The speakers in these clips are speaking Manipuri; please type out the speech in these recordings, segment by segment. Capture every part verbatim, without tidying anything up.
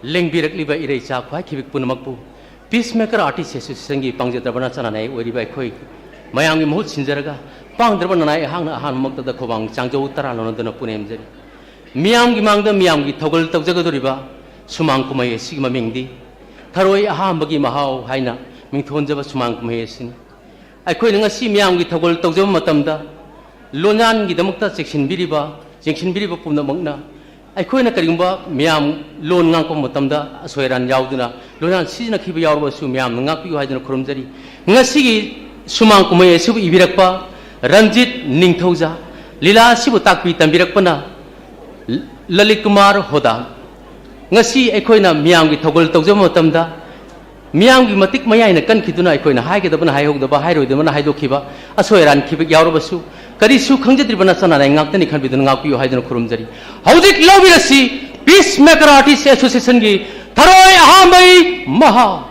ꯂꯦꯡꯕꯤꯔꯛꯂꯤꯕ ꯏꯔꯩꯆꯥ ꯈ꯭ꯋꯥꯏ ꯈꯤꯕꯤꯛ ꯄꯨꯝꯅꯃꯛꯄꯨ Peacemaker Artist Associationꯒꯤ ꯄꯥꯡꯖꯗ꯭ꯔꯕ ꯅꯆꯥ ꯅꯅꯥꯏ ꯑꯣꯏꯔꯤꯕ ꯑꯩꯈꯣꯏ ꯃꯌꯥꯝꯒꯤ ꯃꯍꯨꯠ ꯁꯤꯟꯖꯔꯒ, ꯄꯥꯡꯗ꯭ꯔꯕ ꯅꯅꯥꯏ ꯑꯩꯍꯥꯛꯅ ꯑꯍꯥꯟꯕꯃꯛꯇꯗ ꯈꯧꯕꯥꯡ ꯆꯥꯡꯖꯧ ꯇꯔꯥ ꯂꯧꯅꯗꯨꯅ ꯄꯨꯅꯦꯝꯖꯔꯤ꯫ ꯃꯤꯌꯥꯝꯒꯤ ꯃꯥꯡꯗ ꯃꯤꯌꯥꯝꯒꯤ ꯊꯧꯒꯜ ꯇꯧꯖꯒꯗꯧꯔꯤꯕ ꯁꯨꯃꯥꯡ ꯀꯨꯝꯍꯩ ꯑꯁꯤꯒꯤ ꯃꯃꯤꯡꯗꯤ ꯊꯔꯣꯏ ꯑꯍꯥꯝꯕꯒꯤ ꯃꯍꯥꯎ ꯍꯥꯏꯅ ꯃꯤꯡꯊꯣꯟꯖꯕ ꯁꯨꯃꯥꯡ ꯀꯨꯝꯍꯩ ꯑꯁꯤꯅꯤ꯫ ꯑꯩꯈꯣꯏꯅ ꯉꯁꯤ ꯃꯤꯌꯥꯝꯒꯤ ꯊꯧꯒꯜ ꯇꯧꯖꯕ ꯃꯇꯝꯗ, ꯂꯣꯟꯌꯥꯟꯒꯤꯗꯃꯛꯇ ꯆꯦꯛꯁꯤꯟꯕꯤꯔꯤꯕ, ꯌꯦꯡꯁꯤꯟꯕꯤꯔꯤꯕ ꯄꯨꯝꯅꯃꯛꯅ, ꯑꯩꯈꯣꯏꯅ ꯀꯔꯤꯒꯨꯝꯕ ꯃꯤꯌꯥꯝ ꯂꯣꯟ ꯉꯥꯡꯂꯛꯄ ꯃꯇꯝꯗ ꯑꯁꯣꯏ ꯑꯔꯥꯟ ꯌꯥꯎꯗꯨꯅ ꯂꯣꯟꯌꯥꯟ ꯁꯤꯖꯤꯟꯅꯈꯤꯕ ꯌꯥꯎꯔꯕꯁꯨ ꯃꯤꯌꯥꯝꯅ ꯉꯥꯛꯄꯤꯌꯨ ꯍꯥꯏꯗꯨꯅ ꯈꯨꯔꯨꯝꯖꯔꯤ꯫ ꯉꯁꯤꯒꯤ ꯁꯨꯃꯥꯡ ꯀꯨꯝꯍꯩ ꯑꯁꯤꯕꯨ ꯏꯕꯤꯔꯛꯄ ꯔꯟꯖꯤꯠ ꯅꯤꯡꯊꯧꯖꯥ, ꯂꯤꯂꯥ ꯑꯁꯤꯕꯨ ꯇꯥꯛꯄꯤ ꯇꯝꯕꯤꯔꯛꯄꯅ ꯂꯂꯤꯠ ꯀꯨꯃꯥꯔ ꯍꯣꯗꯥ꯫ ꯉꯁꯤ ꯑꯩꯈꯣꯏꯅ ꯃꯤꯌꯥꯝꯒꯤ ꯊꯧꯒꯜ ꯇꯧꯖꯕ ꯃꯇꯝꯗ, ꯃꯤꯌꯥꯝꯒꯤ ꯃꯇꯤꯛ ꯃꯌꯥꯏꯅ ꯀꯟꯈꯤꯗꯨꯅ ꯑꯩꯈꯣꯏꯅ ꯍꯥꯏꯒꯗꯕꯅ ꯍꯥꯏꯍꯧꯗꯕ, ꯍꯥꯏꯔꯣꯏꯗꯕꯅ ꯍꯥꯏꯗꯣꯛꯈꯤꯕ, ꯑꯁꯣꯏ ꯑꯔꯥꯟ ꯈꯤꯕꯤꯛ ꯌꯥꯎꯔꯕꯁꯨ, ꯀꯔꯤꯁꯨ ꯈꯪꯖꯗ꯭ꯔꯤꯕ ꯅꯆꯥ ꯅꯅꯥꯏ ꯉꯥꯛꯇꯅꯤ ꯈꯟꯕꯤꯗꯨꯅ ꯉꯥꯛꯄꯤꯌꯨ ꯍꯥꯏꯗꯨꯅ ꯈꯨꯔꯨꯝꯖꯔꯤ꯫ ꯍꯧꯖꯤꯛ ꯂꯧꯕꯤꯔꯁꯤ Peacemaker Artist Associationꯒꯤ ꯊꯔꯣꯏ ꯑꯍꯥꯝꯕꯩ ꯃꯍꯥꯎ꯫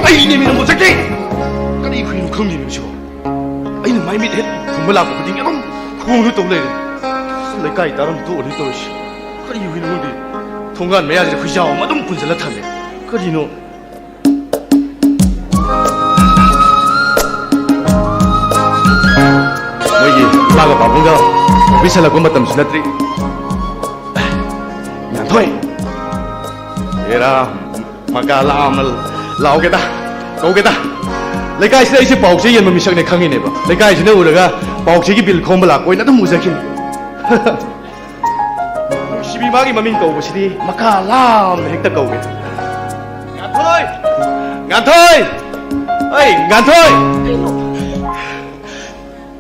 ꯑꯩꯅꯦꯃꯤ ꯅꯪꯕꯨ ꯆꯠꯀꯦ꯫ ꯀꯔꯤ ꯍꯨꯏꯅꯣ ꯈꯪꯗꯦꯃꯤ ꯃꯁꯤꯕꯣ꯫ ꯑꯩꯅ ꯃꯥꯏ ꯃꯤꯠ ꯍꯦꯛ ꯈꯨꯝꯕ ꯂꯥꯛꯄ ꯈꯨꯗꯤꯡꯒꯤ ꯑꯗꯨꯝ ꯈꯣꯡꯗꯨ ꯇꯧ ꯂꯩꯔꯦ꯫ ꯂꯩꯀꯥꯏ ꯇꯥꯔꯝ ꯇꯣꯛꯑꯅꯤ ꯇꯧꯔꯤꯁꯤ꯫ ꯀꯔꯤ ꯍꯨꯏꯅꯣ ꯈꯪꯗꯦ꯫ ꯊꯣꯡꯒꯥꯟ ꯃꯌꯥꯁꯤꯗ ꯍꯨꯏꯖꯥꯎ ꯑꯃ ꯑꯗꯨꯝ ꯄꯨꯟꯁꯤꯜꯂ ꯊꯝꯃꯦ꯫ ꯀꯔꯤꯅꯣ? ꯃꯣꯏꯒꯤ ꯏꯃꯥꯒ ꯄꯥꯕꯨꯡꯒ ꯑꯣꯐꯤꯁ ꯍꯜꯂꯛꯄ ꯃꯇꯝꯁꯨ ꯅꯠꯇ꯭ꯔꯤ꯫ ꯉꯥꯟꯊꯣꯏ! ꯑꯦꯔꯥ, ꯃꯀꯥ ꯂꯥꯝꯅ ꯂꯥꯎꯒꯦꯗ, ꯀꯧꯒꯦꯗ꯫ ꯂꯩꯀꯥꯏꯁꯤꯗ ꯑꯩꯁꯦ ꯄꯥꯎꯆꯦ ꯌꯦꯟꯕ ꯃꯤꯁꯛꯅꯦ ꯈꯪꯉꯤꯅꯦꯕ꯫ ꯂꯩꯀꯥꯏꯁꯤꯅ ꯎꯔꯒ ꯄꯥꯎꯆꯦꯒꯤ ꯕꯤꯜ ꯈꯣꯝꯕ ꯂꯥꯛꯄ ꯑꯣꯏꯅ ꯑꯗꯨꯝ ꯎꯖꯈꯤꯅꯤ꯫ ꯅꯨꯡꯁꯤꯕꯤ ꯃꯥꯒꯤ ꯃꯃꯤꯡ ꯀꯧꯕꯁꯤꯗꯤ ꯃꯀꯥ ꯂꯥꯝꯅ ꯍꯦꯛꯇ ꯀꯧꯒꯦ꯫ ꯉꯥꯟꯊꯣꯏ! ꯉꯥꯟꯊꯣꯏ! ꯑꯩ ꯉꯥꯟꯊꯣꯏ!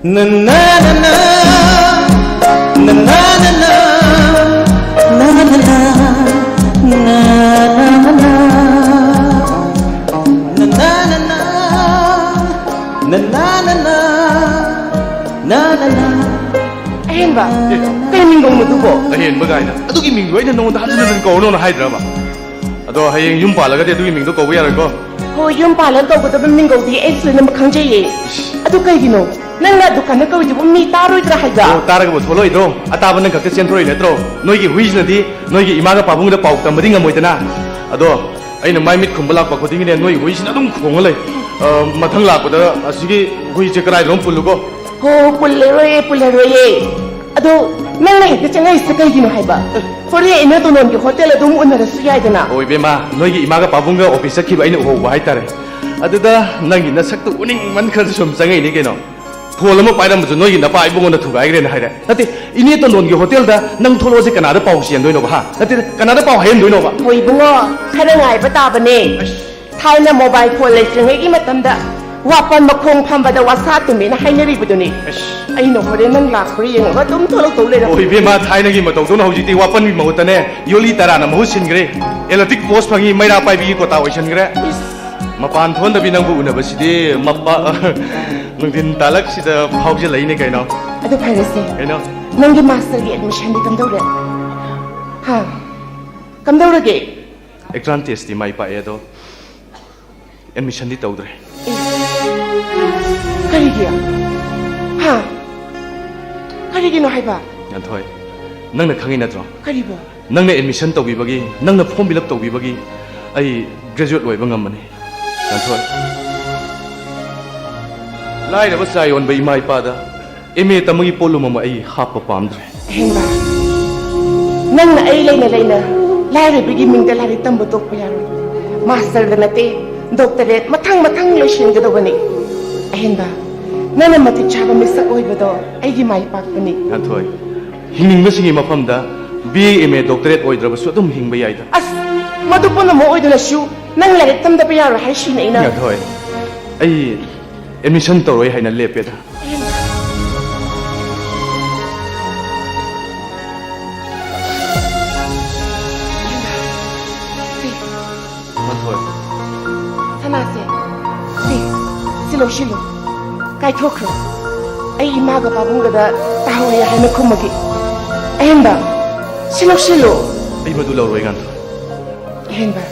ꯅꯅꯥ ꯅꯅꯥ, ꯅꯅꯥ ꯅꯅꯥ, ꯅꯅꯥ ꯅꯅꯥ, ꯅꯅꯥ ꯅꯅꯥ, ꯅꯅꯥ ꯅꯅꯥ, ꯅꯅꯥ ꯅꯅꯥ, ꯅꯅꯥ ꯅꯅꯥ꯫ ꯑꯍꯦꯟꯕ? ꯑꯦ, ꯀꯩ ꯃꯤꯡ ꯀꯧꯅꯣ ꯑꯗꯨꯕꯣ? ꯑꯍꯦꯟꯕ ꯀꯥꯏꯅ꯫ ꯑꯗꯨꯒꯤ ꯃꯤꯡꯗꯣ ꯑꯩꯅ ꯅꯉꯣꯟꯗ ꯍꯟꯖꯤꯟ ꯍꯟꯖꯤꯟ ꯀꯧꯔꯅꯣꯅ ꯍꯥꯏꯗ꯭ꯔꯕ? ꯑꯗꯣ ꯍꯌꯦꯡ ꯌꯨꯝ ꯄꯥꯜꯂꯒꯗꯤ ꯑꯗꯨꯒꯤ ꯃꯤꯡꯗꯣ ꯀꯧꯕ ꯌꯥꯔꯣꯏꯀꯣ꯫ ꯍꯣꯏ, ꯌꯨꯝ ꯄꯥꯜꯂꯒ ꯀꯧꯒꯗꯕ ꯃꯤꯡꯒꯧꯗꯤ ꯑꯩꯁꯨ ꯂꯣꯏꯅꯃꯛ ꯈꯪꯖꯩꯌꯦ꯫ ꯑꯗꯨ ꯀꯩꯒꯤꯅꯣ ꯅꯪꯅ ꯗꯨꯀꯥꯟꯗ ꯀꯧꯔꯤꯗꯨꯕꯨ ꯃꯤ ꯇꯥꯔꯣꯏꯗ꯭ꯔꯥ ꯍꯥꯏꯕ? ꯑꯣ, ꯇꯥꯔꯒꯕꯨ ꯊꯣꯛꯂꯛꯑꯣꯏꯗ꯭ꯔꯣ? ꯑꯇꯥꯕ ꯅꯪ ꯈꯛꯇ ꯆꯦꯟꯊꯣꯔꯛꯏ ꯅꯠꯇ꯭ꯔꯣ? ꯅꯣꯏꯒꯤ ꯍꯨꯏꯁꯤꯅꯗꯤ ꯅꯣꯏꯒꯤ ꯏꯃꯥꯒ ꯄꯥꯕꯨꯡꯗ ꯄꯥꯎ ꯇꯝꯕꯗꯤ ꯉꯝꯃꯣꯏꯗꯅ꯫ ꯑꯗꯣ ꯑꯩꯅ ꯃꯥꯏ ꯃꯤꯠ ꯈꯨꯝꯕ ꯂꯥꯛꯄ ꯈꯨꯗꯤꯡꯒꯤꯅꯦ, ꯅꯣꯏ ꯍꯨꯏꯁꯤꯅ ꯑꯗꯨꯝ ꯈꯣꯡꯉ ꯂꯩ꯫ ꯑ, ꯃꯊꯪ ꯂꯥꯛꯄꯗ ꯑꯁꯤꯒꯤ ꯍꯨꯏꯁꯦ ꯀꯗꯥꯏꯗꯅꯣ ꯄꯨꯜꯂꯨꯀꯣ꯫ ꯍꯣ, ꯄꯨꯜꯂꯔꯣꯏꯌꯦ, ꯄꯨꯜꯂꯔꯣꯏꯌꯦ꯫ ꯑꯗꯣ ꯅꯪꯅ ꯍꯦꯛꯇ ꯆꯪꯉꯛꯏꯁꯦ ꯀꯩꯒꯤꯅꯣ ꯍꯥꯏꯕ? ꯍꯣꯔꯦꯟ ꯏꯅꯦꯇꯣꯟꯗꯣꯟꯒꯤ ꯍꯣꯇꯦꯜ ꯑꯗꯨꯝ ꯎꯅꯔꯁꯨ ꯌꯥꯏꯗꯅ꯫ ꯑꯣ, ꯏꯕꯦꯝꯃ, ꯅꯣꯏꯒꯤ ꯏꯃꯥꯒ ꯄꯥꯕꯨꯡꯒ ꯑꯣꯐꯤꯁ ꯆꯠꯈꯤꯕ ꯑꯩꯅ ꯎꯍꯧꯕ ꯍꯥꯏꯇꯥꯔꯦ꯫ ꯑꯗꯨꯗ ꯅꯪꯒꯤ ꯅꯁꯛꯇꯨ ꯎꯅꯤꯡꯃꯟꯈ꯭ꯔꯗ ꯁꯨꯝ ꯆꯪꯉꯛꯏꯅꯤ ꯀꯩꯅꯣ꯫ ꯐꯣꯟ ꯑꯃ ꯄꯥꯏꯔꯝꯕꯁꯨ ꯅꯣꯏꯒꯤ ꯅꯄꯥ ꯏꯕꯨꯡꯉꯣꯅ ꯊꯨꯒꯥꯏꯈ꯭ꯔꯦꯅ ꯍꯥꯏꯔꯦ꯫ ꯅꯠꯇꯦ, ꯏꯅꯦꯇꯣꯟꯗꯣꯟꯒꯤ ꯍꯣꯇꯦꯜꯗ ꯅꯪ ꯊꯣꯛꯂꯛꯑꯣꯁꯦ ꯀꯅꯥꯗ ꯄꯥꯎ ꯆꯦꯟꯗꯣꯏꯅꯣꯕ, ꯍꯥ? ꯅꯠꯇꯦ, ꯀꯅꯥꯗ ꯄꯥꯎ ꯍꯥꯏꯍꯟꯗꯣꯏꯅꯣꯕ? ꯍꯣꯏ ꯏꯕꯨꯡꯉꯣ, ꯈꯔ ꯉꯥꯏꯕ ꯇꯥꯕꯅꯦ꯫ ꯑꯁ꯫ ꯊꯥꯏꯅ ꯃꯣꯕꯥꯏꯜ ꯐꯣꯟ ꯂꯩꯇ꯭ꯔꯤꯉꯩꯒꯤ ꯃꯇꯝꯗ ꯋꯥꯄꯟ ꯃꯈꯣꯡ ꯐꯝꯕꯗ ꯋꯥꯁꯥ ꯇꯨꯝꯃꯦꯅ ꯍꯥꯏꯅꯔꯤꯕꯗꯨꯅꯤ꯫ ꯑꯁ꯫ ꯑꯩꯅ ꯍꯣꯔꯦꯟ ꯅꯪ ꯂꯥꯛꯄ꯭ꯔꯥ ꯌꯦꯡꯉꯒ ꯑꯗꯨꯝ ꯊꯣꯛꯂꯛꯇꯧ ꯂꯩꯔꯝꯃꯦ꯫ ꯑꯣ, ꯏꯕꯦꯝꯃ, ꯊꯥꯏꯅꯒꯤ ꯃꯇꯧꯗꯧꯅ ꯍꯧꯖꯤꯛꯇꯤ ꯋꯥꯄꯟꯒꯤ ꯃꯍꯨꯠꯇꯅꯦ, ꯌꯣꯂꯤ ꯇꯔꯥꯅ ꯃꯍꯨꯠ ꯁꯤꯟꯈ꯭ꯔꯦ꯫ ꯏꯂꯦꯛꯇ꯭ꯔꯤꯛ ꯄꯣꯁ ꯐꯪꯉꯤ, ꯃꯩꯔꯥ ꯄꯥꯏꯕꯤꯒꯤ ꯀꯣꯇꯥ ꯑꯣꯏꯁꯤꯟꯈ꯭ꯔꯦ꯫ ꯏꯁ꯫ ꯃꯄꯥꯟ ꯊꯣꯟꯗꯕꯤ ꯅꯪꯕꯨ ꯎꯅꯕꯁꯤꯗꯤ ꯃꯄꯥ-, ꯅꯨꯡꯊꯤꯟ ꯇꯥꯂꯛꯁꯤꯗ ꯐꯥꯎꯖꯜꯂꯛꯏꯅꯦ ꯀꯩꯅꯣ꯫ ꯑꯗꯨ ꯐꯔꯦꯁꯦ꯫ ꯀꯩꯅꯣ? ꯅꯪꯒꯤ ꯃꯥꯁꯇꯔꯒꯤ ꯑꯦꯗꯃꯤꯁꯟꯗꯤ ꯀꯝꯗꯧꯔꯦ? ꯍꯥ? ꯀꯝꯗꯧꯔꯒꯦ? ꯑꯦꯟꯇ꯭ꯔꯥꯟꯁ ꯇꯦꯁꯇꯤ ꯃꯥꯏ ꯄꯥꯛꯑꯦ, ꯑꯗꯣ ꯑꯦꯗꯃꯤꯁꯟꯗꯤ ꯇꯧꯗ꯭ꯔꯦ꯫ ꯀꯔꯤꯒꯤ? ꯍꯥ? ꯀꯔꯤꯒꯤꯅꯣ ꯍꯥꯏꯕ? ꯉꯥꯟꯊꯣꯏ, ꯅꯪꯅ ꯈꯪꯉꯤ ꯅꯠꯇ꯭ꯔꯣ? ꯀꯔꯤꯕꯣ? ꯅꯪꯅ ꯑꯦꯗꯃꯤꯁꯟ ꯇꯧꯕꯤꯕꯒꯤ, ꯅꯪꯅ ꯐꯣꯔꯝ ꯐꯤꯜ ꯑꯞ ꯇꯧꯕꯤꯕꯒꯤ ꯑꯩ ꯒ꯭ꯔꯦꯖꯨꯑꯦꯠ ꯂꯣꯏꯕ ꯉꯝꯕꯅꯤ, ꯉꯥꯟꯊꯣꯏ꯫ ꯂꯥꯏꯔꯕ ꯆꯥ ꯌꯣꯟꯕ ꯏꯃꯥ ꯏꯄꯥꯗ ꯑꯦꯝ ꯑꯦ ꯇꯝꯕꯒꯤ ꯄꯣꯠꯂꯨꯝ ꯑꯃ ꯑꯩ ꯍꯥꯞꯄ ꯄꯥꯝꯗ꯭ꯔꯦ꯫ ꯑꯍꯦꯟꯕ, ꯅꯪꯅ ꯑꯩ ꯂꯩꯅ ꯂꯩꯅ ꯂꯥꯏꯔꯕꯤꯒꯤ ꯃꯤꯡꯗ ꯂꯥꯏꯔꯤꯛ ꯇꯝꯕ ꯇꯣꯛꯄ ꯌꯥꯔꯣꯏ꯫ ꯃꯥꯁꯇꯔꯗ ꯅꯠꯇꯦ, ꯗꯣꯛꯇꯔꯦꯠ ꯃꯊꯪ ꯃꯊꯪ ꯂꯣꯏꯁꯤꯟꯒꯗꯧꯕꯅꯤ꯫ ꯑꯍꯦꯟꯕ, ꯅꯪꯅ ꯃꯇꯤꯛ ꯆꯥꯕ ꯃꯤꯁꯛ ꯑꯣꯏꯕꯗꯣ ꯑꯩꯒꯤ ꯃꯥꯏ ꯄꯥꯛꯄꯅꯤ꯫ ꯉꯥꯟꯊꯣꯏ, ꯍꯤꯡꯅꯤꯡꯕꯁꯤꯡꯒꯤ ꯃꯐꯝꯗ B A, M A, doctorate ꯑꯣꯏꯗ꯭ꯔꯕꯁꯨ ꯑꯗꯨꯝ ꯍꯤꯡꯕ ꯌꯥꯏꯗ꯫ ꯑꯁ, ꯃꯗꯨ ꯄꯨꯝꯅꯃꯛ ꯑꯣꯏꯗꯨꯅꯁꯨ ꯅꯪ ꯂꯥꯏꯔꯤꯛ ꯇꯝꯗꯕ ꯌꯥꯔꯣꯏ ꯍꯥꯏꯁꯤꯅꯤ ꯑꯩꯅ꯫ ꯉꯥꯟꯊꯣꯏ, ꯑꯩ ꯑꯦꯗꯃꯤꯁꯟ ꯇꯧꯔꯣꯏ ꯍꯥꯏꯅ ꯂꯦꯞꯄꯦꯗ꯫ ꯉꯥꯟꯊꯣꯏ꯫ ꯁꯅꯥꯁꯦ, ꯁꯤ, ꯁꯤ ꯂꯧꯁꯤꯜꯂꯨ꯫ ꯀꯥꯏꯊꯣꯛꯈ꯭ꯔꯣ꯫ ꯑꯩ ꯏꯃꯥꯒ ꯄꯥꯕꯨꯡꯒꯗ ꯇꯥꯍꯧꯔꯦ ꯍꯥꯏꯅ ꯈꯨꯝꯃꯒꯦ꯫ ꯑꯍꯦꯟꯕ, ꯁꯤ ꯂꯧꯁꯤꯜꯂꯨ꯫ ꯑꯩ ꯃꯗꯨ ꯂꯧꯔꯣꯏ, ꯉꯥꯟꯊꯣꯏ꯫ ꯑꯍꯦꯟꯕ,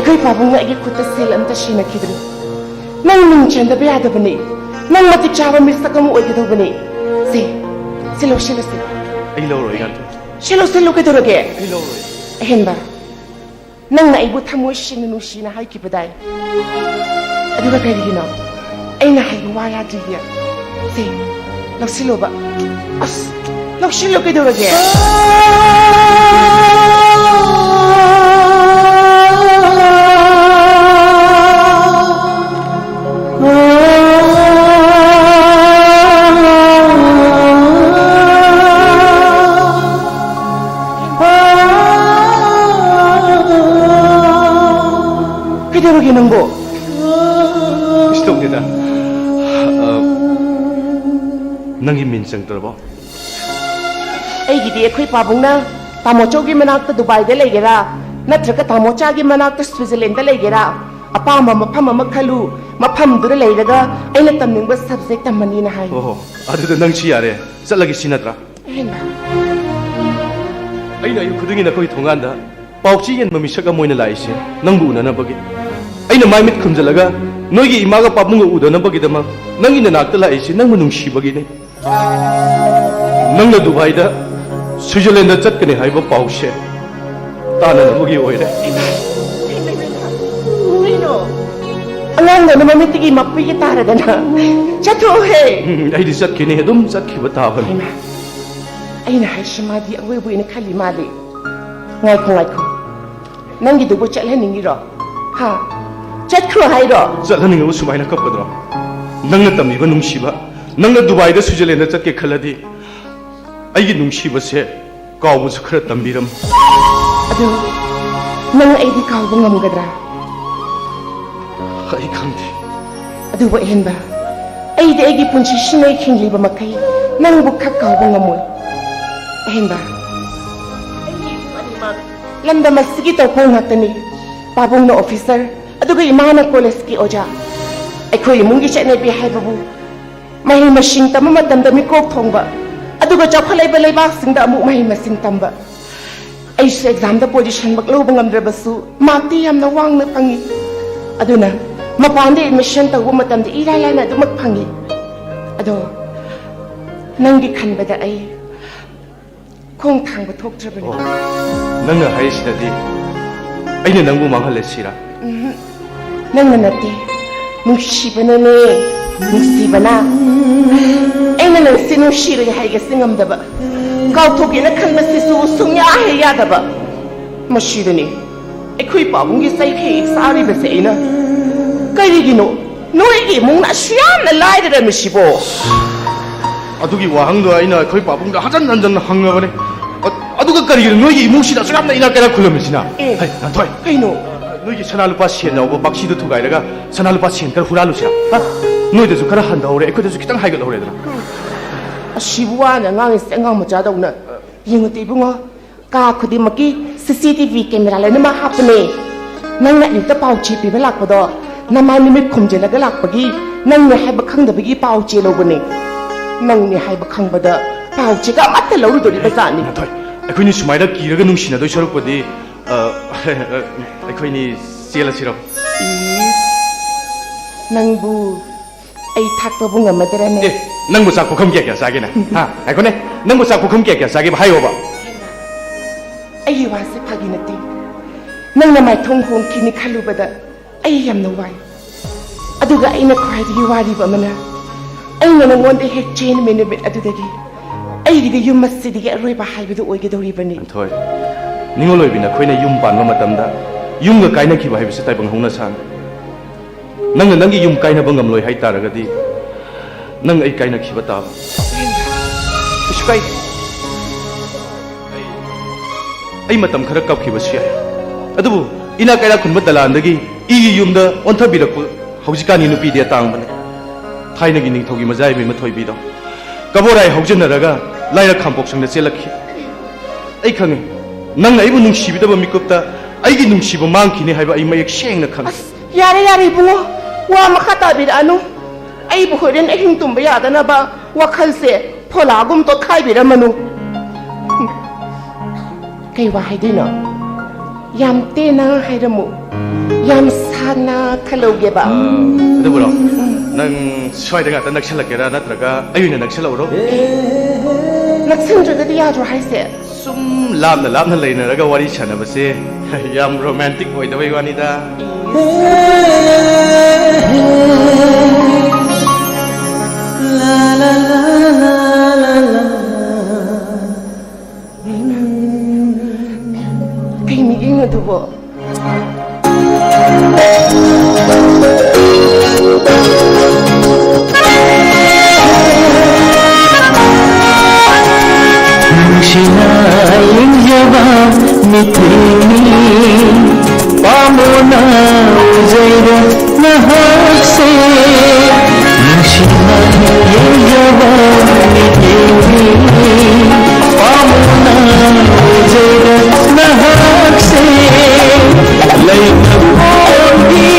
ꯑꯩꯈꯣꯏ ꯄꯥꯕꯨꯡꯅ ꯑꯩꯒꯤ ꯈꯨꯠꯇ ꯁꯦꯜ ꯑꯝꯇ ꯁꯤꯟꯅꯈꯤꯗ꯭ꯔꯤ꯫ ꯅꯪ ꯃꯤꯡ ꯆꯟꯗꯕ ꯌꯥꯗꯕꯅꯤ꯫ ꯅꯪ ꯃꯇꯤꯛ ꯆꯥꯕ ꯃꯤꯁꯛ ꯑꯃ ꯑꯣꯏꯒꯗꯧꯕꯅꯤ꯫ ꯁꯦ, ꯁꯤ ꯂꯧꯁꯤꯜꯂꯁꯤ꯫ ꯑꯩ ꯂꯧꯔꯣꯏ, ꯏꯀꯥꯟꯇ꯫ ꯁꯤ ꯂꯧꯁꯤꯜꯂꯨ ꯀꯩꯗꯧꯔꯒꯦ? ꯑꯩ ꯂꯧꯔꯣꯏ꯫ ꯑꯍꯦꯟꯕ, ꯅꯪꯅ ꯑꯩꯕꯨ ꯊꯃꯣꯏ ꯁꯦꯡꯅ ꯅꯨꯡꯁꯤꯅ ꯍꯥꯏꯈꯤꯕꯗꯥꯏ? ꯑꯗꯨꯒ ꯀꯔꯤꯒꯤꯅꯣ ꯑꯩꯅ ꯍꯥꯏꯕ ꯋꯥ ꯌꯥꯗ꯭ꯔꯤꯗꯤ? ꯁꯦ, ꯂꯧꯁꯤꯜꯂꯣꯕ꯫ ꯑꯁ, ꯂꯧꯁꯤꯜꯂꯣ ꯀꯩꯗꯧꯔꯒꯦ? ꯀꯩꯗꯧꯔꯒꯦ ꯅꯪꯕꯣ? ꯀꯩꯁꯨ ꯇꯧꯗꯦꯗ꯫ ꯑ, ꯅꯪꯒꯤ ꯃꯤꯡ ꯆꯪꯗ꯭ꯔꯕꯣ? ꯑꯩꯒꯤꯗꯤ ꯑꯩꯈꯣꯏ ꯄꯥꯕꯨꯡꯅ ꯇꯥꯃꯣꯆꯧꯒꯤ ꯃꯅꯥꯛꯇ ꯗꯨꯕꯥꯏꯗ ꯂꯩꯒꯦꯔꯥ, ꯅꯠꯇ꯭ꯔꯒ ꯇꯥꯃꯣꯆꯥꯒꯤ ꯃꯅꯥꯛꯇ ꯁ꯭ꯋꯤꯖꯔꯂꯦꯟꯗ ꯂꯩꯒꯦꯔꯥ, ꯑꯄꯥꯝꯕ ꯃꯐꯝ ꯑꯃ ꯈꯜꯂꯨ, ꯃꯐꯝꯗꯨꯗ ꯂꯩꯔꯒ ꯑꯩꯅ ꯇꯝꯅꯤꯡꯕ ꯁꯕꯖꯦꯛ ꯇꯝꯃꯅꯤꯅ ꯍꯥꯏ꯫ ꯑꯣꯍꯣ, ꯑꯗꯨꯗ ꯅꯪ ꯁꯤ ꯌꯥꯔꯦ, ꯆꯠꯂꯒꯦ ꯁꯤ ꯅꯠꯇ꯭ꯔꯥ? ꯍꯦꯟꯕ꯫ ꯑꯩꯅ ꯑꯌꯨꯛ ꯈꯨꯗꯤꯡꯒꯤ ꯅꯈꯣꯏ ꯊꯣꯡꯒꯥꯟꯗ ꯄꯥꯎꯆꯦ ꯌꯦꯟꯕ ꯃꯤꯁꯛ ꯑꯃ ꯑꯣꯏꯅ ꯂꯥꯛꯏꯁꯦ ꯅꯪꯕꯨ ꯎꯅꯅꯕꯒꯤ꯫ ꯑꯩꯅ ꯃꯥꯏ ꯃꯤꯠ ꯈꯨꯝꯖꯤꯜꯂꯒ ꯅꯣꯏꯒꯤ ꯏꯃꯥꯒ ꯄꯥꯕꯨꯡꯒ ꯎꯗꯅꯕꯒꯤꯗꯃꯛ ꯅꯪꯒꯤ ꯅꯅꯥꯛꯇ ꯂꯥꯛꯏꯁꯦ ꯅꯪꯕꯨ ꯅꯨꯡꯁꯤꯕꯒꯤꯅꯦ꯫ ꯅꯪꯅ ꯗꯨꯕꯥꯏꯗ, ꯁ꯭ꯋꯤꯖꯔꯂꯦꯟꯗ ꯆꯠꯀꯅꯤ ꯍꯥꯏꯕ ꯄꯥꯎꯁꯦ ꯇꯥꯅꯅꯕꯒꯤ ꯑꯣꯏꯔꯦ꯫ ꯀꯩꯅꯣ? ꯑꯉꯥꯡꯗꯅ ꯃꯃꯤꯠꯇꯒꯤ ꯃꯄꯤꯒ ꯇꯥꯔꯗꯅ ꯆꯠꯊꯣꯛꯎꯍꯦ꯫ ꯎꯝ, ꯑꯩꯗꯤ ꯆꯠꯈꯤꯅꯤ, ꯑꯗꯨꯝ ꯆꯠꯈꯤꯕ ꯇꯥꯕꯅꯤ꯫ ꯍꯩꯃꯥ, ꯑꯩꯅ ꯍꯥꯏꯁꯤ ꯃꯥꯗꯤ ꯑꯋꯣꯏꯕ ꯑꯣꯏꯅ ꯈꯜꯂꯤ ꯃꯥꯜꯂꯤ꯫ ꯉꯥꯏꯈꯣ, ꯉꯥꯏꯈꯣ꯫ ꯅꯪꯒꯤꯗꯨꯕꯨ ꯆꯠꯍꯟꯅꯤꯡꯉꯤꯔꯣ? ꯍꯥ? ꯆꯠꯈ꯭ꯔꯣ ꯍꯥꯏꯔꯣ? ꯆꯠꯍꯟꯅꯤꯡꯉꯕ ꯁꯨꯃꯥꯏꯅ ꯀꯞꯀꯗ꯭ꯔꯣ? ꯅꯪꯅ ꯇꯝꯕꯤꯕ ꯅꯨꯡꯁꯤꯕ, ꯅꯪꯅ ꯗꯨꯕꯥꯏꯗ, ꯁ꯭ꯋꯤꯖꯔꯂꯦꯟꯗ ꯆꯠꯀꯦ ꯈꯜꯂꯗꯤ, ꯑꯩꯒꯤ ꯅꯨꯡꯁꯤꯕꯁꯦ ꯀꯥꯎꯕꯁꯨ ꯈꯔ ꯇꯝꯕꯤꯔꯝꯃꯨ꯫ ꯑꯗꯨ ꯅꯪ ꯑꯩꯗꯤ ꯀꯥꯎꯕ ꯉꯝꯒꯗ꯭ꯔꯥ? ꯑꯩ ꯈꯪꯗꯦ꯫ ꯑꯗꯨꯕꯨ ꯑꯍꯦꯟꯕ, ꯑꯩꯗꯤ ꯑꯩꯒꯤ ꯄꯨꯟꯁꯤ ꯁꯤꯡꯅꯩ ꯍꯤꯡꯂꯤꯕ ꯃꯈꯩ ꯅꯪꯕꯨ ꯈꯛ ꯀꯥꯎꯕ ꯉꯝꯃꯣꯏ꯫ ꯑꯍꯦꯟꯕ, ꯑꯩꯒꯤ ꯏꯃꯨꯡ ꯑꯅꯤꯃꯛ ꯂꯝꯗꯝ ꯑꯁꯤꯒꯤ ꯇꯧꯐꯝ ꯉꯥꯛꯇꯅꯤ꯫ ꯄꯥꯕꯨꯡꯅ ꯑꯣꯐꯤꯁꯔ, ꯑꯗꯨꯒ ꯏꯃꯥꯅ ꯀꯣꯂꯦꯖꯀꯤ ꯑꯣꯖꯥ꯫ ꯑꯩꯈꯣꯏ ꯏꯃꯨꯡꯒꯤ ꯆꯠꯅꯕꯤ ꯍꯥꯏꯕꯕꯨ ꯃꯍꯩ ꯃꯁꯤꯡ ꯇꯝꯕ ꯃꯇꯝꯗ ꯃꯤꯀꯣꯛ ꯊꯣꯡꯕ, ꯑꯗꯨꯒ ꯆꯥꯎꯈꯠꯂꯛꯏꯕ ꯂꯩꯕꯥꯛꯁꯤꯡꯗ ꯑꯃꯨꯛ ꯃꯍꯩ ꯃꯁꯤꯡ ꯇꯝꯕ꯫ ꯑꯩꯁꯨ ꯑꯦꯛꯖꯥꯝꯗ ꯄꯣꯖꯤꯁꯟꯃꯛ ꯂꯧꯕ ꯉꯝꯗ꯭ꯔꯕꯁꯨ, ꯃꯥꯔꯛꯇꯤ ꯌꯥꯝꯅ ꯋꯥꯡꯅ ꯐꯪꯉꯤ꯫ ꯑꯗꯨꯅ ꯃꯄꯥꯟꯗ ꯑꯦꯗꯃꯤꯁꯟ ꯇꯧꯕ ꯃꯇꯝꯗ ꯏꯔꯥꯏ ꯂꯥꯏꯅ ꯑꯗꯨꯃꯛ ꯐꯪꯉꯤ꯫ ꯑꯗꯣ ꯅꯪꯒꯤ ꯈꯟꯕꯗ ꯑꯩ ꯈꯣꯡ ꯊꯥꯡꯕ ꯊꯣꯛꯇ꯭ꯔꯕꯅꯤ꯫ ꯑꯣ, ꯅꯪꯅ ꯍꯥꯏꯔꯤꯁꯤꯅꯗꯤ ꯑꯩꯅ ꯅꯪꯕꯨ ꯃꯥꯡꯍꯜꯂꯦ ꯁꯤꯔꯥ? ꯎꯝ, ꯅꯪꯅ ꯅꯠꯇꯦ, ꯅꯨꯡꯁꯤꯕꯅꯅꯦ, ꯅꯨꯡꯁꯤꯕꯅ꯫ ꯑꯩꯅ ꯅꯪꯁꯦ ꯅꯨꯡꯁꯤꯔꯣꯏ ꯍꯥꯏꯒꯦꯁꯦ ꯉꯝꯗꯕ, ꯀꯥꯎꯊꯣꯛꯀꯦꯅ ꯈꯟꯕꯁꯤꯁꯨ ꯁꯨꯡꯌꯥ ꯍꯦꯛ ꯌꯥꯗꯕ꯫ ꯃꯁꯤꯗꯅꯤ ꯑꯩꯈꯣꯏ ꯄꯥꯕꯨꯡꯒꯤ ꯆꯩꯈꯩ ꯆꯥꯔꯤꯕꯁꯦ ꯑꯩꯅ꯫ ꯀꯔꯤꯒꯤꯅꯣ ꯅꯣꯏꯒꯤ ꯏꯃꯨꯡꯅ ꯑꯁꯨ ꯌꯥꯝꯅ ꯂꯥꯏꯔꯔꯝꯃꯤꯁꯤꯕꯣ? ꯑꯗꯨꯒꯤ ꯋꯥꯍꯪꯗꯣ ꯑꯩꯅ ꯑꯩꯈꯣꯏ ꯄꯥꯕꯨꯡꯗ ꯍꯟꯖꯟ ꯍꯟꯖꯟ ꯍꯪꯉꯕꯅꯦ꯫ ꯑ-, ꯑꯗꯨꯒ ꯀꯔꯤꯒꯤꯅꯣ ꯅꯣꯏꯒꯤ ꯏꯃꯨꯡꯁꯤꯗ ꯑꯁꯨꯛ ꯌꯥꯝꯅ ꯏꯅꯥꯛ ꯀꯩꯔꯥꯛ ꯈꯨꯜꯂꯝꯃꯤꯁꯤꯅ? ꯑꯦ, ꯍꯩ, ꯉꯥꯟꯊꯣꯏ꯫ ꯀꯩꯅꯣ? ꯅꯣꯏꯒꯤ ꯁꯅꯥ ꯂꯨꯄꯥ ꯁꯦꯟ ꯌꯥꯎꯕ ꯕꯥꯛꯁꯤꯗꯣ ꯊꯨꯒꯥꯏꯔꯒ ꯁꯅꯥ ꯂꯨꯄꯥ ꯁꯦꯟ ꯈꯔ ꯍꯨꯔꯥꯜꯂꯨꯁꯤꯔꯥ? ꯍꯥ? ꯅꯣꯏꯗꯁꯨ ꯈꯔ ꯍꯟꯊꯍꯧꯔꯦ, ꯑꯩꯈꯣꯏꯗꯁꯨ ꯈꯤꯇꯪ ꯍꯥꯏꯒꯠꯍꯧꯔꯦꯗꯅ꯫ ꯑꯁꯤꯕꯨ ꯋꯥꯅ ꯉꯥꯡꯉꯤꯁꯦ ꯑꯉꯥꯡ ꯃꯆꯥꯗꯧꯅ꯫ ꯌꯦꯡꯉꯨꯗꯦ ꯏꯕꯨꯡꯉꯣ, ꯀꯥ ꯈꯨꯗꯤꯡꯃꯛꯀꯤ ꯁꯤ ꯁꯤ ꯇꯤ ꯚꯤ ꯀꯦꯃꯦꯔꯥ ꯂꯣꯏꯅꯃꯛ ꯍꯥꯞꯄꯅꯦ꯫ ꯅꯪꯅ ꯑꯌꯨꯛꯇ ꯄꯥꯎ ꯆꯦ ꯄꯤꯕ ꯂꯥꯛꯄꯗꯣ, ꯅꯃꯥꯏ ꯃꯃꯤꯠ ꯈꯨꯝꯖꯤꯜꯂꯒ ꯂꯥꯛꯄꯒꯤ, ꯅꯪꯅꯦ ꯍꯥꯏꯕ ꯈꯪꯗꯕꯒꯤ ꯄꯥꯎ ꯆꯦ ꯂꯧꯕꯅꯦ꯫ ꯅꯪꯅꯦ ꯍꯥꯏꯕ ꯈꯪꯕꯗ ꯄꯥꯎ ꯆꯦꯒ ꯑꯃꯠꯇ ꯂꯧꯔꯨꯗꯣꯔꯤꯕ ꯖꯥꯠꯅꯤ꯫ ꯉꯥꯟꯊꯣꯏ, ꯑꯩꯈꯣꯏꯅꯤ ꯁꯨꯃꯥꯏꯅ ꯀꯤꯔꯒ ꯅꯨꯡꯁꯤꯅꯗꯣꯏ ꯁꯔꯨꯛꯄꯨꯗꯤ, ꯑ, ꯑꯩꯈꯣꯏꯅꯤ ꯆꯦꯜꯂꯁꯤꯔꯣ? ꯏꯁ, ꯅꯪꯕꯨ ꯑꯩ ꯊꯥꯛꯄꯕꯨ ꯉꯝꯃꯗ꯭ꯔꯅꯦ? ꯑꯦ, ꯅꯪꯕꯨ ꯆꯥꯛ ꯄꯨꯈꯝ ꯀꯌꯥ ꯀꯌꯥ ꯆꯥꯒꯦꯅꯦ? ꯍꯥ? ꯉꯥꯏꯈꯣꯅꯦ, ꯅꯪꯕꯨ ꯆꯥꯛ ꯄꯨꯈꯝ ꯀꯌꯥ ꯀꯌꯥ ꯆꯥꯒꯦꯕ? ꯍꯥꯏꯌꯣꯕ꯫ ꯑꯩꯒꯤ ꯋꯥꯁꯦ ꯐꯥꯒꯤ ꯅꯠꯇꯦ꯫ ꯅꯪꯅ ꯃꯥꯏꯊꯣꯡ ꯍꯣꯡꯈꯤꯅꯤ ꯈꯜꯂꯨꯕꯗ ꯑꯩ ꯌꯥꯝꯅ ꯋꯥꯏ꯫ ꯑꯗꯨꯒ ꯑꯩꯅ ꯈ꯭ꯋꯥꯏꯗꯒꯤ ꯋꯥꯔꯤꯕ ꯑꯃꯅ, ꯑꯩꯅ ꯅꯉꯣꯟꯗ ꯍꯦꯛ ꯆꯦꯟꯕ ꯅꯨꯃꯤꯠ ꯑꯗꯨꯗꯒꯤ ꯑꯩꯒꯤꯗꯤ ꯌꯨꯝ ꯑꯁꯤꯗꯒꯤ ꯑꯔꯣꯏꯕ ꯍꯥꯏꯕꯗꯨ ꯑꯣꯏꯒꯗꯧꯔꯤꯕꯅꯤ꯫ ꯉꯥꯟꯊꯣꯏ, ꯅꯤꯉꯣꯜ ꯑꯣꯏꯕꯤ ꯅꯈꯣꯏꯅ ꯌꯨꯝ ꯄꯥꯟꯕ ꯃꯇꯝꯗ ꯌꯨꯝꯒ ꯀꯥꯏꯅꯈꯤꯕ ꯍꯥꯏꯕꯁꯤ ꯇꯥꯏꯕꯪ ꯍꯧꯅ ꯁꯥꯅꯤ꯫ ꯅꯪꯅ ꯅꯪꯒꯤ ꯌꯨꯝ ꯀꯥꯏꯅꯕ ꯉꯝꯂꯣꯏ ꯍꯥꯏꯇꯥꯔꯒꯗꯤ, ꯅꯪ ꯑꯩ ꯀꯥꯏꯅꯈꯤꯕ ꯇꯥꯕ꯫ ꯀꯩꯁꯨ ꯀꯥꯏꯗꯦ꯫ ꯑꯩ ꯃꯇꯝ ꯈꯔ ꯀꯞꯈꯤꯕꯁꯨ ꯌꯥꯏ, ꯑꯗꯨꯕꯨ ꯏꯅꯥꯛ ꯀꯩꯔꯥꯛ ꯈꯨꯟꯕ ꯗꯂꯥꯟꯗꯒꯤ ꯏꯒꯤ ꯌꯨꯝꯗ ꯑꯣꯟꯊꯕꯤꯔꯛꯄ ꯍꯧꯖꯤꯛꯀꯥꯟꯒꯤ ꯅꯨꯄꯤꯗꯤ ꯑꯇꯥꯡꯕꯅꯤ꯫ ꯊꯥꯏꯅꯒꯤ ꯅꯤꯡꯊꯧꯒꯤ ꯃꯖꯥ ꯏꯕꯦꯝꯃ ꯊꯣꯏꯕꯤꯗꯣ ꯀꯕꯣꯔꯥꯏ ꯍꯧꯖꯤꯟꯅꯔꯒ ꯂꯥꯏꯔ ꯈꯥꯝꯄꯣꯛꯁꯪꯗ ꯆꯦꯜꯂꯛꯈꯤ꯫ ꯑꯩ ꯈꯪꯉꯤ, ꯅꯪꯅ ꯑꯩꯕꯨ ꯅꯨꯡꯁꯤꯕꯤꯗꯕ ꯃꯤꯀꯨꯞꯇ ꯑꯩꯒꯤ ꯅꯨꯡꯁꯤꯕ ꯃꯥꯡꯈꯤꯅꯤ ꯍꯥꯏꯕ ꯑꯩ ꯃꯌꯦꯛ ꯁꯦꯡꯅ ꯈꯪꯉꯤ꯫ ꯑꯁ, ꯌꯥꯔꯦ, ꯌꯥꯔꯦ, ꯏꯕꯨꯡꯉꯣ, ꯋꯥ ꯃꯈꯥ ꯇꯥꯕꯤꯔꯛꯑꯅꯨ꯫ ꯑꯩꯕꯨ ꯍꯣꯔꯦꯟ ꯑꯍꯤꯡ ꯇꯨꯝꯕ ꯌꯥꯗꯅꯕ ꯋꯥꯈꯜꯁꯦ ꯐꯣꯂꯥꯒꯨꯝ ꯇꯣꯠꯈꯥꯏꯕꯤꯔꯝꯃꯅꯨ꯫ ꯀꯩ ꯋꯥ ꯍꯥꯏꯗꯣꯏꯅꯣ? ꯌꯥꯝ ꯇꯦꯟꯅ ꯍꯥꯏꯔꯝꯃꯨ꯫ ꯌꯥꯝ ꯁꯥꯟꯅ ꯈꯜꯂꯧꯒꯦꯕ꯫ ꯑ, ꯑꯗꯨꯕꯨꯔꯣ? ꯅꯪ ꯁ꯭ꯋꯥꯏꯗ ꯉꯥꯛꯇ ꯅꯛꯁꯜꯂꯛꯀꯦꯔꯥ, ꯅꯠꯇ꯭ꯔꯒ ꯑꯩ ꯑꯣꯏꯅ ꯅꯛꯁꯜꯂꯛꯎꯔꯣ? ꯅꯛꯁꯟꯗ꯭ꯔꯒꯗꯤ ꯌꯥꯗ꯭ꯔꯣ ꯍꯥꯏꯁꯦ? ꯁꯨꯝ ꯂꯥꯞꯅ ꯂꯥꯞꯅ ꯂꯩꯅꯔꯒ ꯋꯥꯔꯤ ꯁꯥꯟꯅꯕꯁꯦ ꯌꯥꯝ ꯔꯣꯃꯥꯟꯇꯤꯛ ꯑꯣꯏꯗꯕꯩ ꯋꯥꯅꯤꯗ꯫ ꯀꯩ ꯃꯤꯠꯌꯦꯡꯅꯣ ꯑꯗꯨꯕꯣ? ꯅꯨꯡꯁꯤꯅ ꯌꯦꯡꯖꯕ ꯃꯤꯠꯌꯦꯡꯅꯤ, ꯄꯥꯝꯕꯅ ꯎꯖꯩꯔ ꯅꯍꯥꯛꯁꯦ꯫ ꯅꯨꯡꯁꯤꯅ ꯌꯦꯡꯖꯕ ꯃꯤꯠꯌꯦꯡꯅꯤ, ꯄꯥꯝꯕꯅ ꯎꯖꯩꯔ ꯅꯍꯥꯛꯁꯦ꯫ ꯂꯩꯃꯈꯣꯡꯒꯤ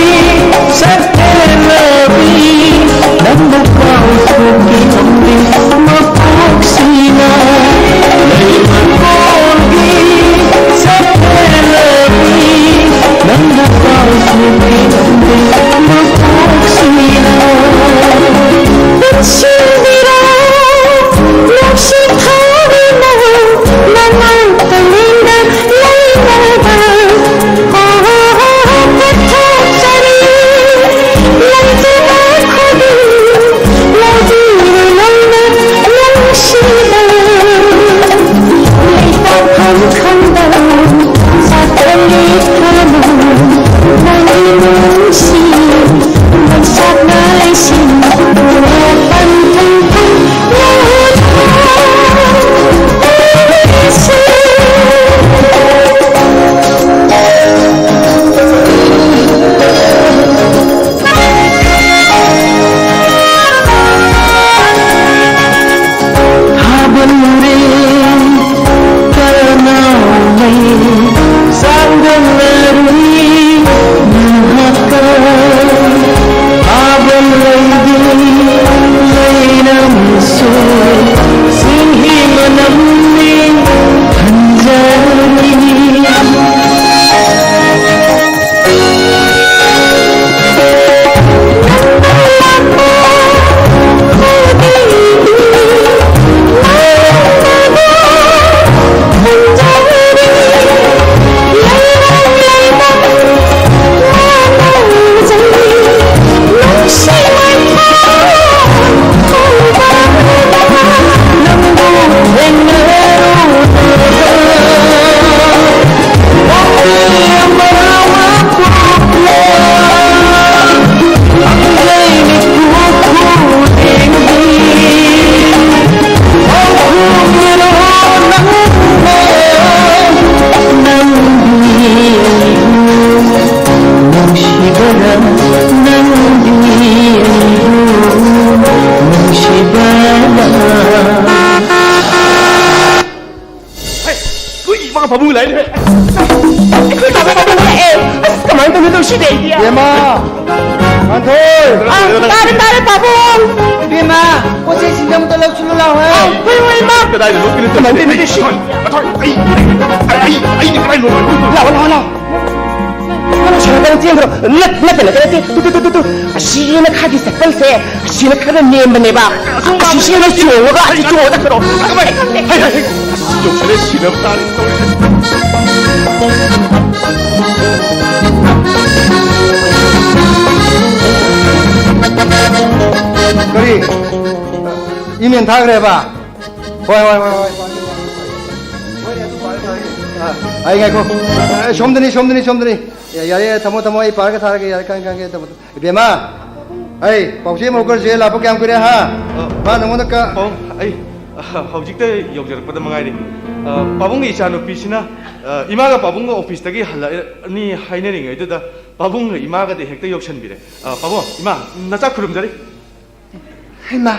ꯁꯛꯍꯦꯜꯂꯕꯤ, ꯅꯪꯕꯨ ꯀꯥꯎꯊꯣꯛꯀꯦ ꯉꯝꯗꯦ ꯃꯀꯣꯛꯁꯤꯅ꯫ ꯂꯩꯃꯈꯣꯡꯒꯤ ꯁꯛꯍꯦꯜꯂꯕꯤ, ꯅꯪꯕꯨ ꯀꯥꯎꯊꯣꯛꯀꯦ ꯉꯝꯗꯦ ꯃꯀꯣꯛꯁꯤꯅ꯫ ꯄꯥꯟꯊꯣꯏ! ꯑꯥ, ꯇꯥꯔꯦ, ꯇꯥꯔꯦ, ꯄꯥꯕꯨꯡ! ꯏꯕꯦꯝꯃ, ꯄꯣꯠ ꯆꯩꯁꯤꯡꯗꯣ ꯑꯃꯨꯛꯇ ꯂꯧꯁꯤꯜꯂꯨ ꯂꯥꯎ, ꯍꯦ꯫ ꯑꯥ, ꯍꯣꯏ, ꯍꯣꯏ, ꯏꯃꯥ꯫ ꯀꯗꯥꯏꯗ ꯂꯧꯁꯤꯜꯂꯨ? ꯀꯃꯥꯏ ꯇꯧꯅꯤ? ꯄꯥꯟꯊꯣꯏ, ꯑꯩ, ꯑꯩ, ꯑꯩꯗꯤ ꯀꯗꯥꯏ ꯂꯧ-? ꯂꯥꯛꯑꯣ, ꯂꯥꯛꯑꯣ, ꯂꯥꯛꯑꯣ꯫ ꯅꯪ ꯁꯥꯟꯅꯕ ꯆꯦꯟꯈ꯭ꯔꯣ꯫ ꯅꯠ-, ꯅꯠꯇꯦ, ꯅꯠꯇꯦ, ꯅꯠꯇꯦ꯫ Two, two, two, two, two. ꯑꯁꯤꯅ ꯈꯥꯒꯤ ꯆꯠꯄꯜꯁꯦ, ꯑꯁꯤꯅ ꯈꯔ ꯅꯦꯝꯕꯅꯦꯕ꯫ ꯑꯁꯤꯅ ꯆꯣꯡꯉꯒ, ꯑꯁꯤ ꯆꯣꯡꯉꯒ ꯆꯠꯈ꯭ꯔꯣ꯫ ꯍꯩ, ꯍꯩ, ꯍꯩ꯫ ꯑꯁ, ꯌꯧꯁꯜꯂꯦ, ꯁꯤꯅꯕ ꯇꯥꯔꯦ ꯇꯧꯔꯤꯁꯦ꯫ ꯀꯔꯤ? ꯏꯃꯦꯜ ꯊꯥꯈ꯭ꯔꯦꯕ? ꯍꯣꯏ, ꯍꯣꯏ, ꯍꯣꯏ, ꯍꯣꯏ꯫ ꯑ, ꯑꯩ ꯉꯥꯏꯈꯣ꯫ ꯑ, ꯁꯣꯝꯗꯅꯤ, ꯁꯣꯝꯗꯅꯤ, ꯁꯣꯝꯗꯅꯤ꯫ ꯌꯥ-, ꯌꯥꯔꯦ, ꯌꯥꯔꯦ, ꯊꯝꯃꯣ, ꯊꯝꯃꯣ, ꯑꯩ ꯄꯥꯔꯒ ꯊꯥꯔꯒꯦ, ꯌꯥꯔꯦ, ꯈꯪꯉꯦ, ꯈꯪꯉꯦ, ꯊꯝꯃꯣ, ꯊꯝꯃꯣ꯫ ꯏꯕꯦꯝꯃ, ꯑꯩ ꯄꯥꯎꯆꯦ ꯃꯧꯀꯔꯁꯦ ꯂꯥꯛꯄ ꯀꯌꯥꯝ ꯀꯨꯏꯔꯦ, ꯍꯥ? ꯑ, ꯃꯥ ꯅꯉꯣꯟꯗ ꯀ- ꯄꯥꯕꯨꯡ, ꯑꯩ, ꯑ, ꯍꯧꯖꯤꯛꯇ ꯌꯧꯖꯔꯛꯄꯗ ꯃꯉꯥꯏꯔꯤ꯫ ꯑ, ꯄꯥꯕꯨꯡꯒꯤ ꯏꯆꯥꯅꯨꯄꯤꯁꯤꯅ, ꯑ, ꯏꯃꯥꯒ ꯄꯥꯕꯨꯡꯒ ꯑꯣꯐꯤꯁꯇꯒꯤ ꯍꯜꯂꯛꯑꯅꯤ ꯍꯥꯏꯅꯔꯤꯉꯩꯗꯨꯗ ꯄꯥꯕꯨꯡꯒ ꯏꯃꯥꯒꯗꯤ ꯍꯦꯛꯇ ꯌꯧꯁꯟꯕꯤꯔꯦ꯫ ꯑ, ꯄꯥꯕꯨꯡ, ꯏꯃꯥ, ꯅꯆꯥ ꯈꯨꯔꯨꯝꯖꯔꯤ꯫ ꯍꯩꯃꯥ,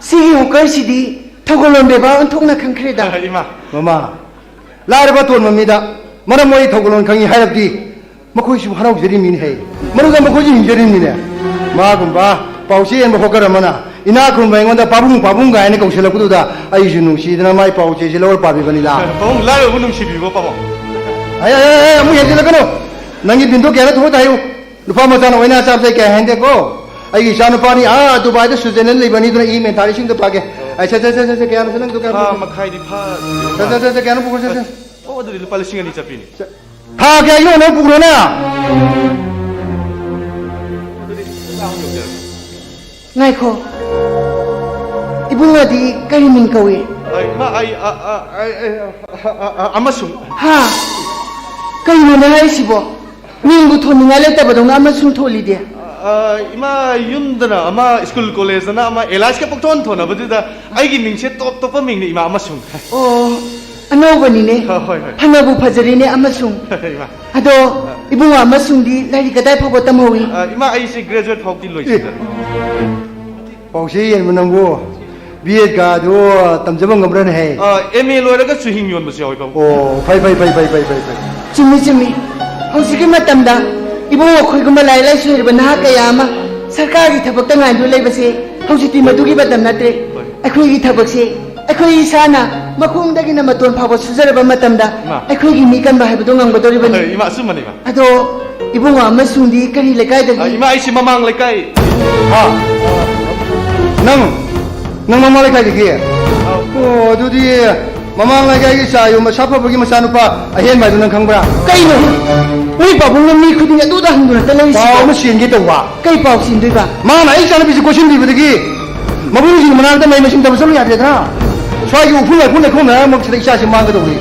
ꯁꯤꯒꯤ ꯍꯣꯀꯔꯁꯤꯗꯤ ꯊꯧꯒꯜꯂꯣꯟ ꯕꯦꯕꯥꯔ ꯑꯣꯟꯊꯣꯛꯅ ꯈꯪꯈ꯭ꯔꯦꯗ꯫ ꯏꯃꯥ꯫ ꯃꯃꯥ, ꯂꯥꯏꯔꯕ ꯑꯇꯣꯟꯕ ꯃꯤꯗ ꯃꯔꯝ ꯃꯣꯛꯏ ꯊꯧꯒꯜꯂꯣꯟ ꯈꯪꯉꯤ ꯍꯥꯏꯔꯕꯗꯤ ꯃꯈꯣꯏꯁꯨ ꯍꯔꯥꯎꯖꯔꯤꯕꯅꯤꯅꯦ ꯍꯦ꯫ ꯃꯗꯨꯒ ꯃꯈꯣꯏꯁꯨ ꯍꯤꯡꯖꯔꯤꯕꯅꯤꯅꯦ꯫ ꯃꯥꯒꯨꯝꯕ ꯄꯥꯎꯆꯦ ꯌꯦꯟꯕ ꯍꯣꯀꯔ ꯑꯃꯅ ꯏꯅꯥꯛ ꯈꯨꯟꯕ ꯑꯩꯉꯣꯟꯗ ꯄꯥꯕꯨꯡ ꯄꯥꯕꯨꯡ ꯀꯥꯏꯅ ꯀꯧꯁꯤꯜꯂꯛꯄꯗꯨꯗ ꯑꯩꯁꯨ ꯅꯨꯡꯁꯤꯗꯅ ꯃꯥꯏ ꯄꯥꯎꯆꯦꯁꯤ ꯂꯧꯔ ꯄꯥꯕꯤꯕꯅꯤꯗ꯫ ꯄꯥꯕꯨꯡ, ꯂꯥꯏꯔꯕꯕꯨ ꯅꯨꯡꯁꯤꯕꯤꯕ ꯄꯥꯕꯨꯡ꯫ ꯑꯩ, ꯑꯩ, ꯑꯩ, ꯑꯩ, ꯑꯃꯨꯛ ꯍꯦꯟꯖꯤꯜꯂꯛꯀꯅꯨ꯫ ꯅꯪꯒꯤ ꯕꯤꯟꯗꯣ ꯀꯌꯥꯅꯣ ꯊꯣꯛꯑꯣ ꯍꯥꯏꯌꯨ꯫ ꯅꯨꯄꯥ ꯃꯆꯥꯅ ꯑꯣꯏꯅ ꯆꯥꯕꯁꯦ ꯀꯌꯥ ꯍꯦꯟꯗꯦꯀꯣ꯫ ꯑꯩꯒꯤ ꯏꯆꯥ ꯅꯨꯄꯥꯅꯤ, ꯑꯥ, ꯗꯨꯕꯥꯏꯗ ꯁ꯭ꯋꯤꯖꯔꯂꯦꯟ ꯂꯩꯕꯅꯤꯗꯨꯅ ꯏ ꯃꯦꯟ ꯊꯥꯔꯤꯁꯤꯡꯗꯣ ꯄꯥꯒꯦ꯫ ꯑꯩ, ꯁꯦ, ꯁꯦ, ꯁꯦ, ꯁꯦ, ꯁꯦ, ꯀꯌꯥꯅꯣ ꯁꯦ ꯅꯪꯗꯣ ꯀꯌꯥꯅꯣ ꯊꯥ ꯄꯨꯈ꯭ꯔꯣ? ꯃꯈꯥꯏꯗꯤ ꯐꯥ-, ꯁꯦ, ꯁꯦ, ꯁꯦ, ꯁꯦ, ꯀꯌꯥꯅꯣ ꯄꯨꯈ꯭ꯔꯣ, ꯁꯦ, ꯁꯦ꯫ ꯑꯣ, ꯑꯗꯨꯗꯤ ꯂꯨꯄꯥ ꯂꯤꯁꯤꯡ ꯑꯅꯤ ꯆꯠꯄꯤꯅꯤ꯫ ꯁꯦ, ꯊꯥ ꯀꯌꯥꯒꯤꯅꯣ ꯅꯪ ꯄꯨꯈ꯭ꯔꯣꯅ? ꯑꯗꯨꯗꯤ ꯉꯥꯏꯈꯣ꯫ ꯏꯕꯨꯡꯉꯣꯗꯤ ꯀꯔꯤ ꯃꯤꯡ ꯀꯧꯏ? ꯑ, ꯏꯃꯥ, ꯑꯩ, ꯑ, ꯑ, ꯑ, ꯑ, ꯑ, ꯑ, ꯑꯃꯁꯨꯡ꯫ ꯍꯥ? ꯀꯩꯅꯣꯅꯦ ꯍꯥꯏꯔꯤꯁꯤꯕꯣ? ꯃꯤꯡꯕꯨ ꯊꯣꯟꯅꯤꯡꯉꯥꯏ ꯂꯩꯇꯕꯗꯧꯅ ꯑꯃꯁꯨꯡ ꯊꯣꯜꯂꯤꯗꯤ? ꯑ, ꯏꯃꯥ, ꯌꯨꯝꯗꯅ ꯑꯃ, ꯁ꯭ꯀꯨꯜ ꯀꯣꯂꯦꯖꯇꯅ ꯑꯃ, ꯑꯦꯂꯥꯏꯁꯀ ꯄꯪꯊꯣꯟ ꯊꯣꯟꯅꯕꯗꯨꯗ ꯑꯩꯒꯤ ꯃꯤꯡꯁꯦ ꯇꯣꯞ ꯇꯣꯞꯄ ꯃꯤꯡꯅꯤ, ꯏꯃꯥ, ꯑꯃꯁꯨꯡ꯫ ꯑꯣ, ꯑꯅꯧꯕꯅꯤꯅꯦ꯫ ꯑ, ꯍꯣꯏ, ꯍꯣꯏ꯫ ꯐꯅꯕꯨ ꯐꯖꯔꯤꯅꯦ, ꯑꯃꯁꯨꯡ꯫ ꯏꯃꯥ꯫ ꯑꯗꯣ, ꯏꯕꯨꯡꯉꯣ ꯑꯃꯁꯨꯡꯗꯤ ꯂꯥꯏꯔꯤꯛ ꯀꯗꯥꯏ ꯐꯥꯎꯕ ꯇꯝꯍꯧꯏ? ꯑ, ꯏꯃꯥ, ꯑꯩꯁꯦ ꯒ꯭ꯔꯦꯖꯨꯑꯦꯠ ꯐꯥꯎꯗꯤ ꯂꯣꯏꯁꯤꯟꯖꯔꯦ꯫ ꯄꯥꯎꯆꯦ ꯌꯦꯟꯕ ꯅꯪꯕꯨ ꯕꯤ ꯑꯦꯗ ꯀꯥꯗꯨ ꯇꯝꯖꯕ ꯉꯝꯕ꯭ꯔꯅꯦ ꯍꯦ? ꯑ, ꯑꯦꯝ ꯑꯦ ꯂꯣꯏꯔꯒ ꯆꯨꯍꯤꯡ ꯌꯣꯟꯕꯁꯨ ꯌꯥꯎꯏ, ꯄꯥꯕꯨꯡ꯫ ꯑꯣ, ꯐꯩ, ꯐꯩ, ꯐꯩ꯫ ꯆꯨꯝꯃꯤ, ꯆꯨꯝꯃꯤ꯫ ꯍꯧꯖꯤꯛꯀꯤ ꯃꯇꯝꯗ ꯏꯕꯨꯡꯉꯣ, ꯑꯩꯈꯣꯏꯒꯨꯝꯕ ꯂꯥꯏꯔꯤꯛ ꯂꯥꯏꯁꯨ ꯍꯩꯔꯕ ꯅꯍꯥ ꯀꯌꯥ ꯑꯃ ꯁꯔꯀꯥꯔꯒꯤ ꯊꯕꯛꯇ ꯉꯥꯏꯗꯨꯅ ꯂꯩꯕꯁꯦ ꯍꯧꯖꯤꯛꯇꯤ ꯃꯗꯨꯒꯤ ꯃꯇꯝ ꯅꯠꯇ꯭ꯔꯦ꯫ ꯑꯩꯈꯣꯏꯒꯤ ꯊꯕꯛꯁꯦ ꯑꯩꯈꯣꯏ ꯏꯁꯥꯅ ꯃꯈꯣꯡꯗꯒꯤꯅ ꯃꯇꯣꯟ ꯐꯥꯎꯕ ꯁꯨꯖꯔꯕ ꯃꯇꯝꯗ ꯏꯃꯥ꯫ ꯑꯩꯈꯣꯏꯒꯤ ꯃꯤ ꯀꯟꯕ ꯍꯥꯏꯕꯗꯣ ꯉꯝꯒꯗꯧꯔꯤꯕꯅꯤ꯫ ꯏꯃꯥ, ꯑꯆꯨꯝꯕꯅꯤ, ꯏꯃꯥ꯫ ꯑꯗꯣ ꯏꯕꯨꯡꯉꯣ ꯑꯃꯁꯨꯡꯗꯤ ꯀꯔꯤ ꯂꯩꯀꯥꯏꯗꯒꯤ? ꯑ, ꯏꯃꯥ, ꯑꯩꯁꯤ ꯃꯃꯥꯡ ꯂꯩꯀꯥꯏ꯫ ꯍꯥ? ꯅꯪ, ꯅꯪ ꯃꯃꯥꯡ ꯂꯩꯀꯥꯏꯗꯒꯤ? ꯑꯧ꯫ ꯑꯣ, ꯑꯗꯨꯗꯤ ꯃꯃꯥꯡ ꯂꯩꯀꯥꯏꯒꯤ ꯆꯥ ꯌꯣꯟꯕ ꯁꯥꯐꯕꯒꯤ ꯃꯆꯥꯅꯨꯄꯥ ꯑꯍꯦꯟꯕ ꯍꯥꯏꯗꯨ ꯅꯪ ꯈꯪꯕ꯭ꯔꯥ? ꯀꯩꯅꯣ? ꯅꯣꯏ ꯄꯥꯕꯨꯡꯅ ꯃꯤ ꯈꯨꯗꯤꯡꯒꯤ ꯑꯗꯨꯗ ꯍꯪꯗꯨꯅ ꯂꯩꯔꯤꯁꯤꯕꯣ? ꯄꯥꯎ ꯑꯃ ꯆꯦꯟꯒꯦ ꯇꯧꯕ꯫ ꯀꯩ ꯄꯥꯎ ꯆꯦꯟꯗꯣꯏꯕ? ꯃꯥꯅ ꯑꯩ ꯏꯆꯥꯅꯨꯄꯤꯁꯤ ꯀꯣꯏꯁꯤꯟꯕꯤꯕꯗꯒꯤ ꯃꯕꯨꯡꯁꯤꯡ ꯃꯅꯥꯛꯇ ꯃꯍꯩ ꯃꯁꯤꯡ ꯇꯝꯕ ꯆꯠꯂꯨ ꯌꯥꯗ꯭ꯔꯦꯗꯅ꯫ ꯁ꯭ꯋꯥꯏꯒꯤ ꯎꯐꯨꯜ ꯋꯥꯏꯐꯨꯜ ꯂꯩꯈꯣꯝ ꯂꯩꯅꯥꯡꯃꯛꯁꯤꯗ ꯏꯆꯥꯁꯤ ꯃꯥꯡꯒꯗꯧꯔꯤ꯫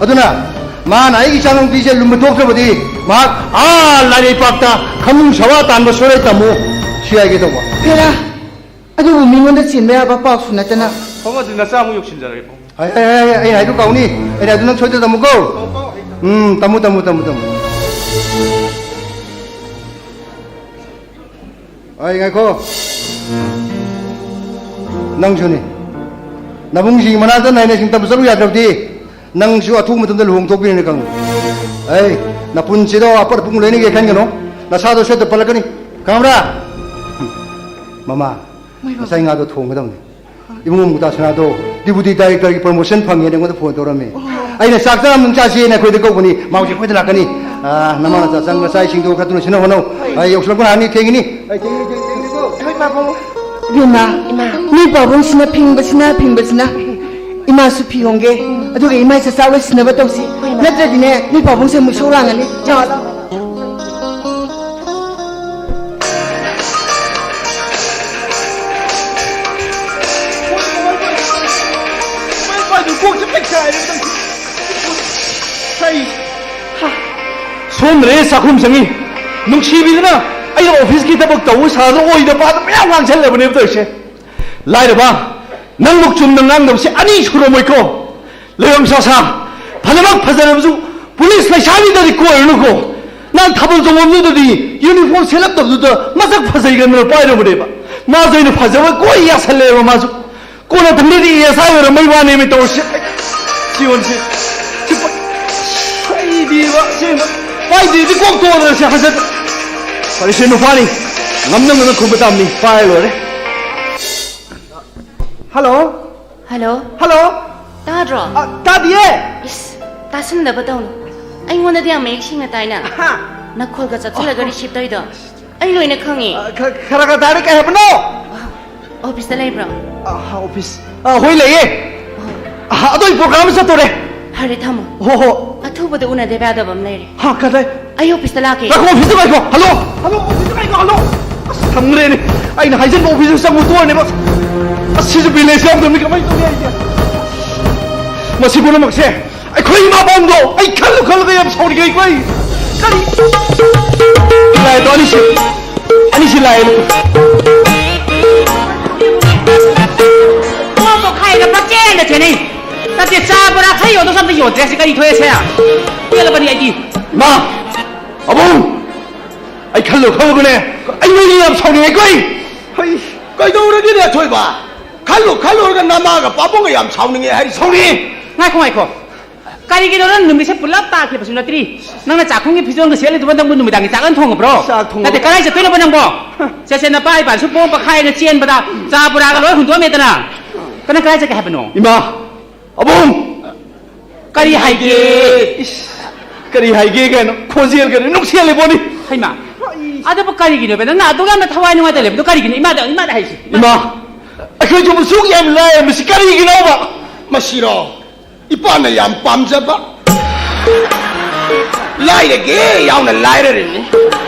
ꯑꯗꯨꯅ ꯃꯥꯅ ꯑꯩꯒꯤ ꯏꯆꯥꯅꯨꯄꯤꯁꯦ ꯂꯨꯝꯕ ꯊꯣꯛꯇ꯭ꯔꯕꯗꯤ ꯃꯍꯥꯛ ꯑꯥ ꯂꯥꯏꯔꯩꯄꯥꯛꯇ ꯈꯃꯨꯡ ꯁꯋꯥ ꯇꯥꯟꯕ ꯁꯣꯏꯔꯣꯏ ꯇꯝꯃꯨ꯫ ꯁꯤ ꯍꯥꯏꯒꯦ ꯇꯧꯕ꯫ ꯍꯦꯔꯥ, ꯑꯗꯨꯕꯨ ꯃꯤꯉꯣꯟꯗ ꯆꯦꯟꯕ ꯌꯥꯕ ꯄꯥꯎꯁꯨ ꯅꯠꯇꯅ꯫ ꯄꯥꯕꯨꯡ, ꯑꯗꯨꯗꯤ ꯅꯆꯥ ꯑꯃꯨꯛ ꯌꯣꯛꯁꯤꯟꯖꯔꯒꯦ, ꯄꯥꯕꯨꯡ꯫ ꯍꯥꯏ, ꯍꯥꯏ, ꯍꯥꯏ, ꯍꯥꯏ, ꯑꯩꯅ ꯍꯥꯏꯗꯨ ꯀꯥꯎꯅꯤ꯫ ꯑꯩꯅ ꯍꯥꯏꯗꯨ ꯅꯪ ꯁꯣꯏꯗꯅ ꯇꯝꯃꯨꯀꯣ꯫ ꯎꯝ, ꯇꯝꯃꯨ, ꯇꯝꯃꯨ, ꯇꯝꯃꯨ, ꯇꯝꯃꯨ꯫ ꯑꯩ ꯉꯥꯏꯈꯣ꯫ ꯅꯪꯁꯨꯅꯤ꯫ ꯅꯕꯨꯡꯁꯤꯒꯤ ꯃꯅꯥꯛꯇ ꯅꯥꯏꯅ ꯁꯤꯡ ꯇꯝꯕ ꯆꯠꯂꯨ ꯌꯥꯗ꯭ꯔꯕꯗꯤ ꯅꯪꯁꯨ ꯑꯊꯨꯕ ꯃꯇꯝꯗ ꯂꯨꯍꯣꯡ ꯊꯣꯛꯄꯤꯔꯅꯤ ꯈꯪꯉꯨ꯫ ꯑꯩ ꯅꯄꯨꯟꯁꯤꯗꯣ ꯑꯄꯠ ꯑꯄꯨꯡ ꯂꯣꯏꯅꯒꯦ ꯈꯟꯒꯅꯨ꯫ ꯅꯁꯥꯗꯣ ꯁꯣꯏꯗ ꯄꯜꯂꯛꯀꯅꯤ꯫ ꯈꯪꯕ꯭ꯔꯥ? ꯃꯃꯥ, ꯃꯣꯏ ꯉꯁꯥꯏ ꯉꯥꯗꯣ ꯊꯣꯡꯒꯗꯕꯅꯤ꯫ ꯏꯕꯨꯡꯉꯣ ꯃꯨꯛꯇꯥꯁꯅꯥꯗꯣ deputy directorꯒꯤ promotion ꯐꯪꯉꯦꯅ ꯑꯩꯉꯣꯟꯗ phone ꯇꯧꯔꯝꯃꯤ꯫ ꯑꯣ꯫ ꯑꯩꯅ ꯆꯥꯛ ꯆꯥ ꯑꯃꯨꯛ ꯆꯥꯁꯦꯅ ꯑꯩꯈꯣꯏꯗ ꯀꯧꯕꯅꯤ꯫ ꯃꯥ ꯍꯧꯖꯤꯛ ꯑꯩꯈꯣꯏꯗ ꯂꯥꯛꯀꯅꯤ꯫ ꯑꯥ, ꯅꯃꯥꯅ ꯆꯥꯛ ꯆꯪ-, ꯅꯆꯥ ꯏꯁꯤꯡꯗꯣ ꯈꯔ ꯊꯨꯅ ꯁꯤꯟꯅ ꯍꯣꯠꯅꯧ꯫ ꯍꯣꯏ꯫ ꯑꯩ ꯌꯧꯁꯤꯜꯂꯛꯄ ꯉꯥꯏꯍꯥꯛꯅꯤ, ꯊꯦꯡꯉꯤꯅꯤ꯫ ꯑꯩ ꯊꯦꯡꯉꯤꯅꯤ, ꯊꯦꯡꯉꯤꯅꯤꯀꯣ꯫ ꯍꯣꯏ, ꯄꯥꯕꯨꯡ꯫ ꯏꯕꯦꯝꯃ, ꯏꯃꯥ꯫ ꯅꯣꯏ ꯄꯥꯕꯨꯡꯁꯤꯅ ꯐꯤꯡꯕꯁꯤꯅ, ꯐꯤꯡꯕꯁꯤꯅ꯫ ꯏꯃꯥꯁꯨ ꯐꯤ ꯍꯣꯡꯒꯦ, ꯑꯗꯨꯒ ꯏꯃꯥ ꯆꯥꯛ ꯆꯥ ꯂꯣꯏꯁꯤꯟꯅꯕ ꯇꯧꯁꯤ꯫ ꯍꯣꯏ, ꯏꯃꯥ꯫ ꯅꯠꯇ꯭ꯔꯗꯤꯅꯦ, ꯅꯣꯏ ꯄꯥꯕꯨꯡꯁꯦ ꯑꯃꯨꯛ ꯏꯁꯧ ꯂꯥꯡꯉꯅꯤ꯫ ꯂꯥꯛꯑꯣ, ꯂꯥꯛꯑꯣ꯫ ꯁꯣꯝꯗꯅꯦ ꯆꯥꯛꯈꯨꯝ ꯆꯪꯉꯤ꯫ ꯅꯨꯡꯁꯤꯕꯤꯗꯨꯅ ꯑꯩꯅ officeꯀꯤ ꯊꯕꯛ ꯇꯧꯕ ꯁꯥꯗꯅ ꯑꯣꯏꯗ ꯄꯥꯗ ꯃꯌꯥꯝ ꯉꯥꯡꯁꯜꯂꯕꯅꯦꯕ ꯇꯧꯔꯤꯁꯦ꯫ ꯂꯥꯏꯔꯕ, ꯅꯪꯕꯨ ꯆꯨꯝꯅ ꯉꯥꯡꯗꯕꯁꯦ ꯑꯅꯤ ꯁꯨꯔꯝꯃꯣꯏꯀꯣ꯫ ꯂꯩꯐꯝ ꯁꯥꯁꯥ, ꯐꯅꯃꯛ ꯐꯖꯔꯕꯁꯨ police ꯂꯩꯁꯥꯕꯤꯗꯗꯤ ꯀꯣꯏꯔꯨꯅꯨꯀꯣ꯫ ꯅꯪ ꯊꯥꯕꯜ ꯆꯣꯡꯐꯝꯗꯨꯗꯗꯤ uniform ꯁꯦꯠꯂꯛꯇꯕꯗꯨꯗ ꯃꯁꯛ ꯐꯖꯩ ꯈꯟꯗꯅ ꯄꯥꯏꯔꯨꯕꯅꯦꯕ꯫ ꯃꯥꯁꯨ ꯑꯩꯅ ꯐꯖꯕ ꯀꯣꯏ ꯌꯥꯁꯜꯂꯦꯕ ꯃꯥꯁꯨ꯫ ꯀꯣꯟꯅ ꯊꯪꯗꯗꯤ S I ꯑꯣꯏꯔꯝꯕꯩ ꯋꯥꯅꯦꯃꯤ ꯇꯧꯔꯤꯁꯦ꯫ ꯁꯤꯌꯣꯟꯁꯦ꯫ ꯁꯤ ꯄ-, ꯑꯩꯗꯤꯕ, ꯑꯁꯦꯡꯕ꯫ ꯄꯥꯏꯗ꯭ꯔꯗꯤ ꯀꯣꯛ ꯇꯣꯛꯑꯗꯅ ꯁꯦ ꯍꯟꯗꯛ꯫ ꯐꯔꯦꯁꯦ ꯅꯨꯄꯥꯅꯤ, ꯉꯝꯅ ꯉꯝꯅ ꯈꯨꯝꯕ ꯇꯥꯕꯅꯤ, ꯄꯥꯏꯔ ꯂꯣꯏꯔꯦ꯫ ꯍꯜꯂꯣ꯫ ꯍꯜꯂꯣ꯫ ꯍꯜꯂꯣ꯫ ꯇꯥꯗ꯭ꯔꯣ? ꯑ, ꯇꯥꯗꯤꯌꯦ꯫ ꯏꯁ, ꯇꯥꯁꯤꯟꯗꯕ ꯇꯧꯅꯨ꯫ ꯑꯩꯉꯣꯟꯗꯗꯤ ꯌꯥꯝ ꯃꯌꯦꯛ ꯁꯦꯡꯅ ꯇꯥꯏꯅ꯫ ꯍꯥ? ꯅꯈꯣꯜꯒ ꯆꯞꯁꯤꯜꯂꯒ ꯑꯣ꯫ ꯔꯤꯁꯤꯞ ꯇꯧꯔꯤꯗꯣ ꯑꯩ ꯂꯣꯏꯅ ꯈꯪꯉꯤ꯫ ꯑ, ꯈ-, ꯈꯔ ꯈꯔ ꯇꯥꯔꯦ, ꯀꯩ ꯍꯥꯏꯕꯅꯣ? ꯑꯣꯐꯤꯁꯇ ꯂꯩꯕ꯭ꯔꯣ? ꯑ, ꯑꯣꯐꯤꯁ꯫ ꯑ, ꯍꯣꯏ, ꯂꯩꯌꯦ꯫ ꯑꯣ꯫ ꯑ, ꯑꯗꯣ ꯑꯩ ꯄ꯭ꯔꯣꯒ꯭ꯔꯥꯝ ꯑꯃ ꯆꯠꯇꯣꯔꯦ꯫ ꯐꯔꯦ, ꯊꯝꯃꯣ꯫ ꯍꯣ, ꯍꯣ꯫ ꯑꯊꯨꯕꯗ ꯎꯅꯗꯕ ꯌꯥꯗꯕ ꯑꯃ ꯂꯩꯔꯦ꯫ ꯍꯥ, ꯀꯗꯥꯏ? ꯑꯩ ꯑꯣꯐꯤꯁꯇ ꯂꯥꯛꯀꯦ꯫ ꯉꯥꯏꯈꯣ, ꯑꯣꯐꯤꯁꯇ ꯉꯥꯏꯈꯣ꯫ ꯍꯜꯂꯣ, ꯍꯜꯂꯣ, ꯑꯣꯐꯤꯁꯇ ꯉꯥꯏꯈꯣ, ꯍꯜꯂꯣ꯫ ꯑꯁ, ꯁꯪꯗ꯭ꯔꯦꯅꯦ꯫ ꯑꯩꯅ ꯍꯥꯏꯖꯟꯕ ꯑꯣꯐꯤꯁꯇ ꯆꯪꯉꯨ ꯇꯣꯛꯑꯅꯦꯕ꯫ ꯑꯁ, ꯁꯤꯁꯨ ꯕꯦꯂꯦꯟꯁ ꯌꯥꯎꯗꯕꯅꯤ, ꯀꯃꯥꯏꯅ ꯇꯧꯅꯤ ꯑꯩꯗꯤ? ꯃꯁꯤ ꯄꯨꯝꯅꯃꯛꯁꯦ ꯑꯩꯈꯣꯏ ꯏꯃꯥ ꯄꯥꯎꯗꯣ ꯑꯩ ꯈꯜꯂꯨ ꯈꯜꯂꯨꯒ ꯌꯥꯝ ꯁꯥꯎꯅꯤꯡꯉꯦ ꯑꯩꯈꯣꯏ꯫ ꯀꯔꯤ? ꯂꯥꯏꯗꯣ ꯑꯅꯤꯁꯤ, ꯑꯅꯤꯁꯤ ꯂꯥꯏ꯫ ꯄꯣꯠ ꯄꯣꯈꯥꯏꯔꯒ ꯄꯪꯆꯦꯟꯗ ꯆꯦꯟꯅꯩ꯫ ꯅꯠꯇꯦ, ꯆꯥ ꯕꯣꯔꯥ ꯈꯔ ꯌꯣꯟꯗꯧꯁꯨ ꯑꯝꯇ ꯌꯣꯟꯗ꯭ꯔꯦ꯫ ꯁꯤ ꯀꯔꯤ ꯊꯣꯛꯑꯦ ꯁꯦ? ꯄꯦꯜꯂꯕꯅꯤ ꯑꯩꯗꯤ꯫ ꯃꯥ, ꯑꯕꯨꯡ, ꯑꯩ ꯈꯜꯂꯨ ꯈꯜꯂꯨꯒꯅꯦ ꯑꯩ ꯅꯣꯏꯅꯤ ꯌꯥꯝ ꯁꯥꯎꯅꯤꯡꯉꯦ ꯀꯣꯏ꯫ ꯍꯩ, ꯀꯩꯗꯧꯔꯒꯦꯅꯦ ꯑꯊꯣꯏꯕ? ꯈꯜꯂꯨ ꯈꯜꯂꯨꯔꯒ ꯅꯃꯥꯒ ꯄꯥꯕꯨꯡꯒ ꯌꯥꯝ ꯁꯥꯎꯅꯤꯡꯉꯦ ꯍꯥꯏꯔꯤꯁꯦ꯫ ꯁꯥꯎꯅꯤꯡꯉꯦ꯫ ꯉꯥꯏꯈꯣ, ꯉꯥꯏꯈꯣ꯫ ꯀꯔꯤꯒꯤꯅꯣ ꯅꯪ ꯅꯨꯃꯤꯠꯁꯦ ꯄꯨꯂꯞ ꯇꯥꯈꯤꯕꯁꯨ ꯅꯠꯇ꯭ꯔꯤ? ꯅꯪꯅ ꯆꯥꯛꯈꯨꯝꯒꯤ ꯐꯤꯖꯣꯜꯒ ꯁꯦꯠꯂꯤꯗꯨꯕꯨ ꯅꯪꯕꯨ ꯅꯨꯃꯤꯗꯥꯡꯒꯤ ꯆꯥꯛ ꯍꯥꯟꯅ ꯊꯣꯡꯉꯕ꯭ꯔꯣ? ꯆꯥꯛ ꯊꯣꯡꯉꯕ꯭ꯔꯣ? ꯅꯠꯇꯦ, ꯀꯗꯥꯏ ꯆꯠꯇꯣꯏꯅꯣꯕ ꯅꯪꯕꯣ? ꯁꯦ, ꯁꯦ, ꯅꯄꯥ ꯏꯄꯥꯁꯨ ꯄꯣꯝ ꯄꯈꯥꯏꯅ ꯆꯦꯟꯕꯗ ꯆꯥ ꯕꯣꯔꯥꯒ ꯂꯣꯏ ꯍꯨꯟꯗꯣꯛꯑꯝꯃꯦꯗꯅ꯫ ꯀꯅꯥ ꯀꯗꯥꯏ ꯆꯠꯀꯦ ꯍꯥꯏꯕꯅꯣ? ꯏꯃꯥ! ꯑꯕꯨꯡ! ꯀꯔꯤ ꯍꯥꯏꯒꯦ? ꯏꯁ, ꯀꯔꯤ ꯍꯥꯏꯒꯦ ꯀꯩꯅꯣ? ꯈꯣꯟꯖꯦꯜꯒꯗꯤ ꯅꯨꯡꯁꯤꯍꯜꯂꯤꯕꯣꯅꯤ꯫ ꯍꯩꯃꯥ! ꯑꯗꯨꯕꯨ ꯀꯔꯤꯒꯤꯅꯣꯕ ꯅꯪꯅ ꯑꯗꯨꯛ ꯌꯥꯝꯅ ꯊꯋꯥꯏ ꯅꯨꯡꯉꯥꯏꯇ ꯂꯩꯕꯗꯣ ꯀꯔꯤꯒꯤꯅꯣ? ꯏꯃꯥꯗ, ꯏꯃꯥꯗ ꯍꯥꯏꯁꯤ꯫ ꯏꯃꯥ! ꯑꯩꯈꯣꯏꯁꯨ ꯁꯨꯛ ꯌꯥꯝ ꯂꯥꯏꯔꯕꯁꯤ ꯀꯔꯤꯒꯤꯅꯣꯕ? ꯃꯁꯤꯔꯣ? ꯏꯄꯥꯅ ꯌꯥꯝ ꯄꯥꯝꯖꯕ꯫ ꯂꯥꯏꯔꯒꯦ ꯌꯥꯎꯅ ꯂꯥꯏꯔꯔꯤꯅꯤ꯫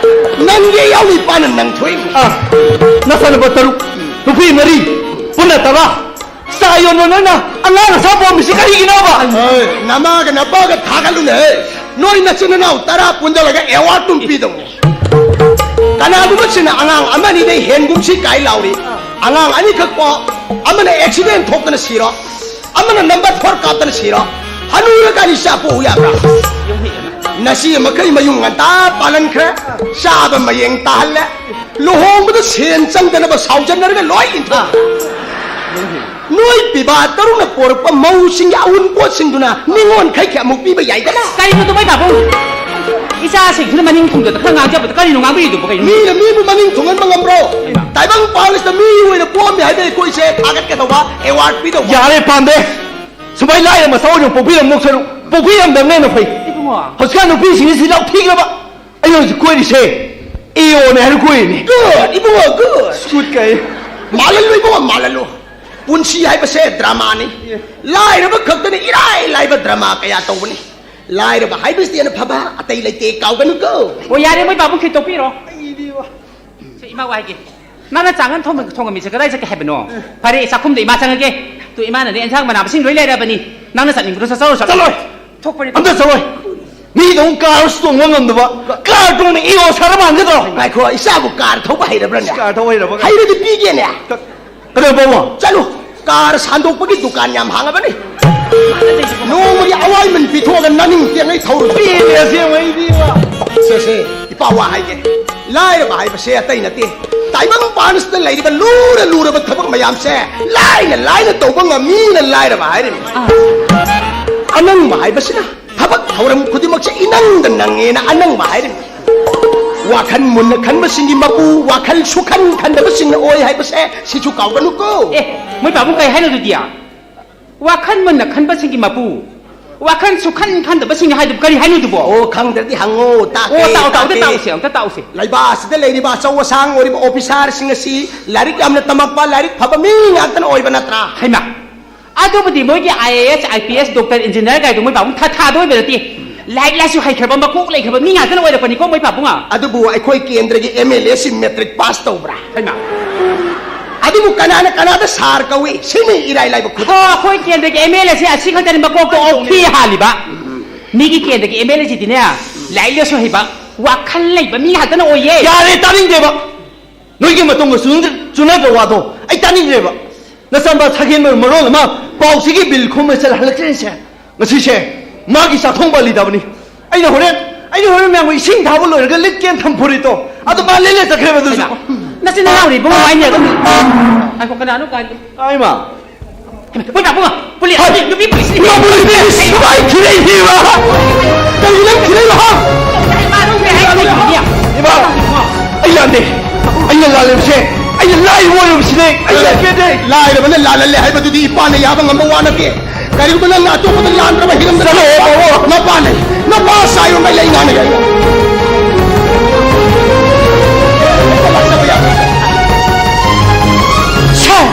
ꯅꯪꯒꯦ ꯌꯥꯎꯅ ꯏꯄꯥꯅ ꯅꯪ ꯊꯣꯛꯏꯅꯤ꯫ ꯑ, ꯅꯆꯥꯅꯨꯄꯥ ꯇꯔꯨꯛ, ꯅꯨꯄꯤ ꯃꯔꯤ, ꯄꯨꯟꯅ ꯇꯔꯥ꯫ ꯆꯥ ꯌꯣꯟꯕ ꯅꯣꯏꯅ ꯑꯉꯥꯡ ꯑꯁꯥ ꯄꯣꯝꯃꯤꯁꯤ ꯀꯔꯤꯒꯤꯅꯣꯕ? ꯍꯣꯏ, ꯅꯃꯥꯒ ꯅꯄꯥꯒ ꯊꯥꯒꯠꯂꯨꯅꯦꯍꯦ꯫ ꯅꯣꯏ ꯅꯆꯤꯟ ꯅꯅꯥꯎ ꯇꯔꯥ ꯄꯨꯟꯖꯜꯂꯒ ꯑꯦꯋꯥꯔꯗ ꯇꯨꯝ ꯄꯤꯗꯧꯅꯦ꯫ ꯀꯅꯥꯒꯨꯝꯕꯁꯤꯅ ꯑꯉꯥꯡ ꯑꯃꯅꯤꯗꯩ ꯍꯦꯟꯒꯨꯝꯁꯤ ꯀꯥꯏ ꯂꯥꯎꯔꯤ꯫ ꯑꯉꯥꯡ ꯑꯅꯤꯈꯛ ꯄꯣꯛ, ꯑꯃꯅ ꯑꯦꯛꯁꯤꯗꯦꯟ ꯊꯣꯛꯇꯅ ꯁꯤꯔꯣ, ꯑꯃꯅ ꯅꯝꯕꯔ ꯐꯣꯔ ꯀꯥꯞꯇꯅ ꯁꯤꯔꯣ? ꯍꯅꯨꯔꯀꯥꯟꯗ ꯏꯆꯥ ꯄꯣꯛꯎ ꯌꯥꯕ꯭ꯔꯥ? ꯅꯆꯦ ꯃꯈꯩ ꯃꯌꯨꯝ ꯉꯟꯇꯥ ꯄꯥꯜꯍꯟꯈ꯭ꯔꯦ, ꯆꯥꯕ ꯃꯌꯦꯡ ꯇꯥꯍꯜꯂꯦ, ꯂꯨꯍꯣꯡꯕꯗ ꯁꯦꯟ ꯆꯪꯗꯅꯕ ꯁꯥꯎꯖꯟꯅꯔꯒ ꯂꯣꯏ ꯏꯟꯊꯣꯛ꯫ ꯅꯣꯏ ꯄꯤꯕꯥ ꯇꯔꯨꯛꯅ ꯄꯣꯔꯛꯄ ꯃꯧꯁꯤꯡꯒꯤ ꯑꯎꯟꯄꯣꯠꯁꯤꯡꯗꯨꯅ ꯅꯤꯉꯣꯟꯈꯩꯒꯤ ꯑꯃꯨꯛ ꯄꯤꯕ ꯌꯥꯏꯗꯅ꯫ ꯀꯔꯤꯅꯣ ꯑꯗꯨꯃꯥꯏ ꯄꯥꯕꯨꯡ? ꯏꯆꯥꯁꯤꯡꯁꯤꯅ ꯃꯅꯤꯡ ꯊꯨꯡꯗꯗ ꯈꯔ ꯉꯥꯡꯖꯕꯗ ꯀꯔꯤꯅꯣ ꯉꯥꯡꯕꯤꯔꯤꯗꯨꯕꯨ ꯀꯩꯅꯣ? ꯃꯤꯅ ꯃꯤꯕꯨ ꯃꯅꯤꯡ ꯊꯨꯡꯍꯟꯕ ꯉꯝꯕ꯭ꯔꯣ? ꯇꯥꯏꯕꯪ ꯄꯥꯟꯕꯁꯤꯗ ꯃꯤ ꯑꯣꯏꯅ ꯄꯣꯛꯑꯝꯃꯤ ꯍꯥꯏꯕ ꯑꯩꯈꯣꯏꯁꯦ ꯊꯥꯒꯠꯀꯗꯧꯕ, ꯑꯦꯋꯥꯔꯗ ꯄꯤꯗꯧꯕ꯫ ꯌꯥꯔꯦ ꯄꯥꯟꯗꯦ꯫ ꯁꯨꯃꯥꯏ ꯂꯥꯏꯔ ꯃꯆꯥ ꯑꯣꯏꯅ ꯄꯣꯛꯄꯤꯔꯝꯗꯧ ꯁꯔꯨꯛ ꯄꯣꯛꯄꯤꯔꯝꯗꯕꯅ ꯍꯦꯟꯅ ꯐꯩ꯫ ꯏꯕꯨꯡꯉꯣ꯫ ꯍꯧꯖꯤꯛꯀꯥꯟ ꯅꯨꯄꯤꯁꯤꯡꯁꯤ ꯂꯧꯊꯤꯈ꯭ꯔꯕ꯫ ꯑꯩꯅ ꯍꯧꯖꯤꯛ ꯀꯣꯏꯔꯤꯁꯦ ꯏ ꯑꯣꯅꯦ ꯍꯥꯏꯅ ꯀꯣꯏꯔꯤꯅꯦ꯫ Good, ꯏꯕꯨꯡꯉꯣ, good. ꯁꯨꯠ ꯀꯥꯏ꯫ ꯃꯥꯜꯍꯜꯂꯨ ꯏꯕꯨꯡꯉꯣ, ꯃꯥꯜꯍꯜꯂꯨ꯫ ꯄꯨꯟꯁꯤ ꯍꯥꯏꯕꯁꯦ ꯗ꯭ꯔꯃꯥꯅꯤ꯫ ꯂꯥꯏꯔꯕ ꯈꯛꯇꯅ ꯏꯔꯥꯏ ꯂꯥꯏꯕ ꯗ꯭ꯔꯃꯥ ꯀꯌꯥ ꯇꯧꯕꯅꯤ꯫ ꯂꯥꯏꯔꯕ ꯍꯥꯏꯕꯁꯤꯗꯤ ꯍꯦꯟꯅ ꯐꯕ ꯑꯇꯩ ꯂꯩꯇꯦ, ꯀꯥꯎꯒꯅꯨꯀꯣ꯫ ꯑꯣ, ꯌꯥꯔꯦ, ꯃꯣꯏ ꯄꯥꯕꯨꯡ ꯈꯤꯇ ꯇꯣꯛꯄꯤꯔꯣ꯫ ꯁꯦ, ꯏꯃꯥ ꯋꯥ ꯍꯥꯏꯒꯦ꯫ ꯅꯪꯅ ꯆꯥꯛ ꯊꯣꯡ-, ꯊꯣꯡꯉꯝꯃꯤꯁꯦ ꯀꯗꯥꯏ ꯆꯠꯀꯦ ꯍꯥꯏꯕꯅꯣ? ꯐꯔꯦ, ꯆꯥꯛꯈꯨꯝꯗ ꯏꯃꯥ ꯆꯪꯉꯒꯦ꯫ ꯇꯨ, ꯏꯃꯥꯅꯅꯦ ꯑꯦꯟꯁꯥꯡ ꯃꯅꯥ ꯃꯁꯤꯡ ꯂꯣꯏ ꯂꯩꯔꯕꯅꯤ꯫ ꯅꯪꯅ ꯆꯠꯅꯤꯡꯕꯗꯣ ꯆꯠꯆꯧꯔꯣ, ꯆꯠꯂꯣ꯫ ꯆꯠꯂꯣꯏ꯫ ꯊꯣꯛꯄꯅꯤ꯫ ꯑꯝꯇ ꯆꯠꯂꯣꯏ꯫ ꯃꯤꯗꯧ ꯀꯥꯔ ꯇꯣꯡꯕ ꯉꯝꯗꯕ, ꯀꯥꯔ ꯇꯣꯡꯅ ꯏ ꯑꯣ ꯁꯥꯔ ꯃꯥꯟꯒꯗ꯭ꯔꯣ? ꯉꯥꯏꯈꯣ, ꯏꯆꯥꯕꯨ ꯀꯥꯔ ꯊꯧꯕ ꯍꯩꯔꯕ꯭ꯔꯅꯦ? ꯀꯥꯔ ꯊꯧꯕ ꯍꯩꯔꯕ ꯀꯥꯏ? ꯍꯩꯔꯗꯤ ꯄꯤꯒꯦꯅꯦ꯫ ꯀ-, ꯀꯩꯗꯧꯕ ꯄꯥꯕꯨꯡ? ꯆꯠꯂꯨ, ꯀꯥꯔ ꯁꯥꯟꯗꯣꯛꯄꯒꯤ ꯗꯨꯀꯥꯟ ꯌꯥꯝ ꯍꯥꯡꯉꯕꯅꯤ꯫ ꯅꯣꯡꯃꯒꯤ ꯑꯋꯥꯏꯃꯟ ꯄꯤꯊꯣꯛꯑꯒ ꯅꯅꯤꯡ ꯇꯦꯡꯉꯩ ꯊꯧꯔꯨ꯫ ꯄꯤꯔꯦ ꯑꯁꯦꯡꯕ ꯑꯩꯗꯤ꯫ ꯁꯦ, ꯁꯦ, ꯏꯄꯥ ꯋꯥ ꯍꯥꯏꯒꯦ꯫ ꯂꯥꯏꯔꯕ ꯍꯥꯏꯕꯁꯦ ꯑꯇꯩ ꯅꯠꯇꯦ꯫ ꯇꯥꯏꯕꯪ ꯄꯥꯟꯁꯤꯗ ꯂꯩꯔꯤꯕ ꯂꯨꯔ ꯂꯨꯔꯕ ꯊꯕꯛ ꯃꯌꯥꯝꯁꯦ ꯂꯥꯏꯅ ꯂꯥꯏꯅ ꯇꯧꯕ ꯉꯝꯃꯤꯅ ꯂꯥꯏꯔꯕ ꯍꯥꯏꯔꯤꯅꯤ꯫ ꯑꯅꯪꯕ ꯍꯥꯏꯕꯁꯤꯅ ꯊꯕꯛ ꯊꯧꯔꯝ ꯈꯨꯗꯤꯡꯃꯛꯁꯦ ꯏꯅꯪꯗ ꯅꯪꯉꯦꯅ ꯑꯅꯪꯕ ꯍꯥꯏꯔꯤꯅꯤ꯫ ꯋꯥꯈꯜ ꯃꯨꯟꯅ ꯈꯟꯕꯁꯤꯡꯒꯤ ꯃꯄꯨ, ꯋꯥꯈꯜ ꯁꯨꯈꯟ ꯈꯟꯗꯕꯁꯤꯡꯅ ꯑꯣꯏ ꯍꯥꯏꯕꯁꯦ ꯁꯤꯁꯨ ꯀꯥꯎꯒꯅꯨꯀꯣ꯫ ꯑꯦ, ꯃꯣꯏ ꯄꯥꯕꯨꯡ ꯀꯩ ꯍꯥꯏꯅꯣ ꯑꯗꯨꯗꯤ? ꯋꯥꯈꯜ ꯃꯨꯟꯅ ꯈꯟꯕꯁꯤꯡꯒꯤ ꯃꯄꯨ, ꯋꯥꯈꯜ ꯁꯨꯈꯟ ꯈꯟꯗꯕꯁꯤꯡꯅ ꯍꯥꯏꯗꯨꯕꯨ ꯀꯔꯤ ꯍꯥꯏꯅꯣ ꯑꯗꯨꯕꯣ? ꯑꯣ, ꯈꯪꯗ꯭ꯔꯗꯤ ꯍꯪꯉꯣ, ꯇꯥꯛꯀꯦ, ꯑꯣ, ꯇꯥꯛꯑꯣ, ꯇꯥꯛꯑꯣ, ꯑꯝꯇ ꯇꯥꯛꯀꯦ꯫ ꯇꯥꯛꯎꯁꯦ, ꯑꯝꯇ ꯇꯥꯛꯎꯁꯦ꯫ ꯂꯩꯕꯥꯛ ꯑꯁꯤꯗ ꯂꯩꯔꯤꯕ ꯑꯆꯧ ꯑꯁꯥꯡ ꯑꯣꯏꯔꯤꯕ ꯑꯣꯐꯤꯁꯥꯔꯁꯤꯡ ꯑꯁꯤ ꯂꯥꯏꯔꯤꯛ ꯌꯥꯝꯅ ꯇꯝꯃꯛꯄ, ꯂꯥꯏꯔꯤꯛ ꯐꯕ ꯃꯤ ꯉꯥꯛꯇꯅ ꯑꯣꯏꯕ ꯅꯠꯇ꯭ꯔꯥ? ꯍꯩꯃꯥ, ꯑꯗꯨꯕꯨꯗꯤ ꯃꯣꯏꯒꯤ IAS, IPS, ꯗꯣꯛꯇꯔ, ꯏꯟꯖꯤꯅꯤꯌꯥꯔ ꯀꯥꯏꯗꯣ ꯃꯣꯏ ꯄꯥꯕꯨꯡ ꯊꯥ ꯊꯥꯗ ꯑꯣꯏꯕ ꯅꯠꯇꯦ꯫ ꯂꯥꯏꯔꯤꯛ ꯂꯥꯏꯁꯨ ꯍꯩꯈ꯭ꯔꯕ, ꯃꯀꯣꯛ ꯂꯩꯈ꯭ꯔꯕ ꯃꯤ ꯉꯥꯛꯇꯅ ꯑꯣꯏꯔꯛꯄꯅꯤꯀꯣ ꯃꯣꯏ ꯄꯥꯕꯨꯡ꯫ ꯑꯗꯨꯕꯨ ꯑꯩꯈꯣꯏ ꯀꯦꯟꯗ꯭ꯔꯒꯤ MLA ꯁꯤ ꯃꯦꯇ꯭ꯔꯤꯛ ꯄꯥꯁ ꯇꯧꯕ꯭ꯔꯥ? ꯍꯩꯃꯥ꯫ ꯑꯗꯨꯕꯨ ꯀꯅꯥꯅ ꯀꯅꯥꯗ ꯁꯥꯔ ꯀꯧꯏ? ꯁꯤꯅꯤ ꯏꯔꯥꯏ ꯂꯥꯏꯕ ꯈꯨꯗꯝ꯫ ꯍꯣ, ꯑꯩꯈꯣꯏ ꯀꯦꯟꯗ꯭ꯔꯒꯤ MLA ꯁꯤ ꯑꯁꯤ ꯈꯛꯇꯅꯤ ꯃꯀꯣꯛꯇ ꯑꯣꯛꯊꯤ ꯍꯥꯜꯂꯤꯕ꯫ ꯃꯤꯒꯤ ꯀꯦꯟꯗ꯭ꯔꯒꯤ MLA ꯁꯤꯗꯤꯅꯦ, ꯂꯥꯏꯔꯤꯛ ꯂꯥꯏꯁꯨ ꯍꯩꯕ, ꯋꯥꯈꯜ ꯂꯩꯕ ꯃꯤ ꯉꯥꯛꯇꯅ ꯑꯣꯏꯌꯦ꯫ ꯌꯥꯔꯦ, ꯇꯥꯅꯤꯡꯗꯦꯕ꯫ ꯅꯣꯏꯒꯤ ꯃꯇꯧꯒ ꯆꯨꯅꯗ-, ꯆꯨꯅꯗ꯭ꯔ ꯋꯥꯗꯣ ꯑꯩ ꯇꯥꯅꯤꯡꯗ꯭ꯔꯦꯕ꯫ ꯅꯆꯥꯅꯨꯄꯥ ꯁꯥꯒꯦꯟꯕꯅ ꯃꯔꯣꯜ ꯑꯃ ꯄꯥꯎꯁꯤꯒꯤ ꯕꯤꯜ ꯈꯣꯝꯕ ꯆꯠꯂ ꯍꯜꯂꯛꯇ꯭ꯔꯤꯁꯦ꯫ ꯉꯁꯤꯁꯦ ꯃꯥꯒꯤ ꯆꯥꯛꯊꯣꯡ ꯄꯥꯜꯂꯤꯗꯕꯅꯤ꯫ ꯑꯩꯅ ꯍꯣꯔꯦꯟ, ꯑꯩꯅ ꯍꯣꯔꯦꯟ ꯃꯌꯥꯝꯕꯨ ꯏꯁꯤꯡ ꯊꯥꯕ ꯂꯣꯏꯔꯒ ꯂꯤꯠꯀꯦꯅ ꯊꯝ ꯐꯨꯔꯤꯠꯇꯣ ꯑꯗꯨ ꯃꯥ ꯂꯤꯠꯂ ꯆꯠꯈ꯭ꯔꯦꯕ ꯑꯗꯨꯁꯨ꯫ ꯍꯩꯃꯥ, ꯅꯆꯤꯟ ꯅꯅꯥꯎꯅꯤ ꯏꯕꯨꯡꯉꯣ, ꯑꯩꯅꯦ ꯑꯗꯨꯝ꯫ ꯉꯥꯏꯈꯣ, ꯀꯅꯥꯅꯣ ꯀꯥꯏ? ꯑꯩꯃ꯫ ꯍꯩꯃꯥ, ꯄꯨꯂꯤꯁ ꯂꯥꯛꯄ, ꯄꯨꯂꯤꯁ, ꯍꯥꯏ, ꯅꯨꯄꯤ ꯄꯨꯂꯤꯁ꯫ ꯏꯃꯥ ꯄꯨꯂꯤꯁ, ꯏꯃꯥ ꯊꯤꯔꯛꯏꯕ꯫ ꯀꯔꯤꯒꯤ ꯅꯪ ꯊꯤꯔꯛꯏꯕ, ꯍꯥ? ꯏꯃꯥ, ꯑꯩ ꯂꯥꯟꯗꯦ꯫ ꯑꯩꯅ ꯂꯥꯜꯂꯤꯕꯁꯦ, ꯑꯩꯅ ꯂꯥꯏꯔꯕ ꯑꯣꯏꯔꯨꯕꯁꯤꯅꯦ꯫ ꯑꯩ ꯂꯥꯟꯖꯗꯦ꯫ ꯂꯥꯏꯔꯕꯅ ꯂꯥꯜꯍꯜꯂꯦ ꯍꯥꯏꯕꯗꯨꯗꯤ ꯏꯄꯥꯅ ꯌꯥꯕ ꯉꯝꯕ ꯋꯥ ꯅꯠꯇꯦ꯫ ꯀꯔꯤꯒꯨꯝꯕ ꯅꯪꯅ ꯑꯇꯣꯞꯄꯗ ꯂꯥꯟꯗ꯭ꯔꯕ ꯍꯤꯔꯝꯗ ꯆꯠꯂꯣ, ꯆꯠꯂꯣ꯫ ꯅꯄꯥ ꯂꯩ, ꯅꯄꯥ ꯁꯥꯏꯔꯨꯝꯕꯩ ꯂꯩ ꯉꯥꯡꯅ ꯌꯥꯏ꯫ ꯁꯥꯔ!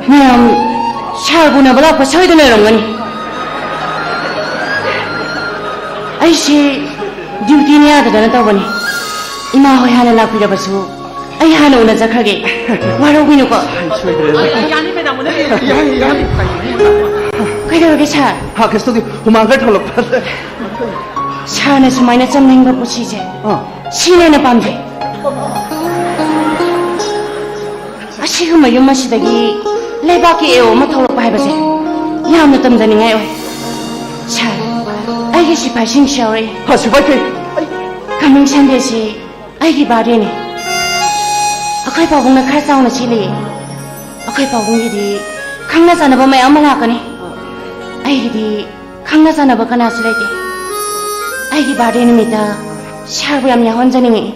ꯃꯌꯥꯝ ꯁꯥꯔꯕꯨ ꯎꯅꯕ ꯂꯥꯛꯄ ꯁꯣꯏꯗꯅ ꯑꯣꯏꯔꯝꯒꯅꯤ꯫ ꯑꯩꯁꯦ ꯗ꯭ꯌꯨꯇꯤꯅꯦ ꯌꯥꯗꯗꯅ ꯇꯧꯕꯅꯤ꯫ ꯏꯃꯥ ꯍꯣꯏ ꯍꯥꯟꯅ ꯂꯥꯛꯄꯤꯔꯕꯁꯨ ꯑꯩ ꯍꯥꯟꯅ ꯎꯅꯖꯈ꯭ꯔꯒꯦ꯫ ꯋꯥꯔꯧꯕꯤꯅꯨꯀꯣ꯫ ꯁꯣꯏꯗ꯭ꯔꯦ꯫ ꯌꯥꯅꯤ, ꯃꯦꯗꯥꯝ, ꯎꯅꯕꯤꯔꯣ꯫ ꯌꯥꯅꯤ, ꯌꯥꯅꯤ꯫ ꯀꯩꯗꯧꯔꯒꯦ ꯁꯥꯔ? ꯍꯥ, ꯀꯩꯁꯨ ꯇꯧꯗꯦ꯫ ꯍꯨꯃꯥꯡ ꯈꯔ ꯊꯣꯛꯂꯛꯄ꯫ ꯁꯥꯔꯅ ꯁꯨꯃꯥꯏꯅ ꯆꯝꯅ ꯍꯤꯡꯕ ꯄꯨꯟꯁꯤꯁꯦ ꯑꯥ꯫ ꯁꯤꯅ ꯍꯦꯟꯅ ꯄꯥꯝꯖꯩ꯫ ꯑꯁꯤꯒꯨꯝꯕ ꯌꯨꯝ ꯑꯁꯤꯗꯒꯤ ꯂꯩꯕꯥꯛꯀꯤ ꯑꯦ ꯑꯣ ꯑꯃ ꯊꯣꯛꯂꯛꯄ ꯍꯥꯏꯕꯁꯦ ꯌꯥꯝꯅ ꯇꯝꯖꯅꯤꯡꯉꯥꯏ ꯑꯣꯏ꯫ ꯁꯥꯔ, ꯑꯩꯒꯤ ꯁꯤꯐꯥꯏꯁꯤꯡꯁꯨ ꯌꯥꯎꯔꯛꯏ꯫ ꯍꯥ, ꯁꯤꯐꯥꯏ ꯀꯩ? ꯑꯩ ꯀꯃꯤꯡ ꯁꯟꯗꯦꯁꯤ ꯑꯩꯒꯤ ꯕꯥꯔꯗꯦꯅꯤ꯫ ꯑꯩꯈꯣꯏ ꯄꯥꯕꯨꯡꯅ ꯈꯔ ꯆꯥꯎꯅ ꯁꯤꯜꯂꯤ꯫ ꯑꯩꯈꯣꯏ ꯄꯥꯕꯨꯡꯒꯤꯗꯤ ꯈꯪꯅ ꯆꯥꯟꯅꯕ ꯃꯌꯥꯝ ꯑꯃ ꯂꯥꯛꯀꯅꯤ꯫ ꯑꯩꯒꯤꯗꯤ ꯈꯪꯅ ꯆꯥꯟꯅꯕ ꯀꯅꯥꯁꯨ ꯂꯩꯇꯦ꯫ ꯑꯩꯒꯤ ꯕꯥꯔꯗꯦ ꯅꯨꯃꯤꯠꯇ ꯁꯥꯔꯕꯨ ꯌꯥꯝ ꯌꯥꯎꯍꯟꯖꯅꯤꯡꯉꯤ꯫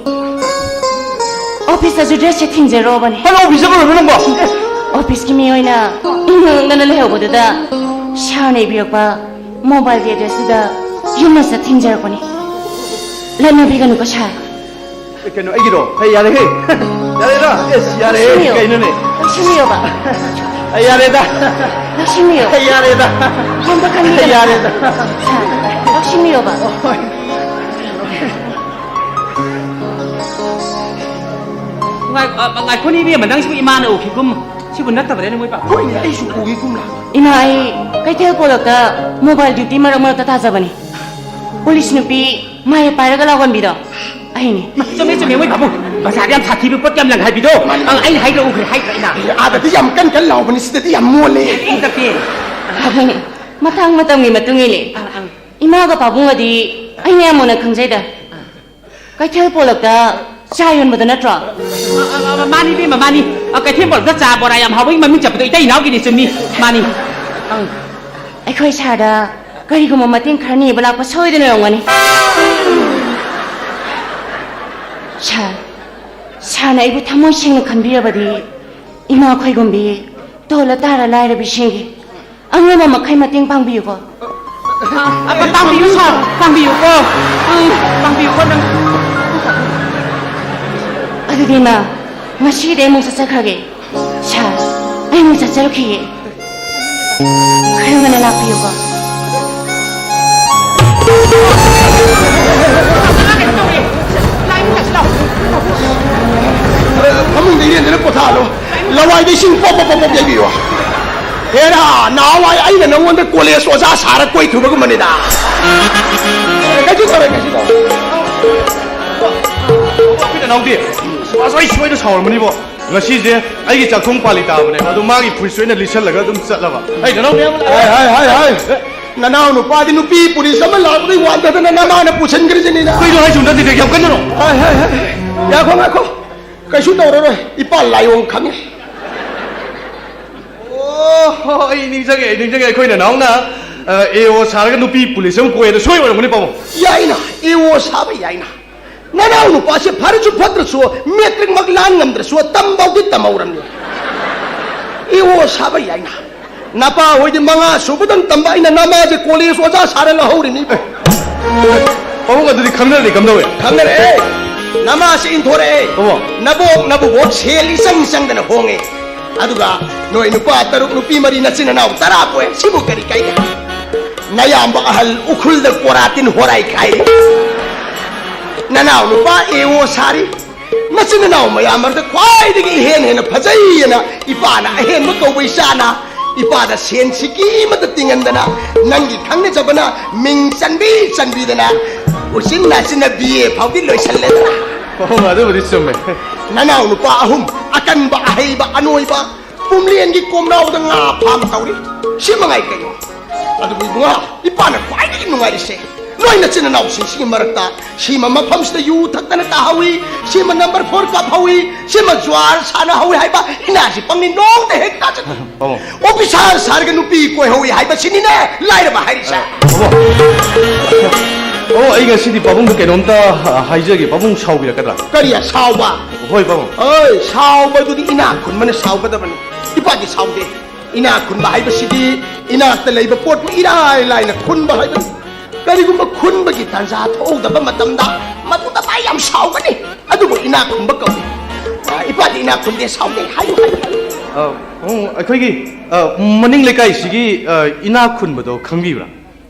ꯑꯣꯐꯤꯁꯇꯁꯨ ꯗ꯭ꯔꯦꯁꯁꯦ ꯊꯤꯟꯖꯔꯛꯑꯣꯕꯅꯦ꯫ ꯍꯜꯂꯣ, ꯑꯣꯐꯤꯁꯇ ꯀꯩꯗꯧꯔꯤꯅꯣ ꯅꯪꯕꯣ? ꯑꯣꯐꯤꯁꯀꯤ ꯃꯤ ꯑꯣꯏꯅ ꯏꯪ ꯏꯪꯗꯅ ꯂꯩꯍꯧꯕꯗꯨꯗ ꯁꯥꯔꯅ ꯏꯕꯤꯔꯛꯄ ꯃꯣꯕꯥꯏꯜꯒꯤ ꯑꯦꯗ꯭ꯔꯦꯁꯇꯨꯗ ꯌꯨꯝ ꯑꯁꯤꯗ ꯊꯤꯟꯖꯔꯛꯄꯅꯤ꯫ ꯂꯠꯅꯕꯤꯒꯅꯨꯀꯣ ꯁꯥꯔ꯫ ꯑꯦ, ꯀꯩꯅꯣ, ꯑꯩꯒꯤꯔꯣ? ꯍꯩ, ꯌꯥꯔꯦꯍꯦ꯫ ꯌꯥꯔꯦꯗ꯫ ꯑꯦꯁ, ꯌꯥꯔꯦꯍꯦ꯫ ꯂꯧꯁꯤꯟꯕꯤꯌꯣ꯫ ꯀꯩꯅꯣꯅꯦ? ꯂꯧꯁꯤꯟꯕꯤꯌꯣꯕ꯫ ꯑꯩ ꯌꯥꯔꯦꯗ꯫ ꯂꯧꯁꯤꯟꯕꯤꯌꯣ꯫ ꯑꯩ ꯌꯥꯔꯦꯗ꯫ ꯀꯩꯝꯇ ꯈꯟꯕꯤꯒꯅꯨ꯫ ꯑꯩ ꯌꯥꯔꯦꯗ꯫ ꯁꯥꯔ, ꯂꯧꯁꯤꯟꯕꯤꯌꯣꯕ꯫ ꯉꯥꯏ-, ꯑ, ꯉꯥꯏꯈꯣꯅꯦ ꯏꯕꯦꯝꯃ, ꯅꯪꯁꯤꯕꯨ ꯏꯃꯥꯅ ꯎꯈꯤꯒꯨꯝ, ꯁꯤꯕꯨ ꯅꯠꯇꯕꯔꯦꯅꯦ ꯃꯣꯏ ꯄꯥ-, ꯍꯣꯏꯅꯦ, ꯑꯩꯁꯨ ꯎꯈꯤꯒꯨꯝ ꯂꯥꯛ-, ꯏꯃꯥ, ꯑꯩ ꯀꯩꯊꯦꯜ ꯄꯣꯂꯛꯇ ꯃꯣꯕꯥꯏꯜ ꯗ꯭ꯌꯨꯇꯤ ꯃꯔꯛ ꯃꯔꯛꯇ ꯇꯥꯖꯕꯅꯤ꯫ ꯄꯨꯂꯤꯁ ꯅꯨꯄꯤ ꯃꯥꯏ ꯄꯥꯏꯔꯒ ꯂꯥꯎꯒꯟꯕꯤꯗꯣ ꯑꯩꯅꯦ꯫ ꯆꯨꯝꯃꯦ, ꯆꯨꯝꯃꯦ, ꯃꯣꯏ ꯄꯥꯕꯨꯡ꯫ ꯕꯖꯥꯔꯗ ꯌꯥꯝ ꯁꯥꯊꯤꯕ ꯄꯣꯠ ꯌꯥꯝ ꯂꯪꯍꯥꯏꯕꯤꯗꯣ꯫ ꯃꯥꯅꯤ, ꯑꯪ, ꯃꯥꯅꯤ꯫ ꯑꯩꯅ ꯍꯥꯏꯗ꯭ꯔꯣ, ꯎꯈ꯭ꯔꯦ, ꯍꯥꯏꯗ꯭ꯔꯥ ꯑꯩꯅ? ꯑꯥꯗꯗꯤ ꯌꯥꯝ ꯀꯟ ꯀꯟ ꯂꯥꯎꯕꯅꯤ, ꯁꯤꯗꯗꯤ ꯌꯥꯝ ꯃꯣꯜꯂꯦ꯫ ꯏꯪ ꯇꯞꯄꯦ꯫ ꯄꯥꯕꯨꯡ, ꯃꯇꯥꯡ ꯃꯇꯝꯒꯤ ꯃꯇꯨꯡ ꯏꯜꯂꯦ꯫ ꯑꯪ, ꯑꯪ꯫ ꯏꯃꯥꯒ ꯄꯥꯕꯨꯡꯒꯗꯤ ꯑꯩꯅ ꯌꯥꯝ ꯃꯨꯟꯅ ꯈꯪꯖꯩꯗ꯫ ꯀꯩꯊꯦꯜ ꯄꯣꯂꯛꯇ ꯆꯥ ꯌꯣꯟꯕꯗꯣ ꯅꯠꯇ꯭ꯔꯣ? ꯑ, ꯑ, ꯑ, ꯃꯥꯅꯤ, ꯏꯕꯦꯝꯃ, ꯃꯥꯅꯤ꯫ ꯑ, ꯀꯩꯊꯦꯜ ꯄꯣꯂꯛꯇ ꯆꯥ ꯕꯣꯔꯥ ꯌꯥꯝ ꯍꯥꯎꯕꯒꯤ ꯃꯃꯤꯡ ꯆꯠꯄꯗꯣ ꯏꯇꯩ ꯏꯅꯥꯎꯒꯤꯅꯤ, ꯆꯨꯝꯃꯤ꯫ ꯃꯥꯅꯤ꯫ ꯑꯪ꯫ ꯑꯩꯈꯣꯏ ꯁꯥꯔꯗ ꯀꯔꯤꯒꯨꯝꯕ ꯃꯇꯦꯡ ꯈꯔ ꯅꯤꯕ ꯂꯥꯛꯄ ꯁꯣꯏꯗꯅ ꯑꯣꯏꯔꯝꯒꯅꯤ꯫ ꯁꯥꯔ, ꯁꯥꯔꯅ ꯑꯩꯕꯨ ꯊꯃꯣꯏ ꯁꯦꯡꯅ ꯈꯟꯕꯤꯔꯕꯗꯤ, ꯏꯃꯥ ꯈꯣꯏꯒꯨꯝꯕꯤ, ꯇꯣꯜꯂ ꯇꯥꯔ ꯂꯥꯏꯔꯕꯤꯁꯤꯡꯒꯤ ꯑꯉꯝꯕ ꯃꯈꯩ ꯃꯇꯦꯡ ꯄꯥꯡꯕꯤꯌꯨꯀꯣ꯫ ꯑ, ꯑ, ꯄꯥꯡꯕꯤꯌꯨ, ꯁꯥꯔ, ꯄꯥꯡꯕꯤꯌꯨꯀꯣ꯫ ꯎꯝ, ꯄꯥꯡꯕꯤꯌꯨꯀꯣ ꯅꯪ꯫ ꯑꯗꯨꯗꯤ ꯏꯃꯥ, ꯉꯁꯤꯗꯤ ꯑꯩ ꯑꯃꯨꯛ ꯆꯠꯆꯈ꯭ꯔꯒꯦ꯫ ꯁꯥꯔ, ꯑꯩ ꯑꯃꯨꯛ ꯆꯠꯆꯔꯨꯈꯤꯒꯦ꯫ ꯈꯔ ꯉꯟꯅ ꯂꯥꯛꯄꯤꯌꯨꯀꯣ꯫ ꯐꯃꯨꯡꯗ ꯏꯔꯦꯟꯗꯅ ꯄꯣꯊꯥꯍꯜꯂꯣ꯫ ꯂꯋꯥꯏꯗ ꯏꯁꯤꯡ ꯄꯣꯞ ꯄꯣꯞ ꯄꯣꯞ ꯄꯣꯞ ꯌꯩꯕꯤꯌꯣ꯫ ꯍꯦꯔꯥ, ꯅꯍꯥꯟꯋꯥꯏ ꯑꯩꯅ ꯅꯉꯣꯟꯗ ꯀꯣꯂꯦꯖ ꯑꯣꯖꯥ ꯁꯥꯔ ꯀꯣꯏꯊꯨꯕꯒꯨꯝꯕꯅꯤꯗ꯫ ꯀꯩꯁꯨ ꯇꯧꯔꯣꯏ, ꯀꯩꯁꯨ ꯇꯧꯔꯣꯏ꯫ ꯑꯩꯈꯣꯏ ꯅꯅꯥꯎꯗꯤ ꯁꯨꯕꯥꯁ ꯍꯣꯏ ꯁꯣꯏꯗ ꯁꯥꯎꯔꯝꯃꯅꯤꯕꯣ꯫ ꯉꯁꯤꯁꯦ ꯑꯩꯒꯤ ꯆꯥꯛꯊꯣꯡ ꯄꯥꯂꯤ ꯇꯥꯕꯅꯦ, ꯑꯗꯣ ꯃꯥꯒꯤ ꯐꯨꯔꯤꯠꯁꯨ ꯑꯩꯅ ꯂꯤꯠꯁꯜꯂꯒ ꯑꯗꯨꯝ ꯆꯠꯂꯕ꯫ ꯑꯩ ꯅꯅꯥꯎ ꯃꯌꯥꯝ ꯂꯥꯛꯑꯦ꯫ ꯍꯥꯏ, ꯍꯥꯏ, ꯍꯥꯏ, ꯍꯥꯏ꯫ ꯅꯅꯥꯎ ꯅꯨꯄꯥꯗꯤ ꯅꯨꯄꯤ ꯄꯨꯂꯤꯁ ꯑꯃ ꯂꯥꯛꯄꯗꯩ ꯋꯥꯟꯊꯗꯅ ꯅꯃꯥꯅ ꯄꯨꯁꯤꯟꯈ꯭ꯔꯤꯁꯤꯅꯤꯅ꯫ ꯀꯩꯅꯣ ꯍꯥꯏꯁꯤꯕꯣ? ꯅꯠꯇꯦ, ꯌꯥꯝ ꯀꯟꯅꯔꯣ? ꯍꯥꯏ, ꯍꯥꯏ, ꯍꯥꯏ꯫ ꯉꯥꯏꯈꯣ, ꯉꯥꯏꯈꯣ꯫ ꯀꯩꯁꯨ ꯇꯧꯔꯔꯣꯏ꯫ ꯏꯄꯥ ꯂꯥꯏꯑꯣꯡ ꯈꯪꯉꯦ꯫ ꯑꯣ, ꯍꯣ, ꯑꯩ ꯅꯤꯡꯁꯤꯡꯉꯦ, ꯑꯩ ꯅꯤꯡꯁꯤꯡꯉꯦ꯫ ꯑꯩꯈꯣꯏ ꯅꯅꯥꯎꯅ, ꯑ, ꯑꯦ ꯑꯣ ꯁꯥꯔꯒ ꯅꯨꯄꯤ ꯄꯨꯂꯤꯁ ꯑꯃ ꯀꯣꯏ, ꯑꯗꯣ ꯁꯣꯏ ꯑꯣꯏꯔꯝꯒꯅꯤ, ꯄꯥꯕꯨꯡ꯫ ꯌꯥꯏꯅ, ꯑꯦ ꯑꯣ ꯁꯥꯕ ꯌꯥꯏꯅ꯫ ꯅꯅꯥꯎ ꯅꯨꯄꯥꯁꯦ ꯐꯔꯁꯨ ꯐꯠꯇ꯭ꯔꯁꯨ, ꯃꯦꯇ꯭ꯔꯤꯛꯃꯛ ꯂꯥꯟ ꯉꯝꯗ꯭ꯔꯁꯨ, ꯇꯝꯕꯧꯗꯤ ꯇꯝꯍꯧꯔꯝꯅꯤ꯫ ꯑꯦ ꯑꯣ ꯁꯥꯕ ꯌꯥꯏꯅ꯫ ꯅꯄꯥ ꯍꯣꯏꯗꯤ ꯃꯉꯥ ꯁꯨꯕꯗꯪ ꯇꯝꯕ, ꯑꯩꯅ ꯅꯃꯥꯁꯦ ꯀꯣꯂꯦꯖ ꯑꯣꯖꯥ ꯁꯥꯔ ꯂꯧꯍꯧꯔꯤꯅꯤ꯫ ꯄꯥꯕꯨꯡ, ꯑꯗꯨꯗꯤ ꯈꯪꯅꯔꯗꯤ ꯀꯝꯗꯧꯋꯦ? ꯈꯪꯅꯔꯛꯑꯦ꯫ ꯅꯃꯥꯁꯦ ꯏꯟꯊꯣꯔꯛꯑꯦ꯫ ꯑꯣ꯫ ꯅꯕꯣꯛ ꯅꯕꯨꯕꯣꯛ ꯁꯦꯜ ꯏꯆꯪ ꯆꯪꯗꯅ ꯍꯣꯡꯉꯦ꯫ ꯑꯗꯨꯒ ꯅꯣꯏ ꯅꯨꯄꯥ ꯇꯔꯨꯛ, ꯅꯨꯄꯤ ꯃꯔꯤ, ꯅꯆꯤꯟ ꯅꯅꯥꯎ ꯇꯔꯥ ꯄꯣꯛꯑꯦ꯫ ꯁꯤꯕꯨ ꯀꯔꯤ ꯀꯥꯏꯒꯦ? ꯅꯌꯥꯝꯕ ꯑꯍꯜ ꯎꯈ꯭ꯔꯨꯜꯗ ꯀꯣꯔꯥꯇꯤꯟ ꯍꯣꯔꯥꯏ ꯈꯥꯏ꯫ ꯅꯅꯥꯎ ꯅꯨꯄꯥ ꯑꯦ ꯑꯣ ꯁꯥꯔꯤ꯫ ꯃꯆꯤꯟ ꯃꯅꯥꯎ ꯃꯌꯥꯝ ꯃꯔꯛꯇ ꯈ꯭ꯋꯥꯏꯗꯒꯤ ꯏꯍꯦꯟ ꯍꯦꯟꯅ ꯐꯖꯩ ꯍꯥꯏꯅ ꯏꯄꯥꯅ ꯑꯍꯦꯟꯕ ꯀꯧꯕ ꯏꯆꯥꯅ ꯏꯄꯥꯗ ꯁꯦꯟ ꯁꯤꯀꯤ ꯑꯃꯠꯇ ꯇꯤꯡꯍꯟꯗꯅ ꯅꯪꯒꯤ ꯈꯪꯅꯖꯕꯅ ꯃꯤꯡ ꯆꯟꯕꯤ ꯆꯟꯕꯤꯗꯅ ꯎꯆꯤꯟ ꯅꯥꯆꯤꯟꯅ ꯕꯤ ꯑꯦ ꯐꯥꯎꯗꯤ ꯂꯣꯏꯁꯜꯂꯦꯗꯅ꯫ ꯑꯣ, ꯑꯗꯨꯕꯨꯗꯤ ꯆꯨꯝꯃꯦ꯫ ꯅꯅꯥꯎ ꯅꯨꯄꯥ ꯑꯍꯨꯝ, ꯑꯀꯟꯕ, ꯑꯍꯩꯕ, ꯑꯅꯣꯏꯕ, ꯄꯨꯝꯂꯦꯟꯒꯤ ꯀꯣꯝꯅꯥꯎꯗ ꯉꯥ ꯐꯥꯝ ꯇꯧꯔꯤ꯫ ꯁꯤ ꯃꯉꯥꯏ ꯀꯩꯅꯣ꯫ ꯑꯗꯨꯕꯨ ꯏꯕꯨꯡꯉꯣ, ꯏꯄꯥꯅ ꯈ꯭ꯋꯥꯏꯗꯒꯤ ꯅꯨꯡꯉꯥꯏꯔꯤꯁꯦ ꯅꯣꯏ ꯅꯆꯤꯟ ꯅꯅꯥꯎꯁꯤꯡꯁꯤꯒꯤ ꯃꯔꯛꯇ ꯁꯤꯃ ꯃꯐꯝꯁꯤꯗ ꯌꯨ ꯊꯛꯇꯅ ꯇꯥꯍꯧꯏ, ꯁꯤꯃ ꯅꯝꯕꯔ ꯐꯣꯔ ꯀꯥꯞꯍꯧꯏ, ꯁꯤꯃ ꯖ꯭ꯋꯥꯔ ꯁꯥꯟꯅꯍꯧꯏ ꯍꯥꯏꯕ ꯏꯅꯥꯁꯤ ꯄꯪꯅꯤ ꯅꯣꯡꯗ ꯍꯦꯛ ꯇꯥꯖꯗꯦ꯫ ꯄꯥꯕꯨꯡ꯫ ꯑꯣꯐꯤꯁꯥꯔ ꯁꯥꯔꯒ ꯅꯨꯄꯤ ꯀꯣꯏꯍꯧꯏ ꯍꯥꯏꯕꯁꯤꯅꯤꯅꯦ ꯂꯥꯏꯔꯕ ꯍꯥꯏꯔꯤꯁꯦ꯫ ꯄꯥꯕꯨꯡ꯫ ꯑꯣ, ꯑꯩ ꯉꯁꯤꯗꯤ ꯄꯥꯕꯨꯡꯗ ꯀꯩꯅꯣꯝꯇ, ꯑ, ꯍꯥꯏꯖꯒꯦ꯫ ꯄꯥꯕꯨꯡ ꯁꯥꯎꯕꯤꯔꯛꯀꯗ꯭ꯔꯥ? ꯀꯔꯤ ꯁꯥꯎꯕ? ꯍꯣꯏ, ꯄꯥꯕꯨꯡ꯫ ꯑꯣꯏ, ꯁꯥꯎꯕꯗꯨꯗꯤ ꯏꯅꯥꯛ ꯈꯨꯟꯕꯅ ꯁꯥꯎꯒꯗꯕꯅꯤ꯫ ꯏꯄꯥꯗꯤ ꯁꯥꯎꯗꯦ꯫ ꯏꯅꯥꯛ ꯈꯨꯟꯕ ꯍꯥꯏꯕꯁꯤꯗꯤ ꯏꯅꯥꯛꯇ ꯂꯩꯕ ꯄꯣꯠꯄꯨ ꯏꯔꯥꯏ ꯂꯥꯏꯅ ꯈꯨꯟꯕ ꯍꯥꯏꯕꯅꯤ꯫ ꯀꯔꯤꯒꯨꯝꯕ ꯈꯨꯟꯕꯒꯤ ꯇꯥꯟꯖꯥ ꯊꯣꯛꯍꯧꯗꯕ ꯃꯇꯝꯗ ꯃꯗꯨꯗ ꯃꯥ ꯌꯥꯝ ꯁꯥꯎꯒꯅꯤ꯫ ꯑꯗꯨꯕꯨ ꯏꯅꯥꯛ ꯈꯨꯟꯕ ꯀꯧꯏ꯫ ꯑ, ꯏꯄꯥꯗꯤ ꯏꯅꯥꯛ ꯈꯨꯟꯗꯦ, ꯁꯥꯎꯗꯦ ꯍꯥꯏꯌꯨ, ꯍꯥꯏꯌꯨ, ꯍꯥꯏꯌꯨ꯫ ꯑ, ꯎꯝ, ꯑꯩꯈꯣꯏꯒꯤ, ꯑ, ꯃꯅꯤꯡ ꯂꯩꯀꯥꯏꯁꯤꯒꯤ, ꯑ, ꯏꯅꯥꯛ ꯈꯨꯟꯕꯗꯣ ꯈꯪꯕꯤꯕ꯭ꯔꯥ?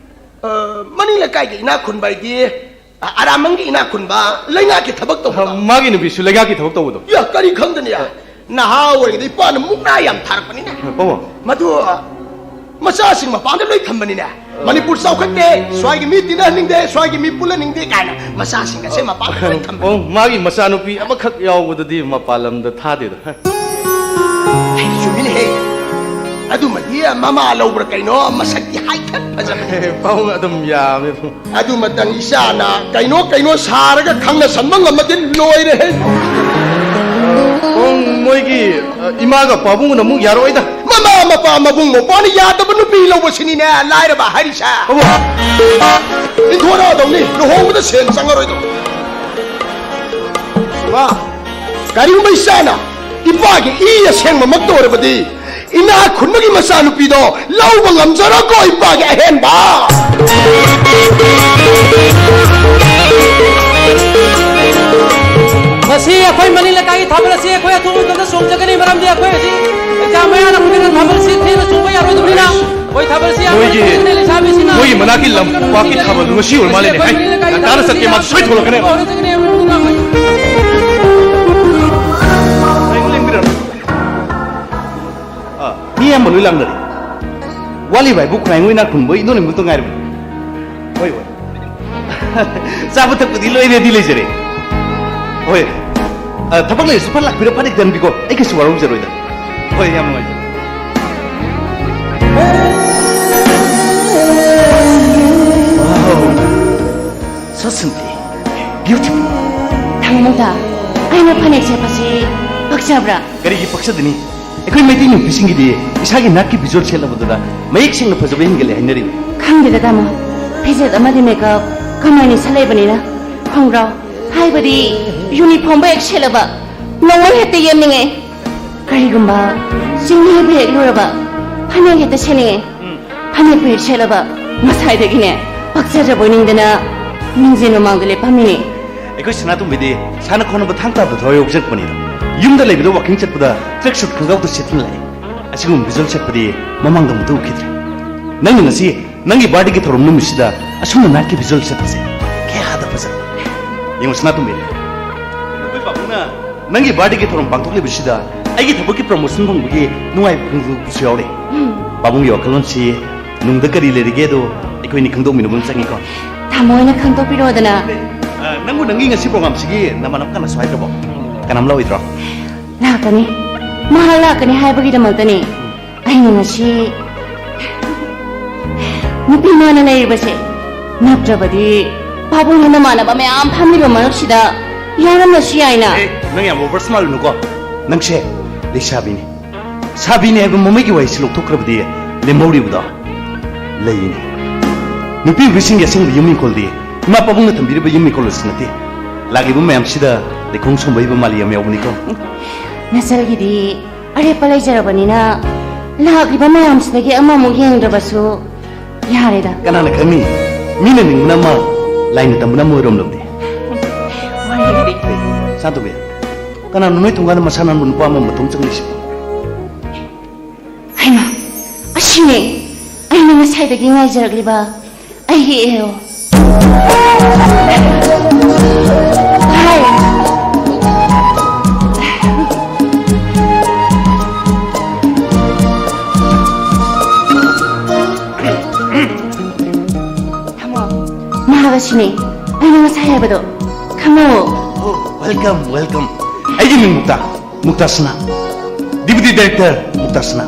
ꯑ, ꯃꯅꯤꯡ ꯂꯩꯀꯥꯏꯒꯤ ꯏꯅꯥꯛ ꯈꯨꯟꯕ ꯍꯥꯏꯗꯤ, ꯑ, ꯑꯔꯥꯝꯕꯝꯒꯤ ꯏꯅꯥꯛ ꯈꯨꯟꯕ, ꯂꯩꯉꯥꯛꯀꯤ ꯊꯕꯛ ꯇꯧꯕꯗꯣ? ꯑ, ꯃꯥꯒꯤ ꯅꯨꯄꯤꯁꯨ ꯂꯩꯉꯥꯛꯀꯤ ꯊꯕꯛ ꯇꯧꯕꯗꯣ? ꯌꯥ, ꯀꯔꯤ ꯈꯪꯗꯅꯤ? ꯅꯍꯥ ꯑꯣꯏꯔꯤꯉꯩꯗ ꯏꯄꯥꯅ ꯃꯨꯛꯅꯥ ꯌꯥꯝ ꯊꯥꯔꯛꯄꯅꯤꯅꯦ꯫ ꯄꯥꯕꯨꯡ꯫ ꯃꯗꯨ ꯃꯆꯥꯁꯤꯡ ꯃꯄꯥꯟꯗ ꯂꯣꯏ ꯊꯝꯕꯅꯤꯅꯦ꯫ ꯃꯅꯤꯄꯨꯔ ꯆꯥꯎꯈꯠꯇꯦ, ꯁ꯭ꯋꯥꯏꯒꯤ ꯃꯤ ꯇꯤꯟꯅꯍꯟꯅꯤꯡꯗꯦ, ꯁ꯭ꯋꯥꯏꯒꯤ ꯃꯤ ꯄꯨꯜꯍꯟꯅꯤꯡꯗꯦ ꯀꯥꯏꯅ ꯃꯆꯥꯁꯤꯡ ꯑꯁꯦ ꯃꯄꯥꯟꯗ ꯂꯣꯏ ꯊꯝꯕ꯫ ꯑꯣ, ꯃꯥꯒꯤ ꯃꯆꯥꯅꯨꯄꯤ ꯑꯃꯈꯛ ꯌꯥꯎꯕꯗꯨꯗꯤ ꯃꯄꯥꯟ ꯂꯝꯗ ꯊꯥꯗꯦꯗ꯫ ꯍꯩ, ꯆꯨꯝꯃꯤꯅꯦꯍꯦ꯫ ꯑꯗꯨꯃꯗꯤ ꯃꯃꯥ ꯂꯧꯕ꯭ꯔꯥ ꯀꯩꯅꯣ, ꯃꯁꯛꯇꯤ ꯍꯥꯏꯐꯦꯠ ꯐꯖꯕꯅꯤ꯫ ꯄꯥꯕꯨꯡ, ꯑꯗꯨꯝ ꯌꯥꯝꯃꯦ꯫ ꯑꯗꯨꯃꯇꯪ ꯏꯆꯥꯅ ꯀꯩꯅꯣ ꯀꯩꯅꯣ ꯁꯥꯔꯒ ꯈꯪꯅ ꯁꯟꯕ ꯉꯝꯃꯗꯤ ꯂꯣꯏꯔꯦꯍꯦ꯫ ꯄꯥꯕꯨꯡ, ꯃꯣꯏꯒꯤ, ꯑ, ꯏꯃꯥꯒ ꯄꯥꯕꯨꯡꯅ ꯑꯃꯨꯛ ꯌꯥꯔꯛꯑꯣꯏꯗ꯫ ꯃꯃꯥ ꯃꯄꯥ ꯃꯕꯨꯡ ꯃꯧꯄ꯭ꯋꯥꯅ ꯌꯥꯗꯕ ꯅꯨꯄꯤ ꯂꯧꯕꯁꯤꯅꯤꯅꯦ ꯂꯥꯏꯔꯕ ꯍꯥꯏꯔꯤꯁꯦ꯫ ꯑꯕꯣ! ꯏꯟꯊꯣꯔꯛꯑꯗꯧꯅꯤ, ꯂꯨꯍꯣꯡꯕꯗ ꯁꯦꯟ ꯆꯪꯉꯔꯣꯏꯗꯧꯅꯤ꯫ ꯏꯃꯥ, ꯀꯔꯤꯒꯨꯝꯕ ꯏꯆꯥꯅ ꯏꯄꯥꯒꯤ ꯏ ꯑꯁꯦꯡꯕꯃꯛꯇ ꯑꯣꯏꯔꯕꯗꯤ, ꯏꯅꯥꯛ ꯈꯨꯟꯕꯒꯤ ꯃꯆꯥꯅꯨꯄꯤꯗꯣ ꯂꯧꯕ ꯉꯝꯖꯔꯣꯏꯀꯣ, ꯏꯄꯥꯒꯤ ꯑꯍꯦꯟꯕ꯫ ꯉꯁꯤ ꯑꯩꯈꯣꯏ ꯃꯅꯤꯡ ꯂꯩꯀꯥꯏꯒꯤ ꯊꯥꯕꯜ ꯑꯁꯤ ꯑꯩꯈꯣꯏ ꯑꯊꯨꯕ ꯃꯇꯝꯗ ꯆꯣꯡꯖꯒꯅꯤ, ꯃꯔꯝꯗꯤ ꯑꯩꯈꯣꯏ ꯍꯧꯖꯤꯛ ꯑꯦꯛꯖꯥꯝ ꯃꯌꯥ ꯅꯛꯄꯅꯤꯅ ꯊꯥꯕꯜ ꯑꯁꯤ ꯊꯦꯡꯅ ꯆꯣꯡꯕ ꯌꯥꯔꯣꯏꯗꯕꯅꯤꯅ ꯑꯩꯈꯣꯏ ꯊꯥꯕꯜ ꯑꯁꯤ ꯌꯥꯝꯅ ꯃꯣꯏꯒꯤ, ꯊꯦꯡꯅ ꯂꯩꯁꯥꯕꯤꯁꯤꯡꯅ ꯃꯣꯏꯒꯤ ꯃꯅꯥꯛꯀꯤ ꯂꯝꯄꯥꯛꯀꯤ ꯊꯥꯕꯜꯗꯨ ꯉꯁꯤ ꯑꯣꯏꯔ ꯃꯥꯜꯂꯦꯅꯦ꯫ ꯍꯥꯏ, ꯉꯟꯇꯥꯅ ꯆꯠꯀꯦ, ꯃꯥꯁꯨ ꯁꯣꯏ ꯊꯣꯛꯂꯛꯀꯅꯦꯕ꯫ ꯂꯦꯡꯕꯤꯔꯛꯑꯣ꯫ ꯑꯥ, ꯃꯤ ꯑꯌꯥꯝꯕ ꯂꯣꯏ ꯂꯥꯛꯅꯔꯦ꯫ ꯋꯥꯠꯂꯤꯕ ꯍꯥꯏꯕꯨ ꯈꯨꯔꯥꯏ ꯃꯣꯏ ꯏꯅꯥꯛ ꯈꯨꯟꯕ ꯏꯟꯗꯣꯟ ꯏꯃꯨꯡꯇ ꯉꯥꯏꯔꯕꯅꯤ꯫ ꯍꯣꯏ, ꯍꯣꯏ꯫ ꯆꯥꯕ ꯊꯛꯄꯗꯤ ꯂꯣꯏ ꯔꯦꯗꯤ ꯂꯩꯖꯔꯦ꯫ ꯍꯣꯏ꯫ ꯑ, ꯊꯕꯛ ꯂꯩꯔꯁꯨ ꯐꯠ ꯂꯥꯛꯄꯤꯔꯣ, ꯐꯠ ꯍꯦꯛ ꯆꯟꯕꯤꯀꯣ꯫ ꯑꯩ ꯀꯩꯁꯨ ꯋꯥꯔꯧꯖꯔꯣꯏꯗ꯫ ꯍꯣꯏ, ꯌꯥꯝ ꯅꯨꯡꯉꯥꯏꯖꯔꯦ꯫ ꯑꯩꯅ ꯐꯅꯦꯛ ꯁꯦꯠꯄꯁꯤ ꯄꯛꯆꯕ꯭ꯔꯥ? ꯀꯔꯤꯒꯤ ꯄꯛꯆꯗꯅꯤ? ꯑꯩꯈꯣꯏ ꯃꯩꯇꯩ ꯅꯨꯄꯤꯁꯤꯡꯒꯤꯗꯤ ꯏꯁꯥꯒꯤ ꯅꯥꯠꯀꯤ ꯐꯤꯖꯣꯜ ꯁꯦꯠꯂꯕꯗꯨꯗ ꯃꯌꯦꯛ ꯁꯦꯡꯅ ꯐꯖꯕ ꯍꯦꯟꯒꯠꯂꯦ ꯍꯥꯏꯅꯔꯤꯕ꯫ ꯈꯪꯗꯦꯗ ꯇꯥꯃꯣ, ꯐꯤꯖꯦꯠ ꯑꯃꯗꯤ ꯃꯦꯀꯞ ꯀꯃꯥꯏꯅ ꯁꯦꯠꯂꯛꯏꯕꯅꯤꯅ ꯈꯣꯡꯒ꯭ꯔꯥꯎ ꯍꯥꯏꯕꯗꯤ ꯌꯨꯅꯤꯐꯣꯔꯝꯕꯨ ꯍꯦꯛ ꯁꯦꯠꯂꯕ ꯅꯣꯡꯃꯩ ꯍꯦꯛꯇ ꯌꯦꯞꯅꯤꯡꯉꯦ꯫ ꯀꯔꯤꯒꯨꯝꯕ ꯆꯤꯡꯅꯤꯕꯨ ꯍꯦꯛ ꯂꯣꯏꯔꯕ ꯐꯅꯦꯛ ꯍꯦꯛꯇ ꯁꯦꯠꯅꯤꯡꯉꯦ꯫ ꯐꯅꯦꯛꯄꯨ ꯍꯦꯛ ꯁꯦꯠꯂꯕ ꯉꯁꯥꯏꯗꯒꯤꯅꯦ ꯄꯛꯆꯗ꯭ꯔꯕꯣꯏ ꯅꯤꯡꯗꯅ ꯃꯤꯡꯖꯦꯜ ꯃꯃꯥꯡꯗ ꯂꯦꯞꯄꯝꯃꯤꯅꯦ꯫ ꯑꯩꯈꯣꯏ ꯁꯅꯥꯇꯣꯝꯕꯤꯗꯤ ꯁꯥꯟꯅ ꯈꯣꯠꯅꯕ ꯊꯥꯡ ꯇꯥꯕꯗ ꯊꯋꯥꯏ ꯌꯥꯎꯖꯔꯛꯄꯅꯤꯗꯣ꯫ ꯌꯨꯝꯗ ꯂꯩꯕꯗ ꯋꯥꯀꯤꯡ ꯆꯠꯄꯗ ꯇ꯭ꯔꯦꯛ ꯁꯨꯠ ꯈꯪꯒꯥꯎꯗ ꯁꯦꯠꯇꯨꯅ ꯂꯥꯛꯏ꯫ ꯑꯁꯤꯒꯨꯝꯕ ꯐꯤꯖꯣꯜ ꯁꯦꯠꯄꯗꯤ ꯃꯃꯥꯡꯗ ꯑꯃꯨꯛꯇ ꯎꯈꯤꯗ꯭ꯔꯤ꯫ ꯅꯪꯅ ꯉꯁꯤ ꯅꯪꯒꯤ ꯕꯥꯔꯗꯦꯒꯤ ꯊꯧꯔꯝ ꯅꯨꯃꯤꯠꯁꯤꯗ ꯑꯁꯨꯝꯅ ꯅꯥꯠꯀꯤ ꯐꯤꯖꯣꯜ ꯁꯦꯠꯄꯁꯦ ꯀꯌꯥꯗ ꯐꯖꯕ꯫ ꯌꯦꯡꯉꯨ ꯁꯅꯥꯇꯣꯝꯕꯤ, ꯑꯩꯈꯣꯏ ꯄꯥꯕꯨꯡꯅ ꯅꯪꯒꯤ ꯕꯥꯔꯗꯦꯒꯤ ꯊꯧꯔꯝ ꯄꯥꯡꯊꯣꯛꯂꯤꯕꯁꯤꯗ ꯑꯩꯒꯤ ꯊꯕꯛꯀꯤ ꯄ꯭ꯔꯃꯣꯁꯟ ꯐꯪꯕꯒꯤ ꯅꯨꯡꯉꯥꯏꯕ ꯐꯣꯡꯗꯣꯛꯄꯁꯨ ꯌꯥꯎꯔꯦ꯫ ꯄꯥꯕꯨꯡꯒꯤ ꯋꯥꯈꯜꯂꯣꯟꯁꯤ ꯅꯨꯡꯗ ꯀꯔꯤ ꯂꯩꯔꯤꯒꯦꯗꯣ ꯑꯩꯈꯣꯏꯅꯤ ꯈꯪꯗꯣꯛꯃꯤꯟꯅꯕ ꯑꯃ ꯆꯪꯉꯤꯀꯣ꯫ ꯇꯥꯃꯣ ꯍꯣꯏꯅ ꯈꯪꯗꯣꯛꯄꯤꯔꯣꯗꯅ꯫ ꯑ, ꯅꯪꯕꯨ ꯅꯪꯒꯤ ꯉꯁꯤ ꯄ꯭ꯔꯣꯒꯥꯝꯁꯤꯒꯤ ꯅꯃꯥꯟꯅꯕ ꯀꯅꯥꯁꯨ ꯍꯥꯏꯗ꯭ꯔꯕꯣ? ꯀꯅꯥꯝ ꯂꯥꯛꯑꯣꯏꯗ꯭ꯔꯣ? ꯂꯥꯛꯀꯅꯤ꯫ ꯃꯍꯥꯛ ꯂꯥꯛꯀꯅꯤ ꯍꯥꯏꯕꯒꯤꯗꯃꯛꯇꯅꯤ ꯑꯩꯅ ꯉꯁꯤ ꯅꯨꯄꯤ ꯃꯥꯅ ꯂꯩꯔꯤꯕꯁꯦ꯫ ꯅꯠꯇ꯭ꯔꯕꯗꯤ ꯄꯥꯕꯨꯡꯒꯤ ꯃꯃꯥꯟꯅꯕ ꯃꯌꯥꯝ ꯐꯝꯂꯤꯕ ꯃꯔꯛꯁꯤꯗ ꯌꯥꯎꯔꯝꯂꯁꯨ ꯌꯥꯏꯅ꯫ ꯑꯦ, ꯅꯪ ꯌꯥꯝ ꯑꯣꯚꯔ ꯁ꯭ꯃꯥꯔꯠ ꯑꯣꯏꯅꯨꯀꯣ꯫ ꯅꯪꯁꯦ ꯂꯩꯁꯥꯕꯤꯅꯤ꯫ ꯁꯥꯕꯤꯅꯤ ꯍꯥꯏꯕ ꯃꯃꯩꯒꯤ ꯋꯥꯍꯩꯁꯤ ꯂꯧꯊꯣꯛꯈ꯭ꯔꯕꯗꯤ ꯂꯦꯝꯍꯧꯔꯤꯕꯗꯣ ꯂꯩꯅꯤ꯫ ꯅꯨꯄꯤ ꯑꯣꯏꯕꯤꯁꯤꯡꯒꯤ ꯑꯁꯦꯡꯕ ꯌꯨꯝ ꯏꯪꯈꯣꯜꯗꯤ ꯏꯃꯥ ꯄꯥꯕꯨꯡꯅ ꯊꯝꯕꯤꯔꯤꯕ ꯌꯨꯝ ꯏꯪꯈꯣꯜ ꯑꯁꯤ ꯅꯠꯇꯦ꯫ ꯂꯥꯛꯂꯤꯕ ꯃꯌꯥꯝꯁꯤꯗ ꯂꯩꯈꯣꯡ ꯁꯣꯝꯕ ꯍꯩꯕ ꯃꯥꯂꯤ ꯌꯥꯝ ꯌꯥꯎꯕꯅꯤꯀꯣ꯫ ꯅꯆꯜꯒꯤꯗꯤ ꯑꯔꯦꯞꯄ ꯂꯩꯖꯔꯕꯅꯤꯅ ꯂꯥꯛꯂꯤꯕ ꯃꯌꯥꯝꯁꯤꯗꯒꯤ ꯑꯃꯃꯨꯛ ꯌꯦꯡꯗ꯭ꯔꯕꯁꯨ ꯌꯥꯔꯦꯗ꯫ ꯀꯅꯥꯅ ꯈꯪꯅꯤ? ꯃꯤꯅ ꯅꯤꯡꯕꯅ ꯑꯃ, ꯂꯥꯏꯅ ꯇꯝꯕꯅ ꯑꯃ ꯑꯣꯏꯔꯝꯂꯕꯗꯤ꯫ ꯋꯥꯔꯤꯒꯗꯤ꯫ ꯁꯥꯟꯇꯣꯝꯕꯤ, ꯀꯅꯥꯅꯣ ꯅꯣꯏ ꯊꯣꯡꯒꯥꯟꯗ ꯃꯁꯥ ꯅꯥꯟꯕ ꯅꯨꯄꯥ ꯑꯃ ꯃꯇꯣꯝ ꯆꯪꯂꯤꯁꯤꯕꯣ? ꯍꯩꯃꯥ, ꯑꯁꯤꯅꯦ ꯑꯩꯅ ꯉꯁꯥꯏꯗꯒꯤ ꯉꯥꯏꯖꯔꯛꯂꯤꯕ ꯑꯩꯒꯤ ꯑꯦ ꯑꯣ꯫ ꯍꯥꯏ꯫ ꯊꯝꯃꯣ꯫ ꯃꯍꯥꯛ ꯑꯁꯤꯅꯦ ꯑꯩꯅ ꯉꯁꯥꯏ ꯍꯥꯏꯕꯗꯣ꯫ ꯈꯪꯉꯣ꯫ ꯑꯣ, welcome, welcome. ꯑꯩꯒꯤ ꯃꯤꯡ ꯃꯨꯛꯇꯥ, ꯃꯨꯛꯇꯥ ꯁꯅꯥ꯫ Deputy Director ꯃꯨꯛꯇꯥ ꯁꯅꯥ꯫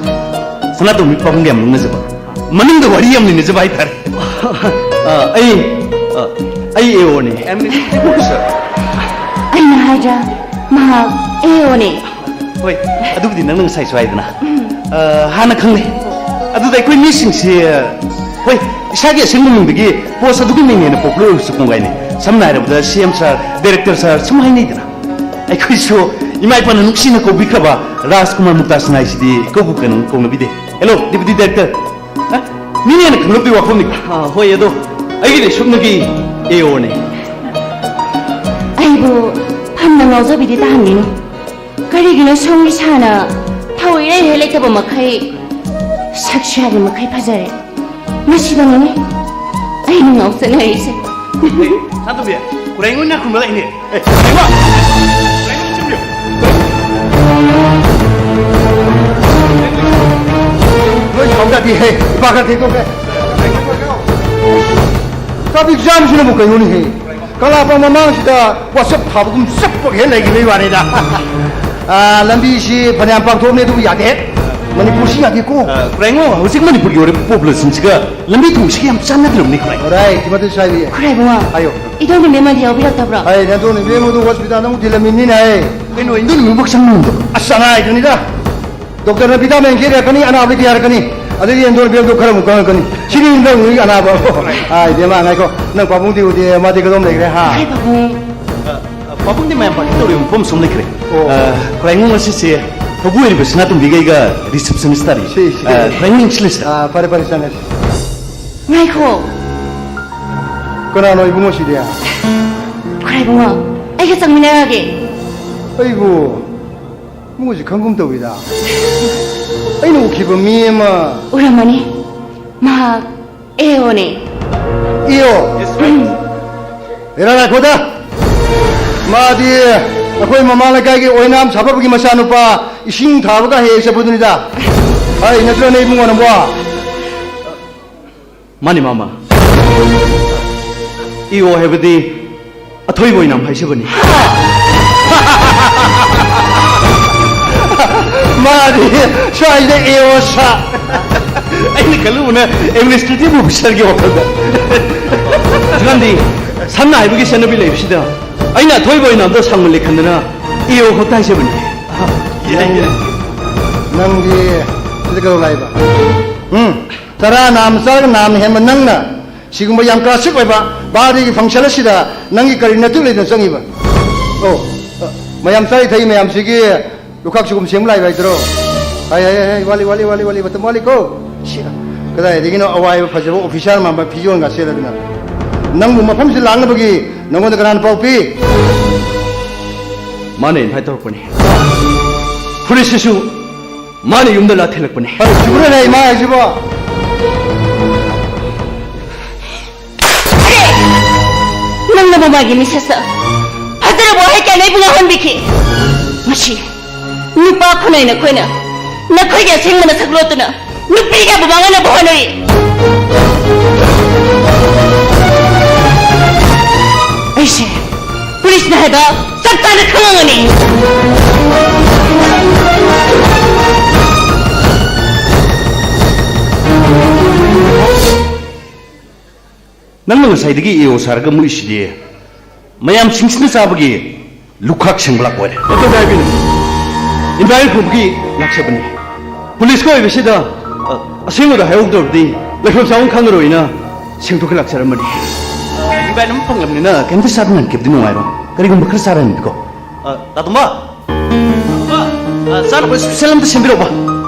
ꯁꯅꯥꯇꯣꯝꯕꯤ ꯄꯥꯕꯨꯡꯒ ꯌꯥꯝ ꯅꯣꯛꯅꯖꯕ꯫ ꯃꯅꯨꯡꯗ ꯋꯥꯔꯤ ꯌꯥꯝ ꯂꯩꯅꯖꯕ ꯍꯥꯏꯇꯥꯔꯦ꯫ ꯑ, ꯑꯩ, ꯑ, ꯑꯩ ꯑꯦ ꯑꯣꯅꯦ꯫ Administrative officer. ꯑꯩꯅ ꯍꯥꯏꯗ꯭ꯔꯥ, ꯃꯍꯥꯛ ꯑꯦ ꯑꯣꯅꯦ꯫ ꯍꯣꯏ, ꯑꯗꯨꯕꯨꯗꯤ ꯅꯪꯅ ꯉꯁꯥꯏꯁꯨ ꯍꯥꯏꯗꯅ꯫ ꯑ, ꯍꯥꯟꯅ ꯈꯪꯅꯩ꯫ ꯑꯗꯨꯗ ꯑꯩꯈꯣꯏ ꯃꯤꯁꯤꯡꯁꯤ, ꯍꯣꯏ, ꯏꯁꯥꯒꯤ ꯑꯁꯦꯡꯕ ꯃꯤꯡꯗꯒꯤ ꯄꯣꯁ ꯑꯗꯨꯒꯤ ꯃꯤꯡꯅ ꯍꯦꯟꯅ ꯄꯣꯄꯨꯂꯔ ꯑꯣꯏꯕꯁꯨ ꯀꯣꯡꯒꯥꯏꯅꯤ꯫ ꯁꯝꯅ ꯍꯥꯏꯔꯕꯗ, ꯁꯤ ꯑꯦꯝ ꯁꯥꯔ, ꯗꯥꯏꯔꯦꯛꯇꯔ ꯁꯥꯔ ꯁꯨꯝ ꯍꯥꯏꯅꯩꯗꯅ꯫ ꯑꯩꯈꯣꯏꯁꯨ ꯏꯃꯥ ꯏꯄꯥꯅ ꯅꯨꯡꯁꯤꯅ ꯀꯧꯕꯤꯈ꯭ꯔꯕ ꯔꯥꯖꯀꯨꯃꯥꯔ ꯃꯨꯛꯇꯥ ꯁꯅꯥ ꯍꯥꯏꯁꯤꯗꯤ ꯏꯀꯧꯕꯨ ꯀꯩꯅꯣ ꯀꯧꯅꯕꯤꯗꯦ꯫ Hello, ꯗꯦꯄꯨꯇꯤ director. ꯍꯥ? ꯃꯤꯅ ꯍꯦꯟꯅ ꯈꯪꯂꯛꯄꯒꯤ ꯋꯥꯐꯝꯅꯤ꯫ ꯑꯥ, ꯍꯣꯏ, ꯑꯗꯣ ꯑꯩꯒꯤꯗꯤ ꯁꯨꯞꯅꯒꯤ ꯑꯦ ꯑꯣꯅꯦ꯫ ꯑꯩꯕꯨ ꯐꯝꯅ ꯉꯥꯎꯖꯕꯤꯗꯤ ꯇꯥꯍꯟꯕꯤꯅꯨ꯫ ꯀꯔꯤꯒꯤꯅꯣ ꯁꯣꯝꯒꯤ ꯁꯥꯅ ꯊꯧ ꯏꯔꯩ ꯍꯦꯛ ꯂꯩꯇꯕ ꯃꯈꯩ ꯁꯛꯁꯨ ꯌꯥꯕ ꯃꯈꯩ ꯐꯖꯔꯦ꯫ ꯃꯁꯤꯗꯅꯤꯅꯦ ꯑꯩꯅ ꯉꯥꯎꯆꯠꯅꯔꯤꯁꯦ꯫ ꯑꯦ, ꯁꯅꯥꯇꯣꯝꯕꯤ, ꯀꯨꯔꯦꯡꯉꯣꯏꯅ ꯈꯨꯝꯕ ꯂꯥꯛꯏꯅꯦ꯫ ꯑꯦ, ꯀꯨꯔꯦꯡꯉꯣ! ꯀꯨꯔꯦꯡꯉꯣ, ꯆꯪꯕꯤꯌꯨ꯫ ꯅꯣꯏ ꯁꯥꯎꯖꯥꯗꯦꯍꯦ, ꯏꯄꯥ ꯈꯔ ꯊꯦꯡꯗꯣꯛꯈ꯭ꯔꯦ꯫ ꯇ꯭ꯔꯥꯐꯤꯛ ꯖꯥꯝꯁꯤꯅꯕꯨ ꯀꯩꯅꯣꯅꯦꯍꯦ? ꯀꯪꯂꯥꯄꯥꯟ ꯃꯃꯥꯡꯁꯤꯗ ꯋꯥꯆꯞ ꯊꯥꯕꯒꯨꯝ ꯆꯞꯄꯒ ꯍꯦꯛ ꯂꯩꯈꯤꯕꯩ ꯋꯥꯅꯤꯗ꯫ ꯑꯥ, ꯂꯝꯕꯤꯁꯤ ꯐꯅꯌꯥꯝ ꯄꯥꯛꯊꯣꯛꯑꯕꯅꯤ, ꯑꯗꯨꯕꯨ ꯌꯥꯗꯦ꯫ ꯃꯅꯤꯄꯨꯔꯁꯤ ꯌꯥꯗꯦꯀꯣ꯫ ꯑ, ꯀꯨꯔꯦꯡꯉꯣ, ꯍꯧꯖꯤꯛ ꯃꯅꯤꯄꯨꯔꯒꯤ ꯑꯣꯏꯔꯤꯕ ꯄꯣꯄꯨꯂꯦꯁꯟꯁꯤꯒ ꯂꯝꯕꯤ ꯊꯣꯡꯁꯤꯒ ꯌꯥꯝ ꯆꯥꯟꯅꯗ꯭ꯔꯕꯅꯤ, ꯀꯨꯔꯦꯡꯉꯣ꯫ Alright, ꯃꯗꯨ ꯁ꯭ꯋꯥꯏꯗ ꯌꯦꯡ꯫ ꯈꯨꯔꯥꯏꯕꯨꯡꯉꯣ, ꯍꯥꯏꯌꯣ꯫ ꯏꯗꯣꯝ ꯅꯨꯃꯤꯠ ꯑꯃꯗꯤ ꯌꯥꯎꯕꯤꯔꯛꯇꯕ꯭ꯔꯣ? ꯑꯩ ꯅꯗꯣꯝ ꯅꯨꯃꯤꯠ ꯑꯃꯗꯨ ꯍꯣꯁꯄꯤꯇꯥꯜꯗ ꯑꯃꯨꯛ ꯊꯤꯜꯂꯝꯃꯤꯅꯤꯅꯦ꯫ ꯀꯩꯅꯣ, ꯏꯗꯣꯝ ꯅꯨꯃꯤꯠꯃꯛ ꯆꯪꯉꯝꯗꯕ? ꯑꯁ, ꯑꯉꯥꯡꯗꯨꯅꯤꯗ꯫ ꯗꯣꯛꯇꯔꯅ ꯚꯤꯇꯥꯃꯤꯟ ꯈꯦꯠ ꯏꯔꯛꯀꯅꯤ, ꯑꯅꯥꯕꯗꯤ ꯀꯌꯥ ꯏꯔꯛꯀꯅꯤ? ꯑꯗꯨꯗꯤ ꯑꯦꯟꯗꯣꯔꯐꯤꯟꯗꯣ ꯈꯔ ꯑꯃꯨꯛ ꯀꯪꯉꯛꯀꯅꯤ꯫ ꯁꯤꯅꯤ ꯏꯟꯗꯧ ꯅꯨꯃꯤꯠ ꯑꯅꯥꯕ꯫ ꯑꯥ, ꯏꯕꯦꯝꯃ, ꯉꯥꯏꯈꯣ꯫ ꯅꯪ ꯄꯥꯕꯨꯡꯗꯤ ꯎꯗꯦ, ꯃꯥꯗꯤ ꯀꯗꯣꯝ ꯂꯩꯈ꯭ꯔꯦ, ꯍꯥ? ꯍꯥꯏ, ꯄꯥꯕꯨꯡ꯫ ꯑ, ꯑ, ꯄꯥꯕꯨꯡꯗꯤ ꯃꯌꯥꯝ ꯄꯥꯔꯇꯤ ꯇꯧꯔꯤꯕ ꯃꯐꯝ ꯁꯨꯝ ꯂꯩꯈ꯭ꯔꯦ꯫ ꯑꯣ꯫ ꯑ, ꯈꯨꯔꯥꯏꯉꯣ, ꯉꯁꯤꯁꯦ ꯊꯧꯕꯨ ꯑꯣꯏꯔꯤꯕ ꯁꯅꯥꯇꯣꯝꯕꯤꯒ ꯑꯩꯒ ꯔꯤꯁꯦꯞꯁꯅꯤꯁ ꯇꯥꯔꯤ꯫ ꯁꯤ, ꯁꯤ, ꯑ, ꯁꯤ꯫ ꯈꯨꯔꯥꯏꯉꯣ, ꯌꯦꯡꯁꯤꯜꯂꯁꯤꯔ? ꯑ, ꯐꯔꯦ, ꯐꯔꯦ, ꯆꯪꯉꯁꯤ꯫ ꯉꯥꯏꯈꯣ꯫ ꯀꯅꯥꯅꯣ ꯏꯕꯨꯡꯉꯣ ꯁꯤꯗꯤ? ꯈꯨꯔꯥꯏꯕꯨꯡꯉꯣ, ꯑꯩꯒ ꯆꯪꯃꯤꯟꯅꯔꯒꯦ꯫ ꯑꯩꯕꯨ ꯏꯕꯨꯡꯉꯣꯁꯤ ꯈꯪꯒꯨꯝ ꯇꯧꯏꯗ꯫ ꯑꯩꯅ ꯎꯈꯤꯕ ꯃꯤ ꯑꯃ꯫ ꯎꯔꯝꯃꯅꯤ꯫ ꯃꯍꯥꯛ ꯑꯦ ꯑꯣꯅꯦ꯫ ꯏ ꯑꯣ? ꯎꯝ꯫ ꯍꯦꯔꯥ, ꯉꯥꯏꯈꯣꯗ꯫ ꯃꯥꯗꯤ ꯑꯩꯈꯣꯏ ꯃꯃꯥꯡ ꯂꯩꯀꯥꯏꯒꯤ ꯑꯣꯏꯅꯥꯝ ꯁꯥꯐꯕꯒꯤ ꯃꯆꯥꯅꯨꯄꯥ ꯏꯁꯤꯡ ꯊꯥꯕꯒ ꯍꯦꯛ ꯍꯦꯛ ꯆꯠꯄꯗꯨꯅꯤꯗ꯫ ꯍꯥꯏ ꯅꯠꯇ꯭ꯔꯣꯅꯦ ꯏꯕꯨꯡꯉꯣ ꯅꯪꯕꯣ? ꯃꯥꯅꯤ, ꯃꯥꯃ꯫ ꯏ ꯑꯣ ꯍꯥꯏꯕꯗꯤ ꯑꯊꯣꯏꯕ ꯑꯣꯏꯅꯥꯝ ꯍꯥꯏꯖꯕꯅꯤ꯫ ꯃꯥꯗꯤ ꯁ꯭ꯋꯥꯏꯗ ꯑꯦ ꯑꯣ ꯁꯥ꯫ ꯑꯩꯅ ꯈꯜꯂꯨꯕꯅ ꯑꯦꯗꯃꯤꯅꯤꯁꯇ꯭ꯔꯦꯇꯤꯚ ꯑꯣꯐꯤꯁꯥꯔꯒꯤ ꯋꯥꯈꯜꯗ꯫ ꯍꯧꯖꯤꯛꯀꯥꯟꯗꯤ ꯁꯝꯅ ꯍꯥꯏꯕꯒꯤ ꯆꯠꯅꯕꯤ ꯂꯩꯕꯁꯤꯗ ꯑꯩꯅ ꯑꯊꯣꯏꯕ ꯑꯣꯏꯅ ꯑꯝꯇ ꯁꯥꯡꯃꯜꯂꯦ ꯈꯟꯗꯅ ꯏ ꯑꯣ ꯈꯛꯇ ꯍꯥꯏꯖꯕꯅꯤ꯫ ꯅꯪꯗꯤ ꯁꯤꯗ ꯀꯩꯗꯧ ꯂꯥꯛꯏꯕ? ꯎꯝ? ꯆꯔꯥ ꯅꯥꯝ ꯆꯥꯔꯒ ꯅꯥꯝ ꯍꯦꯟꯕ ꯅꯪꯅ ꯁꯤꯒꯨꯝꯕ ꯌꯥꯝ ꯀ꯭ꯂꯥꯁꯤꯛ ꯑꯣꯏꯕ ꯕꯥꯔꯗꯦꯒꯤ ꯐꯪꯁꯟ ꯑꯁꯤꯗ ꯅꯪꯒꯤ ꯀꯔꯤ ꯅꯇꯨ ꯂꯩꯗꯅ ꯆꯪꯉꯤꯕ? ꯑꯣ, ꯃꯌꯥꯝ ꯆꯥꯔꯤ ꯊꯛꯏ ꯃꯌꯥꯝꯁꯤꯒꯤ ꯂꯨꯈꯥꯛ ꯁꯤꯒꯨꯝ ꯁꯦꯝꯕ ꯂꯥꯛꯏꯕ ꯍꯥꯏꯗꯨꯔꯣ? ꯍꯥꯏ, ꯍꯥꯏ, ꯍꯥꯏ, ꯋꯥꯠꯂꯤ, ꯋꯥꯠꯂꯤ, ꯋꯥꯠꯂꯤ, ꯋꯥꯠꯂꯤ, ꯃꯇꯝ ꯋꯥꯠꯂꯤꯀꯣ꯫ ꯁꯤ, ꯀꯗꯥꯏꯗꯒꯤꯅꯣ ꯑꯋꯥꯏꯕ ꯐꯖꯕ ꯑꯣꯐꯤꯁꯥꯔ ꯃꯥꯟꯕ ꯐꯤꯖꯣꯜꯒ ꯁꯦꯠꯂꯗꯅ? ꯅꯪꯕꯨ ꯃꯐꯝꯁꯤ ꯂꯥꯛꯅꯕꯒꯤ ꯅꯪꯉꯣꯟꯗ ꯀꯅꯥꯅ ꯄꯥꯎ ꯄꯤ? ꯃꯥꯅ ꯏꯟꯚꯥꯏꯠ ꯇꯧꯔꯛꯄꯅꯤ꯫ ꯐꯨꯔꯤꯠꯁꯤꯁꯨ ꯃꯥꯅ ꯌꯨꯝꯗ ꯂꯥꯛ ꯊꯤꯜꯂꯛꯄꯅꯤ꯫ ꯑꯩ ꯆꯨꯔ ꯂꯩ ꯃꯥ ꯍꯥꯏꯁꯤꯕꯣ? ꯅꯪꯅꯕꯨ ꯃꯥꯒꯤ ꯃꯤꯁꯦꯁꯇ ꯐꯖꯔꯕ ꯋꯥꯍꯩ ꯀꯌꯥꯅ ꯑꯩꯕꯨ ꯉꯥꯎꯍꯟꯕꯤꯈꯤ꯫ ꯃꯁꯤ ꯅꯨꯄꯥ ꯈꯨꯅꯩ ꯅꯈꯣꯏꯅ ꯅꯈꯣꯏꯒꯤ ꯑꯁꯦꯡꯕ ꯅꯁꯛ ꯂꯣꯠꯇꯨꯅ ꯅꯨꯄꯤ ꯀꯌꯥꯕꯨ ꯃꯥꯡꯍꯟꯅꯕ ꯍꯣꯠꯅꯔꯤ꯫ ꯑꯩꯁꯦ ꯄꯨꯂꯤꯁꯅ ꯍꯥꯏꯕ ꯆꯞ ꯆꯥꯅ ꯈꯪꯉꯝꯒꯅꯤ꯫ ꯅꯪꯅ ꯉꯁꯥꯏꯗꯒꯤ ꯑꯦ ꯑꯣ ꯁꯥꯔꯒ ꯃꯨꯛꯏꯁꯤꯗꯤ ꯃꯌꯥꯝꯁꯤꯡꯁꯤꯅ ꯆꯥꯕꯒꯤ ꯂꯨꯈꯥꯛ ꯁꯦꯡꯕ ꯂꯥꯛꯄ ꯑꯣꯏꯔꯦ꯫ ꯅꯠꯇꯦ ꯍꯥꯏꯕꯤꯅꯤ꯫ ꯏꯟꯚꯥꯏꯠ ꯐꯪꯕꯒꯤ ꯂꯥꯛꯆꯕꯅꯤ꯫ ꯄꯨꯂꯤꯁꯀ ꯑꯣꯏꯕꯁꯤꯗ, ꯑ, ꯑꯁꯦꯡꯕꯗ ꯍꯥꯏꯍꯧꯗ꯭ꯔꯕꯗꯤ ꯂꯩꯐꯝ ꯆꯥꯐꯝ ꯈꯪꯉꯔꯣꯏꯅ ꯁꯦꯡꯗꯣꯛꯀ ꯂꯥꯛꯆꯔꯝꯕꯅꯤ꯫ ꯏꯟꯚꯥꯏꯠ ꯑꯃ ꯐꯪꯂꯕꯅꯤꯅ ꯀꯩꯝꯇ ꯆꯥꯗꯅ ꯍꯟꯈꯤꯕꯗꯤ ꯅꯨꯡꯉꯥꯏꯔꯣꯏ꯫ ꯀꯔꯤꯒꯨꯝꯕ ꯈꯔ ꯆꯥꯔ ꯍꯟꯕꯤꯀꯣ꯫ ꯑ, ꯇꯥ ꯇꯣꯝꯕ! ꯇꯥ ꯇꯣꯝꯕ! ꯑ, ꯆꯥꯅꯕ special ꯑꯝꯇ ꯁꯦꯝꯕꯤꯔꯛꯎꯕ꯫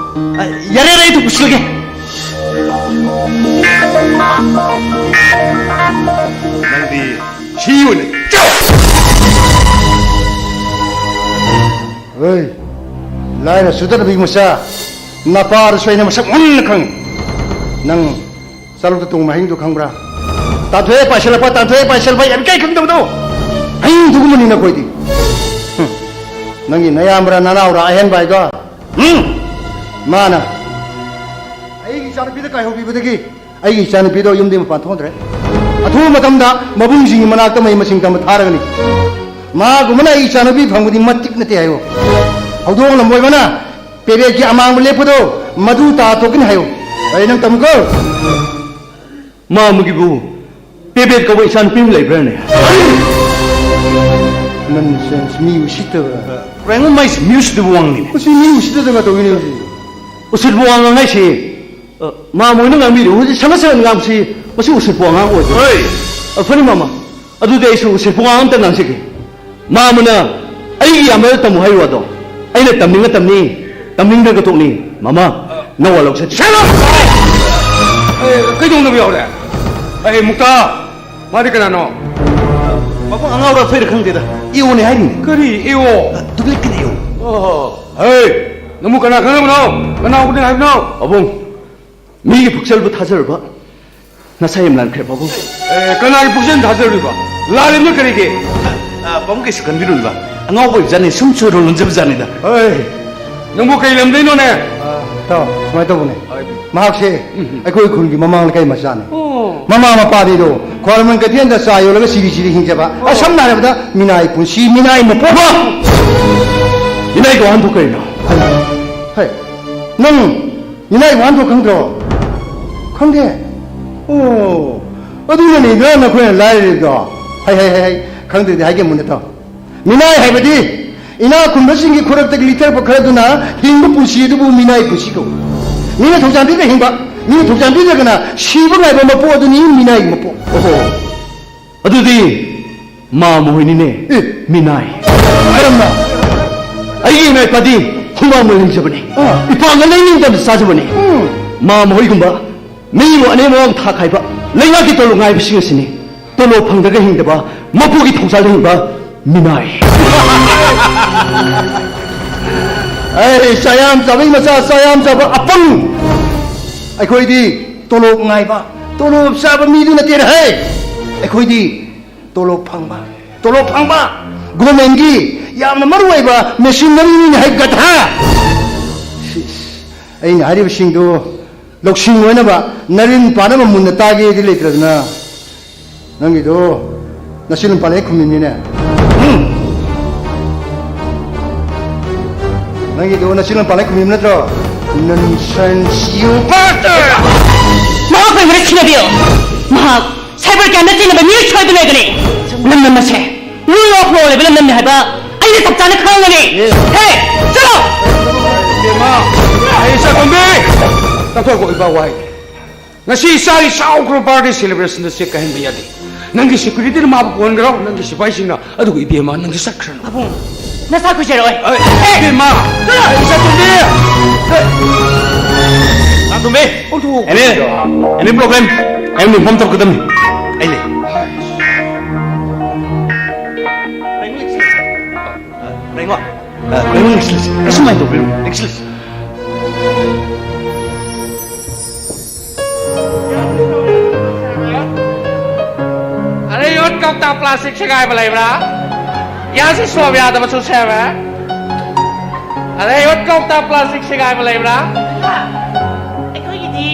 ꯑ, ꯌꯥꯔꯦ, ꯌꯥꯔꯦ, ꯑꯩ ꯑꯗꯨꯝ ꯄꯨꯁꯤꯜꯂꯒꯦ꯫ ꯅꯪꯗꯤ ꯁꯤ ꯑꯣꯏꯅ ꯆꯥꯎ! ꯍꯣꯏ, ꯂꯥꯏꯅ ꯆꯨꯗꯠꯅꯕꯒꯤ ꯃꯆꯥ, ꯅꯄꯥꯗꯨꯁꯨ ꯑꯩꯅ ꯃꯁꯛ ꯃꯨꯟꯅ ꯈꯪꯉꯤ꯫ ꯅꯪ ꯆꯥꯂꯨꯛꯇ ꯇꯣꯡꯕ ꯍꯌꯤꯡꯗꯨ ꯈꯪꯕ꯭ꯔꯥ? ꯇꯥꯟꯊꯣꯛꯑꯦ ꯄꯥꯏꯁꯤꯜꯂꯛꯄ, ꯇꯥꯟꯊꯣꯛꯑꯦ ꯄꯥꯏꯁꯤꯜꯂꯛꯄ, ꯌꯥꯝ ꯏꯀꯥꯏ ꯈꯪꯗꯕꯗꯣ꯫ ꯍꯌꯤꯡꯗꯨꯒꯨꯝꯕꯅꯤ ꯅꯈꯣꯏꯗꯤ꯫ ꯍꯨꯝ꯫ ꯅꯪꯒꯤ ꯅꯌꯥꯝꯕꯔꯥ ꯅꯅꯥꯎꯔꯥ ꯑꯍꯦꯟꯕ ꯍꯥꯏꯗꯣ? ꯍꯨꯝ꯫ ꯃꯥꯅ ꯑꯩꯒꯤ ꯏꯆꯥꯅꯨꯄꯤꯗ ꯀꯥꯏꯍꯧꯕꯤꯕꯗꯒꯤ ꯑꯩꯒꯤ ꯏꯆꯥꯅꯨꯄꯤꯗꯣ ꯌꯨꯝꯗꯒꯤ ꯃꯄꯥꯟ ꯊꯣꯛꯍꯟꯗ꯭ꯔꯦ꯫ ꯑꯊꯨꯕ ꯃꯇꯝꯗ ꯃꯕꯨꯡꯁꯤꯡꯒꯤ ꯃꯅꯥꯛꯇ ꯃꯍꯩ ꯃꯁꯤꯡ ꯇꯝꯕ ꯊꯥꯔꯒꯅꯤ꯫ ꯃꯥꯒꯨꯝꯕꯅ ꯑꯩ ꯏꯆꯥꯅꯨꯄꯤ ꯐꯪꯕꯗꯤ ꯃꯇꯤꯛ ꯅꯠꯇꯦ ꯍꯥꯏꯌꯣ꯫ ꯍꯧꯗꯣꯡ ꯂꯝꯕꯣꯏꯕꯅ ꯄꯦꯔꯦꯠꯀꯤ ꯑꯃꯥꯡꯕ ꯂꯦꯞꯄꯗꯣ ꯃꯗꯨ ꯇꯥꯊꯣꯛꯀꯅꯤ ꯍꯥꯏꯌꯣ꯫ ꯑꯩ ꯅꯪ ꯇꯝꯃꯨꯀꯣ꯫ ꯃꯥ ꯑꯃꯒꯤꯕꯨ ꯄꯦꯕꯦꯠ ꯀꯧꯕ ꯏꯆꯥꯅꯨꯄꯤ ꯑꯃ ꯂꯩꯕ꯭ꯔꯥꯅꯦ? Nonsense, ꯃꯤ ꯎꯁꯤꯠꯇꯕ꯫ ꯀꯩꯅꯣ ꯃꯥꯏꯁꯤ ꯃꯤ ꯎꯁꯤꯠꯇꯕ ꯋꯥ ꯉꯥꯡꯉꯤꯅꯦ꯫ ꯃꯁꯤ ꯃꯤ ꯎꯁꯤꯠꯇꯗꯕ ꯇꯧꯏꯅꯦ ꯍꯧꯖꯤꯛ꯫ ꯎꯁꯤꯠꯄ ꯋꯥ ꯉꯥꯡ ꯍꯥꯏꯁꯤ, ꯑ, ꯃꯥꯝꯃ ꯍꯣꯏꯅ ꯉꯥꯡꯕꯤꯔꯤꯕ ꯍꯧꯖꯤꯛ ꯁꯪꯒꯠ ꯁꯪꯒꯠ ꯉꯥꯡꯕꯁꯤ, ꯃꯁꯤ ꯎꯁꯤꯠꯄ ꯋꯥ ꯉꯥꯡ ꯑꯣꯏꯗꯣꯏꯅꯤ꯫ ꯍꯣꯏ꯫ ꯑ, ꯐꯅꯤ ꯃꯥꯝꯃ, ꯑꯗꯨꯗꯤ ꯑꯩꯁꯨ ꯎꯁꯤꯠꯄ ꯋꯥ ꯑꯝꯇ ꯉꯥꯡꯖꯒꯦ꯫ ꯃꯥꯝꯃꯅ ꯑꯩꯒꯤ ꯏꯌꯥꯝꯕꯗ ꯇꯝꯃꯨ ꯍꯥꯏꯌꯨ ꯍꯥꯏꯗꯣ, ꯑꯩꯅ ꯇꯝꯅꯤꯡꯉ ꯇꯝꯅꯤ, ꯇꯝꯅꯤꯡꯗ꯭ꯔꯒ ꯇꯣꯛꯅꯤ꯫ ꯃꯥꯝꯃ, ꯅꯋꯥ ꯂꯧꯁꯦ꯫ Shut up! ꯑꯦ, ꯀꯩꯗꯧꯅꯕ ꯌꯥꯎꯔꯦ? ꯑꯩ ꯃꯨꯛꯇꯥ, ꯃꯥꯗꯤ ꯀꯅꯥꯅꯣ? ꯄꯥꯕꯨꯡ ꯑꯉꯥꯎꯕ ꯑꯐꯩꯔ ꯈꯪꯗꯦꯗ꯫ ꯏꯑꯣꯅꯦ ꯍꯥꯏꯔꯤꯅꯦ꯫ ꯀꯔꯤ ꯏꯑꯣ? ꯑ, duplicate ꯏꯑꯣ꯫ ꯑꯣ, ꯍꯦ, ꯅꯪꯕꯨ ꯀꯅꯥ ꯈꯪꯅꯕꯅꯣ? ꯀꯅꯥ ꯎꯅꯤ ꯍꯥꯏꯕꯅꯣ? ꯄꯥꯕꯨꯡ, ꯃꯤꯒꯤ ꯄꯨꯛꯆꯦꯜꯕꯨ ꯊꯥꯖꯔꯨꯕ ꯅꯁꯥ ꯌꯥꯝ ꯂꯥꯟꯈ꯭ꯔꯦ, ꯄꯥꯕꯨꯡ꯫ ꯑꯦ, ꯀꯅꯥꯒꯤ ꯄꯨꯛꯆꯦꯜ ꯊꯥꯖꯔꯨꯔꯤꯕ? ꯂꯥꯜꯂꯤꯕꯅ ꯀꯔꯤꯒꯤ? ꯑ, ꯄꯥꯕꯨꯡ ꯀꯩꯁꯨ ꯈꯟꯕꯤꯔꯨꯅꯨꯕ꯫ ꯑꯉꯥꯎꯕ ꯑꯣꯏꯕꯖꯥꯠꯅꯤ, ꯁꯨꯝ ꯆꯨꯔꯣ ꯂꯣꯟꯖꯕꯖꯥꯠꯅꯤꯗ꯫ ꯍꯣꯏ, ꯅꯪꯕꯨ ꯀꯩ ꯂꯝꯗꯩꯅꯣꯅꯦ? ꯑ, ꯇꯥꯎ, ꯁꯨꯃꯥꯏꯅ ꯇꯧꯕꯅꯦ꯫ ꯍꯣꯏ꯫ ꯃꯍꯥꯛꯁꯦ ꯎꯝ꯫ ꯑꯩꯈꯣꯏ ꯈꯨꯜꯒꯤ ꯃꯃꯥꯡ ꯂꯩꯀꯥꯏ ꯃꯆꯥꯅꯤ꯫ ꯑꯣ꯫ ꯃꯃꯥ ꯃꯄꯥꯗꯤꯗꯣ ꯈ꯭ꯋꯥꯏꯔꯝꯕꯟ ꯀꯩꯊꯦꯜꯗ ꯆꯥ ꯌꯣꯜꯂꯒ ꯁꯤꯔꯤ ꯁꯤꯔꯤ ꯍꯤꯡꯖꯕ꯫ ꯑꯣ꯫ ꯑ, ꯁꯝꯅ ꯍꯥꯏꯔꯕꯗ ꯃꯤꯅꯥꯏ ꯄꯨꯟꯁꯤ, ꯃꯤꯅꯥꯏ ꯃꯄꯣꯛ꯫ ꯃꯤꯅꯥꯏꯒꯤ ꯋꯥꯍꯟꯊꯣꯛ ꯀꯔꯤꯅꯣ? ꯍꯩ, ꯅꯪ ꯃꯤꯅꯥꯏ ꯋꯥꯍꯟꯊꯣꯛ ꯈꯪꯗ꯭ꯔꯣ? ꯈꯪꯗꯦ? ꯑꯣ, ꯑꯗꯨꯅꯅꯤꯗ ꯅꯈꯣꯏꯅ ꯂꯥꯏꯔꯔꯤꯕꯗꯣ꯫ ꯍꯩ, ꯍꯩ, ꯍꯩ, ꯍꯩ, ꯈꯪꯗ꯭ꯔꯗꯤ ꯍꯥꯏꯒꯦ ꯃꯨꯟꯅ ꯇꯥꯎ꯫ ꯃꯤꯅꯥꯏ ꯍꯥꯏꯕꯗꯤ ꯏꯅꯥꯛ ꯈꯨꯟꯕꯁꯤꯡꯒꯤ ꯈꯨꯔꯛꯇꯒꯤ ꯂꯤꯊꯔꯛꯄ ꯈꯔꯗꯨꯅ ꯍꯤꯡꯕ ꯄꯨꯟꯁꯤ ꯑꯗꯨꯕꯨ ꯃꯤꯅꯥꯏ ꯄꯨꯟꯁꯤ ꯀꯧꯏ꯫ ꯃꯤꯅ ꯊꯧꯖꯥꯟ ꯄꯤꯗ ꯍꯤꯡꯕ, ꯃꯤꯅ ꯊꯧꯖꯥꯟ ꯄꯤꯗ꯭ꯔꯒꯅ ꯁꯤꯕ ꯉꯥꯏꯕ ꯃꯄꯣꯛ ꯑꯗꯨꯅꯤ ꯃꯤꯅꯥꯏꯒꯤ ꯃꯄꯣꯛ꯫ ꯑꯣꯍꯣ, ꯑꯗꯨꯗꯤ ꯃꯥꯝꯃ ꯍꯣꯏꯅꯤꯅꯦ꯫ ꯑꯦ꯫ ꯃꯤꯅꯥꯏ꯫ ꯀꯔꯝꯅ? ꯑꯩꯒꯤ ꯏꯃꯥ ꯏꯄꯥꯗꯤ ꯍꯨꯃꯥꯡ ꯃꯅꯝ ꯂꯩꯖꯕꯅꯤ꯫ ꯑꯥ꯫ ꯏꯄꯥꯡꯒꯜ ꯂꯩꯅꯤꯡꯗꯕ ꯆꯥꯖꯕꯅꯤ꯫ ꯎꯝ꯫ ꯃꯥꯝꯃ ꯍꯣꯏꯒꯨꯝꯕ ꯃꯤꯕꯨ ꯑꯅꯦꯝ ꯑꯋꯥꯡ ꯊꯥꯛ ꯈꯥꯏꯕ ꯂꯩꯉꯥꯛꯀꯤ ꯇꯣꯂꯣꯞ ꯉꯥꯏꯕꯁꯤꯡ ꯑꯁꯤꯅꯤ꯫ ꯇꯣꯂꯣꯞ ꯐꯪꯗ꯭ꯔꯒ ꯍꯤꯡꯗꯕ, ꯃꯄꯨꯒꯤ ꯊꯧꯖꯥꯜꯗ ꯍꯤꯡꯕ ꯃꯤꯅꯥꯏ꯫ ꯑꯩ ꯆꯥꯌꯥꯝ ꯆꯥꯕꯩ ꯃꯆꯥ, ꯆꯥꯌꯥꯝ ꯆꯥꯕ ꯑꯄꯪ꯫ ꯑꯩꯈꯣꯏꯗꯤ ꯇꯣꯂꯣꯞ ꯉꯥꯏꯕ, ꯇꯣꯂꯣꯞ ꯆꯥꯕ ꯃꯤꯗꯨ ꯅꯠꯇꯦꯅꯦ ꯍꯦ꯫ ꯑꯩꯈꯣꯏꯗꯤ ꯇꯣꯂꯣꯞ ꯐꯪꯕ, ꯇꯣꯂꯣꯞ ꯐꯪꯕ, ꯒꯣꯔꯃꯦꯟꯒꯤ ꯌꯥꯝꯅ ꯃꯔꯨ ꯑꯣꯏꯕ ꯃꯦꯁꯤꯅꯔꯤꯅꯤꯅꯦ ꯍꯥꯏ, ꯒꯙꯥ꯫ ꯁꯤꯁ, ꯑꯩꯅ ꯍꯥꯏꯔꯤꯕꯁꯤꯡꯗꯨ ꯂꯧꯁꯤꯡ ꯑꯣꯏꯅꯕ, ꯅꯔꯤꯟ ꯄꯥꯅꯕ ꯃꯨꯟꯅ ꯇꯥꯒꯦꯗꯤ ꯂꯩꯇ꯭ꯔꯗꯅ, ꯅꯪꯒꯤꯗꯣ ꯅꯆꯤꯟ ꯄꯥꯜꯂꯦ ꯈꯨꯝꯃꯤꯅꯤꯅꯦ꯫ ꯎꯝ꯫ ꯅꯪꯒꯤꯗꯣ ꯅꯆꯤꯟ ꯄꯥꯜꯂꯦ ꯈꯨꯝꯃꯤꯕ ꯅꯠꯇ꯭ꯔꯣ? Nonsense, you bastard! ꯃꯍꯥꯛ ꯑꯩꯈꯣꯏ ꯃꯔꯛ ꯊꯤꯅꯕꯤꯌꯨ꯫ ꯃꯍꯥꯛ cyber crime ꯗ ꯆꯤꯡꯅꯕ ꯃꯤꯑꯣꯏ ꯁꯣꯏꯕ ꯂꯩꯕꯅꯤ꯫ ꯂꯝꯗꯝ ꯑꯁꯦ ꯂꯨ ꯅꯝꯃꯦ ꯍꯥꯏꯕ ꯑꯩꯅ ꯆꯞ ꯆꯥꯅ ꯈꯪꯉꯒꯅꯤ꯫ ꯍꯦ, ꯆꯠꯂꯣ! ꯏꯕꯦꯝꯃ, ꯑꯩ ꯏꯆꯥꯇꯣꯝꯕꯤ! ꯇꯥꯊꯣꯛꯈꯣ, ꯏꯄꯥ ꯋꯥꯍꯩ꯫ ꯉꯁꯤ ꯏꯆꯥꯒꯤ ꯆꯥꯎꯈ꯭ꯔꯕ birthday celebrationꯗ check ꯀꯥꯏꯍꯟꯕ ꯌꯥꯗꯦ꯫ ꯅꯪꯒꯤ securityꯅ ꯃꯥꯕꯨ ꯀꯣꯟꯈ꯭ꯔꯣ, ꯅꯪꯒꯤ ꯁꯤꯐꯥꯏꯁꯤꯡꯅ꯫ ꯑꯗꯨꯒ ꯏꯕꯦꯝꯃ, ꯅꯪꯁꯨ ꯆꯠꯈ꯭ꯔꯅꯨ꯫ ꯄꯥꯕꯨꯡ, ꯅꯁꯥ ꯀꯨꯏꯖꯔꯛꯑꯣꯏ꯫ ꯑꯦ, ꯏꯕꯦꯝꯃ! ꯆꯠꯂꯣ! ꯏꯆꯥꯇꯣꯝꯕꯤ! ꯏꯆꯥꯇꯣꯝꯕꯤ! ꯑꯣꯟꯊꯣꯛꯑꯣ꯫ Any, any problem? ꯑꯩ ꯑꯗꯨꯝ inform ꯇꯧꯔꯛꯀꯗꯕꯅꯤ꯫ ꯑꯩ ꯂꯩ꯫ ꯔꯦꯡꯉꯣ, ꯑ, ꯔꯦꯡꯉꯣ, ꯂꯦꯡꯁꯤꯜꯂꯁꯤ꯫ ꯑꯁꯨꯃꯥꯏꯅ ꯇꯧꯕꯤꯔꯣ, ꯂꯦꯡꯁꯤꯜꯂꯁꯤ꯫ ꯑꯗꯩ ꯌꯣꯠ ꯀꯧꯇꯥ plastic ꯁꯦꯒꯥꯏꯕ ꯂꯩꯕ꯭ꯔꯥ? ꯒ꯭ꯌꯥꯁ stove ꯌꯥꯗꯕꯁꯨ ꯁꯦꯝꯃꯦ꯫ ꯑꯗꯩ ꯌꯣꯠ ꯀꯧꯇꯥ plastic ꯁꯦꯒꯥꯏꯕ ꯂꯩꯕ꯭ꯔꯥ? ꯑꯩꯈꯣꯏꯒꯤꯗꯤ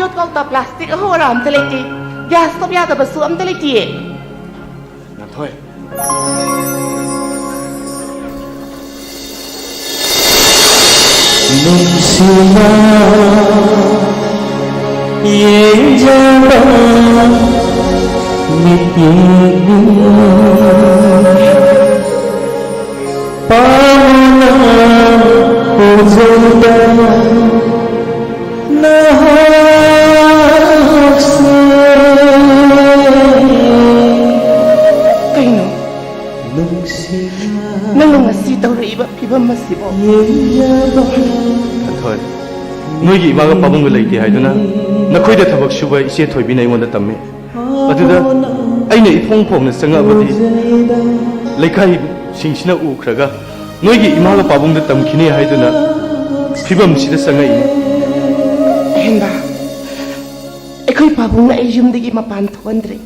ꯌꯣꯠ ꯀꯧꯇꯥ plastic ꯑꯍꯧ ꯑꯔꯥ ꯑꯝꯇ ꯂꯩꯇꯦ꯫ ꯒ꯭ꯌꯥꯁ stove ꯌꯥꯗꯕꯁꯨ ꯑꯝꯇ ꯂꯩꯇꯤꯌꯦ꯫ ꯉꯥꯟꯊꯣꯏ꯫ ꯅꯨꯡꯁꯤꯅ ꯌꯦꯡꯖꯕ ꯃꯤꯠꯌꯦꯡꯅꯤ꯫ ꯄꯥꯝꯅ ꯎꯖꯕ ꯅꯍꯥꯛꯁꯦ꯫ ꯀꯩꯅꯣ? ꯅꯨꯡꯁꯤꯅ ꯅꯪꯅ ꯉꯁꯤ ꯇꯧꯔꯛꯏꯕ ꯐꯤꯕꯝ ꯑꯁꯤꯕꯣ? ꯌꯦꯡꯖꯕ꯫ ꯊꯣꯏ, ꯅꯣꯏꯒꯤ ꯏꯃꯥꯒ ꯄꯥꯕꯨꯡꯒ ꯂꯩꯇꯦ ꯍꯥꯏꯗꯨꯅ ꯅꯈꯣꯏꯗ ꯊꯕꯛ ꯁꯨꯕ ꯏꯆꯦ ꯊꯣꯏꯕꯤꯅ ꯑꯩꯉꯣꯟꯗ ꯇꯝꯃꯤ꯫ ꯑꯗꯨꯗ ꯑꯩꯅ ꯏꯐꯣꯡ ꯐꯣꯡꯅ ꯆꯪꯉꯛꯑꯕꯗꯤ ꯂꯩꯀꯥꯏꯁꯤꯡꯁꯤꯅ ꯎꯈ꯭ꯔꯒ ꯅꯣꯏꯒꯤ ꯏꯃꯥꯒ ꯄꯥꯕꯨꯡꯗ ꯇꯝꯈꯤꯅꯤ ꯍꯥꯏꯗꯨꯅ ꯐꯤꯕꯝꯁꯤꯗ ꯆꯪꯉꯛꯏꯅꯤ꯫ ꯑꯍꯦꯟꯕ, ꯑꯩꯈꯣꯏ ꯄꯥꯕꯨꯡꯅ ꯑꯩ ꯌꯨꯝꯗꯒꯤ ꯃꯄꯥꯟ ꯊꯣꯛꯍꯟꯗ꯭ꯔꯦ꯫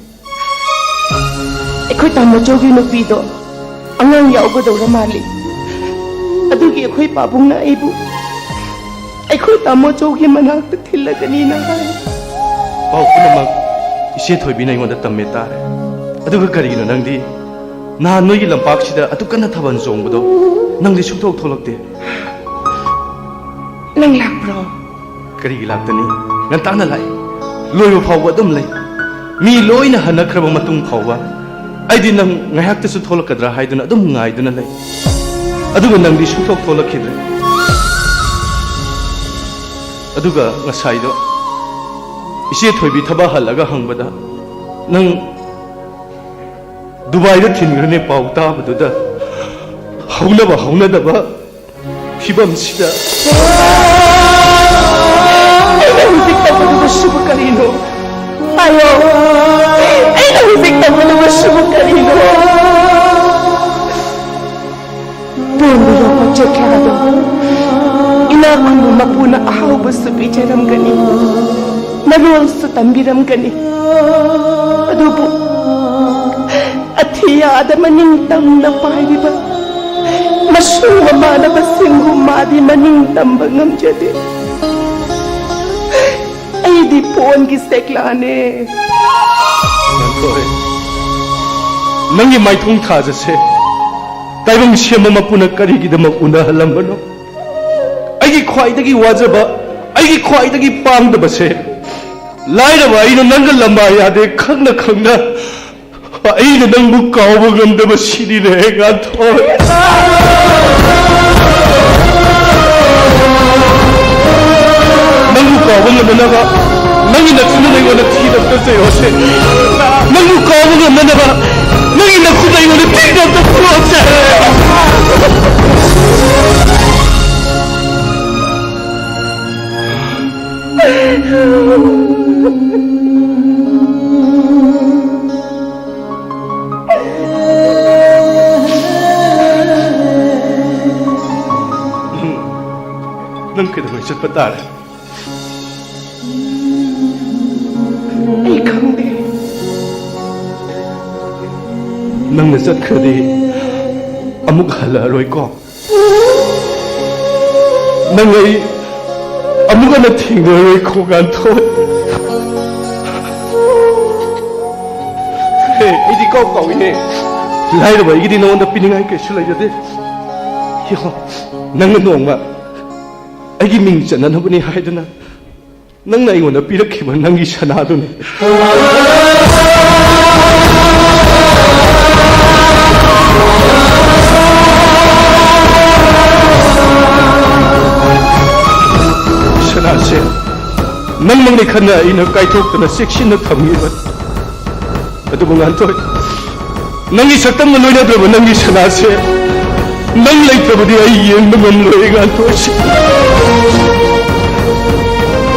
ꯑꯩꯈꯣꯏ ꯇꯥꯃꯣꯆꯧꯒꯤ ꯅꯨꯄꯤꯗꯣ ꯑꯉꯥꯡ ꯌꯥꯎꯒꯗꯧꯔ ꯃꯥꯜꯂꯤ꯫ ꯑꯗꯨꯒꯤ ꯑꯩꯈꯣꯏ ꯄꯥꯕꯨꯡꯅ ꯑꯩꯕꯨ ꯑꯩꯈꯣꯏ ꯇꯥꯃꯣꯆꯧꯒꯤ ꯃꯅꯥꯛꯇ ꯊꯤꯜꯂꯒꯅꯤꯅ ꯍꯥꯏ꯫ ꯄꯥꯎ ꯄꯨꯝꯅꯃꯛ ꯏꯆꯦ ꯊꯣꯏꯕꯤꯅ ꯑꯩꯉꯣꯟꯗ ꯇꯝꯃꯦ ꯇꯥꯔꯦ꯫ ꯑꯗꯨꯒ ꯀꯔꯤꯒꯤꯅꯣ ꯅꯪꯗꯤ ꯅꯍꯥꯟ ꯅꯣꯏꯒꯤ ꯂꯝꯄꯥꯛꯁꯤꯗ ꯑꯗꯨꯛ ꯀꯟꯅ ꯊꯥꯕꯜ ꯆꯣꯡꯕꯗꯣ ꯅꯪꯗꯤ ꯁꯨꯡꯊꯣꯛ ꯊꯣꯛꯂꯛꯇꯦ? ꯅꯪ ꯂꯥꯛꯄ꯭ꯔꯣ? ꯀꯔꯤꯒꯤ ꯂꯥꯛꯇꯅꯤ? ꯉꯟꯇꯥꯅ ꯂꯥꯛꯏ꯫ ꯂꯣꯏꯕ ꯐꯥꯎꯕ ꯑꯗꯨꯝ ꯂꯩ꯫ ꯃꯤ ꯂꯣꯏꯅ ꯍꯟꯅꯈ꯭ꯔꯕ ꯃꯇꯨꯡ ꯐꯥꯎꯕ ꯑꯩꯗꯤ ꯅꯪ ꯉꯥꯏꯍꯥꯛꯇꯁꯨ ꯊꯣꯛꯂꯛꯀꯗ꯭ꯔꯥ ꯍꯥꯏꯗꯨꯅ ꯑꯗꯨꯝ ꯉꯥꯏꯗꯨꯅ ꯂꯩ꯫ ꯑꯗꯨꯒ ꯅꯪꯗꯤ ꯁꯨꯡꯊꯣꯛ ꯊꯣꯛꯂꯛꯈꯤꯗ꯭ꯔꯦ꯫ ꯑꯗꯨꯒ ꯉꯁꯥꯏꯗꯣ ꯏꯆꯦ ꯊꯣꯏꯕꯤ ꯊꯕꯛ ꯍꯜꯂꯒ ꯍꯪꯕꯗ, ꯅꯪ ꯗꯨꯕꯥꯏꯗ ꯊꯤꯟꯈ꯭ꯔꯅꯦ ꯄꯥꯎ ꯇꯥꯕꯗꯨꯗ, ꯍꯧꯅꯕ ꯍꯧꯅꯗꯕ ꯐꯤꯕꯝꯁꯤꯗ꯫ ꯑꯩꯅ ꯍꯧꯖꯤꯛ ꯇꯧꯒꯗꯕꯁꯤꯕꯨ ꯀꯔꯤꯅꯣ? ꯍꯥꯏꯌꯣ꯫ ꯑꯩꯅ ꯍꯧꯖꯤꯛ ꯇꯧꯒꯗꯕꯁꯤꯕꯨ ꯀꯔꯤꯅꯣ? ꯄꯣꯟꯕ ꯌꯣꯛꯄ ꯆꯦꯛꯂꯥꯗꯣ ꯏꯅꯥꯛ ꯈꯨꯟꯕ ꯃꯄꯨꯅ ꯑꯍꯥꯎꯕꯁꯨ ꯄꯤꯖꯔꯝꯒꯅꯤ, ꯃꯔꯣꯜꯁꯨ ꯇꯝꯕꯤꯔꯝꯒꯅꯤ꯫ ꯑꯗꯨꯕꯨ ꯑꯊꯤꯌꯥꯗ ꯃꯅꯤꯡ ꯇꯝꯅ ꯄꯥꯏꯔꯤꯕ ꯃꯁꯨ ꯃꯃꯥꯟꯅꯕꯁꯤꯡꯕꯨ ꯃꯥꯗꯤ ꯃꯅꯤꯡ ꯇꯝꯕ ꯉꯝꯖꯗꯦ꯫ ꯑꯩꯗꯤ ꯄꯣꯟꯒꯤ ꯁꯦꯛꯂꯥꯅꯦ꯫ ꯉꯥꯟꯊꯣꯏ, ꯅꯪꯒꯤ ꯃꯥꯏꯊꯣꯡ ꯊꯥꯖꯁꯦ ꯇꯥꯏꯕꯪ ꯁꯦꯝꯕ ꯃꯄꯨꯅ ꯀꯔꯤꯒꯤꯗꯃꯛ ꯎꯅꯍꯜꯂꯝꯕꯅꯣ? ꯑꯩꯒꯤ ꯈ꯭ꯋꯥꯏꯗꯒꯤ ꯋꯥꯖꯕ, ꯑꯩꯒꯤ ꯈ꯭ꯋꯥꯏꯗꯒꯤ ꯄꯥꯡꯗꯕꯁꯦ, ꯂꯥꯏꯔꯕ ꯑꯩꯅ ꯅꯪꯒ ꯂꯝꯕꯥ ꯌꯥꯗꯦ ꯈꯪꯅ ꯈꯪꯅ ꯑꯩꯅ ꯅꯪꯕꯨ ꯀꯥꯎꯕ ꯉꯝꯗꯕ ꯁꯤꯅꯤꯅꯦ, ꯉꯥꯟꯊꯣꯏ꯫ ꯅꯪꯕꯨ ꯀꯥꯎꯕ ꯉꯝꯅꯅꯕ ꯅꯪꯒꯤ ꯅꯆꯤꯟꯗꯨꯅ ꯑꯩꯉꯣꯟꯗ ꯊꯤꯅ ꯆꯠꯆꯩ ꯍꯣꯁꯦ꯫ ꯅꯪꯕꯨ ꯀꯥꯎꯕ ꯉꯝꯅꯅꯕ ꯅꯪꯒꯤ ꯅꯈꯨꯠꯅ ꯑꯩꯉꯣꯟꯗ ꯊꯤꯅ ꯑꯝꯇ ꯄꯨꯔꯛꯑꯣꯁꯦ꯫ ꯅꯪ ꯀꯩꯗꯧꯉꯩ ꯆꯠꯄ ꯇꯥꯔꯦ? ꯑꯩ ꯈꯪꯗꯦ꯫ ꯅꯪꯅ ꯆꯠꯈ꯭ꯔꯗꯤ ꯑꯃꯨꯛ ꯍꯜꯂꯛꯑꯔꯣꯏꯀꯣ? ꯅꯪ ꯑꯩ ꯑꯃꯨꯛ ꯍꯟꯅ ꯊꯦꯡꯅꯔꯣꯏ, ꯉꯥꯟꯊꯣꯏ꯫ ꯍꯦ, ꯑꯩꯗꯤ ꯀꯥꯎ ꯀꯥꯎꯏꯅꯦ꯫ ꯂꯥꯏꯔꯕ ꯑꯩꯒꯤꯗꯤ ꯅꯉꯣꯟꯗ ꯄꯤꯅꯤꯡꯉꯥꯏ ꯀꯩꯁꯨ ꯂꯩꯖꯗꯦ꯫ ꯌꯦꯡꯉꯣ, ꯅꯪꯅ ꯅꯣꯡꯃ ꯑꯩꯒꯤ ꯃꯤꯡ ꯆꯟꯅꯅꯕꯅꯤ ꯍꯥꯏꯗꯨꯅ ꯅꯪꯅ ꯑꯩꯉꯣꯟꯗ ꯄꯤꯔꯛꯈꯤꯕ ꯅꯪꯒꯤ ꯁꯅꯥꯗꯨꯅꯤ꯫ ꯅꯪꯃꯛꯅꯤ ꯈꯟꯅ ꯑꯩꯅ ꯀꯥꯏꯊꯣꯛꯇꯅ ꯆꯦꯛꯁꯤꯟꯅ ꯊꯝꯈꯤꯕ꯫ ꯑꯗꯨꯕꯨ ꯉꯥꯟꯊꯣꯏ, ꯅꯪꯒꯤ ꯁꯛꯇꯝꯒ ꯂꯣꯏꯅꯗ꯭ꯔꯕ ꯅꯪꯒꯤ ꯁꯅꯥꯁꯦ ꯅꯪ ꯂꯩꯇ꯭ꯔꯕꯗꯤ ꯑꯩ ꯌꯦꯡꯕ ꯉꯝꯂꯣꯏ, ꯉꯥꯟꯊꯣꯏ꯫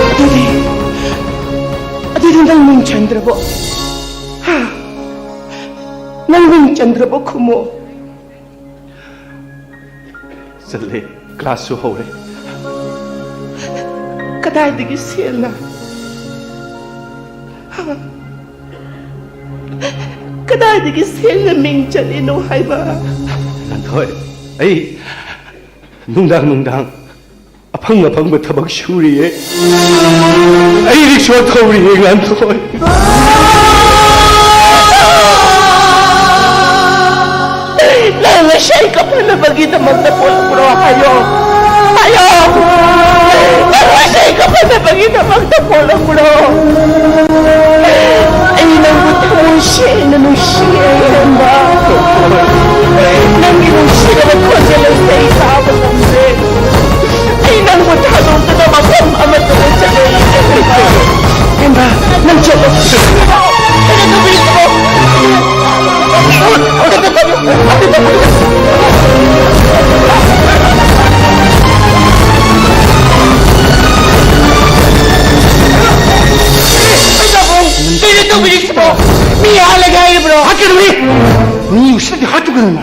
ꯑꯗꯨꯗꯤ, ꯑꯗꯨꯗꯤ ꯅꯪ ꯃꯤꯡ ꯆꯟꯗ꯭ꯔꯕꯣ? ꯍꯥ? ꯅꯪ ꯃꯤꯡ ꯆꯟꯗ꯭ꯔꯕꯣ, ꯈꯨꯝꯃꯣ꯫ ꯆꯠꯂꯦ, ꯀ꯭ꯂꯥꯁꯁꯨ ꯍꯧꯔꯦ꯫ ꯀꯗꯥꯏꯗꯒꯤ ꯁꯦꯜꯅ? ꯍꯥ? ꯀꯗꯥꯏꯗꯒꯤ ꯁꯦꯜꯅ ꯃꯤꯡ ꯆꯠꯂꯤꯅꯣ ꯍꯥꯏꯕ? ꯉꯥꯟꯊꯣꯏ, ꯑꯩ ꯅꯨꯡꯗꯥꯡ ꯅꯨꯡꯗꯥꯡ ꯑꯐꯪ ꯑꯐꯪꯕ ꯊꯕꯛ ꯁꯨꯔꯤꯌꯦ꯫ ꯑꯩ ꯔꯤꯛꯁꯣ ꯊꯧꯔꯤꯌꯦ, ꯉꯥꯟꯊꯣꯏ꯫ ꯅꯪ ꯉꯁꯤ ꯀꯞꯍꯟꯅꯕꯒꯤꯗꯃꯛꯇ ꯄꯣꯛꯂꯛꯄ꯭ꯔꯣ? ꯍꯥꯏꯌꯣ, ꯍꯥꯏꯌꯣ꯫ ꯅꯪ ꯉꯁꯤ ꯀꯞꯍꯟꯅꯕꯒꯤꯗꯃꯛꯇ ꯄꯣꯛꯂꯛꯄ꯭ꯔꯣ? ꯑꯩ ꯅꯪꯕꯨ ꯊꯃꯣꯏ ꯁꯦꯡꯅ ꯅꯨꯡꯁꯤꯌꯦ, ꯏꯔꯦꯝꯕ꯫ ꯅꯪꯒꯤ ꯅꯨꯡꯁꯤꯔꯕ ꯈꯣꯟꯖꯦꯜ ꯑꯁꯤ ꯑꯩ ꯇꯥꯕ ꯉꯝꯗ꯭ꯔꯦ꯫ ꯑꯩ ꯅꯪꯕꯨ ꯊꯥꯗꯣꯛꯇꯨꯅ ꯃꯐꯝ ꯑꯃꯠꯇꯗ ꯆꯠꯂꯣꯏ꯫ ꯍꯦꯃꯥ, ꯅꯪ ꯆꯠꯂꯣ꯫ ꯀꯩꯅꯣ ꯇꯧꯕꯤꯔꯤꯁꯤꯕꯣ? ꯀꯩꯅꯣ ꯇꯧꯕꯤꯔꯤꯁꯤꯕꯣ? ꯃꯤ ꯍꯥꯠꯂꯒꯦ ꯍꯥꯏꯔꯤꯕ꯭ꯔꯣ? ꯍꯥꯠꯀꯅꯨꯍꯦ! ꯃꯤ ꯎꯁꯤꯠꯇꯗꯤ ꯍꯥꯠꯇꯨ ꯀꯩꯅꯣ?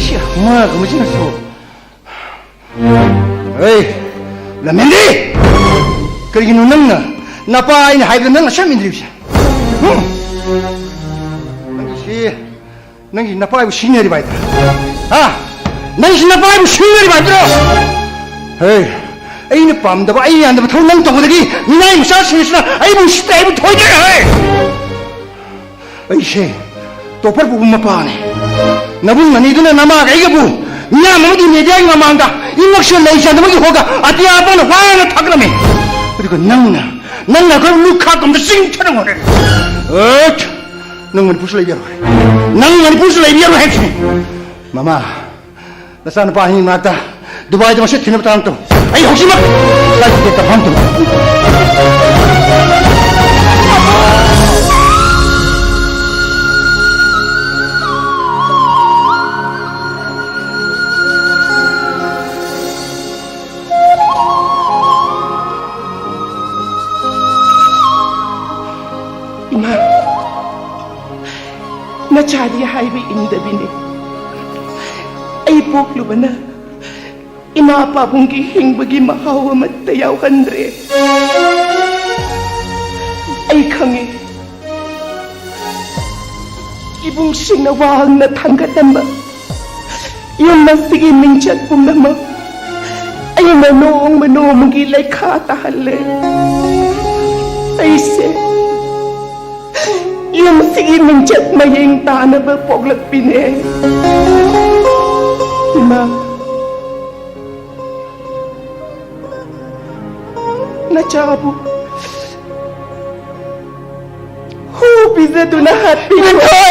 ꯁꯤ ꯃꯥꯒ ꯃꯁꯤꯅꯁꯨ꯫ ꯑꯦ, ꯂꯝꯍꯦꯟꯕꯤ! ꯀꯔꯤꯒꯤꯅꯣ ꯅꯪꯅ ꯅꯄꯥ ꯑꯩꯅ ꯍꯥꯏꯕꯗ ꯅꯪꯅ ꯁꯨꯝ ꯏꯟꯗ꯭ꯔꯤꯕꯁꯦ? ꯍꯨꯝ? ꯅꯪꯒꯤꯁꯤ, ꯅꯪꯒꯤ ꯅꯄꯥ ꯑꯩꯕꯨ ꯁꯤꯡꯅꯔꯤꯕ ꯍꯥꯏꯗ꯭ꯔꯥ? ꯍꯥ? ꯅꯪꯒꯤꯁꯤ ꯅꯄꯥ ꯑꯩꯕꯨ ꯁꯤꯡꯅꯔꯤꯕ ꯍꯥꯏꯗ꯭ꯔꯣ? ꯍꯦ, ꯑꯩꯅ ꯄꯥꯝꯗꯕ, ꯑꯩꯅ ꯌꯥꯅꯗꯕ ꯊꯕꯛ ꯅꯪ ꯇꯧꯕꯗꯒꯤ ꯃꯤꯅꯥꯏ ꯃꯆꯥꯁꯤꯡꯁꯤꯅ ꯑꯩꯕꯨ ꯎꯁꯤꯠꯇ꯭ꯔꯦ, ꯑꯩꯕꯨ ꯊꯣꯏꯗ꯭ꯔꯦ ꯍꯥꯏ꯫ ꯑꯩꯁꯦ ꯇꯣꯞꯄꯔ ꯄꯨꯕ ꯃꯄꯥꯅꯦ꯫ ꯅꯕꯨꯡ ꯑꯅꯤꯗꯨꯅ ꯅꯃꯥꯒ ꯑꯩꯒꯕꯨ ꯃꯤꯌꯥꯝ ꯑꯃꯒꯤ ꯃꯦꯗꯤꯌꯥꯒꯤ ꯃꯃꯥꯡꯗ ꯏꯉꯛꯁꯤꯗ ꯂꯩ ꯆꯥꯗꯕꯒꯤ ꯍꯣꯒ ꯑꯇꯤꯌꯥ ꯄꯥꯎꯅ ꯋꯥꯅ ꯊꯥꯒꯠꯂꯝꯃꯤ꯫ ꯑꯗꯨꯒ ꯅꯪꯅ, ꯅꯪꯅ ꯑꯩꯈꯣꯏ ꯂꯨꯈꯥꯛ ꯀꯨꯝꯗ ꯆꯤꯡꯊꯅ ꯍꯣꯠꯅꯔꯦ꯫ ꯑꯩꯠ! ꯅꯪ ꯃꯅꯤꯄꯨꯔꯁꯨ ꯂꯩꯕ ꯌꯥꯔꯣꯏ꯫ ꯅꯪ ꯃꯅꯤꯄꯨꯔꯁꯨ ꯂꯩꯕ ꯌꯥꯔꯣꯏ ꯍꯥꯏꯕꯁꯤꯅꯤ꯫ ꯃꯃꯥ, ꯅꯆꯥꯅꯨꯄꯥ ꯑꯅꯤ ꯃꯅꯥꯛꯇ ꯗꯨꯕꯥꯏꯗ ꯃꯁꯦ ꯊꯤꯅꯕ ꯇꯥꯡ ꯇꯧ꯫ ꯑꯩ ꯍꯧꯖꯤꯛꯃꯛ ꯐ꯭ꯂꯥꯏꯠ ꯇꯤꯀꯦꯠ ꯀꯟꯐꯥꯔꯝ ꯇꯧ꯫ ꯅꯆꯥꯗꯤ ꯍꯥꯏꯕ ꯏꯟꯗꯕꯤꯅꯤ꯫ ꯑꯩ ꯄꯣꯛꯂꯨꯕꯅ ꯏꯃꯥ ꯄꯥꯕꯨꯡꯒꯤ ꯍꯤꯡꯕꯒꯤ ꯃꯍꯥꯎ ꯑꯃꯠꯇ ꯌꯥꯎꯍꯟꯗ꯭ꯔꯦ꯫ ꯑꯩ ꯈꯪꯉꯤ, ꯏꯕꯨꯡꯁꯤꯡꯅ ꯋꯥꯡꯅ ꯊꯥꯡꯒꯠꯂꯝꯕ ꯌꯨꯝ ꯑꯁꯤꯒꯤ ꯃꯤꯡꯆꯠ ꯄꯨꯝꯅꯃꯛ ꯑꯩꯅ ꯅꯣꯡꯃ ꯅꯣꯡꯃꯒꯤ ꯂꯩꯈꯥ ꯇꯥꯍꯜꯂꯦ꯫ ꯑꯩꯁꯦ ꯌꯨꯝꯁꯤꯒꯤ ꯃꯤꯡꯆꯠ ꯃꯌꯦꯡ ꯇꯥꯅꯕ ꯄꯣꯛꯂꯛꯄꯤꯅꯦ꯫ ꯏꯃꯥ, ꯅꯆꯥꯕꯨ ꯍꯨ ꯄꯤꯖꯗꯨꯅ ꯍꯥꯠꯄꯤꯈ꯭ꯔꯣ꯫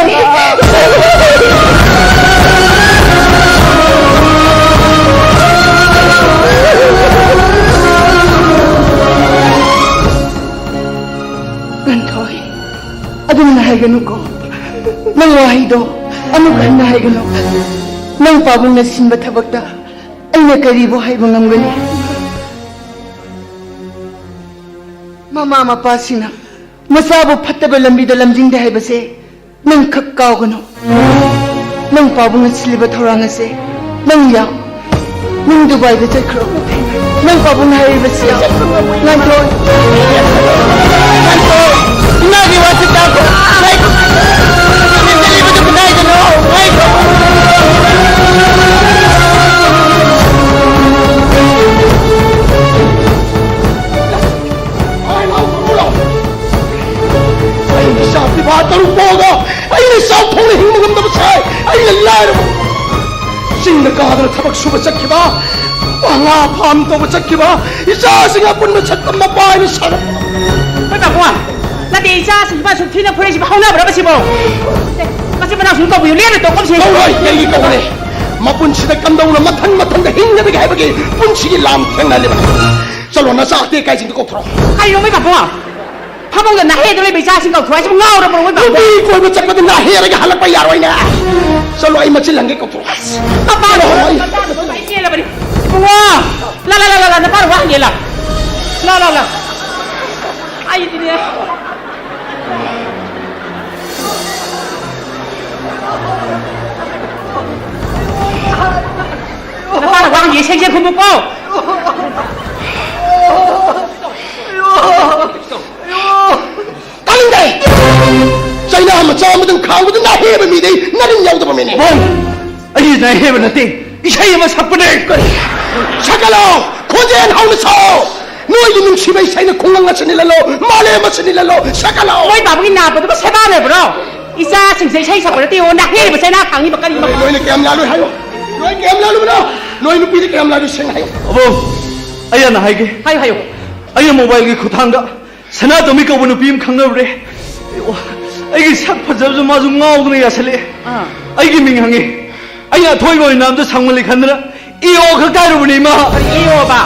ꯉꯟꯊꯣꯏ, ꯑꯗꯨꯝꯅ ꯍꯥꯏꯒꯅꯨꯀꯣ꯫ ꯅꯪ ꯋꯥꯍꯩꯗꯣ ꯑꯃꯨꯛ ꯍꯟꯅ ꯍꯥꯏꯒꯅꯨ꯫ ꯅꯪ ꯄꯥꯕꯨꯡꯅ ꯁꯤꯟꯕ ꯊꯕꯛꯇ ꯑꯩꯅ ꯀꯔꯤꯕꯨ ꯍꯥꯏꯕ ꯉꯝꯒꯅꯤ? ꯃꯃꯥ ꯃꯄꯥꯁꯤꯡꯅ ꯃꯆꯥꯕꯨ ꯐꯠꯇꯕ ꯂꯝꯕꯤꯗ ꯂꯝꯖꯤꯡꯗꯦ ꯍꯥꯏꯕꯁꯦ ꯅꯪ ꯈꯛ ꯀꯥꯎꯒꯅꯨ꯫ ꯅꯪ ꯄꯥꯕꯨꯡꯅ ꯁꯤꯜꯂꯤꯕ ꯊꯧꯔꯥꯡ ꯑꯁꯦ ꯅꯪ ꯌꯥꯎ꯫ ꯅꯪ ꯗꯨꯕꯥꯏꯗ ꯆꯠꯈ꯭ꯔꯣ꯫ ꯅꯪ ꯄꯥꯕꯨꯡꯅ ꯍꯥꯏꯔꯤꯕꯁꯤ ꯌꯥꯎ꯫ ꯉꯥꯟꯊꯣꯏ꯫ ꯉꯥꯟꯊꯣꯏ꯫ ꯏꯃꯥꯒꯤ ꯋꯥꯁꯤ ꯇꯥꯈꯣ꯫ ꯉꯥꯏꯈꯣ꯫ ꯅꯪ ꯆꯠꯂꯤꯕꯗꯨ ꯀꯗꯥꯏꯗꯅꯣ? ꯉꯥꯏꯈꯣ꯫ ꯑꯩ ꯏꯆꯥ ꯄꯤꯕꯥ ꯇꯔꯨꯛ ꯄꯣꯛꯑꯒ ꯑꯩꯅ ꯆꯥꯛ ꯊꯣꯡꯅ ꯍꯤꯡꯕ ꯉꯝꯗꯕ ꯁꯥꯏ꯫ ꯑꯩꯅ ꯂꯥꯏꯔꯕ ꯆꯤꯡꯗ ꯀꯥꯗꯅ ꯊꯕꯛ ꯁꯨꯕ ꯆꯠꯈꯤꯕ, ꯉꯥ ꯐꯥꯝ ꯇꯧꯕ ꯆꯠꯈꯤꯕ, ꯏꯆꯥꯁꯤꯡ ꯑꯄꯨꯟꯕ ꯁꯛꯇꯝ ꯃꯄꯥ ꯍꯥꯏꯅ ꯁꯥꯒꯠꯄ꯫ ꯍꯣꯏ ꯄꯥꯕꯨꯡ, ꯅꯠꯇꯦ, ꯏꯆꯥꯁꯤꯡ ꯁꯨꯛ ꯊꯤꯅ ꯐꯨꯔꯛꯏꯁꯤꯕꯨ ꯍꯧꯅꯕ꯭ꯔꯕ ꯁꯤꯕꯣ? ꯃꯆꯤꯟ ꯃꯅꯥꯎꯁꯤꯡ ꯀꯧꯕꯤꯌꯨ, ꯂꯦꯝꯅ ꯇꯣꯛꯀꯨꯝꯁꯤ꯫ ꯀꯧꯔꯣꯏ, ꯀꯩꯒꯤ ꯀꯧꯒꯅꯤ? ꯃꯄꯨꯟꯁꯤꯗ ꯀꯝꯗꯧꯅ ꯃꯊꯪ ꯃꯊꯪꯗ ꯍꯤꯡꯒꯗꯒꯦ ꯍꯥꯏꯕꯒꯤ ꯄꯨꯟꯁꯤꯒꯤ ꯂꯥꯝ ꯊꯦꯡꯅꯍꯜꯂꯤꯕꯅꯤ꯫ ꯆꯠꯂꯣ, ꯅꯆꯥ ꯑꯇꯦꯛ ꯀꯥꯏꯁꯤꯡꯗꯨ ꯀꯧꯊꯣꯔꯛꯑꯣ꯫ ꯀꯔꯤꯅꯣ ꯃꯣꯏ ꯄꯥꯕꯨꯡ? ꯐꯃꯨꯡꯗ ꯅꯥꯍꯦꯗ ꯂꯩꯕ ꯏꯆꯥꯁꯤꯡ ꯀꯧꯊꯣꯛꯑꯣ ꯍꯥꯏꯁꯤꯕꯨ ꯉꯥꯎꯔꯕ꯭ꯔꯣ ꯃꯣꯏ ꯄꯥꯕꯨꯡ? ꯅꯨꯄꯤ ꯀꯣꯏꯕ ꯆꯠꯄꯗ ꯅꯥꯍꯦꯔꯒ ꯍꯜꯂꯛꯄ ꯌꯥꯔꯣꯏꯅꯦ꯫ ꯆꯠꯂꯣ, ꯑꯩ ꯃꯆꯤꯟ ꯍꯟꯒꯦ ꯀꯧꯊꯣꯔꯛꯑꯣ꯫ ꯃꯄꯥꯗꯣ ꯆꯠꯂꯣ, ꯑꯩ ꯃꯆꯥꯗꯣ ꯑꯩ ꯆꯦꯜꯂꯕꯅꯤ꯫ ꯏꯕꯨꯡꯉꯣ! ꯂꯥ, ꯂꯥ, ꯂꯥ, ꯂꯥ, ꯂꯥ, ꯅꯄꯥꯅ ꯋꯥ ꯍꯪꯉꯦ, ꯂꯥ꯫ ꯂꯥ, ꯂꯥ, ꯂꯥ꯫ ꯑꯩꯗꯤꯅꯦ꯫ ꯌꯦꯡꯁꯦ ꯈꯨꯝꯃꯨꯀꯣ꯫ ꯇꯥꯅꯤꯡꯗꯦ꯫ ꯆꯩꯅꯥ ꯃꯆꯥ ꯑꯃꯗꯪ ꯈꯥꯡꯕꯗꯨ ꯅꯥꯍꯦꯕ ꯃꯤꯗꯤ ꯅꯔꯤꯟ ꯌꯥꯎꯗꯕ ꯃꯤꯅꯤ꯫ ꯕꯣꯝ! ꯑꯩ ꯅꯥꯍꯦꯕ ꯅꯠꯇꯦ, ꯏꯁꯩ ꯑꯃ ꯁꯛꯄꯅꯦ꯫ ꯀꯔꯤ? ꯁꯛꯀꯠꯂꯣ! ꯈꯣꯟꯖꯦꯜ ꯍꯧꯅ ꯁꯛꯑꯣ! ꯅꯣꯏꯒꯤ ꯅꯨꯡꯁꯤꯕ ꯏꯁꯩꯅ ꯈꯨꯡꯒꯪ ꯑꯁꯤ ꯅꯤꯜꯍꯜꯂꯣ, ꯃꯥꯂꯦꯝ ꯑꯁꯤ ꯅꯤꯜꯍꯜꯂꯣ, ꯁꯛꯀꯠꯂꯣ! ꯃꯣꯏ ꯄꯥꯕꯨꯡꯒꯤ ꯅꯥꯕꯗꯨꯕꯨ ꯁꯦꯕꯥ ꯂꯩꯕ꯭ꯔꯣ? ꯏꯆꯥꯁꯤꯡꯁꯦ ꯏꯁꯩ ꯁꯛꯄ ꯅꯠꯇꯦ, ꯑꯣ, ꯅꯥꯍꯦꯕ ꯆꯩꯅꯥ ꯈꯥꯡꯉꯤꯕ ꯀꯔꯤꯅꯣ? ꯅꯣꯏꯅ ꯀꯌꯥꯝ ꯂꯥꯜꯂꯨꯏ ꯍꯥꯏꯌꯣ? ꯅꯣꯏ ꯀꯌꯥꯝ ꯂꯥꯜꯂꯨꯕꯅꯣ? ꯅꯣꯏ ꯅꯨꯄꯤꯗ ꯀꯌꯥꯝ ꯂꯥꯜꯂꯨꯏ ꯁꯦꯡꯅ ꯍꯥꯏꯌꯣ꯫ ꯑꯕꯣ, ꯑꯩ ꯍꯥꯟꯅ ꯍꯥꯏꯒꯦ꯫ ꯍꯥꯏꯌꯨ, ꯍꯥꯏꯌꯨ꯫ ꯑꯩꯅ ꯃꯣꯕꯥꯏꯜꯒꯤ ꯈꯨꯠꯊꯥꯡꯗ ꯁꯅꯥꯇꯣꯝꯕꯤ ꯀꯧꯕ ꯅꯨꯄꯤ ꯑꯃ ꯈꯪꯅꯔꯨꯔꯦ꯫ ꯑꯩꯒꯤ ꯁꯛ ꯐꯖꯕꯁꯨ ꯃꯥꯁꯨ ꯉꯥꯎꯗꯅ ꯌꯥꯁꯜꯂꯛꯑꯦ꯫ ꯑꯥ꯫ ꯑꯩꯒꯤ ꯃꯤꯡ ꯍꯪꯉꯤ꯫ ꯑꯩꯅ ꯑꯊꯣꯏꯕ ꯑꯣꯏꯅ ꯑꯝꯇ ꯁꯪꯃꯜꯂꯤ ꯈꯟꯗꯅ ꯏ ꯑꯣ ꯈꯛꯇ ꯍꯥꯏꯔꯨꯕꯅꯤ, ꯏꯃꯥ꯫ ꯀꯔꯤ ꯏ ꯑꯣꯕ?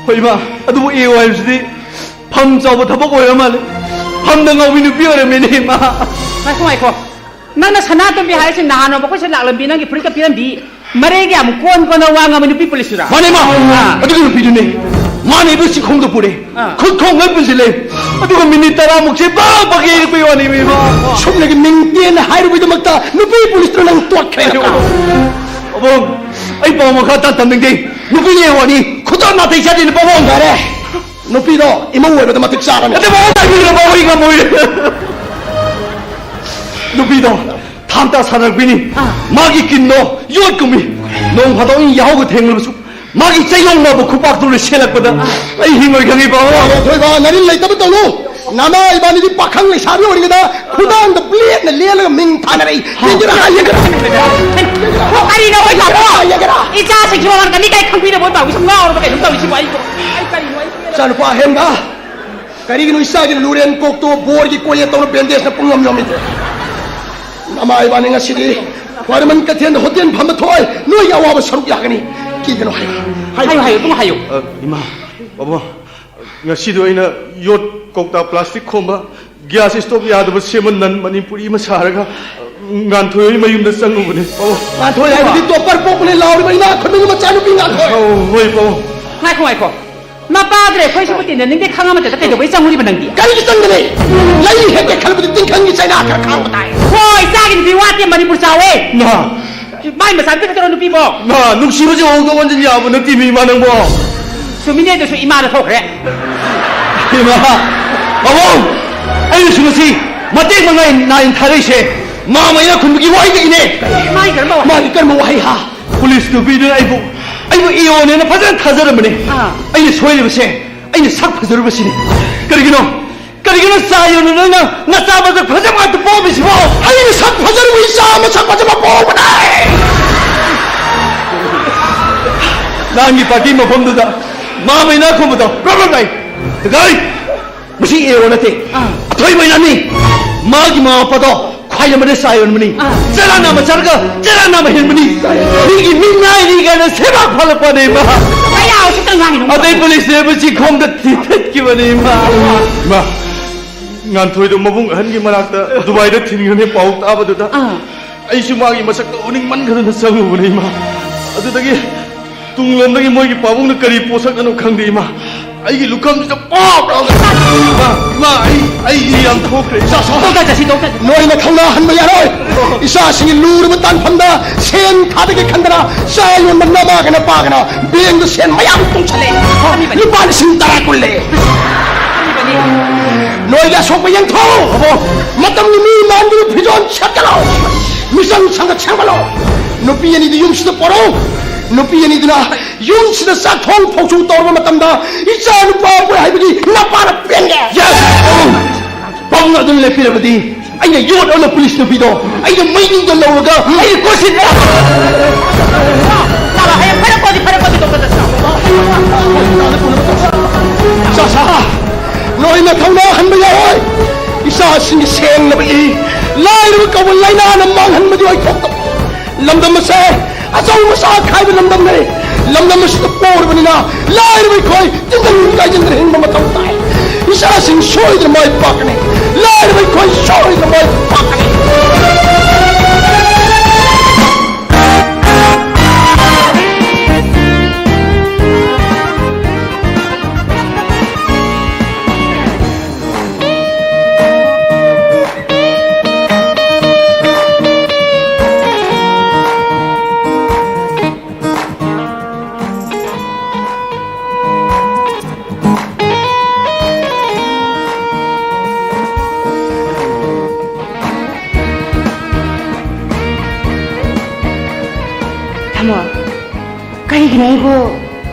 ꯍꯣꯏ, ꯏꯃꯥ꯫ ꯑꯗꯨꯕꯨ ꯏ ꯑꯣ ꯍꯥꯏꯕꯁꯤꯗꯤ ꯐꯝ ꯆꯥꯎꯕ ꯊꯕꯛ ꯑꯣꯏꯔ ꯃꯥꯜꯂꯦ꯫ ꯐꯝꯗ ꯉꯥꯎꯕꯤ ꯅꯨꯄꯤ ꯑꯣꯏꯔꯝꯃꯦꯅꯦ, ꯏꯃꯥ꯫ ꯉꯥꯏꯈꯣ, ꯉꯥꯏꯈꯣ꯫ ꯅꯪꯅ ꯁꯅꯥꯇꯣꯝꯕꯤ ꯍꯥꯏꯔꯤꯁꯤ ꯅꯍꯥꯟ ꯅꯣꯡꯃ ꯑꯩꯈꯣꯏ ꯁꯤꯗ ꯂꯥꯛꯂꯝꯕꯤ ꯅꯪꯒꯤ ꯐꯨꯔꯤꯠꯀ ꯄꯤꯔꯝꯕꯤ ꯃꯔꯩꯒ ꯌꯥꯝ ꯀꯣꯟ ꯀꯣꯟꯅ ꯋꯥ ꯉꯥꯡꯕ ꯅꯨꯄꯤ ꯄꯨꯂꯤꯁꯇꯨꯔꯥ? ꯃꯥꯅꯦ, ꯃꯥ꯫ ꯑꯥ꯫ ꯑꯗꯨꯒꯤ ꯅꯨꯄꯤꯗꯨꯅꯦ꯫ ꯃꯥꯅ ꯏꯕ ꯆꯤꯡꯈꯣꯡꯗ ꯄꯨꯔꯦ꯫ ꯑꯥ꯫ ꯈꯨꯠ ꯈꯣꯡ ꯂꯣꯏ ꯄꯨꯟꯁꯤꯜꯂꯦ꯫ ꯑꯗꯨꯒ ꯃꯤꯅꯤꯠ ꯇꯔꯥꯃꯨꯛꯁꯦ ꯄꯥꯛ ꯄꯥꯛ ꯌꯩꯔꯛꯄꯩ ꯋꯥꯅꯦ, ꯏꯃꯥ꯫ ꯁꯨꯞꯅꯒꯤ ꯃꯤꯡ ꯇꯦꯟꯅ ꯍꯥꯏꯔꯨꯕꯒꯤꯗꯃꯛꯇ ꯅꯨꯄꯤ ꯄꯨꯂꯤꯁꯇꯨꯅ ꯅꯪ ꯇꯣꯠꯈ꯭ꯔꯦ꯫ ꯑꯕꯣꯝ, ꯑꯩ ꯄꯥꯎ ꯃꯈꯥ ꯇꯥ ꯇꯝꯅꯤꯡꯗꯦ꯫ ꯅꯨꯄꯤꯅ ꯋꯥꯅꯤ꯫ ꯈꯨꯗꯣꯜ ꯅꯥꯇꯩ ꯆꯥꯗꯦꯅꯦ, ꯄꯥꯕꯨꯡ꯫ ꯌꯥꯔꯦ꯫ ꯅꯨꯄꯤꯗꯣ ꯏꯃꯧ ꯑꯣꯏꯕꯗ ꯃꯇꯤꯛ ꯆꯥꯔꯅꯤ꯫ ꯑꯗꯨ ꯄꯥꯕꯨꯡ ꯇꯥꯛꯄꯤꯔꯒ ꯄꯥꯕꯨꯡ ꯑꯩ ꯉꯝꯃꯣꯏ꯫ ꯅꯨꯄꯤꯗꯣ ꯊꯥꯡ ꯇꯥ ꯁꯥꯟꯅꯔꯛꯄꯤꯅꯤ꯫ ꯑꯥ꯫ ꯃꯥꯒꯤ ꯀꯤꯟꯗꯣ ꯌꯣꯠ ꯀꯨꯝꯃꯤ꯫ ꯅꯣꯡ ꯐꯥꯗꯣꯛ ꯑꯩ ꯌꯥꯍꯧꯒ ꯊꯦꯡꯂꯕꯁꯨ ꯃꯥꯒꯤ ꯆꯩꯌꯣꯡ ꯂꯥꯎꯕ ꯈꯨꯄꯥꯛꯇꯨꯅ ꯁꯦꯜꯂꯛꯄꯗ ꯑꯩ ꯍꯤꯡꯉꯣꯏ ꯈꯪꯉꯤ, ꯄꯥꯕꯨꯡ꯫ ꯊꯣꯏꯕ, ꯅꯔꯤꯟ ꯂꯩꯇꯕ ꯇꯧꯅꯨ꯫ ꯅꯃꯥ ꯏꯕꯥꯅꯤꯗꯤ ꯄꯥꯈꯪ ꯂꯩꯁꯥꯕꯤ ꯑꯣꯏꯔꯤꯉꯩꯗ ꯈꯨꯗꯥꯡꯗ ꯕ꯭ꯂꯦꯗꯅ ꯂꯦꯜꯂꯒ ꯃꯤꯡ ꯊꯥꯅꯔꯛꯏ꯫ ꯌꯦꯡꯒꯦꯔꯥ, ꯍꯥ, ꯌꯦꯡꯒꯦꯔꯥ? ꯀꯔꯤꯅꯣ, ꯑꯣꯏ ꯄꯥꯕꯨꯡ? ꯌꯦꯡꯒꯦꯔꯥ? ꯏꯆꯥꯁꯤꯡꯁꯤ ꯃꯃꯥꯟ ꯀꯃꯤ ꯀꯩ ꯈꯪꯕꯤꯗꯕ ꯑꯣꯏ ꯄꯥꯕꯨꯡ? ꯁꯨꯝ ꯉꯥꯎꯔꯕ ꯀꯩꯅꯣꯝ ꯇꯧꯔꯤꯁꯤꯕꯨ ꯑꯩꯕꯨ? ꯑꯩ ꯀꯔꯤꯅꯣ ꯑꯩ? ꯏꯆꯥꯅꯨꯄꯥ ꯑꯍꯦꯟꯕ, ꯀꯔꯤꯒꯤꯅꯣ ꯏꯆꯥꯒꯤ ꯂꯨꯔꯦꯟ ꯀꯣꯛꯇꯣ ꯕꯣꯔꯒꯤ ꯀꯣꯌꯦꯠ ꯇꯧꯅ ꯕꯦꯟꯗꯦꯖꯅ ꯄꯨꯡ ꯌꯣꯝ ꯌꯣꯝꯃꯤꯗꯣ? ꯅꯃꯥ ꯏꯕꯥꯅꯤ ꯉꯁꯤꯗꯤ ꯈ꯭ꯋꯥꯏꯔꯝꯕꯟ ꯀꯩꯊꯦꯜꯗ ꯍꯣꯇꯦꯜ ꯐꯝꯕ ꯊꯣꯛꯑꯣꯏ꯫ ꯅꯣꯏꯒꯤ ꯑꯋꯥꯕ ꯁꯔꯨꯛ ꯌꯥꯒꯅꯤ꯫ ꯀꯤꯒꯅꯨ ꯍꯥꯏꯌꯨ꯫ ꯍꯥꯏꯌꯨ, ꯍꯥꯏꯌꯨ, ꯏꯕꯨꯡ ꯍꯥꯏꯌꯨ꯫ ꯑ, ꯏꯃꯥ, ꯕꯥꯕꯥ, ꯉꯁꯤꯗꯣ ꯑꯩꯅ ꯌꯣꯠ ꯀꯧꯇꯥ ꯄ꯭ꯂꯥꯁꯇꯤꯛ ꯈꯣꯝꯕ ꯒ꯭ꯌꯥꯁ ꯏꯁꯇꯣꯞ ꯌꯥꯗꯕ ꯁꯦꯝꯕ ꯅꯟ ꯃꯅꯤꯄꯨꯔꯤ ꯑꯃ ꯁꯥꯔꯒ, ꯑ, ꯉꯥꯟꯊꯣꯏ ꯍꯣꯏ ꯃꯌꯨꯝꯗ ꯆꯪꯉꯨꯕꯅꯦ꯫ ꯑꯣ꯫ ꯉꯥꯟꯊꯣꯏ ꯍꯥꯏꯕꯗꯤ ꯇꯣꯞꯄꯔ ꯄꯣꯛꯄꯅꯦ ꯂꯥꯎꯔꯤꯕ ꯏꯅꯥꯛ ꯈꯨꯟꯕꯒꯤ ꯃꯆꯥꯅꯨꯄꯤ ꯉꯥꯟꯊꯣꯏ꯫ ꯑꯧ, ꯍꯣꯏ, ꯄꯥꯕꯨꯡ꯫ ꯉꯥꯏꯈꯣ, ꯉꯥꯏꯈꯣ꯫ ꯃꯄꯥꯗꯨꯅ ꯑꯩꯈꯣꯏ ꯁꯤꯕꯨ ꯇꯤꯟꯅꯅꯤꯡꯗꯦ ꯈꯪꯉ ꯃꯇꯝꯗ ꯀꯩꯗꯧꯕꯩ ꯆꯪꯉꯨꯔꯤꯕ ꯅꯪꯗꯤ? ꯀꯔꯤꯒꯤ ꯆꯪꯒꯅꯤ? ꯂꯩ ꯍꯦꯛꯀꯦ ꯈꯜꯂꯕꯗꯤ ꯇꯤꯡꯈꯪꯒꯤ ꯆꯩꯅꯥ ꯈꯔ ꯈꯥꯡꯕ ꯇꯥꯏ꯫ ꯍꯣꯏ, ꯏꯆꯥꯒꯤ ꯅꯨꯄꯤ ꯋꯥꯠꯇꯦ ꯃꯅꯤꯄꯨꯔ ꯆꯥꯎꯋꯦ꯫ ꯅꯍꯥ, ꯃꯥꯏ ꯃꯆꯥꯅꯨꯄꯤ ꯈꯛꯇꯔꯣ ꯅꯨꯄꯤꯕꯣ? ꯃꯥ, ꯅꯨꯡꯁꯤꯕꯁꯦ ꯑꯣꯟꯊꯣꯛ ꯑꯣꯟꯁꯤꯟ ꯌꯥꯕ ꯅꯠꯇꯦ ꯃꯤ, ꯏꯃꯥ, ꯅꯪꯕꯣ꯫ ꯆꯨꯝꯃꯤꯅꯦ, ꯑꯗꯨꯁꯨ ꯏꯃꯥꯗ ꯊꯣꯛꯈ꯭ꯔꯦ꯫ ꯏꯃꯥ, ꯄꯥꯕꯨꯡ, ꯑꯩꯅꯁꯨ ꯉꯁꯤ ꯃꯇꯦꯡ ꯃꯉꯥꯏ ꯅꯥꯏꯅ ꯊꯥꯔꯛꯏꯁꯦ ꯃꯥ ꯃꯩꯅ ꯈꯨꯟꯕꯒꯤ ꯋꯥꯍꯩꯗꯒꯤꯅꯦ꯫ ꯃꯥꯒꯤ ꯀꯔꯝꯕ ꯋꯥꯍꯩ? ꯃꯥꯒꯤ ꯀꯔꯝꯕ ꯋꯥꯍꯩ ꯍꯥ? ꯄꯨꯂꯤꯁ ꯅꯨꯄꯤꯗꯨꯅ ꯑꯩꯕꯨ, ꯑꯩꯕꯨ ꯏꯑꯣꯅꯦꯅ ꯐꯖꯅ ꯊꯥꯖꯔꯝꯕꯅꯦ꯫ ꯑꯥ꯫ ꯑꯩꯅ ꯁꯣꯏꯔꯤꯕꯁꯦ, ꯑꯩꯅ ꯁꯛ ꯐꯖꯔꯨꯕꯁꯤꯅꯦ꯫ ꯀꯔꯤꯒꯤꯅꯣ? ꯀꯔꯤꯒꯤꯅꯣ ꯆꯥ ꯌꯣꯟꯅ ꯅꯪꯅ ꯅꯆꯥ ꯃꯁꯛ ꯐꯖꯕ ꯉꯥꯛꯇ ꯄꯣꯛꯑꯝꯃꯤꯁꯤꯕꯣ? ꯑꯩꯅ ꯁꯛ ꯐꯖꯔꯨꯕ ꯏꯆꯥ ꯃꯁꯛ ꯐꯖꯕ ꯄꯣꯛꯄꯅꯦ! ꯂꯥꯟꯒꯤ ꯄꯥꯔꯇꯤ ꯃꯐꯝꯗꯨꯗ ꯃꯥ ꯃꯩꯅꯥ ꯈꯨꯝꯕꯗꯣ ꯄ꯭ꯔꯣꯕ꯭ꯂꯦꯝ ꯂꯩ꯫ ꯒꯥꯔꯤ! ꯃꯁꯤ ꯑꯦꯔꯣ ꯅꯠꯇꯦ꯫ ꯑꯥ꯫ ꯑꯊꯣꯏꯕ ꯏꯅꯥꯅꯤ꯫ ꯃꯥꯒꯤ ꯃꯃꯥ ꯃꯄꯥꯗꯣ ꯈ꯭ꯋꯥꯏ ꯑꯃꯗ ꯆꯥ ꯌꯣꯟꯕꯅꯤ꯫ ꯑꯥ꯫ ꯆꯔꯥ ꯅꯥꯝꯃ ꯆꯥꯔꯒ ꯆꯔꯥ ꯅꯥꯝꯃ ꯍꯦꯟꯕꯅꯤ꯫ ꯃꯤꯒꯤ ꯃꯤꯠ ꯅꯥꯏꯅꯤ ꯀꯥꯏꯅ ꯁꯦꯕꯥ ꯐꯥꯜꯂꯛꯄꯅꯦ ꯃꯥ꯫ ꯀꯌꯥ ꯍꯧꯖꯤꯛꯇ ꯉꯥꯡꯉꯤꯅꯣ? ꯑꯇꯩ ꯄꯨꯂꯤꯁꯅꯦ ꯃꯁꯤ ꯈꯣꯡꯗ ꯊꯤꯊꯠꯈꯤꯕꯅꯤ ꯃꯥ꯫ ꯃꯥ, ꯉꯥꯟꯊꯣꯏꯗꯣ ꯃꯕꯨꯡ ꯑꯍꯟꯒꯤ ꯃꯅꯥꯛꯇ ꯗꯨꯕꯥꯏꯗ ꯊꯤꯟꯈ꯭ꯔꯅꯤ ꯄꯥꯎ ꯇꯥꯕꯗꯨꯗ꯫ ꯑꯥ꯫ ꯑꯩꯁꯨ ꯃꯥꯒꯤ ꯃꯁꯛꯇꯣ ꯎꯅꯤꯡꯃꯟꯈꯗꯅ ꯆꯪꯉꯨꯕꯅꯦ ꯏꯃꯥ꯫ ꯑꯗꯨꯗꯒꯤ ꯇꯨꯡꯂꯣꯝꯗꯒꯤ ꯃꯣꯏꯒꯤ ꯄꯥꯕꯨꯡꯅ ꯀꯔꯤ ꯄꯣꯠꯁꯛꯅꯅꯣ ꯈꯪꯗꯦ ꯏꯃꯥ꯫ ꯑꯩꯒꯤ ꯂꯨꯈꯝꯁꯤꯗ ꯄꯣꯞ ꯂꯥꯎꯅ, ꯏꯃꯥ, ꯏꯃꯥ, ꯑꯩ, ꯑꯩ ꯏ ꯌꯥꯝ ꯊꯣꯛꯈ꯭ꯔꯦ꯫ ꯆꯥ, ꯆꯥ꯫ ꯇꯣꯛ ꯇꯥ, ꯆꯥꯁꯤ, ꯇꯣꯛ ꯇꯥ꯫ ꯅꯣꯏꯅ ꯊꯧꯅꯥ ꯍꯟꯕ ꯌꯥꯔꯣꯏ꯫ ꯏꯆꯥꯁꯤꯡꯒꯤ ꯂꯨꯔꯕ ꯇꯥꯟꯐꯝꯗ ꯁꯦꯟ ꯊꯥꯗꯒꯦ ꯈꯟꯗꯅ ꯆꯥ ꯌꯣꯟꯕ ꯅꯃꯥꯒ ꯅꯄꯥꯒꯅ ꯕꯦꯡꯗ ꯁꯦꯟ ꯃꯌꯥꯝ ꯇꯨꯡꯁꯜꯂꯦ꯫ ꯂꯨꯄꯥ ꯂꯤꯁꯤꯡ ꯇꯔꯥ ꯀꯨꯟ ꯂꯩ꯫ ꯅꯣꯏꯒꯤ ꯑꯁꯣꯛꯄ ꯌꯦꯡꯊꯣꯛꯎ꯫ ꯃꯇꯝꯒꯤ ꯃꯤ ꯃꯥꯟꯗꯨꯅ ꯐꯤꯖꯣꯜ ꯁꯦꯠꯀꯅꯨ꯫ ꯃꯤꯆꯪ ꯁꯪꯒ ꯁꯦꯝꯒꯅꯨ꯫ ꯅꯨꯄꯤ ꯑꯅꯤꯗꯨ ꯌꯨꯝꯁꯤꯗ ꯄꯣꯔꯛꯎ꯫ ꯅꯨꯄꯤ ꯑꯅꯤꯗꯨꯅ ꯌꯨꯝꯁꯤꯗ ꯆꯥꯛ ꯊꯣꯡ ꯊꯣꯡꯁꯨ ꯇꯧꯔꯕ ꯃꯇꯝꯗ ꯏꯆꯥ ꯅꯨꯄꯥ ꯑꯃ ꯄꯣꯛꯑꯦ ꯍꯥꯏꯕꯒꯤ ꯅꯄꯥꯅ ꯄꯦꯟꯒꯦ꯫ Yes! ꯄꯥꯕꯨꯡ ꯑꯗꯨꯝ ꯂꯦꯞꯄꯤꯔꯕꯗꯤ ꯑꯩꯅ ꯌꯣꯠ ꯑꯃ ꯄꯨꯂꯤꯁ ꯅꯨꯄꯤꯗꯣ ꯑꯩꯅ ꯃꯩꯅꯨꯡꯗ ꯂꯧꯔꯒ ꯑꯩꯅ ꯀꯣꯏꯁꯤꯟ ꯆꯥꯕ ꯍꯌꯦꯡ ꯐꯔꯛꯄꯗꯤ, ꯐꯔꯛꯄꯗꯤ ꯇꯧꯕꯗ ꯆꯥꯁꯥ, ꯅꯣꯏ ꯅꯊꯧꯅꯥ ꯍꯟꯕ ꯌꯥꯔꯣꯏ꯫ ꯏꯆꯥꯁꯤꯡꯒꯤ ꯁꯦꯡꯅꯕ ꯏ ꯂꯥꯏꯔꯕ ꯀꯧꯕ ꯂꯥꯏꯅꯥꯅ ꯃꯥꯡꯍꯟꯕꯗꯤ ꯑꯣꯏꯊꯣꯛꯇꯕ꯫ ꯂꯝꯗꯝ ꯑꯁꯦ ꯑꯆꯧ ꯃꯆꯥ ꯈꯥꯏꯕ ꯂꯝꯗꯝꯅꯤ꯫ ꯂꯝꯗꯝ ꯑꯁꯤꯗ ꯄꯣꯔꯕꯅꯤꯅ ꯂꯥꯏꯔꯕ ꯑꯩꯈꯣꯏ ꯇꯤꯟꯖꯪ ꯀꯥꯏꯖꯪꯗꯅ ꯍꯤꯡꯕ ꯃꯊꯧ ꯇꯥꯏ꯫ ꯏꯆꯥꯁꯤꯡ ꯁꯣꯏꯗꯅ ꯃꯥꯏ ꯄꯥꯛꯀꯅꯤ꯫ ꯂꯥꯏꯔꯕ ꯑꯩꯈꯣꯏ ꯁꯣꯏꯗꯅ ꯃꯥꯏ ꯄꯥꯛꯀꯅꯤ꯫ ꯑꯩꯕꯨ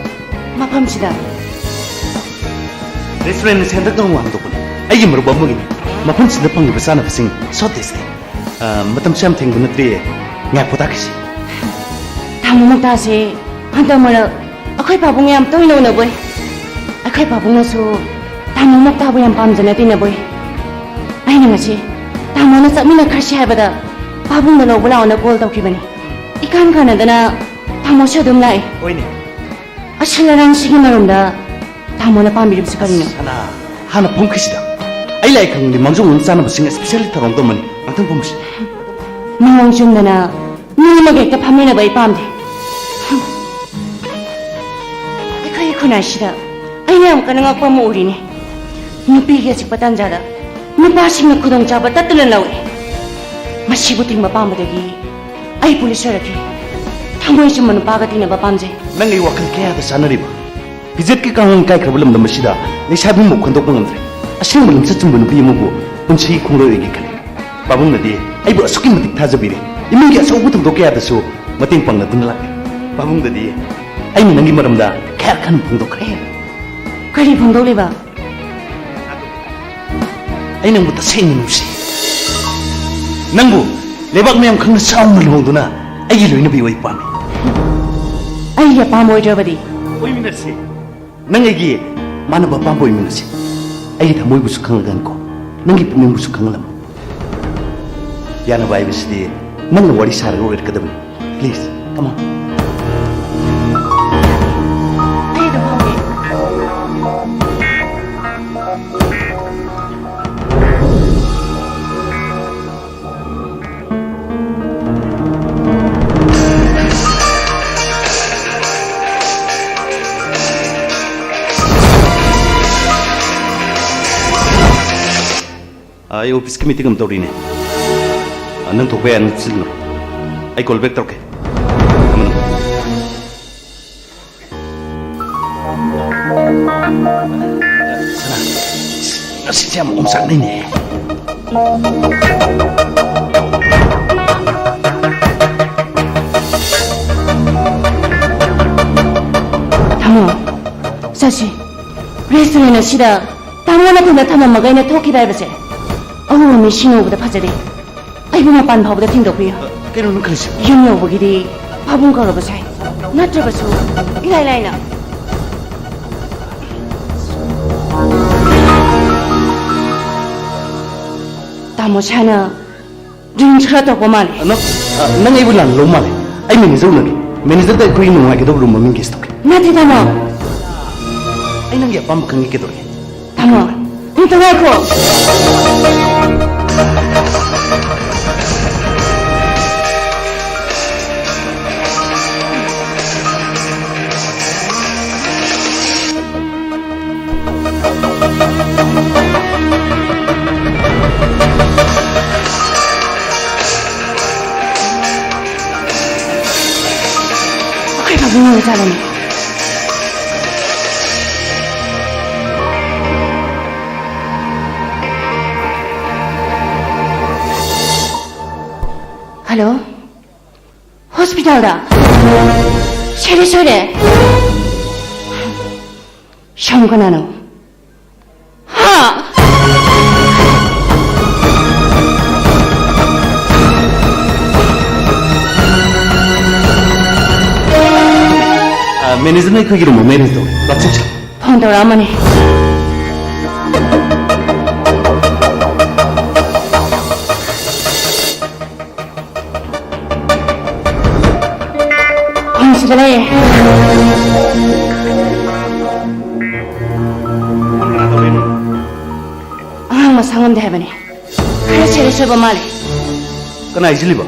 ꯃꯐꯝꯁꯤꯗ? ꯔꯦꯁꯇꯨꯔꯦꯟ ꯑꯁꯤ ꯍꯟꯗꯛꯇ ꯍꯥꯡꯗꯣꯛꯄꯅꯤ꯫ ꯑꯩꯒꯤ ꯃꯔꯨꯞ ꯑꯃꯒꯤꯅꯤ꯫ ꯃꯐꯝꯁꯤꯗ ꯐꯪꯂꯤꯕ ꯆꯥꯅꯕꯁꯤꯡ so tasty꯫ ꯑ, ꯃꯇꯝꯁꯨ ꯌꯥꯝ ꯊꯦꯡꯕ ꯅꯠꯇ꯭ꯔꯤꯌꯦ꯫ ꯉꯥꯏꯈꯣ ꯇꯥꯈꯤꯁꯤ꯫ ꯇꯥꯃꯣ ꯃꯛꯇꯥꯁꯦ ꯍꯟꯗꯛ ꯃꯔꯛ ꯑꯩꯈꯣꯏ ꯄꯥꯕꯨꯡ ꯌꯥꯝ ꯇꯣꯏꯅ ꯎꯅꯕꯣꯏ꯫ ꯑꯩꯈꯣꯏ ꯄꯥꯕꯨꯡꯅꯁꯨ ꯇꯥꯃꯣ ꯃꯛꯇꯥꯕꯨ ꯌꯥꯝ ꯄꯥꯝꯖꯅ ꯇꯤꯟꯅꯕꯣꯏ꯫ ꯑꯩꯅ ꯉꯁꯤ ꯇꯥꯃꯣꯅ ꯆꯠꯃꯤꯟꯅꯈ꯭ꯔꯁꯤ ꯍꯥꯏꯕꯗ ꯄꯥꯕꯨꯡꯗ ꯂꯧꯕ ꯂꯥꯛꯑꯣꯅ ꯀꯣꯜ ꯇꯧꯈꯤꯕꯅꯤ꯫ ꯏꯀꯥꯟ ꯀꯥꯟꯅꯗꯅ ꯇꯥꯃꯣꯁꯨ ꯑꯗꯨꯝ ꯂꯥꯛꯑꯦ꯫ ꯍꯣꯏꯅꯦ꯫ ꯑꯁꯤꯜ ꯑꯔꯥꯡꯁꯤꯒꯤ ꯃꯔꯝꯗ ꯇꯥꯃꯣꯅ ꯄꯥꯝꯕꯤꯔꯤꯕꯁꯤ ꯀꯔꯤꯅꯣ? ꯁꯅꯥ, ꯍꯥꯟꯅ ꯐꯝꯈꯤꯁꯤꯗ꯫ ꯑꯩ ꯂꯥꯏ ꯈꯪꯗꯦ, ꯃꯥꯡꯖꯧꯅꯅ ꯆꯥꯅꯕꯁꯤꯡ specially ꯊꯧꯔꯥꯡ ꯇꯧꯔꯝꯃꯅꯤ꯫ ꯉꯥꯛꯇꯪ ꯐꯝꯃꯨꯁꯤ꯫ ꯃꯑꯣꯡ ꯆꯨꯝꯗꯅ ꯃꯤ ꯑꯃꯒ ꯍꯦꯛꯇ ꯐꯝꯃꯤꯟꯅꯕ ꯑꯩ ꯄꯥꯝꯗꯦ꯫ ꯑꯩꯈꯣꯏꯒꯤ ꯈꯨꯟꯅꯥꯏꯁꯤꯗ ꯑꯩꯅ ꯌꯥꯝ ꯀꯟꯅ ꯉꯛꯄ ꯑꯃ ꯎꯔꯤꯅꯦ꯫ ꯅꯨꯄꯤꯒꯤ ꯑꯆꯤꯛꯄ ꯇꯥꯟꯖꯥꯗ ꯅꯨꯄꯥꯁꯤꯡꯅ ꯈꯨꯗꯣꯡꯆꯥꯕ ꯇꯠꯇꯅ ꯂꯧꯏ꯫ ꯃꯁꯤꯕꯨ ꯊꯤꯡꯕ ꯄꯥꯝꯕꯗꯒꯤ ꯑꯩ ꯄꯨꯂꯤꯁ ꯑꯣꯏꯔꯛꯈꯤ꯫ ꯊꯃꯣꯏ ꯆꯨꯝꯕ ꯅꯨꯄꯥꯒ ꯇꯤꯟꯅꯕ ꯄꯥꯝꯖꯩ꯫ ꯅꯪ ꯑꯩ ꯋꯥꯈꯜ ꯀꯌꯥꯗ ꯆꯥꯟꯅꯔꯤꯕ? ꯐꯤꯖꯦꯠꯀꯤ ꯀꯥꯡꯂꯣꯟ ꯀꯥꯏꯈ꯭ꯔꯕ ꯂꯝꯗꯝ ꯑꯁꯤꯗ ꯂꯩꯁꯥꯕꯤ ꯑꯃꯕꯨ ꯈꯟꯗꯣꯛꯄ ꯉꯝꯗ꯭ꯔꯦ꯫ ꯑꯁꯦꯡꯕ ꯂꯝꯆꯠ ꯆꯨꯝꯕ ꯅꯨꯄꯤ ꯑꯃꯕꯨ ꯄꯨꯟꯁꯤꯒꯤ ꯈꯣꯡꯂꯣꯏ ꯑꯣꯏꯒꯦ ꯈꯜꯂꯤ꯫ ꯄꯥꯕꯨꯡꯅꯗꯤ ꯑꯩꯕꯨ ꯑꯁꯨꯛꯀꯤ ꯃꯇꯤꯛ ꯊꯥꯖꯕꯤꯔꯦ꯫ ꯏꯃꯨꯡꯒꯤ ꯑꯆꯧꯕ ꯊꯧꯗꯣꯛ ꯀꯌꯥꯗꯁꯨ ꯃꯇꯦꯡ ꯄꯥꯡꯅꯗꯨꯅ ꯂꯥꯛꯂꯦ꯫ ꯄꯥꯕꯨꯡꯗꯗꯤ ꯑꯩꯅ ꯅꯪꯒꯤ ꯃꯔꯝꯗ ꯀꯌꯥ ꯈꯟ ꯐꯣꯡꯗꯣꯛꯈ꯭ꯔꯦ꯫ ꯀꯔꯤ ꯐꯣꯡꯗꯣꯛꯂꯤꯕ? ꯑꯩ ꯅꯪꯕꯨ ꯇꯁꯦꯡꯅ ꯅꯨꯡꯁꯤ꯫ ꯅꯪꯕꯨ ꯂꯩꯕꯥꯛ ꯃꯌꯥꯝ ꯈꯪꯅ ꯆꯥꯎꯅ ꯂꯨꯍꯣꯡꯗꯨꯅ ꯑꯩꯒꯤ ꯂꯣꯏꯅꯕꯤ ꯑꯣꯏ ꯄꯥꯝꯃꯤ꯫ ꯑꯩꯒꯤ ꯑꯄꯥꯝꯕ ꯑꯣꯏꯗ꯭ꯔꯕꯗꯤ? ꯑꯣꯏꯃꯤꯟꯅꯁꯤ꯫ ꯅꯪ ꯑꯩꯒꯤ ꯃꯥꯟꯅꯕ ꯑꯄꯥꯝꯕ ꯑꯣꯏꯃꯤꯟꯅꯁꯤ꯫ ꯑꯩꯒꯤ ꯊꯃꯣꯏꯕꯨꯁꯨ ꯈꯪꯂꯒꯅꯤꯀꯣ, ꯅꯪꯒꯤ ꯄꯨꯛꯅꯤꯡꯕꯨꯁꯨ ꯈꯪꯍꯜꯂꯝꯃꯨ꯫ ꯌꯥꯅꯕ ꯍꯥꯏꯕꯁꯤꯗꯤ ꯅꯪꯅ ꯋꯥꯔꯤ ꯁꯥꯔꯒ ꯑꯣꯏꯔꯛꯀꯗꯕꯅꯤ꯫ Please, come on. ꯑꯩ ꯑꯗꯨꯝ ꯐꯝꯒꯦ꯫ ꯑꯩ ꯑꯣꯐꯤꯁꯀꯤ ꯃꯤꯇꯤꯡ ꯑꯃ ꯇꯧꯔꯤꯅꯦ꯫ ꯅꯪ ꯊꯣꯛꯄ ꯌꯥꯏ, ꯅꯪ ꯆꯠꯂꯨ꯫ ꯑꯩ ꯀꯣꯜ ꯕꯦꯛ ꯇꯧꯔꯛꯀꯦ꯫ ꯊꯝꯃꯦ, ꯊꯝꯃꯦ꯫ ꯁꯅꯥ, ꯉꯁꯤꯁꯦ ꯌꯥꯝ ꯑꯣꯝꯆꯥꯛꯅꯩꯅꯦ꯫ ꯑꯁꯤ ꯔꯦꯁꯇꯨꯔꯦꯟ ꯑꯁꯤꯗ ꯇꯥꯃꯣ ꯅꯊꯟꯗ ꯊꯝꯃꯝꯃꯒ ꯑꯩꯅ ꯊꯣꯛꯈꯤꯕ ꯍꯥꯏꯕꯁꯦ ꯑꯎꯕ ꯃꯤꯁꯤꯡꯅ ꯎꯕꯗ ꯐꯖꯗꯦ꯫ ꯑꯩꯕꯨ ꯃꯄꯥꯟ ꯐꯥꯎꯕꯗ ꯊꯤꯟꯗꯣꯛꯄꯤꯌꯨ꯫ ꯀꯩꯅꯣ ꯅꯪ ꯈꯜꯂꯤꯁꯦ? ꯌꯨꯝ ꯌꯧꯕꯒꯤꯗꯤ ꯄꯥꯕꯨꯡ ꯀꯧꯔꯕꯁꯨ ꯌꯥꯏ, ꯅꯠꯇ꯭ꯔꯕꯁꯨ ꯏꯂꯥꯏ ꯂꯥꯏꯅ꯫ ꯇꯥꯃꯣ ꯁꯥꯅ ꯗ꯭ꯔꯤꯡꯁ ꯈꯔ ꯇꯧꯔꯛꯄ ꯃꯥꯜꯂꯦ꯫ ꯅꯪ, ꯑ, ꯅꯪ ꯑꯩꯕꯨ ꯂꯥꯟꯅ ꯂꯧ ꯃꯥꯜꯂꯦ꯫ ꯑꯩ ꯃꯦꯅꯦꯖꯔ ꯎꯅꯒꯦ꯫ ꯃꯦꯅꯦꯖꯔꯗ ꯑꯩꯈꯣꯏ ꯅꯨꯡꯉꯥꯏꯒꯗꯕ ꯔꯨꯝ ꯑꯃ ꯌꯦꯡꯒꯦꯁ ꯇꯧꯒꯦ꯫ ꯅꯠꯇꯦ ꯇꯥꯃꯣ꯫ ꯑꯩ ꯅꯪꯒꯤ ꯑꯄꯥꯝꯕ ꯈꯪꯉꯤ, ꯀꯩꯗꯧꯔꯒꯦ? ꯇꯥꯃꯣ, ꯑꯝꯇ ꯉꯥꯏꯈꯣ꯫ ꯑꯩꯈꯣꯏ ꯄꯥꯕꯨꯡ ꯑꯣꯏꯔꯖꯥꯠꯂꯅꯦ? ꯍꯜꯂꯣ, ꯍꯣꯁꯄꯤꯇꯥꯜꯗ? ꯁꯣꯏꯔꯦ, ꯁꯣꯏꯔꯦ꯫ ꯁꯣꯝ ꯀꯅꯥꯅꯣ? ꯍꯥ? ꯑ, ꯃꯦꯅꯦꯖꯔꯅ ꯑꯩꯈꯣꯏꯒꯤ ꯔꯨꯝ ꯑꯃ ꯑꯦꯔꯦꯟꯖ ꯇꯧꯔꯦ꯫ ꯂꯥꯛꯆꯧꯁꯤ꯫ ꯐꯣꯟ ꯇꯧꯔꯛꯑꯝꯕꯅꯦ꯫ ꯐꯣꯟ ꯁꯤꯗ ꯂꯩꯔꯦ꯫ ꯑꯉꯥꯡ ꯃꯁꯥ ꯉꯝꯗꯦ ꯍꯥꯏꯕꯅꯦ꯫ ꯈꯔ ꯁꯦꯔꯤꯌꯁ ꯑꯣꯏꯕ ꯃꯥꯜꯂꯦ꯫ ꯀꯅꯥ ꯍꯥꯏꯁꯤꯜꯂꯤꯕ?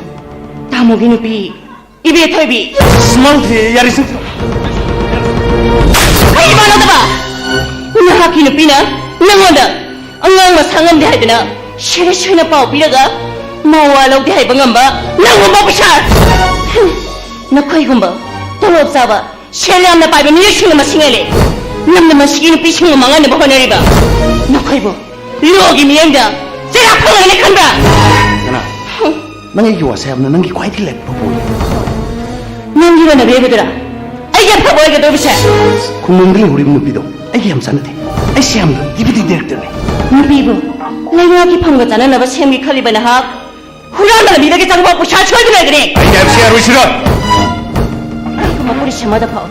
ꯇꯥꯃꯣꯒꯤ ꯅꯨꯄꯤ, ꯏꯕꯦꯊꯣꯏꯕꯤ꯫ ꯁꯨꯃꯥꯡ ꯊꯦ ꯌꯥꯔꯤꯁꯤꯡ꯫ ꯑꯩ ꯏꯃꯥꯟꯅꯗꯕ! ꯅꯍꯥꯛꯀꯤ ꯅꯨꯄꯤꯅ ꯅꯪꯉꯣꯟꯗ ꯑꯉꯥꯡ ꯃꯁꯥ ꯉꯝꯗꯦ ꯍꯥꯏꯗꯅ ꯁꯦꯔꯤꯌꯁ ꯑꯣꯏꯅ ꯄꯥꯎ ꯄꯤꯔꯒ ꯃꯋꯥ ꯂꯧꯗꯦ ꯍꯥꯏꯕ ꯉꯝꯕ ꯅꯪꯒꯨꯝꯕ ꯑꯣꯐꯤꯁꯥꯔ! ꯅꯈꯣꯏꯒꯨꯝꯕ ꯇꯣꯂꯣꯞ ꯆꯥꯕ, ꯁꯦꯜ ꯌꯥꯝꯅ ꯄꯥꯏꯕ ꯃꯤꯑꯣꯏꯁꯤꯡꯅ ꯃꯁꯤꯡ ꯍꯦꯜꯂꯦ꯫ ꯅꯪꯅ ꯃꯁꯤꯒꯤ ꯅꯨꯄꯤꯁꯤꯡꯕꯨ ꯃꯥꯡꯍꯟꯅꯕ ꯍꯣꯠꯅꯔꯤꯕ ꯅꯈꯣꯏꯕꯨ ꯂꯣꯒꯤ ꯃꯤꯠꯌꯦꯡꯗ ꯆꯩꯔꯥꯛ ꯐꯪꯂꯒꯅꯤ ꯈꯟꯕ꯭ꯔꯥ? ꯁꯅꯥ, ꯅꯪ ꯑꯩꯒꯤ ꯋꯥꯁꯦ ꯍꯥꯏꯕꯅ ꯅꯪꯒꯤ ꯈ꯭ꯋꯥꯏꯗꯒꯤ ꯂꯥꯏꯕꯛ ꯐꯕ ꯑꯣꯏꯌꯦ꯫ ꯅꯪꯒꯤ ꯑꯣꯏꯅ ꯂꯦꯞꯄꯗꯨꯔꯥ? ꯑꯩꯒꯤ ꯑꯐꯕ ꯑꯣꯏꯒꯗꯧꯔꯤꯁꯦ? ꯈꯨꯡꯒꯪꯗ ꯂꯩꯍꯧꯔꯤꯕ ꯅꯨꯄꯤꯗꯣ ꯑꯩꯒꯤ ꯌꯥꯝ ꯆꯥꯟꯅꯗꯦ꯫ ꯑꯩ ꯁꯤ ꯌꯥꯝ ꯗꯤꯄꯨꯇꯤ ꯗꯥꯏꯔꯦꯛꯇꯔꯅꯦ꯫ ꯅꯨꯄꯤꯕꯨ ꯂꯩꯉꯥꯛꯀꯤ ꯐꯝꯒ ꯆꯥꯟꯅꯅꯕ ꯁꯦꯝꯒꯦ ꯈꯜꯂꯤꯕ ꯅꯍꯥꯛ ꯍꯨꯔꯥꯟꯕ ꯂꯝꯕꯤꯗꯒꯤ ꯆꯪꯕ ꯄꯩꯁꯥ ꯁꯣꯏꯗꯅ ꯑꯣꯏꯒꯅꯤ꯫ ꯑꯩꯅ ꯍꯥꯏꯕꯁꯤ ꯌꯥꯔꯣꯏ, ꯁꯤꯔ꯫ ꯑꯩꯒꯨꯝꯕ ꯄꯨꯂꯤꯁ ꯑꯃꯗ ꯐꯥꯎ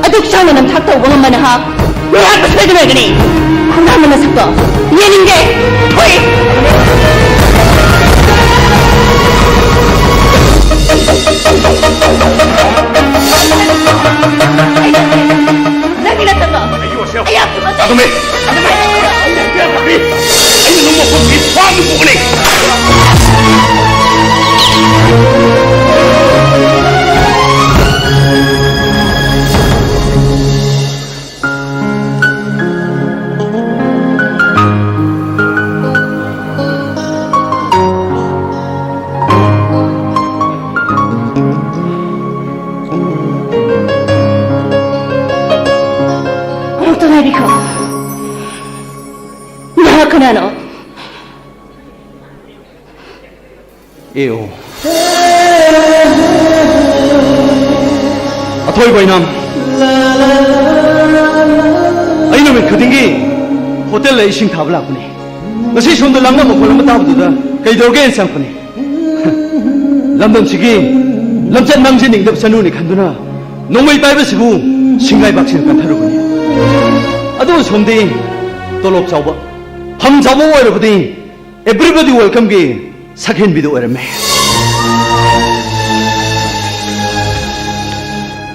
ꯑꯗꯨꯛ ꯆꯥꯎꯅ ꯅꯝꯊꯥꯛ ꯇꯧꯕ ꯉꯝꯕ ꯅꯍꯥꯛ ꯃꯤꯍꯥꯠꯄ ꯁꯣꯏꯗꯅ ꯑꯣꯏꯒꯅꯤ꯫ ꯍꯨꯔꯥꯟꯕ ꯅꯁꯛꯇꯣ ꯌꯦꯡꯅꯤꯡꯗꯦ꯫ ꯍꯣꯏ꯫ ꯅꯪꯒꯤ ꯅꯁꯛꯇꯣ ꯑꯩ ꯌꯥꯝ ꯊꯨꯅ ꯑꯗꯨꯃꯦ꯫ ꯑꯩꯅ ꯅꯪꯕꯨ ꯃꯐꯝꯁꯤꯒꯤ ꯐꯥꯝꯗ ꯄꯨꯒꯅꯤ꯫ ꯑꯃꯨꯛꯇ ꯉꯥꯏꯕꯤꯈꯣ꯫ ꯅꯍꯥꯛ ꯀꯅꯥꯅꯣ? ꯑꯦ ꯑꯣ꯫ ꯑꯊꯣꯏꯕ ꯏꯅꯥꯝ, ꯑꯩ ꯅꯨꯃꯤꯠ ꯈꯨꯗꯤꯡꯒꯤ ꯍꯣꯇꯦꯜꯗ ꯏꯁꯤꯡ ꯊꯥꯕ ꯂꯥꯛꯄꯅꯤ꯫ ꯉꯁꯤ ꯁꯣꯝꯗ ꯂꯥꯡꯅꯕ ꯈꯣꯠꯂꯝꯕ ꯇꯥꯕꯗꯨꯗ ꯀꯩꯗꯧꯔꯒꯦꯅ ꯆꯪꯉꯛꯄꯅꯤ꯫ ꯂꯝꯗꯝꯁꯤꯒꯤ ꯂꯝꯆꯠ ꯅꯪꯁꯦ ꯅꯤꯡꯗꯕ ꯆꯅꯨꯅꯤ ꯈꯟꯗꯨꯅ ꯅꯣꯡꯃꯩ ꯄꯥꯏꯕꯁꯤꯕꯨ ꯁꯤꯡꯒꯥꯏꯕꯥꯛꯁꯤꯅ ꯀꯟꯊꯔꯨꯕꯅꯤ꯫ ꯑꯗꯨ ꯁꯣꯝꯗꯤ ꯇꯣꯂꯣꯞ ꯆꯥꯎꯕ, ꯐꯝ ꯆꯥꯎꯕ ꯑꯣꯏꯔꯕꯗꯤ Everybody Welcomeꯒꯤ ꯁꯛꯍꯦꯟꯕꯤꯗꯨ ꯑꯣꯏꯔꯝꯃꯦ꯫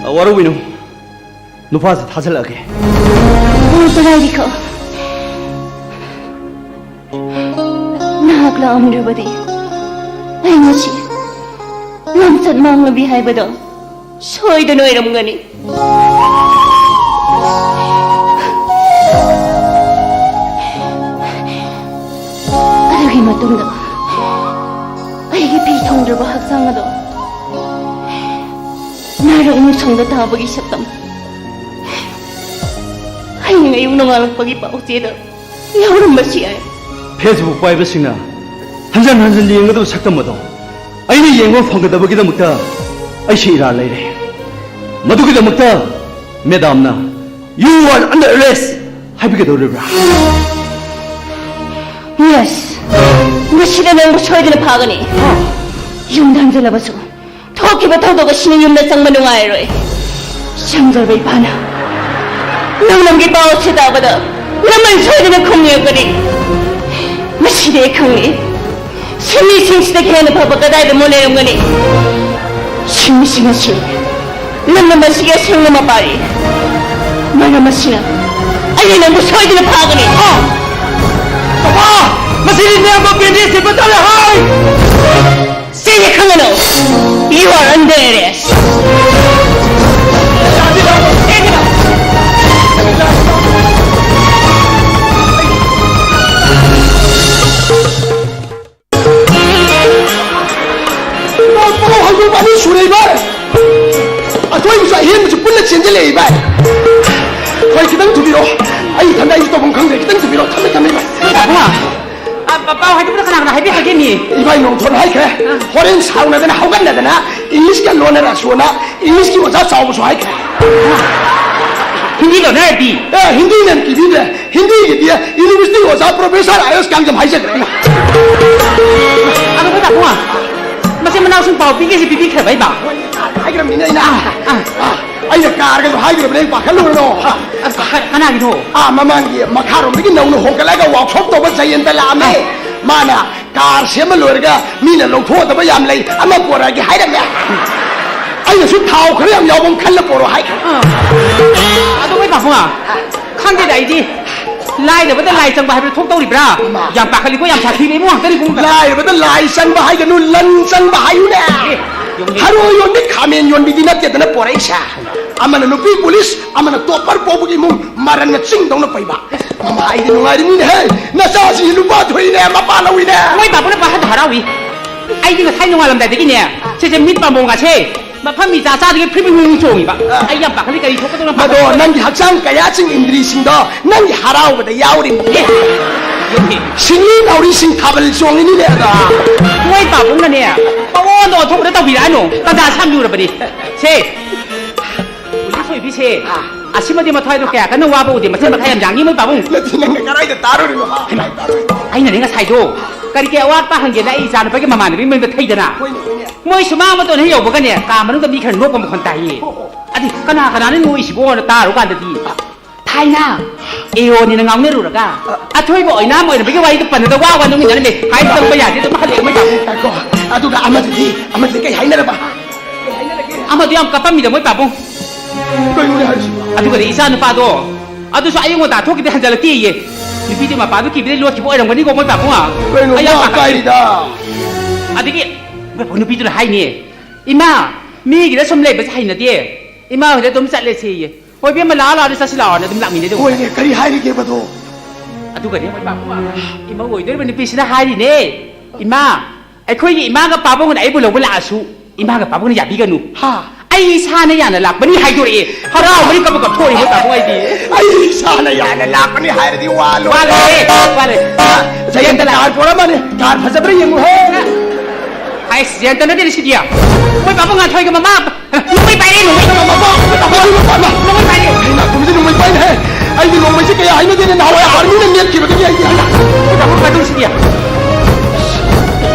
ꯑ, ꯋꯥꯔꯧꯕꯤꯅꯨ, ꯅꯨꯄꯥꯁꯦ ꯊꯥꯖꯤꯜꯂꯛꯑꯒꯦ꯫ ꯑꯣ, ꯀꯗꯥꯏꯗꯤꯈꯣ? ꯅꯍꯥꯛ ꯂꯥꯛꯑꯝꯗ꯭ꯔꯕꯗꯤ ꯑꯩ ꯉꯁꯤ ꯂꯝꯆꯠ ꯃꯥꯡꯂꯨꯕꯤ ꯍꯥꯏꯕꯗꯣ ꯁꯣꯏꯗꯅ ꯑꯣꯏꯔꯝꯒꯅꯤ꯫ ꯑꯗꯨꯒꯤ ꯃꯇꯨꯡꯗ ꯑꯩꯒꯤ ꯐꯤ ꯊꯣꯡꯗ꯭ꯔꯕ ꯍꯛꯆꯥꯡ ꯑꯗꯣ ꯅꯥꯔꯛ ꯃꯨꯁꯣꯡꯗ ꯇꯥꯕꯒꯤ ꯁꯛꯇꯝ, ꯍꯌꯦꯡ ꯑꯌꯨꯛ ꯅꯣꯡꯉꯥꯜꯂꯛꯄꯒꯤ ꯄꯥꯎꯆꯦꯗ ꯌꯥꯎꯔꯝꯕꯁꯨ ꯌꯥꯏ꯫ Facebook ꯄꯥꯏꯕꯁꯤꯡꯅ ꯍꯟꯖꯟ ꯍꯟꯖꯟ ꯌꯦꯡꯒꯗꯕ ꯁꯛꯇꯝ ꯑꯗꯣ ꯑꯩꯅ ꯌꯦꯡꯕ ꯐꯪꯒꯗꯕꯒꯤꯗꯃꯛꯇ ꯑꯩꯁꯨ ꯏꯔꯥꯜ ꯂꯩꯔꯦ꯫ ꯃꯗꯨꯒꯤꯗꯃꯛꯇ ꯃꯦꯗꯥꯝꯅ "You are under arrest" ꯍꯥꯏꯕꯤꯒꯗꯧꯔꯤꯕ꯭ꯔꯥ? Yes. ꯉꯁꯤꯗ ꯅꯪꯕꯨ ꯁꯣꯏꯗꯅ ꯐꯥꯒꯅꯤ꯫ ꯌꯨꯝꯗ ꯍꯟꯖꯤꯜꯂꯕꯁꯨ ꯊꯣꯛꯈꯤꯕ ꯊꯧꯗꯣꯛ ꯑꯁꯤꯅ ꯌꯨꯝꯗ ꯆꯪꯕ ꯅꯨꯡꯉꯥꯏꯔꯣꯏ꯫ ꯆꯪꯗ꯭ꯔꯕ ꯏꯄꯥꯅ ꯅꯪ ꯅꯪꯒꯤ ꯄꯥꯎ ꯑꯁꯤ ꯇꯥꯕꯗ ꯂꯃꯟ ꯁꯣꯏꯗꯅ ꯈꯨꯝꯅꯤꯔꯛꯀꯅꯤ꯫ ꯃꯁꯤꯗꯤ ꯑꯩ ꯈꯪꯉꯤ꯫ ꯁꯤꯟꯃꯤꯁꯤꯡꯁꯤꯗꯒꯤ ꯍꯦꯟꯅ ꯐꯕ ꯀꯗꯥꯏꯗ ꯑꯃꯨꯛ ꯂꯩꯔꯝꯒꯅꯤ? ꯁꯤꯟꯃꯤꯁꯤꯡ ꯑꯁꯤ ꯂꯝꯗꯝ ꯑꯁꯤꯒꯤ ꯑꯁꯦꯡꯕ ꯃꯄꯥꯔꯤ꯫ ꯃꯔꯝ ꯑꯁꯤꯅ ꯑꯩꯅ ꯅꯪꯕꯨ ꯁꯣꯏꯗꯅ ꯐꯥꯒꯅꯤ꯫ ꯑꯥ! ꯄꯥꯄꯥ! ꯃꯁꯤꯗꯤ ꯅꯌꯥꯝꯕ ꯕꯦꯟꯗꯦꯖ ꯊꯤꯟꯕ ꯇꯥꯔꯦ ꯍꯥꯏ! ꯆꯦꯟꯒꯦ ꯈꯪꯒꯅꯨ! You are under arrest! ꯄꯥꯎ ꯍꯧꯗꯣꯛꯄ ꯑꯅꯤ ꯁꯨꯔꯦ, ꯏꯕꯥꯏ꯫ ꯑꯊꯣꯏꯕꯁꯨ ꯑꯍꯦꯟꯕꯁꯨ ꯄꯨꯟꯅ ꯆꯦꯟꯖꯜꯂꯛꯑꯦ, ꯏꯕꯥꯏ꯫ ꯍꯣꯏ, ꯈꯤꯇꯪ ꯊꯨꯕꯤꯔꯛꯑꯣ꯫ ꯑꯩ ꯏꯊꯟꯗ ꯑꯩꯁꯨ ꯇꯧꯐꯝ ꯈꯪꯗ꯭ꯔꯦ꯫ ꯈꯤꯇꯪ ꯊꯨꯕꯤꯔꯛꯑꯣ꯫ ꯊꯝꯃꯦ, ꯊꯝꯃꯦ, ꯏꯕꯥꯏ꯫ ꯏꯕꯨꯡꯉꯣ, ꯑ, ꯄ-, ꯄꯥꯎ ꯍꯥꯏꯗꯣꯛꯄꯗ ꯀꯅꯥ ꯀꯅꯥ ꯍꯥꯏꯕꯤꯈ꯭ꯔꯒꯦ, ꯃꯤ? ꯏꯕꯥꯏ, ꯅꯣꯡꯊꯣꯟ ꯍꯥꯏꯈ꯭ꯔꯦ꯫ ꯑ꯫ ꯍꯣꯔꯦꯟ ꯁꯥꯎꯅꯗꯅ ꯍꯧꯒꯠꯅꯗꯅ ꯏꯪꯂꯤꯁꯀ ꯂꯣꯟꯅꯔꯁꯨꯅ ꯏꯪꯂꯤꯁꯀꯤ ꯑꯣꯖꯥ ꯆꯥꯎꯕꯁꯨ ꯍꯥꯏꯈ꯭ꯔꯦ꯫ ꯍꯤꯟꯗꯤ ꯂꯣꯟꯅꯔꯗꯤ? ꯑꯦ, ꯍꯤꯟꯗꯤꯅ ꯄꯤꯕꯤꯗ꯭ꯔꯦ꯫ ꯍꯤꯟꯗꯤꯒꯤꯗꯤ ꯌꯨꯅꯤꯚꯔꯁꯤꯇꯤ ꯑꯣꯖꯥ ꯄ꯭ꯔꯣꯐꯦꯁꯔ ꯑꯥꯏ ꯑꯦꯁ ꯀꯥꯡꯖꯝ ꯍꯥꯏꯖꯈ꯭ꯔꯦ꯫ ꯑꯗꯣ ꯑꯩꯈꯣꯏ ꯄꯥꯕꯨꯡ, ꯃꯆꯤꯟ ꯃꯅꯥꯎꯁꯤꯡ ꯄꯥꯎ ꯄꯤꯒꯦꯁꯦ ꯄꯤꯕꯤꯈ꯭ꯔꯕ ꯏꯕꯥ? ꯍꯥꯏꯈ꯭ꯔꯕꯅꯤꯅꯦ ꯑꯩꯅ꯫ ꯑꯥ, ꯑꯥ꯫ ꯑꯥ, ꯑꯩꯅ ꯀꯥꯔꯒꯁꯨ ꯍꯥꯏꯈ꯭ꯔꯕꯅꯦ, ꯄꯥꯈꯠꯂꯨꯔꯅꯣ꯫ ꯑꯁ, ꯀ-, ꯀꯅꯥꯒꯤꯅꯣ? ꯑꯥ, ꯃꯃꯥꯡꯒꯤ ꯃꯈꯥꯔꯣꯝꯗꯒꯤ ꯅꯧꯅ ꯍꯣꯡꯒꯠꯂꯒ ꯋꯥꯛꯁꯣꯞ ꯇꯧꯕ ꯖꯌꯦꯟꯇ ꯂꯥꯛꯑꯝꯃꯦ꯫ ꯑꯥ꯫ ꯃꯥꯅ ꯀꯥꯔ ꯁꯦꯝꯕ ꯂꯣꯏꯔꯒ ꯃꯤꯅ ꯂꯧꯊꯣꯛꯑꯗꯕ ꯌꯥꯝ ꯂꯩ, ꯑꯃ ꯄꯣꯔꯛꯑꯒꯦ ꯍꯥꯏꯔꯝꯃꯦ꯫ ꯑꯩꯅꯁꯨ ꯊꯥꯎ ꯈꯔ ꯌꯥꯝ ꯌꯥꯎꯕ ꯑꯃ ꯈꯜꯂ ꯄꯣꯔꯛꯑꯣ ꯍꯥꯏꯈ꯭ꯔꯦ꯫ ꯑꯥ꯫ ꯑꯗꯣ ꯃꯣꯏ ꯄꯥꯕꯨꯡ, ꯈꯪꯗꯦꯗ ꯑꯩꯗꯤ꯫ ꯂꯥꯏꯔꯕꯗ ꯂꯥꯏ ꯆꯪꯕ ꯍꯥꯏꯕꯗꯨ ꯊꯣꯛꯇꯧꯔꯤꯕ꯭ꯔꯥ? ꯏꯃꯥ꯫ ꯌꯥꯝ ꯄꯥꯈꯠꯂꯤꯀꯣ, ꯌꯥꯝ ꯁꯥꯊꯤꯕ ꯏꯃꯨꯡ ꯉꯥꯛꯇꯅꯤꯀꯣ꯫ ꯂꯥꯏꯔꯕꯗ ꯂꯥꯏ ꯆꯪꯕ ꯍꯥꯏꯒꯅꯨ, ꯂꯟ ꯆꯪꯕ ꯍꯥꯏꯌꯨꯅꯦ꯫ ꯑꯦ, ꯌꯣꯟꯕꯤ꯫ ꯊꯔꯣꯏ ꯌꯣꯟꯕꯤ ꯈꯥꯃꯦꯟ ꯌꯣꯟꯕꯤꯗꯤ ꯅꯠꯇꯦꯗꯅ ꯄꯣꯔꯛꯏꯁꯦ꯫ ꯑꯃꯅ ꯅꯨꯄꯤ ꯄꯨꯂꯤꯁ, ꯑꯃꯅ ꯇꯣꯞꯄꯔ ꯄꯣꯛꯄꯒꯤ ꯏꯃꯨꯡ, ꯃꯔꯟꯅ ꯆꯤꯡꯗꯧꯅ ꯄꯩꯕ꯫ ꯃꯃꯥ, ꯑꯩꯗꯤ ꯅꯨꯡꯉꯥꯏꯔꯤꯃꯤꯅꯦꯍꯦ꯫ ꯅꯆꯥꯁꯤ ꯅꯨꯄꯥ ꯊꯣꯛꯏꯅꯦ, ꯃꯄꯥ ꯂꯧꯏꯅꯦ꯫ ꯃꯣꯏ ꯄꯥꯕꯨꯡꯅ ꯄꯥꯈꯠꯇ ꯍꯔꯥꯎꯏ꯫ ꯑꯩꯗꯤ ꯉꯁꯥꯏ ꯅꯣꯡꯉꯥꯜꯂꯝꯗꯥꯏꯗꯒꯤꯅꯦ, ꯁꯤꯁꯦ ꯃꯤꯠ ꯄꯥꯝꯕꯣꯝꯒꯁꯦ ꯃꯐꯝ ꯃꯤꯆꯥ ꯆꯥꯗꯒꯤ ꯐ꯭ꯔꯤꯡ ꯐ꯭ꯔꯤꯡ ꯆꯣꯡꯉꯤꯕ꯫ ꯑꯩ ꯌꯥꯝ ꯄꯥꯈꯠꯂꯤ, ꯀꯔꯤ ꯊꯣꯛꯀꯗꯧꯅꯣ ꯃꯗꯣ ꯈꯪꯗꯦ꯫ ꯅꯪꯒꯤ ꯍꯛꯆꯥꯡ ꯀꯌꯥꯠꯁꯤꯡ ꯏꯟꯗ꯭ꯔꯤꯁꯤꯡꯗꯣ ꯅꯪꯒꯤ ꯍꯔꯥꯎꯕꯗ ꯌꯥꯎꯔꯤꯕꯅꯤ꯫ ꯑꯦ, ꯌꯨꯝꯗꯤ꯫ ꯁꯤꯡꯂꯤ ꯅꯥꯎꯔꯤꯁꯤꯡ ꯊꯥꯕꯜ ꯆꯣꯡꯉꯤꯅꯤꯅꯦ ꯑꯗꯣ꯫ ꯃꯣꯏ ꯄꯥꯕꯨꯡꯅꯅꯦ, ꯃꯑꯣꯡꯗ ꯑꯣꯟꯊꯣꯛꯄꯗ ꯇꯧꯕꯤꯔꯛꯑꯅꯨ꯫ ꯇꯟꯖꯥ ꯁꯥꯝ ꯌꯨꯔꯕꯅꯤ꯫ ꯁꯦ, ꯅꯨꯄꯤꯁꯦ, ꯑꯥ꯫ ꯑꯁꯤꯃꯗꯤ ꯃꯊ꯭ꯋꯥꯏꯗꯣ ꯀꯌꯥ ꯀꯟꯅ ꯋꯥꯕ ꯎꯗꯦ, ꯃꯆꯤꯟ ꯃꯈꯥ ꯌꯥꯝ ꯌꯥꯡꯉꯤ ꯃꯣꯏ ꯄꯥꯕꯨꯡ꯫ ꯅꯠꯇꯦ, ꯅꯪꯅ ꯀꯗꯥꯏꯗ ꯇꯥꯔꯨꯔꯤꯅꯣ? ꯍꯩꯃꯥ, ꯑꯩꯅꯅꯦ ꯉꯁꯥꯏꯗꯣ ꯀꯔꯤ ꯀꯔꯤ ꯑꯋꯥꯠꯄ ꯍꯪꯒꯦꯅ ꯑꯩ ꯏꯆꯥ ꯅꯨꯄꯥꯒꯤ ꯃꯃꯥꯟꯅꯕꯤ ꯃꯌꯨꯝꯗ ꯊꯩꯗꯅ꯫ ꯍꯣꯏꯅꯦ, ꯍꯣꯏꯅꯦ꯫ ꯃꯣꯏ ꯁꯨꯃꯥꯡ ꯃꯇꯣꯟ ꯍꯦꯛ ꯌꯧꯕꯒꯅꯦ, ꯀꯥ ꯃꯅꯨꯡꯗ ꯃꯤ ꯈꯔ ꯅꯣꯛꯄ ꯃꯈꯣꯟ ꯇꯥꯏꯌꯦ꯫ ꯑꯣ, ꯑꯣ꯫ ꯑꯗꯨ ꯀꯅꯥ ꯀꯅꯥꯅꯣ ꯅꯣꯛꯏꯁꯤꯕꯣꯅ ꯇꯥꯔꯨꯀꯥꯟꯗꯗꯤ, ꯊꯥꯏꯅ ꯑꯦꯑꯣꯅꯤꯅ ꯉꯥꯡꯅꯔꯨꯔꯒ, ꯑ꯫ ꯑꯊꯣꯏꯕ ꯑꯣꯏꯅꯥꯝ ꯑꯣꯏꯔꯝꯕꯒꯤ ꯋꯥꯔꯤꯗꯣ ꯄꯟꯅꯗ ꯋꯥ ꯋꯥ ꯅꯣꯛꯃꯤꯟꯅꯔꯝꯃꯦ꯫ ꯍꯥꯏ ꯆꯪꯕ ꯌꯥꯗꯦ, ꯑꯗꯨꯝ ꯍꯜꯂꯛꯑꯦ ꯃꯣꯏ ꯄꯥꯕꯨꯡ꯫ ꯉꯥꯏꯈꯣ, ꯑꯗꯨꯒ ꯑꯃꯗꯨꯗꯤ, ꯑꯃꯗꯨꯗꯤ ꯀꯩ ꯍꯥꯏꯅꯔꯕ? ꯑꯃꯗꯨ ꯌꯥꯝ ꯀꯞꯄꯝꯃꯤꯗ ꯃꯣꯏ ꯄꯥꯕꯨꯡ꯫ ꯀꯩꯅꯣꯅꯦ ꯍꯥꯏꯁꯤꯕꯣ? ꯑꯗꯨꯒꯗꯤ ꯏꯆꯥ ꯅꯨꯄꯥꯗꯣ ꯑꯗꯨꯁꯨ ꯑꯌꯨꯛ ꯉꯟꯇꯥ ꯊꯣꯛꯈꯤꯕꯗꯩ ꯍꯟꯖꯜꯂꯛꯇꯦꯌꯦ꯫ ꯅꯨꯄꯤꯗꯨ ꯃꯄꯥꯗꯨ ꯀꯤꯕꯗꯩ ꯂꯣꯠꯈꯤꯕ ꯑꯣꯏꯔꯝꯒꯅꯤꯀꯣ ꯃꯣꯏ ꯄꯥꯕꯨꯡ꯫ ꯀꯩꯅꯣ ꯑꯩ ꯌꯥꯝ ꯉꯥ ꯄꯥꯈꯠꯂꯦ꯫ ꯀꯥꯏꯔꯤꯗ? ꯑꯗꯒꯤ ꯃꯣꯏ ꯄꯥꯕꯨꯡ ꯅꯨꯄꯤꯗꯨꯅ ꯍꯥꯏꯅꯦ, "ꯏꯃꯥ, ꯃꯤꯒꯤꯗ ꯁꯨꯝ ꯂꯩꯕꯁꯦ ꯍꯩꯅꯗꯦ꯫ ꯏꯃꯥ ꯍꯣꯏꯗ ꯑꯗꯨꯝ ꯆꯠꯂꯁꯦꯌꯦ꯫ ꯍꯣꯏ ꯏꯕꯦꯝꯃ, ꯂꯥꯛꯑꯣ ꯂꯥꯛꯑꯣ, ꯆꯠꯁꯤ ꯂꯥꯛꯑꯣꯅ ꯑꯗꯨꯝ ꯂꯥꯛꯃꯤꯟꯅꯩꯗ꯫ ꯍꯣꯏꯅꯦ, ꯀꯔꯤ ꯍꯥꯏꯔꯤꯒꯦꯕꯗꯣ?" ꯑꯗꯨꯒꯅꯦ ꯃꯣꯏ ꯄꯥꯕꯨꯡ, ꯏꯃꯧ ꯑꯣꯏꯗꯣꯔꯤꯕ ꯅꯨꯄꯤꯁꯤꯅ ꯍꯥꯏꯔꯤꯅꯦ, "ꯏꯃꯥ, ꯑꯩꯈꯣꯏꯒꯤ ꯏꯃꯥꯒ ꯄꯥꯕꯨꯡꯅ ꯑꯩꯕꯨ ꯂꯧꯕ ꯂꯥꯛꯑꯁꯨ ꯏꯃꯥꯒ ꯄꯥꯕꯨꯡꯅ ꯌꯥꯕꯤꯒꯅꯨ꯫ ꯍꯥ? ꯑꯩ ꯏꯁꯥꯅ ꯌꯥꯅ ꯂꯥꯛꯄꯅꯤ ꯍꯥꯏꯗꯣꯔꯛꯑꯦ꯫" ꯍꯔꯥꯎꯕꯅꯤ ꯀꯞꯄ ꯀꯞꯊꯣꯛꯏ ꯃꯣꯏ ꯄꯥꯕꯨꯡ ꯑꯩꯗꯤ꯫ ꯑꯩ ꯏꯁꯥꯅ ꯌꯥꯅ ꯂꯥꯛꯄꯅꯤ ꯍꯥꯏꯔꯗꯤ ꯋꯥ ꯂꯣꯏꯔꯦ꯫ ꯋꯥ ꯂꯣꯏꯔꯦ, ꯋꯥ ꯂꯣꯏꯔꯦ꯫ ꯖꯌꯟꯇ ꯀꯥꯔ ꯄꯣꯔꯛꯑꯃꯅꯤ, ꯀꯥꯔ ꯐꯖꯕ꯭ꯔꯥ ꯌꯦꯡꯉꯨ ꯍꯦ꯫ ꯍꯥꯏꯁ, ꯖꯌꯟꯇ ꯅꯠꯇꯦꯅꯦ ꯁꯤꯗꯤ꯫ ꯃꯣꯏ ꯄꯥꯕꯨꯡ ꯉꯥꯟꯊꯣꯏꯒ ꯃꯃꯥ ꯅꯣꯡꯃꯩ ꯄꯥꯏꯔꯦ, ꯅꯣꯡꯃꯩ꯫ ꯅꯣꯡꯃꯩ ꯄꯥꯏꯔꯦ꯫ ꯅꯣꯡꯃꯩ ꯄꯥꯏꯔꯦ꯫ ꯑꯩ ꯅꯥꯀꯨꯝꯁꯦ ꯅꯣꯡꯃꯩ ꯄꯥꯏꯅꯦ ꯍꯦ꯫ ꯑꯩꯗꯤ ꯅꯣꯡꯃꯩꯁꯦ ꯀꯌꯥ ꯍꯩꯅꯗꯦꯅꯦ, ꯅꯍꯥꯟꯋꯥꯏ ꯑꯥꯔꯃꯤꯅ ꯅꯦꯠꯈꯤꯕꯗꯒꯤ ꯑꯩꯗꯤ ꯍꯩꯅ-꯫ ꯃꯣꯏ ꯄꯥꯕꯨꯡ ꯉꯥꯟꯊꯣꯏ ꯁꯤꯗꯤ꯫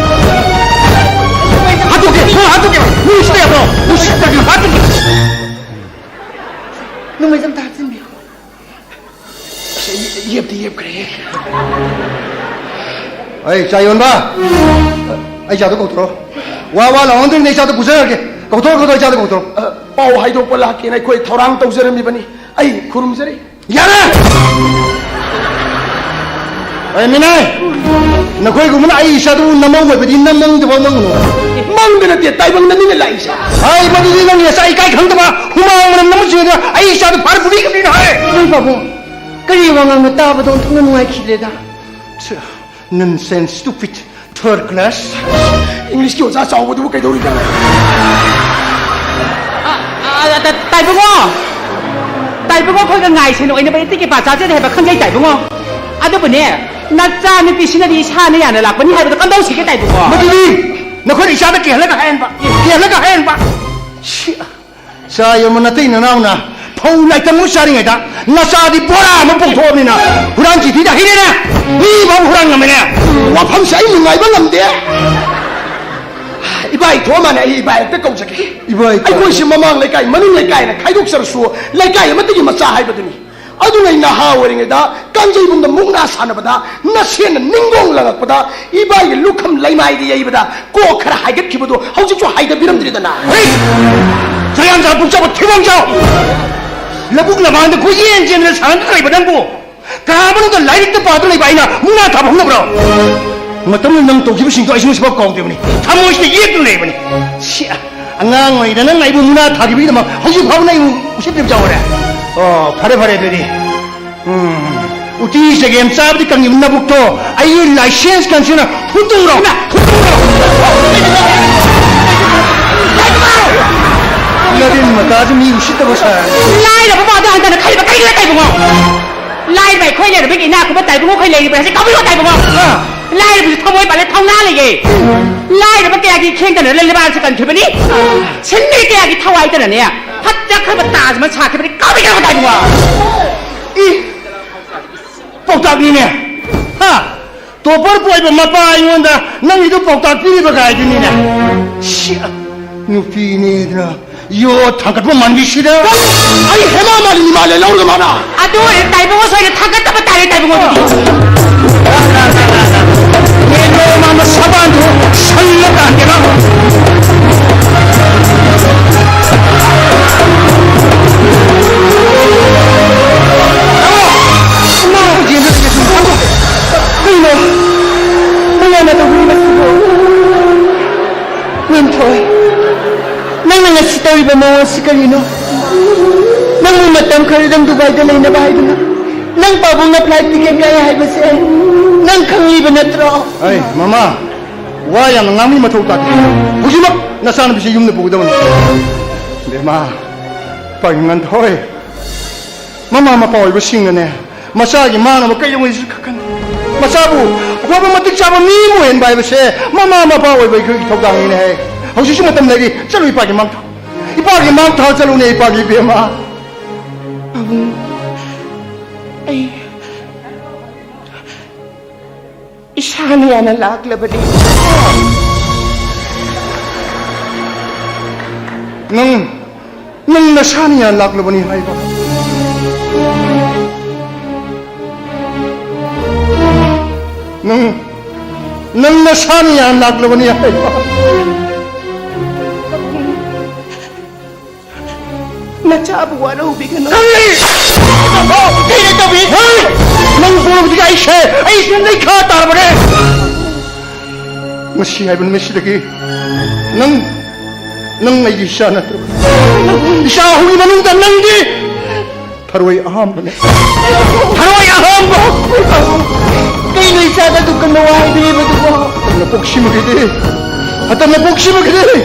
ꯍꯥꯠꯇꯣꯛꯀꯦ, ꯍꯥꯠꯇꯣꯛꯀꯦ꯫ ꯃꯤ ꯎꯁꯤꯠꯇ ꯌꯥꯕ꯭ꯔꯣ? ꯎꯁꯤꯠꯇꯒꯤ ꯍꯥꯠꯇꯣꯛꯀꯦ꯫ ꯅꯣꯡꯃꯩꯁꯦ ꯑꯝꯇ ꯍꯥꯞꯆꯤꯟꯕꯤꯌꯨ꯫ ꯑꯁ, ꯑꯩ ꯌꯦꯞꯇꯤ ꯌꯦꯞꯈ꯭ꯔꯦꯍꯦ꯫ ꯑꯩ ꯆꯥ ꯌꯣꯟꯕ! ꯑꯩ ꯆꯥꯗꯣ ꯀꯧꯊꯣꯔꯛꯑꯣ꯫ ꯋꯥ ꯋꯥ ꯂꯥꯎꯍꯟꯗ꯭ꯔꯤꯉꯩꯗ ꯑꯩ ꯆꯥꯗꯣ ꯄꯨꯖꯔꯒꯦ꯫ ꯀꯧꯊꯣꯔꯛꯑꯣ, ꯀꯧꯊꯣꯔꯛꯑꯣ, ꯑꯩ ꯆꯥꯗꯣ ꯀꯧꯊꯣꯔꯛꯑꯣ꯫ ꯑ, ꯄꯥꯎ ꯍꯥꯏꯗꯣꯛꯄ ꯂꯥꯛꯀꯦꯅ ꯑꯩꯈꯣꯏ ꯊꯧꯔꯥꯡ ꯇꯧꯖꯔꯝꯃꯤꯕꯅꯤ꯫ ꯑꯩ ꯈꯨꯔꯨꯝꯖꯔꯤ꯫ ꯌꯥꯔꯦ! ꯑꯩ ꯃꯤꯅꯥꯏ! ꯅꯈꯣꯏꯒꯨꯝꯕꯅ ꯑꯩ ꯏꯆꯥꯗꯨꯕꯨ ꯅꯃꯧ ꯑꯣꯏꯕꯗꯤ ꯅꯃꯪꯗꯐꯥꯎ ꯃꯪꯒꯅꯨ꯫ ꯃꯪꯗ ꯅꯠꯇꯦ, ꯇꯥꯏꯕꯪꯗꯅꯤꯅꯦ ꯂꯥꯛꯏꯁꯦ꯫ ꯍꯥꯏꯕꯗꯨꯗꯤ ꯅꯪ ꯅꯆꯥ ꯏꯀꯥꯏ ꯈꯪꯗꯕ, ꯍꯨꯃꯥꯡ ꯃꯅꯝ ꯅꯝꯕ ꯆꯦꯟꯗꯅ ꯑꯩ ꯏꯆꯥꯗꯨ ꯐꯥꯔ ꯄꯨꯕꯤꯈ꯭ꯔꯤꯅꯣ ꯍꯥꯏ꯫ ꯏꯃꯥ ꯄꯥꯕꯨꯡ, ꯀꯔꯤ ꯋꯥꯉꯥꯡꯅꯣ ꯇꯥꯕꯗ ꯑꯣꯟꯊꯣꯛꯅ ꯅꯨꯡꯉꯥꯏꯈꯤꯗ꯭ꯔꯦꯗ꯫ Nonsense, stupid, third class. ꯏꯪꯂꯤꯁꯀꯤ ꯑꯣꯖꯥ ꯆꯥꯎꯕꯗꯨꯕꯨ ꯀꯩꯗꯧꯔꯤꯖꯥꯠꯅꯣ? ꯑ, ꯑ, ꯑ, ꯇꯥꯏꯕꯨꯡꯉꯣ! ꯇꯥꯏꯕꯨꯡꯉꯣ, ꯑꯩꯈꯣꯏꯒ ꯉꯥꯏꯁꯦꯅ ꯑꯣꯏꯅꯕ ꯏꯇꯤꯛ ꯏꯄꯥ ꯆꯥꯖꯗꯦ ꯍꯥꯏꯕ ꯈꯪꯖꯩ, ꯇꯥꯏꯕꯨꯡꯉꯣ꯫ ꯑꯗꯨꯕꯨꯅꯦ, ꯅꯆꯥ ꯅꯨꯄꯤꯁꯤꯅꯗꯤ ꯏꯁꯥꯅ ꯌꯥꯅ ꯂꯥꯛꯄꯅꯤ ꯍꯥꯏꯕꯗꯣ ꯀꯝꯗꯧꯁꯤꯒꯦ, ꯇꯥꯏꯕꯨꯡꯉꯣ? ꯃꯗꯨꯗꯤ ꯅꯈꯣꯏꯅ ꯏꯆꯥꯗ ꯀꯤꯍꯜꯂꯒ ꯍꯥꯏꯍꯟꯕ, ꯀꯤꯍꯜꯂꯒ ꯍꯥꯏꯍꯟꯕ꯫ ꯁꯤ, ꯆꯥ ꯌꯣꯟꯕ ꯅꯇꯩ ꯅꯅꯥꯎꯅ ꯐꯧ ꯂꯥꯏꯇꯪ ꯑꯃ ꯆꯥꯔꯤꯉꯩꯗ ꯅꯆꯥꯗꯤ ꯕꯣꯔꯥ ꯑꯃ ꯄꯣꯛꯊꯣꯛꯑꯕꯅꯤꯅ ꯍꯨꯔꯥꯟ ꯆꯤꯊꯤꯗ ꯍꯩꯔꯦꯅꯦ꯫ ꯃꯤ ꯐꯥꯎ ꯍꯨꯔꯥꯟ ꯉꯝꯃꯦꯅꯦ꯫ ꯋꯥꯐꯝꯁꯦ ꯑꯩ ꯅꯨꯡꯉꯥꯏꯕ ꯉꯝꯗꯦ꯫ ꯏꯕꯥꯏ ꯊꯣꯛꯑ ꯃꯥꯅꯦ, ꯑꯩ ꯏꯕꯥꯏ ꯍꯦꯛꯇ ꯀꯧꯖꯒꯦ꯫ ꯏꯕꯥꯏ ꯊꯣꯛꯑ꯫ ꯑꯩꯈꯣꯏꯁꯦ ꯃꯃꯥꯡ ꯂꯩꯀꯥꯏ, ꯃꯅꯤꯡ ꯂꯩꯀꯥꯏꯅ ꯈꯥꯏꯗꯣꯛꯆꯔꯁꯨ, ꯂꯩꯀꯥꯏ ꯑꯃꯠꯇꯒꯤ ꯃꯆꯥ ꯍꯥꯏꯕꯗꯨꯅꯤ꯫ ꯑꯗꯨꯅ ꯑꯩ ꯅꯍꯥ ꯑꯣꯏꯔꯤꯉꯩꯗ ꯀꯥꯡꯖꯩꯕꯨꯡꯗ ꯃꯨꯛꯅꯥ ꯁꯥꯟꯅꯕꯗ ꯅꯁꯦꯟꯅ ꯅꯤꯡꯒꯣꯡ ꯂꯪꯉꯛꯄꯗ ꯏꯕꯥꯏꯒꯤ ꯂꯨꯈꯝ ꯂꯩꯃꯥꯏꯗ ꯌꯩꯕꯗ ꯀꯣꯛ ꯈꯔ ꯍꯥꯏꯒꯠꯈꯤꯕꯗꯣ ꯍꯧꯖꯤꯛꯁꯨ ꯍꯥꯏꯗꯕꯤꯔꯝꯗ꯭ꯔꯤꯗꯅ꯫ ꯍꯩ! ꯆꯌꯥꯟ ꯆꯥ ꯄꯨꯛꯆꯕ ꯊꯤꯕꯣꯡ ꯆꯥꯎ! ꯂꯧꯕꯨꯛ ꯂꯝꯍꯥꯡꯗ ꯀꯣꯏꯆꯦꯟ ꯆꯦꯟꯗꯅ ꯁꯥꯟꯅꯗꯨꯅ ꯂꯩꯕ ꯅꯪꯕꯨ ꯀꯥ ꯃꯅꯨꯡꯗ ꯂꯥꯏꯔꯤꯛꯇ ꯄꯥꯗꯨꯅ ꯂꯩꯕ ꯑꯩꯅ ꯃꯨꯛꯅꯥ ꯊꯥꯕ ꯍꯧꯅꯕ꯭ꯔꯣ? ꯃꯇꯝꯗꯨꯗ ꯅꯪ ꯇꯧꯈꯤꯕꯁꯤꯡꯗꯣ ꯑꯩꯁꯨ ꯉꯁꯤꯐꯥꯎ ꯀꯥꯎꯗ꯭ꯔꯤꯕꯅꯤ꯫ ꯊꯃꯣꯏꯁꯤꯗ ꯌꯦꯛꯇꯨꯅ ꯂꯩꯕꯅꯤ꯫ ꯁꯤ, ꯑꯉꯥꯡ ꯑꯣꯏꯔꯤꯉꯩꯗ ꯅꯪ ꯑꯩꯕꯨ ꯃꯨꯛꯅꯥ ꯊꯥꯈꯤꯕꯒꯤꯗꯃꯛ ꯍꯧꯖꯤꯛ ꯐꯥꯎꯕ ꯅꯪ ꯑꯩꯕꯨ ꯎꯁꯤꯠꯇ꯭ꯔꯤꯕ ꯆꯥꯎꯔꯦ꯫ ꯑꯣ, ꯐꯔꯦ, ꯐꯔꯦ, ꯑꯗꯨꯗꯤ꯫ ꯎꯝ, ꯎꯇꯤ ꯆꯒꯦꯝ ꯆꯥꯕꯗꯤ ꯀꯪꯉꯤꯕ ꯅꯕꯨꯛꯇꯣ ꯑꯩꯒꯤ ꯂꯥꯏꯁꯦꯟꯁ ꯀꯟꯁꯤꯅ ꯍꯨꯠꯇꯣꯛꯎꯔꯣ꯫ ꯍꯨꯠꯇꯣꯛꯎꯔꯣ꯫ ꯅꯔꯤꯟ ꯃꯇꯥꯁꯨ ꯃꯤ ꯎꯁꯤꯠꯇꯕ ꯁꯥꯔꯦ꯫ ꯂꯥꯏꯔꯕ ꯃꯥꯗꯣ ꯍꯟꯊꯅ ꯈꯜꯂꯤꯕ ꯀꯔꯤꯒꯤꯅꯣ ꯇꯥꯏꯕꯨꯡꯉꯣ? ꯂꯥꯏꯔꯕ ꯑꯩꯈꯣꯏ ꯂꯩꯔꯕꯒꯤ ꯏꯅꯥꯛ ꯈꯨꯟꯕ ꯇꯥꯏꯕꯨꯡꯉꯣ ꯑꯩꯈꯣꯏ ꯂꯩꯔꯤꯕ꯭ꯔꯥ ꯍꯥꯏꯁꯦ ꯀꯥꯎꯕꯤꯌꯣ ꯇꯥꯏꯕꯨꯡꯉꯣ꯫ ꯑꯥ꯫ ꯂꯥꯏꯔꯕꯁꯨ ꯊꯃꯣꯏ ꯄꯥꯜꯂꯦ, ꯊꯧꯅꯥ ꯂꯩꯌꯦ꯫ ꯂꯥꯏꯔꯕ ꯀꯌꯥꯒꯤ ꯈꯦꯡꯗꯅ ꯂꯩꯕꯥꯛꯁꯦ ꯀꯟꯈꯤꯕꯅꯤ꯫ ꯁꯤꯟꯃꯤ ꯀꯌꯥꯒꯤ ꯊꯋꯥꯏꯗꯅꯅꯦ ꯐꯖꯈ꯭ꯔꯕ ꯇꯥꯖ ꯃꯍꯜ ꯁꯥꯈꯤꯕꯅꯤ꯫ ꯀꯥꯎꯕꯤꯌꯣ ꯇꯥꯏꯕꯨꯡꯉꯣ꯫ ꯏ! ꯄꯥꯎꯇꯥꯛꯅꯤꯅꯦ꯫ ꯍꯥ? ꯇꯣꯄꯔ ꯄꯣꯏꯕ ꯃꯄꯥ ꯑꯩꯉꯣꯟꯗ ꯅꯪꯒꯤꯗꯨ ꯄꯥꯎꯇꯥꯛ ꯄꯤꯔꯤꯕ ꯀꯥꯏꯗꯨꯅꯤꯅꯦ꯫ ꯁꯤ ꯅꯨꯄꯤꯅꯦꯗꯅ ꯌꯣꯠ ꯊꯥꯡꯒꯠꯄ ꯃꯥꯟꯕꯤꯁꯤꯗ꯫ ꯑꯩ ꯍꯦꯃꯥ ꯃꯥꯂꯤꯅꯤ ꯃꯥꯜꯂꯦ ꯂꯧꯔꯒ ꯃꯥꯅ꯫ ꯑꯗꯨ ꯑꯣꯏꯔꯗꯤ ꯇꯥꯏꯕꯪ ꯑꯁꯣꯏꯗ ꯊꯥꯡꯒꯠꯇꯕ ꯇꯥꯔꯦ ꯇꯥꯏꯕꯪ ꯑꯗꯨꯗꯤ꯫ ꯃꯦꯟꯗꯣ ꯃꯥꯟꯕ ꯁꯕꯥꯟꯗꯨ ꯁꯜꯂ ꯀꯥꯟꯗꯦꯔ꯫ ꯀꯩꯅꯣ? ꯃꯌꯥꯝꯅ ꯇꯧꯕꯤꯔꯤꯕꯁꯤꯕꯨ? ꯉꯥꯟꯊꯣꯏ, ꯅꯪꯅ ꯉꯁꯤ ꯇꯧꯔꯤꯕ ꯃꯑꯣꯡ ꯑꯁꯤ ꯀꯔꯤꯅꯣ? ꯅꯪꯕꯨ ꯃꯇꯝ ꯈꯔꯗꯪ ꯗꯨꯕꯥꯏꯗ ꯂꯩꯅꯕ ꯍꯥꯏꯗꯨꯅ ꯅꯪ ꯄꯥꯕꯨꯡꯅ flight ticket ꯀꯛꯑꯦ ꯍꯥꯏꯕꯁꯦ ꯅꯪ ꯈꯪꯂꯤꯕ ꯅꯠꯇ꯭ꯔꯣ? ꯑꯩ, ꯃꯃꯥ, ꯋꯥ ꯌꯥꯝꯅ ꯉꯥꯡꯕꯒꯤ ꯃꯊꯧ ꯇꯥꯗꯦ꯫ ꯍꯧꯖꯤꯛꯃꯛ ꯅꯆꯥꯅꯨꯄꯤꯁꯦ ꯌꯨꯝꯗ ꯄꯨꯒꯗꯕꯅꯤ꯫ ꯕꯦꯝꯃ, ꯄꯥꯏ ꯉꯥꯟꯊꯣꯏ, ꯃꯃꯥ ꯃꯄꯥ ꯑꯣꯏꯕꯁꯤꯡꯅꯅꯦ, ꯃꯆꯥꯒꯤ ꯃꯥꯡꯅꯕ ꯀꯩꯗꯧꯉꯩꯗꯁꯨ ꯈꯛꯀꯅꯤ꯫ ꯃꯆꯥꯕꯨ ꯑꯐꯕ ꯃꯇꯤꯛ ꯆꯥꯕ ꯃꯤ ꯑꯃ ꯑꯣꯏꯍꯟꯕ ꯍꯥꯏꯕꯁꯦ ꯃꯃꯥ ꯃꯄꯥ ꯑꯣꯏꯕ ꯑꯩꯈꯣꯏꯒꯤ ꯊꯧꯗꯥꯡꯅꯤꯅꯦ꯫ ꯍꯧꯖꯤꯛꯁꯨ ꯃꯇꯝ ꯂꯩꯔꯤ, ꯆꯠꯂꯨ ꯏꯄꯥꯒꯤ ꯃꯥꯡ ꯊꯥꯎ, ꯏꯄꯥꯒꯤ ꯃꯥꯡ ꯊꯥꯎ ꯆꯠꯂꯨꯅꯦ, ꯏꯄꯥꯒꯤ ꯏꯕꯦꯝꯃ꯫ ꯑꯩ ꯏꯁꯥꯅ ꯌꯥꯅ ꯂꯥꯛꯂꯕꯅꯤ꯫ ꯅꯪ, ꯅꯪ ꯅꯁꯥꯅ ꯌꯥꯅ ꯂꯥꯛꯂꯕꯅꯤ ꯍꯥꯏꯕ꯫ ꯅꯪ, ꯅꯪ ꯅꯁꯥꯅ ꯌꯥꯅ ꯂꯥꯛꯂꯕꯅꯤ ꯍꯥꯏꯕ꯫ ꯅꯆꯥꯕꯨ ꯋꯥꯔꯧꯕꯤꯒꯅꯨ꯫ ꯀꯔꯤ? ꯀꯔꯤ ꯇꯧꯕꯤ? ꯍꯦ! ꯅꯪ ꯄꯣꯔꯛꯄꯗꯒꯤ ꯑꯩꯁꯦ, ꯑꯩꯁꯦ ꯂꯩꯈꯥ ꯇꯥꯔꯕꯅꯦ꯫ ꯉꯁꯤ ꯍꯥꯏꯕ ꯅꯨꯃꯤꯠꯁꯤꯗꯒꯤ ꯅꯪ, ꯅꯪ ꯑꯩꯒꯤ ꯏꯆꯥ ꯅꯠꯇ꯭ꯔꯕ? ꯏꯆꯥ ꯑꯍꯨꯝꯒꯤ ꯃꯅꯨꯡꯗ ꯅꯪꯗꯤ ꯊꯔꯣꯏ ꯑꯍꯥꯝꯕꯅꯦ꯫ ꯊꯔꯣꯏ ꯑꯍꯥꯝꯕ! ꯀꯩꯅꯣ ꯏꯆꯥꯗ ꯑꯗꯨ ꯀꯟꯅ ꯋꯥ ꯍꯥꯏꯕꯤꯔꯤꯕꯗꯨꯕꯣ? ꯑꯇꯝꯅ ꯄꯣꯛꯁꯤꯃꯒꯤꯗꯤ, ꯑꯇꯝꯅ ꯄꯣꯛꯁꯤꯃꯒꯤꯗꯤ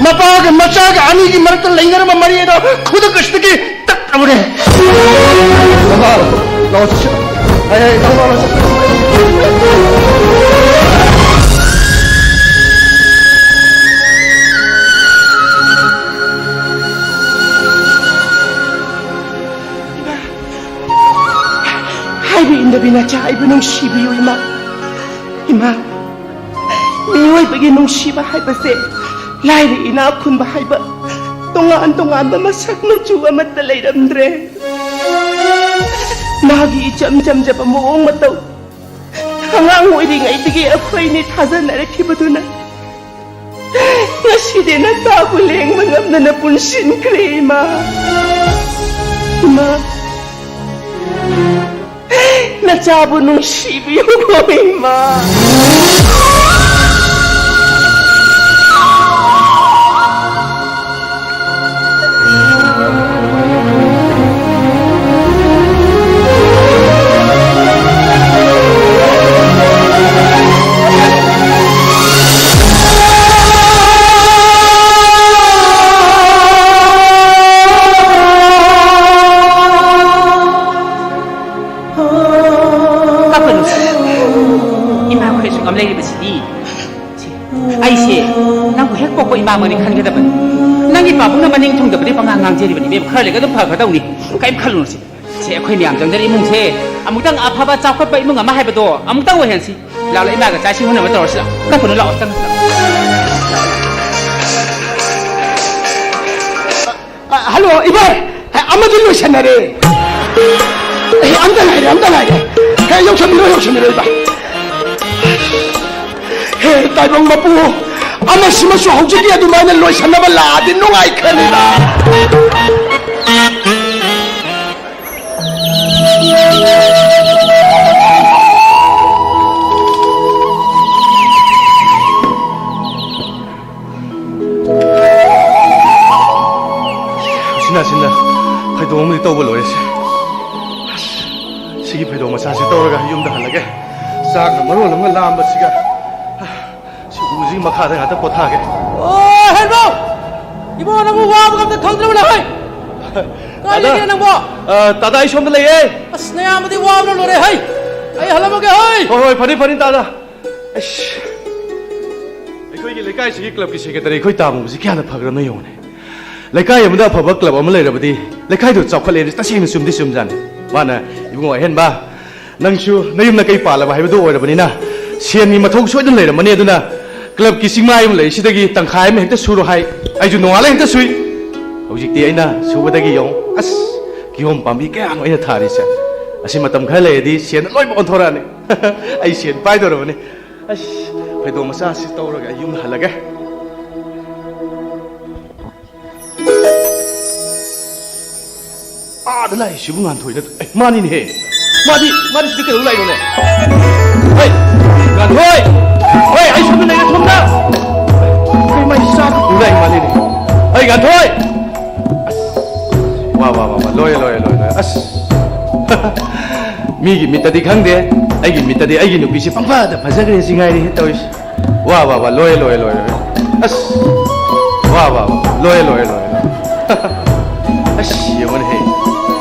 ꯃꯄꯥꯒ ꯃꯆꯥꯒ ꯑꯅꯤꯒꯤ ꯃꯔꯛꯇ ꯂꯩꯅꯔꯝꯕ ꯃꯔꯤ ꯑꯗꯣ ꯈꯨꯗꯛ ꯑꯁꯤꯗꯒꯤ ꯇꯠꯂꯕꯅꯦ꯫ ꯃꯃꯥ, ꯂꯥꯛꯑꯣ ꯆꯠꯁꯤ꯫ ꯍꯥꯏ, ꯍꯥꯏ, ꯂꯥꯛꯑꯣ, ꯂꯥꯛꯑꯣ, ꯆꯠꯁꯤ꯫ ꯍꯥꯏꯕ ꯏꯟꯗꯕꯤ ꯅꯆꯥ ꯑꯩꯕꯨ ꯅꯨꯡꯁꯤꯕꯤꯌꯨ, ꯏꯃꯥ꯫ ꯏꯃꯥ, ꯃꯤꯑꯣꯏꯕꯒꯤ ꯅꯨꯡꯁꯤꯕ ꯍꯥꯏꯕꯁꯦ ꯂꯥꯏꯔ ꯏꯅꯥꯛ ꯈꯨꯟꯕ ꯍꯥꯏꯕ ꯇꯣꯉꯥꯟ ꯇꯣꯉꯥꯟꯕ ꯃꯁꯛ ꯃꯆꯨ ꯑꯃꯠꯇ ꯂꯩꯔꯝꯗ꯭ꯔꯦ꯫ ꯃꯥꯒꯤ ꯏꯆꯝ ꯆꯝꯖꯕ ꯃꯑꯣꯡ ꯃꯇꯧ, ꯑꯉꯥꯡ ꯑꯣꯏꯔꯤꯉꯩꯗꯒꯤ ꯑꯩꯈꯣꯏꯅꯤ ꯊꯥꯖꯅꯔꯛꯈꯤꯕꯗꯨꯅ ꯉꯁꯤꯗꯤ ꯅꯆꯥꯕꯨ ꯂꯦꯡꯕ ꯉꯝꯗꯅ ꯄꯨꯟꯁꯤꯟꯈ꯭ꯔꯦ, ꯏꯃꯥ꯫ ꯏꯃꯥ, ꯅꯆꯥꯕꯨ ꯅꯨꯡꯁꯤꯕꯤꯌꯨꯀꯣ, ꯏꯃꯥ꯫ ꯀꯞꯀꯅꯨ꯫ ꯏꯃꯥ, ꯑꯩꯈꯣꯏ ꯑꯁꯨꯛ ꯌꯥꯝ ꯂꯩꯔꯤꯕꯁꯤꯗꯤ꯫ ꯁꯤ, ꯑꯩꯁꯦ ꯅꯪꯕꯨ ꯍꯦꯛ ꯄꯣꯛꯄ ꯏꯃꯥꯃꯛꯅꯤ ꯈꯟꯒꯗꯕꯅꯤ꯫ ꯅꯪꯒꯤ ꯄꯥꯕꯨꯡꯅ ꯃꯅꯤꯡ ꯊꯨꯡꯗꯕꯗꯤ ꯄꯉꯥꯡ ꯉꯥꯡꯖꯔꯤꯕꯅꯤ ꯏꯕꯦꯝꯃ꯫ ꯈꯔ ꯂꯩꯒ ꯑꯗꯨꯝ ꯐꯈ꯭ꯔꯗꯧꯅꯤ꯫ ꯀꯔꯤꯝ ꯈꯜꯂꯨꯅꯨꯁꯤ꯫ ꯁꯦ, ꯑꯩꯈꯣꯏ ꯃꯌꯥꯝ ꯆꯪꯗꯅ ꯏꯃꯨꯡꯁꯦ ꯑꯃꯨꯛꯇꯪ ꯑꯐꯕ ꯆꯥꯎꯈꯠꯄ ꯏꯃꯨꯡ ꯑꯃ ꯍꯥꯏꯕꯗꯣ ꯑꯃꯨꯛꯇꯪ ꯑꯣꯏꯍꯟꯁꯤ꯫ ꯂꯥꯛꯂ ꯏꯃꯥꯒ ꯆꯥꯛ ꯏꯁꯤꯡ ꯎꯟꯅꯕ ꯇꯧꯔꯁꯤ꯫ ꯂꯥꯛꯑꯣ꯫ ꯀꯞꯄꯨꯅꯨ, ꯂꯥꯛꯑꯣ, ꯆꯪꯉꯁꯤ, ꯂꯥꯛꯑꯣ꯫ ꯑ, ꯍꯜꯂꯣ, ꯏꯕꯥꯏ꯫ ꯑ, ꯑꯃꯗꯤ ꯂꯣꯏꯁꯟꯅꯔꯦ꯫ ꯑꯦ, ꯑꯝꯇ ꯉꯥꯏꯔꯦ, ꯑꯝꯇ ꯉꯥꯏꯔꯦ꯫ ꯍꯦ, ꯌꯧꯁꯟꯕꯤꯔꯣ, ꯌꯧꯁꯟꯕꯤꯔꯣ, ꯏꯕꯥꯏ꯫ ꯍꯦ, ꯇꯥꯏꯕꯪ ꯃꯄꯨ, ꯑꯃꯁꯤꯃꯁꯨ ꯍꯧꯖꯤꯛꯀꯤ ꯑꯗꯨꯃꯥꯏꯅ ꯂꯣꯏꯁꯟꯅꯕ ꯂꯥꯛꯑꯗꯤ ꯅꯨꯡꯉꯥꯏꯈ꯭ꯔꯅꯤꯗ꯫ ꯎꯆꯤꯟ ꯅꯥꯆꯤꯟꯅ ꯐꯩꯗꯣꯝ ꯑꯃꯗꯤ ꯇꯧꯕ ꯂꯣꯏꯔꯦꯁꯦ꯫ ꯑꯁ, ꯁꯤꯒꯤ ꯐꯩꯗꯣꯝ ꯃꯆꯥꯁꯤ ꯇꯧꯔꯒ ꯌꯨꯝꯗ ꯍꯜꯂꯒꯦ꯫ ꯆꯥꯛꯅ ꯃꯔꯣꯜ ꯑꯃ ꯂꯥꯝꯕꯁꯤꯒ꯫ ꯁꯤ ꯎꯁꯤꯒꯤ ꯃꯈꯥꯗ ꯉꯥꯛꯇ ꯄꯣꯊꯥꯒꯦ꯫ ꯑꯣ, ꯍꯦꯟꯕꯧ! ꯏꯕꯨꯡꯉꯣ, ꯅꯪꯕꯨ ꯋꯥꯕꯒ ꯑꯝꯇ ꯈꯪꯗ꯭ꯔꯕꯅꯦ, ꯍꯩ! ꯀꯥꯏ ꯇꯥꯗ! ꯂꯩꯒꯦ ꯅꯪꯕꯣ? ꯑ, ꯇꯥꯗ, ꯑꯩ ꯁꯣꯝꯗ ꯂꯩꯌꯦ꯫ ꯑꯁ, ꯅꯌꯥꯝꯕꯗꯤ ꯋꯥꯕꯅ ꯂꯣꯏꯔꯦ, ꯍꯩ! ꯑꯩ ꯍꯜꯂꯝꯃꯒꯦ, ꯍꯩ! ꯍꯣꯏ, ꯍꯣꯏ, ꯐꯅꯤ, ꯐꯅꯤ, ꯇꯥꯗ꯫ ꯑꯩꯁ, ꯑꯩꯈꯣꯏꯒꯤ ꯂꯩꯀꯥꯏꯁꯤꯒꯤ ꯀ꯭ꯂꯕꯀꯤ ꯁꯦꯀ꯭ꯔꯦꯇꯔꯤ ꯑꯩꯈꯣꯏ ꯇꯥꯃꯨꯕꯁꯤ ꯀꯌꯥꯅ ꯐꯈ꯭ꯔꯕꯅꯣ ꯌꯦꯡꯉꯨꯅꯦ꯫ ꯂꯩꯀꯥꯏ ꯑꯃꯗ ꯑꯐꯕ ꯀ꯭ꯂꯕ ꯑꯃ ꯂꯩꯔꯕꯗꯤ ꯂꯩꯀꯥꯏꯗꯨ ꯆꯥꯎꯈꯠꯂꯦ ꯍꯥꯏꯕꯁꯤ ꯇꯁꯦꯡꯅ ꯆꯨꯝꯗꯤ ꯆꯨꯝꯖꯥꯠꯅꯤ꯫ ꯃꯥꯅ, "ꯏꯕꯨꯡꯉꯣ ꯑꯍꯦꯟꯕ, ꯅꯪꯁꯨ ꯅꯌꯨꯝ ꯅꯀꯩ ꯄꯥꯜꯂꯕ ꯍꯥꯏꯕꯗꯨ ꯑꯣꯏꯔꯕꯅꯤꯅ ꯁꯦꯟꯒꯤ ꯃꯊꯧ ꯁꯣꯏꯗꯅ ꯂꯩꯔꯝꯃꯅꯤ, ꯑꯗꯨꯅ ꯀ꯭ꯂꯕꯀꯤ ꯆꯤꯡꯃꯥꯏ ꯑꯃ ꯂꯩ, ꯁꯤꯗꯒꯤ ꯇꯪꯈꯥꯏ ꯑꯃ ꯍꯦꯛꯇ ꯁꯨꯔꯣ" ꯍꯥꯏ꯫ ꯑꯩꯁꯨ ꯅꯣꯡꯉꯥꯜꯂ ꯍꯦꯛꯇ ꯁꯨꯏ꯫ ꯍꯧꯖꯤꯛꯇꯤ ꯑꯩꯅ ꯁꯨꯕꯗꯒꯤ ꯌꯦꯡꯉꯨ, ꯑꯁ, ꯀꯤꯍꯣꯝ ꯄꯥꯝꯕꯤ ꯀꯌꯥꯅꯣ ꯑꯩꯅ ꯊꯥꯔꯤꯁꯦ꯫ ꯑꯁꯤ ꯃꯇꯝ ꯈꯔ ꯂꯩꯔꯗꯤ ꯁꯦꯟ ꯂꯣꯏꯅꯃꯛ ꯑꯣꯟꯊꯣꯔꯛꯑꯅꯤ꯫ ꯑꯩ ꯁꯦꯟ ꯄꯥꯏꯗꯧꯔꯕꯅꯤ꯫ ꯑꯁ, ꯐꯩꯗꯣꯝ ꯃꯆꯥꯁꯤ ꯇꯧꯔꯒ ꯑꯩ ꯌꯨꯝ ꯍꯜꯂꯒꯦ꯫ ꯑꯥꯗ ꯂꯥꯛꯏꯁꯤꯕꯨ ꯉꯥꯟꯊꯣꯏ ꯅꯠꯇ꯭ꯔꯣ? ꯑꯦ, ꯃꯥꯅꯤꯅꯦꯍꯦ꯫ ꯃꯥꯗꯤ, ꯃꯥꯗꯤ ꯁꯤꯗ ꯀꯩꯗꯧ ꯂꯥꯛꯏꯅꯣꯅꯦ? ꯍꯩ, ꯉꯥꯟꯊꯣꯏ! ꯍꯣꯏ, ꯑꯩ ꯁꯣꯝꯗ ꯂꯩꯔꯦ, ꯁꯣꯝꯗ! ꯀꯩ ꯃꯥꯏ ꯆꯥꯛ ꯄꯨ ꯂꯥꯛꯏ ꯃꯥꯜꯂꯤꯅꯦ꯫ ꯍꯩ, ꯉꯥꯟꯊꯣꯏ! ꯑꯁ, ꯋꯥ, ꯋꯥ, ꯋꯥ, ꯋꯥ, ꯂꯣꯏꯔꯦ, ꯂꯣꯏꯔꯦ, ꯂꯣꯏꯔꯦ, ꯂꯣꯏꯔꯦ꯫ ꯑꯁ! ꯃꯤꯒꯤ ꯃꯤꯠꯇꯗꯤ ꯈꯪꯗꯦ, ꯑꯩꯒꯤ ꯃꯤꯠꯇꯗꯤ ꯑꯩꯒꯤ ꯅꯨꯄꯤꯁꯤ ꯄꯪꯐꯗ ꯐꯖꯈ꯭ꯔꯦ ꯁꯤ ꯉꯥꯏꯔꯦ ꯇꯧꯔꯤꯁꯦ꯫ ꯋꯥ, ꯋꯥ, ꯋꯥ, ꯂꯣꯏꯔꯦ, ꯂꯣꯏꯔꯦ, ꯂꯣꯏꯔꯦ꯫ ꯑꯁ! ꯋꯥ, ꯋꯥ, ꯋꯥ, ꯂꯣꯏꯔꯦ, ꯂꯣꯏꯔꯦ, ꯂꯣꯏꯔꯦ꯫ ꯑꯁ, ꯌꯦꯡꯉꯨꯅꯦꯍꯦ꯫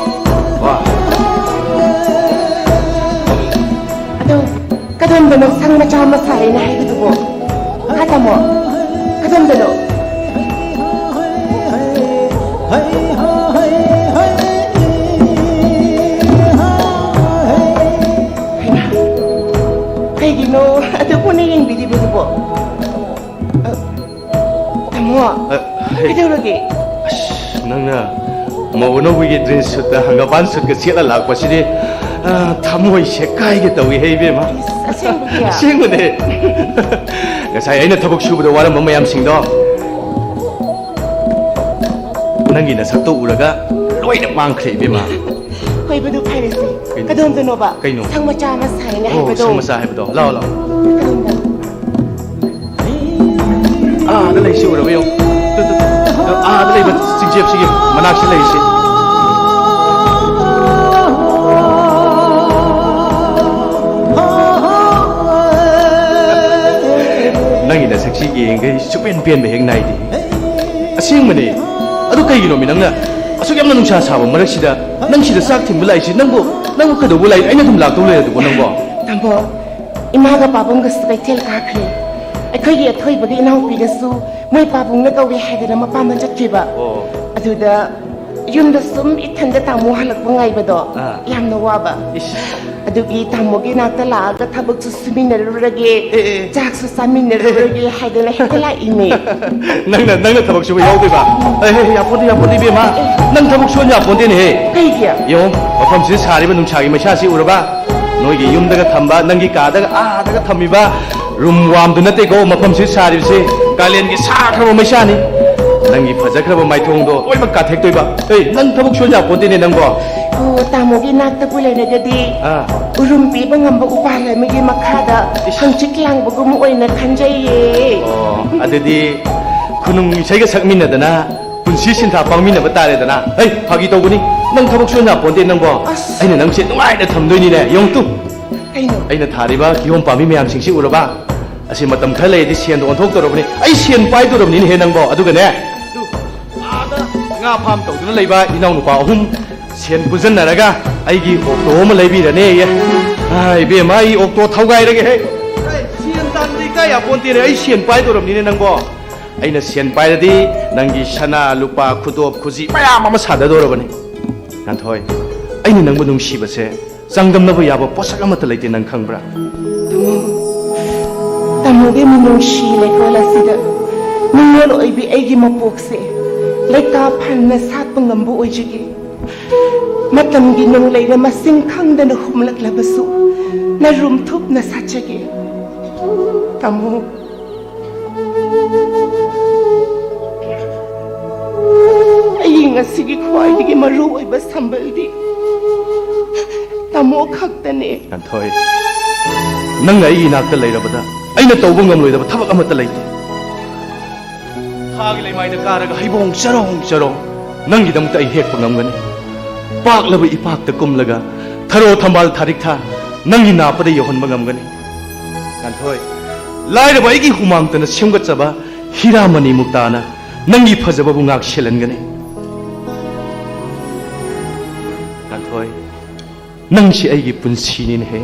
ꯋꯥ꯫ ꯑꯗꯣ, ꯀꯗꯣꯝꯗꯅꯣ ꯁꯪ ꯃꯆꯥ ꯑꯃ ꯁꯥꯏꯅ ꯍꯥꯏꯕꯗꯨꯕꯣ? ꯍꯥ, ꯇꯥꯃꯣ? ꯀꯗꯣꯝꯗꯅꯣ? ꯍꯩ ꯍꯥ, ꯍꯩ, ꯍꯩ, ꯍꯩ ꯍꯥ, ꯍꯩ꯫ ꯍꯩꯃꯥ, ꯀꯩꯒꯤꯅꯣ ꯑꯗꯨꯕꯨꯅ ꯌꯦꯡꯕꯤꯔꯤꯕꯗꯨꯕꯣ? ꯑ, ꯇꯥꯃꯣ, ꯑ, ꯍꯩ꯫ ꯀꯩꯗꯧꯔꯒꯦ? ꯑꯁ, ꯅꯪꯅ ꯃꯧ ꯑꯅꯧꯕꯒꯤ dress suitꯇ ꯍꯪꯒꯄꯥꯟ suitꯀ ꯁꯦꯠꯂ ꯂꯥꯛꯄꯁꯤꯗꯤ, ꯑ, ꯊꯃꯣꯏꯁꯦ ꯀꯥꯏꯒꯦ ꯇꯧꯏ ꯍꯦ ꯏꯕꯦꯝꯃ꯫ ꯏꯁ, ꯑꯁꯦꯡꯕꯒꯤ? ꯑꯁꯦꯡꯕꯅꯦ꯫ ꯉꯁꯥꯏ ꯑꯩꯅ ꯊꯕꯛ ꯁꯨꯕꯗ ꯋꯥꯔꯝꯕ ꯃꯌꯥꯝꯁꯤꯡꯗꯣ ꯅꯪꯒꯤ ꯅꯁꯛꯇꯣ ꯎꯔꯒ ꯂꯣꯏꯅ ꯃꯥꯡꯈ꯭ꯔꯦ ꯏꯕꯦꯝꯃ꯫ ꯍꯣꯏꯕꯗꯨ ꯐꯔꯦꯁꯦ꯫ ꯀꯩꯅꯣ? ꯀꯗꯣꯝꯗꯅꯣꯕ? ꯀꯩꯅꯣ? ꯁꯪ ꯃꯆꯥ ꯑꯃ ꯁꯥꯏꯅꯦ ꯑꯣ, ꯍꯥꯏꯕꯗꯣ꯫ ꯁꯪ ꯃꯆꯥ ꯍꯥꯏꯕꯗꯣ꯫ ꯂꯥꯛꯑꯣ, ꯂꯥꯛꯑꯣ꯫ ꯀꯗꯣꯝꯗꯅꯣ? ꯑꯥꯗ ꯂꯩꯁꯤ ꯎꯔꯕ ꯌꯦꯡꯉꯨ꯫ Two, two, two. ꯑꯥꯗ ꯂꯩꯕ ꯆꯤꯡꯆꯦꯞꯁꯤꯒꯤ ꯃꯅꯥꯛꯁꯤ ꯂꯩꯁꯤ꯫ ꯅꯪꯒꯤ ꯅꯁꯛꯁꯤ ꯌꯦꯡꯈꯩ ꯁꯨꯄꯦꯟ ꯄꯦꯟꯕ ꯍꯦꯛ ꯅꯥꯏꯗꯦ꯫ ꯑꯁꯦꯡꯕꯅꯦ꯫ ꯑꯗꯨ ꯀꯩꯒꯤꯅꯣꯃꯤ ꯅꯪꯅ ꯑꯁꯨꯛ ꯌꯥꯝꯅ ꯅꯨꯡꯁꯥ ꯁꯥꯕ ꯃꯔꯛꯁꯤꯗ ꯅꯪ ꯁꯤꯗ ꯆꯥꯛ ꯊꯤꯟꯕ ꯂꯥꯛꯏꯁꯤ? ꯅꯪꯕꯨ, ꯅꯪꯕꯨ ꯀꯩꯗꯧꯕ ꯂꯥꯛꯏ? ꯑꯩꯅ ꯑꯗꯨꯝ ꯂꯥꯛꯇꯧ ꯂꯩꯔꯗꯨꯕꯨ ꯅꯪꯕꯣ? ꯇꯥꯃꯣ, ꯏꯃꯥꯒ ꯄꯥꯕꯨꯡꯒꯁꯨ ꯀꯩꯊꯦꯜ ꯀꯥꯈ꯭ꯔꯦ꯫ ꯑꯩꯈꯣꯏꯒꯤ ꯑꯊꯣꯏꯕꯒꯤ ꯏꯅꯥꯎꯄꯤꯒꯁꯨ ꯃꯣꯏ ꯄꯥꯕꯨꯡꯅ ꯀꯧꯏ ꯍꯥꯏꯗꯅ ꯃꯄꯥꯝꯗ ꯆꯠꯈꯤꯕ꯫ ꯑꯣ꯫ ꯑꯗꯨꯗ ꯌꯨꯝꯗ ꯁꯨꯝ ꯏꯊꯟꯗ ꯇꯥꯃꯣ ꯍꯜꯂꯛꯄ ꯉꯥꯏꯕꯗꯣ ꯑꯥ꯫ ꯌꯥꯝꯅ ꯋꯥꯕ꯫ ꯏꯁ꯫ ꯑꯗꯨꯒꯤ ꯇꯥꯃꯣꯒꯤ ꯅꯥꯛꯇ ꯂꯥꯛꯑꯒ ꯊꯕꯛꯁꯨ ꯁꯨꯃꯤꯟꯅꯔꯨꯔꯒꯦ, ꯑꯦ, ꯑꯦ꯫ ꯆꯥꯛꯁꯨ ꯆꯥꯃꯤꯟꯅꯔꯨꯔꯒꯦ ꯍꯥꯏꯗꯅ ꯍꯦꯛꯇ ꯂꯥꯛꯏꯅꯦ꯫ ꯅꯪꯅ, ꯅꯪꯅ ꯊꯕꯛ ꯁꯨꯕ ꯌꯥꯎꯗꯣꯏꯕ? ꯑꯦ, ꯑꯦ, ꯌꯥꯄꯣꯟꯇꯦ, ꯌꯥꯄꯣꯟꯇꯦ, ꯏꯕꯦꯝꯃ꯫ ꯅꯪ ꯊꯕꯛ ꯁꯨꯍꯟ ꯌꯥꯄꯣꯟꯇꯦꯅꯦꯍꯦ꯫ ꯀꯩꯒꯤ? ꯌꯦꯡꯉꯣ, ꯃꯐꯝꯁꯤꯗ ꯁꯥꯔꯤꯕ ꯅꯨꯡꯁꯥꯒꯤ ꯃꯩꯁꯥꯁꯤ ꯎꯔꯕ? ꯅꯣꯏꯒꯤ ꯌꯨꯝꯗꯒ ꯊꯝꯕ, ꯅꯪꯒꯤ ꯀꯥꯗꯒ ꯑꯥꯗꯒ ꯊꯝꯃꯤꯕ ꯔꯨꯝ ꯋꯥꯝꯗꯨ ꯅꯠꯇꯦꯀꯣ ꯃꯐꯝꯁꯤ ꯁꯥꯔꯤꯕꯁꯤ꯫ ꯀꯥꯂꯦꯟꯒꯤ ꯁꯥꯈ꯭ꯔꯕ ꯃꯩꯁꯥꯅꯤ꯫ ꯅꯪꯒꯤ ꯐꯖꯈ꯭ꯔꯕ ꯃꯥꯏꯊꯣꯡꯗꯣ ꯂꯣꯏꯅꯃꯛ ꯀꯥꯊꯦꯛꯇꯣꯏꯕ꯫ ꯑꯦ, ꯅꯪ ꯊꯕꯛ ꯁꯨꯍꯟ ꯌꯥꯄꯣꯟꯇꯦꯅꯦ ꯅꯪꯕꯣ꯫ ꯑꯣ, ꯇꯥꯃꯣꯒꯤ ꯅꯥꯛꯇꯕꯨ ꯂꯩꯔꯒꯗꯤ ꯑꯥ꯫ ꯎꯔꯨꯝ ꯄꯤꯕ ꯉꯝꯕ ꯎꯄꯥꯜ ꯑꯃꯒꯤ ꯃꯈꯥꯗ ꯏꯁ꯫ ꯍꯪꯆꯤꯠ ꯂꯥꯡꯕꯒꯨꯝ ꯑꯣꯏꯅ ꯈꯟꯖꯩꯌꯦ꯫ ꯑꯣ, ꯑꯗꯨꯗꯤ ꯈꯨꯅꯨꯡ ꯏꯁꯩꯒ ꯁꯛꯃꯤꯟꯅꯗꯅ ꯄꯨꯟꯁꯤ ꯁꯤꯟꯊꯥ ꯄꯥꯡꯃꯤꯟꯅꯕ ꯇꯥꯔꯦꯗꯅ꯫ ꯍꯩ, ꯐꯥꯒꯤ ꯇꯧꯕꯅꯤ꯫ ꯅꯪ ꯊꯕꯛ ꯁꯨꯍꯟ ꯌꯥꯄꯣꯟꯇꯦ ꯅꯪꯕꯣ꯫ ꯑꯁ꯫ ꯑꯩꯅ ꯅꯪꯁꯦ ꯅꯨꯡꯉꯥꯏꯅ ꯊꯝꯗꯣꯏꯅꯤꯅꯦ꯫ ꯌꯦꯡꯉꯨ ꯇꯨ꯫ ꯀꯩꯅꯣ? ꯑꯩꯅ ꯊꯥꯔꯤꯕ ꯀꯤꯍꯣꯝ ꯄꯥꯝꯕꯤ ꯃꯌꯥꯝꯁꯤꯡꯁꯤ ꯎꯔꯕ? ꯑꯁꯤ ꯃꯇꯝ ꯈꯔ ꯂꯩꯔꯗꯤ ꯁꯦꯟꯗ ꯑꯣꯟꯊꯣꯛꯇꯧꯔꯕꯅꯤ꯫ ꯑꯩ ꯁꯦꯟ ꯄꯥꯏꯗꯧꯔꯕꯅꯤꯅꯦꯍꯦ ꯅꯪꯕꯣ꯫ ꯑꯗꯨꯒꯅꯦ, ꯇꯨ, ꯑꯥꯗ ꯉꯥ ꯐꯥꯝ ꯇꯧꯗꯨꯅ ꯂꯩꯕ ꯏꯅꯥꯎꯅꯨꯄꯥ ꯑꯍꯨꯝ ꯁꯦꯟ ꯄꯨꯟꯁꯤꯟꯅꯔꯒ ꯑꯩꯒꯤ ꯑꯣꯛꯇꯣ ꯑꯃ ꯂꯩꯕꯤꯔꯅꯦꯌꯦ꯫ ꯑꯥ, ꯏꯕꯦꯝꯃ, ꯑꯩ ꯑꯣꯛꯇꯣ ꯊꯧꯒꯥꯏꯔꯒꯦꯍꯦ꯫ ꯑꯩ ꯁꯦꯟ ꯇꯥꯟꯕꯗꯤ ꯏꯀꯥꯏ ꯌꯥꯄꯣꯟꯇꯦꯅꯦ꯫ ꯑꯩ ꯁꯦꯟ ꯄꯥꯏꯗꯧꯔꯕꯅꯤꯅꯦ ꯅꯪꯕꯣ꯫ ꯑꯩꯅ ꯁꯦꯟ ꯄꯥꯏꯔꯗꯤ ꯅꯪꯒꯤ ꯁꯅꯥ, ꯂꯨꯄꯥ, ꯈꯨꯗꯣꯞ, ꯈꯨꯖꯤ ꯃꯌꯥꯝ ꯑꯃ ꯁꯥꯗꯗꯣꯔꯕꯅꯤ꯫ ꯉꯥꯟꯊꯣꯏ, ꯑꯩꯅ ꯅꯪꯕꯨ ꯅꯨꯡꯁꯤꯕꯁꯦ ꯆꯥꯡꯗꯝꯅꯕ ꯌꯥꯕ ꯄꯣꯠꯁꯛ ꯑꯃꯠꯇ ꯂꯩꯇꯦ, ꯅꯪ ꯈꯪꯕ꯭ꯔꯥ? ꯇꯥꯃꯣ, ꯇꯥꯃꯣꯒꯤ ꯃꯤꯅꯨꯡꯁꯤ ꯂꯩꯀꯣꯜ ꯑꯁꯤꯗ ꯅꯤꯉꯣꯜ ꯑꯣꯏꯕꯤ ꯑꯩꯒꯤ ꯃꯄꯣꯛꯁꯦ ꯂꯩꯇꯥ ꯐꯅ ꯁꯥꯠꯄ ꯉꯝꯕ ꯑꯣꯏꯖꯒꯦ꯫ ꯃꯇꯝꯒꯤ ꯅꯣꯡꯂꯩꯅ ꯃꯁꯤꯡ ꯈꯪꯗꯅ ꯍꯨꯝꯂꯛꯂꯕꯁꯨ ꯅꯔꯨꯝ ꯊꯨꯞꯅ ꯁꯥꯠꯆꯒꯦ꯫ ꯇꯥꯃꯣ, ꯑꯩꯒꯤ ꯉꯁꯤꯒꯤ ꯈ꯭ꯋꯥꯏꯗꯒꯤ ꯃꯔꯨ ꯑꯣꯏꯕ ꯁꯝꯕꯜꯗꯤ ꯇꯥꯃꯣ ꯈꯛꯇꯅꯦ꯫ ꯉꯥꯟꯊꯣꯏ, ꯅꯪꯅ ꯑꯩꯒꯤ ꯏꯅꯥꯛꯇ ꯂꯩꯔꯕꯗ ꯑꯩꯅ ꯇꯧꯕ ꯉꯝꯂꯣꯏꯗꯕ ꯊꯕꯛ ꯑꯃꯠꯇ ꯂꯩꯇꯦ꯫ ꯊꯥꯒꯤ ꯂꯩꯃꯥꯏꯗ ꯀꯥꯔꯒ ꯍꯩꯕꯣꯡ ꯆꯔꯣꯡ ꯆꯔꯣꯡ ꯅꯪꯒꯤꯗꯃꯛꯇ ꯑꯩ ꯍꯦꯛꯄ ꯉꯝꯒꯅꯤ꯫ ꯄꯥꯛꯂꯕ ꯏꯄꯥꯛꯇ ꯀꯨꯝꯂꯒ ꯊꯔꯣ ꯊꯝꯕꯥꯜ ꯊꯥꯔꯤꯛꯊ ꯅꯪꯒꯤ ꯅꯥꯞꯄꯗ ꯌꯧꯍꯟꯕ ꯉꯝꯒꯅꯤ꯫ ꯉꯥꯟꯊꯣꯏ, ꯂꯥꯏꯔꯕ ꯑꯩꯒꯤ ꯍꯨꯃꯥꯡꯇꯅ ꯁꯦꯝꯒꯠꯆꯕ ꯍꯤꯔꯥꯃꯅꯤ ꯃꯨꯛꯇꯥꯅ ꯅꯪꯒꯤ ꯐꯖꯕꯕꯨ ꯉꯥꯛ ꯁꯦꯜꯍꯟꯒꯅꯤ꯫ ꯉꯥꯟꯊꯣꯏ, ꯅꯪꯁꯤ ꯑꯩꯒꯤ ꯄꯨꯟꯁꯤꯅꯤꯅꯦꯍꯦ꯫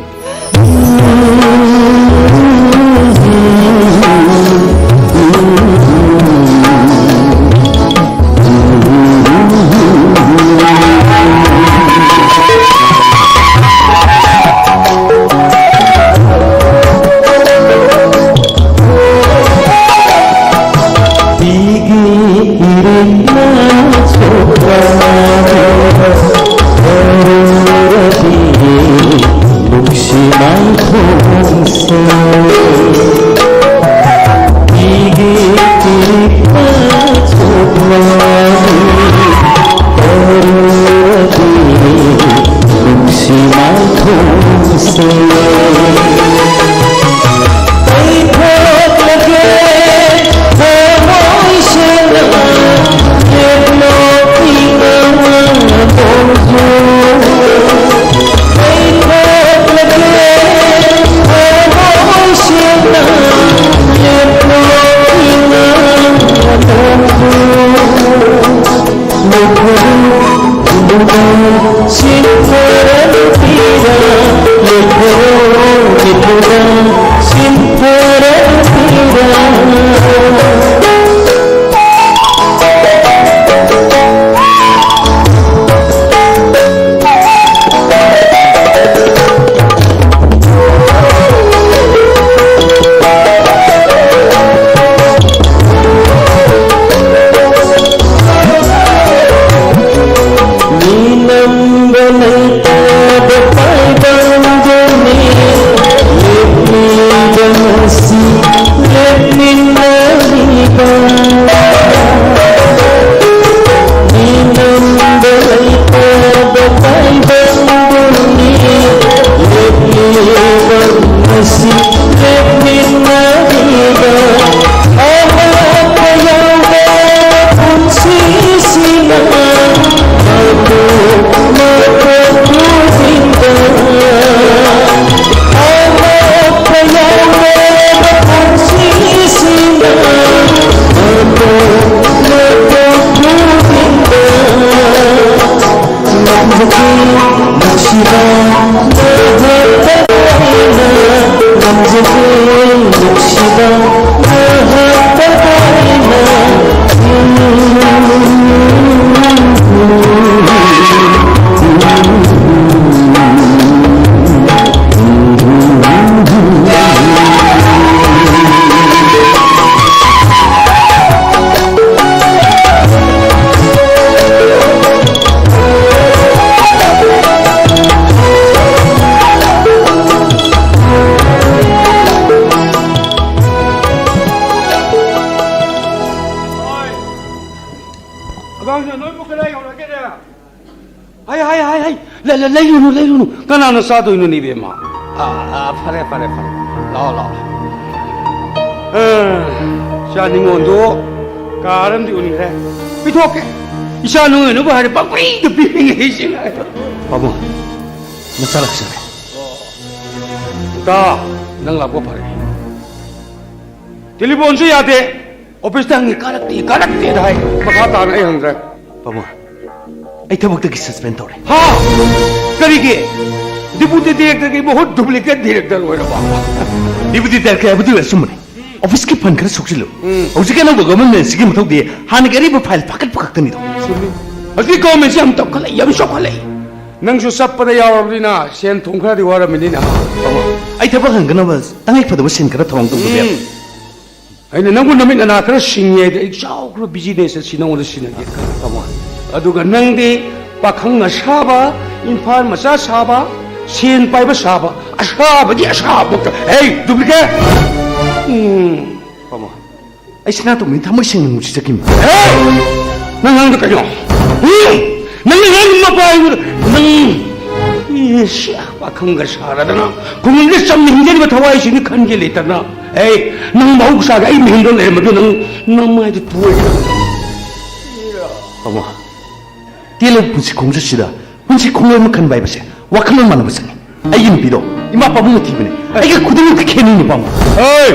ꯂꯦꯞꯃꯤꯟꯅꯔꯤꯕ ꯑꯃꯠꯇ ꯌꯥꯎꯗꯕ ꯄꯨꯟꯁꯤꯁꯤꯅ ꯃꯇꯣꯞ ꯃꯇꯣꯞ ꯄꯨꯛꯅꯤꯡꯗ ꯑꯃꯠꯇ ꯌꯥꯎꯗꯕ ꯄꯨꯟꯁꯤꯁꯤꯅ ꯃꯇꯣꯞ ꯃꯇꯣꯞ ꯄꯨꯛꯅꯤꯡꯗ ꯉꯝꯖꯒꯦ ꯅꯨꯡꯁꯤꯕ ꯅꯍꯥꯛꯇ ꯑꯩꯅ ꯉꯝꯖꯒꯦ ꯅꯨꯡꯁꯤꯕ ꯅꯍꯥꯛꯇ ꯑꯩꯅ ꯑꯉꯥꯡꯁꯤꯡ ꯅꯣꯏꯕꯨ ꯀꯗꯥꯏ ꯌꯧꯔꯒꯦꯅꯦ? ꯍꯥꯏ, ꯍꯥꯏ, ꯍꯥꯏ, ꯍꯥꯏ꯫ ꯂꯩ-, ꯂꯩ-, ꯂꯩꯔꯨꯅꯨ, ꯂꯩꯔꯨꯅꯨ꯫ ꯀꯅꯥꯅ ꯆꯥꯗꯣꯏꯅꯣꯅꯦ, ꯏꯕꯦꯝꯃ? ꯑꯥ, ꯑꯥ, ꯐꯔꯦ, ꯐꯔꯦ, ꯐꯔꯦ꯫ ꯂꯥꯛꯑꯣ, ꯂꯥꯛꯑꯣ꯫ ꯑꯥ, ꯏꯆꯥ ꯅꯤꯉꯣꯜꯗꯣ ꯀꯥꯔ ꯑꯃꯗꯤ ꯎꯅꯤꯡꯈ꯭ꯔꯦ꯫ ꯄꯤꯊꯣꯛꯀꯦ꯫ ꯏꯆꯥ ꯅꯤꯉꯣꯜꯅꯕꯨ ꯍꯥꯏꯔꯦ, ꯄꯪꯄꯤꯗ ꯄꯤꯅꯤꯡꯉꯦ ꯏꯆꯦꯅ꯫ ꯄꯥꯕꯨꯡ, ꯅꯆꯥ ꯂꯥꯛꯆꯔꯦ꯫ ꯇꯥ, ꯅꯪ ꯂꯥꯛꯄ ꯐꯔꯦ꯫ ꯇꯦꯂꯤꯐꯣꯟꯁꯨ ꯌꯥꯗꯦ꯫ ꯑꯣꯐꯤꯁꯇ ꯍꯪꯉꯤ, ꯀꯥꯔꯛꯇꯦ, ꯀꯥꯔꯛꯇꯦꯗ ꯍꯥꯏ꯫ ꯃꯈꯥ ꯇꯥꯅ ꯑꯩ ꯍꯪꯗ꯭ꯔꯦ꯫ ꯄꯥꯕꯨꯡ, ꯑꯩ ꯊꯕꯛꯇꯒꯤ suspend ꯇꯧꯔꯦ꯫ ꯍꯥ? ꯀꯔꯤꯒꯤ? Deputy directorꯒꯤ ꯃꯍꯨꯠ duplicate director ꯑꯣꯏꯔꯕ? Deputy director ꯍꯥꯏꯕꯗꯤ ꯑꯆꯨꯝꯕꯅꯤ꯫ ꯑꯣꯐꯤꯁꯀꯤ fund ꯈꯔ ꯁꯣꯛꯆꯤꯜꯂꯨ꯫ ꯎꯝ꯫ ꯍꯧꯖꯤꯛꯀꯤ ꯑꯅꯧꯕ government ꯁꯤꯒꯤ ꯃꯊꯧꯗꯤ ꯍꯥꯟꯅꯒꯤ ꯑꯔꯤꯕ file ꯐꯥꯒꯠꯄ ꯈꯛꯇꯅꯤꯗꯣ꯫ ꯆꯨꯝꯃꯤ꯫ ꯍꯧꯖꯤꯛ governmentꯁꯤ ꯌꯥꯝ ꯇꯞꯈꯠꯂꯛꯏ, ꯌꯥꯝ ꯆꯥꯎꯈꯠꯂꯛꯏ꯫ ꯅꯪꯁꯨ ꯆꯠꯄꯗ ꯌꯥꯎꯔꯕꯅꯤꯅ ꯁꯦꯟ ꯊꯨꯝ ꯈꯔꯗꯤ ꯋꯥꯔꯝꯃꯅꯤꯅ꯫ ꯄꯥꯕꯨꯡ, ꯑꯩ ꯊꯕꯛ ꯍꯪꯒꯅꯕ ꯇꯉꯥꯏ ꯐꯗꯕ ꯁꯦꯟ ꯈꯔ ꯊꯧꯔꯥꯡ ꯇꯧꯗꯕ ꯌꯥꯔꯣꯏ꯫ ꯎꯝ꯫ ꯑꯩꯅ ꯅꯪꯕꯨ ꯅꯃꯤꯠ ꯅꯅꯥ ꯈꯔ ꯁꯤꯡꯉꯦ ꯍꯥꯏꯗꯤ ꯑꯩ ꯆꯥꯎꯈ꯭ꯔꯕ business ꯑꯁꯤ ꯅꯉꯣꯟꯗ ꯁꯤꯟꯅꯒꯦ ꯈꯜꯂꯤ꯫ ꯄꯥꯕꯨꯡ꯫ ꯑꯗꯨꯒ ꯅꯪꯗꯤ ꯄꯥꯈꯪ ꯑꯁꯥꯕ, ꯏꯝꯐꯥꯜ ꯃꯆꯥ ꯁꯥꯕ, ꯁꯦꯟ ꯄꯥꯏꯕ ꯁꯥꯕ, ꯑꯁꯥꯕꯒꯤ ꯑꯁꯥꯕ ꯃꯛꯇ꯫ ꯍꯦ, duplicate! ꯎꯝ꯫ ꯄꯥꯕꯨꯡ, ꯑꯩ ꯁꯅꯥꯇꯣꯝꯕꯤ ꯊꯃꯣꯏ ꯁꯦꯡꯅ ꯅꯨꯡꯁꯤꯖꯈꯤꯕꯅꯤ꯫ ꯍꯦ! ꯅꯪ ꯉꯥꯡꯗ ꯀꯩꯅꯣ? ꯎꯝ! ꯅꯪ ꯉꯥꯡ ꯃꯄꯥ ꯑꯩꯉꯣꯟꯗ-, ꯅꯪ ꯏꯁ, ꯄꯥꯈꯪꯒ ꯁꯥꯔꯗꯅ ꯈꯨꯡꯒꯪꯗ ꯆꯝꯅ ꯍꯤꯡꯖꯔꯤꯕ ꯊꯋꯥꯏꯁꯤꯡꯗꯤ ꯈꯟꯒꯦ ꯂꯩꯇꯅ, ꯑꯦ, ꯅꯪ ꯃꯍꯧꯁꯥꯒꯤ ꯑꯩ ꯃꯤꯍꯨꯟꯗꯣ ꯂꯩꯔꯝꯕꯗꯣ ꯅꯪ ꯅꯃꯥꯏꯗ ꯇꯣꯏ꯫ ꯑꯃ ꯇꯦꯜꯂꯕ ꯄꯨꯟꯁꯤ ꯈꯣꯡꯆꯠꯁꯤꯗ ꯄꯨꯟꯁꯤ ꯈꯣꯡꯂꯣꯏ ꯑꯃ ꯈꯟꯕ ꯍꯥꯏꯕꯁꯦ ꯋꯥꯈꯜꯂꯣꯟ ꯃꯥꯟꯅꯕ ꯆꯪꯉꯤ꯫ ꯑꯩꯒꯤ ꯅꯨꯄꯤꯗꯣ ꯏꯃꯥ ꯄꯥꯕꯨꯡꯅ ꯊꯤꯕꯅꯦ꯫ ꯑꯩꯒ ꯈꯨꯗꯤꯡꯃꯛꯇ ꯈꯦꯠꯅꯩ, ꯅꯨꯄꯥ ꯑꯃ꯫ ꯍꯩ!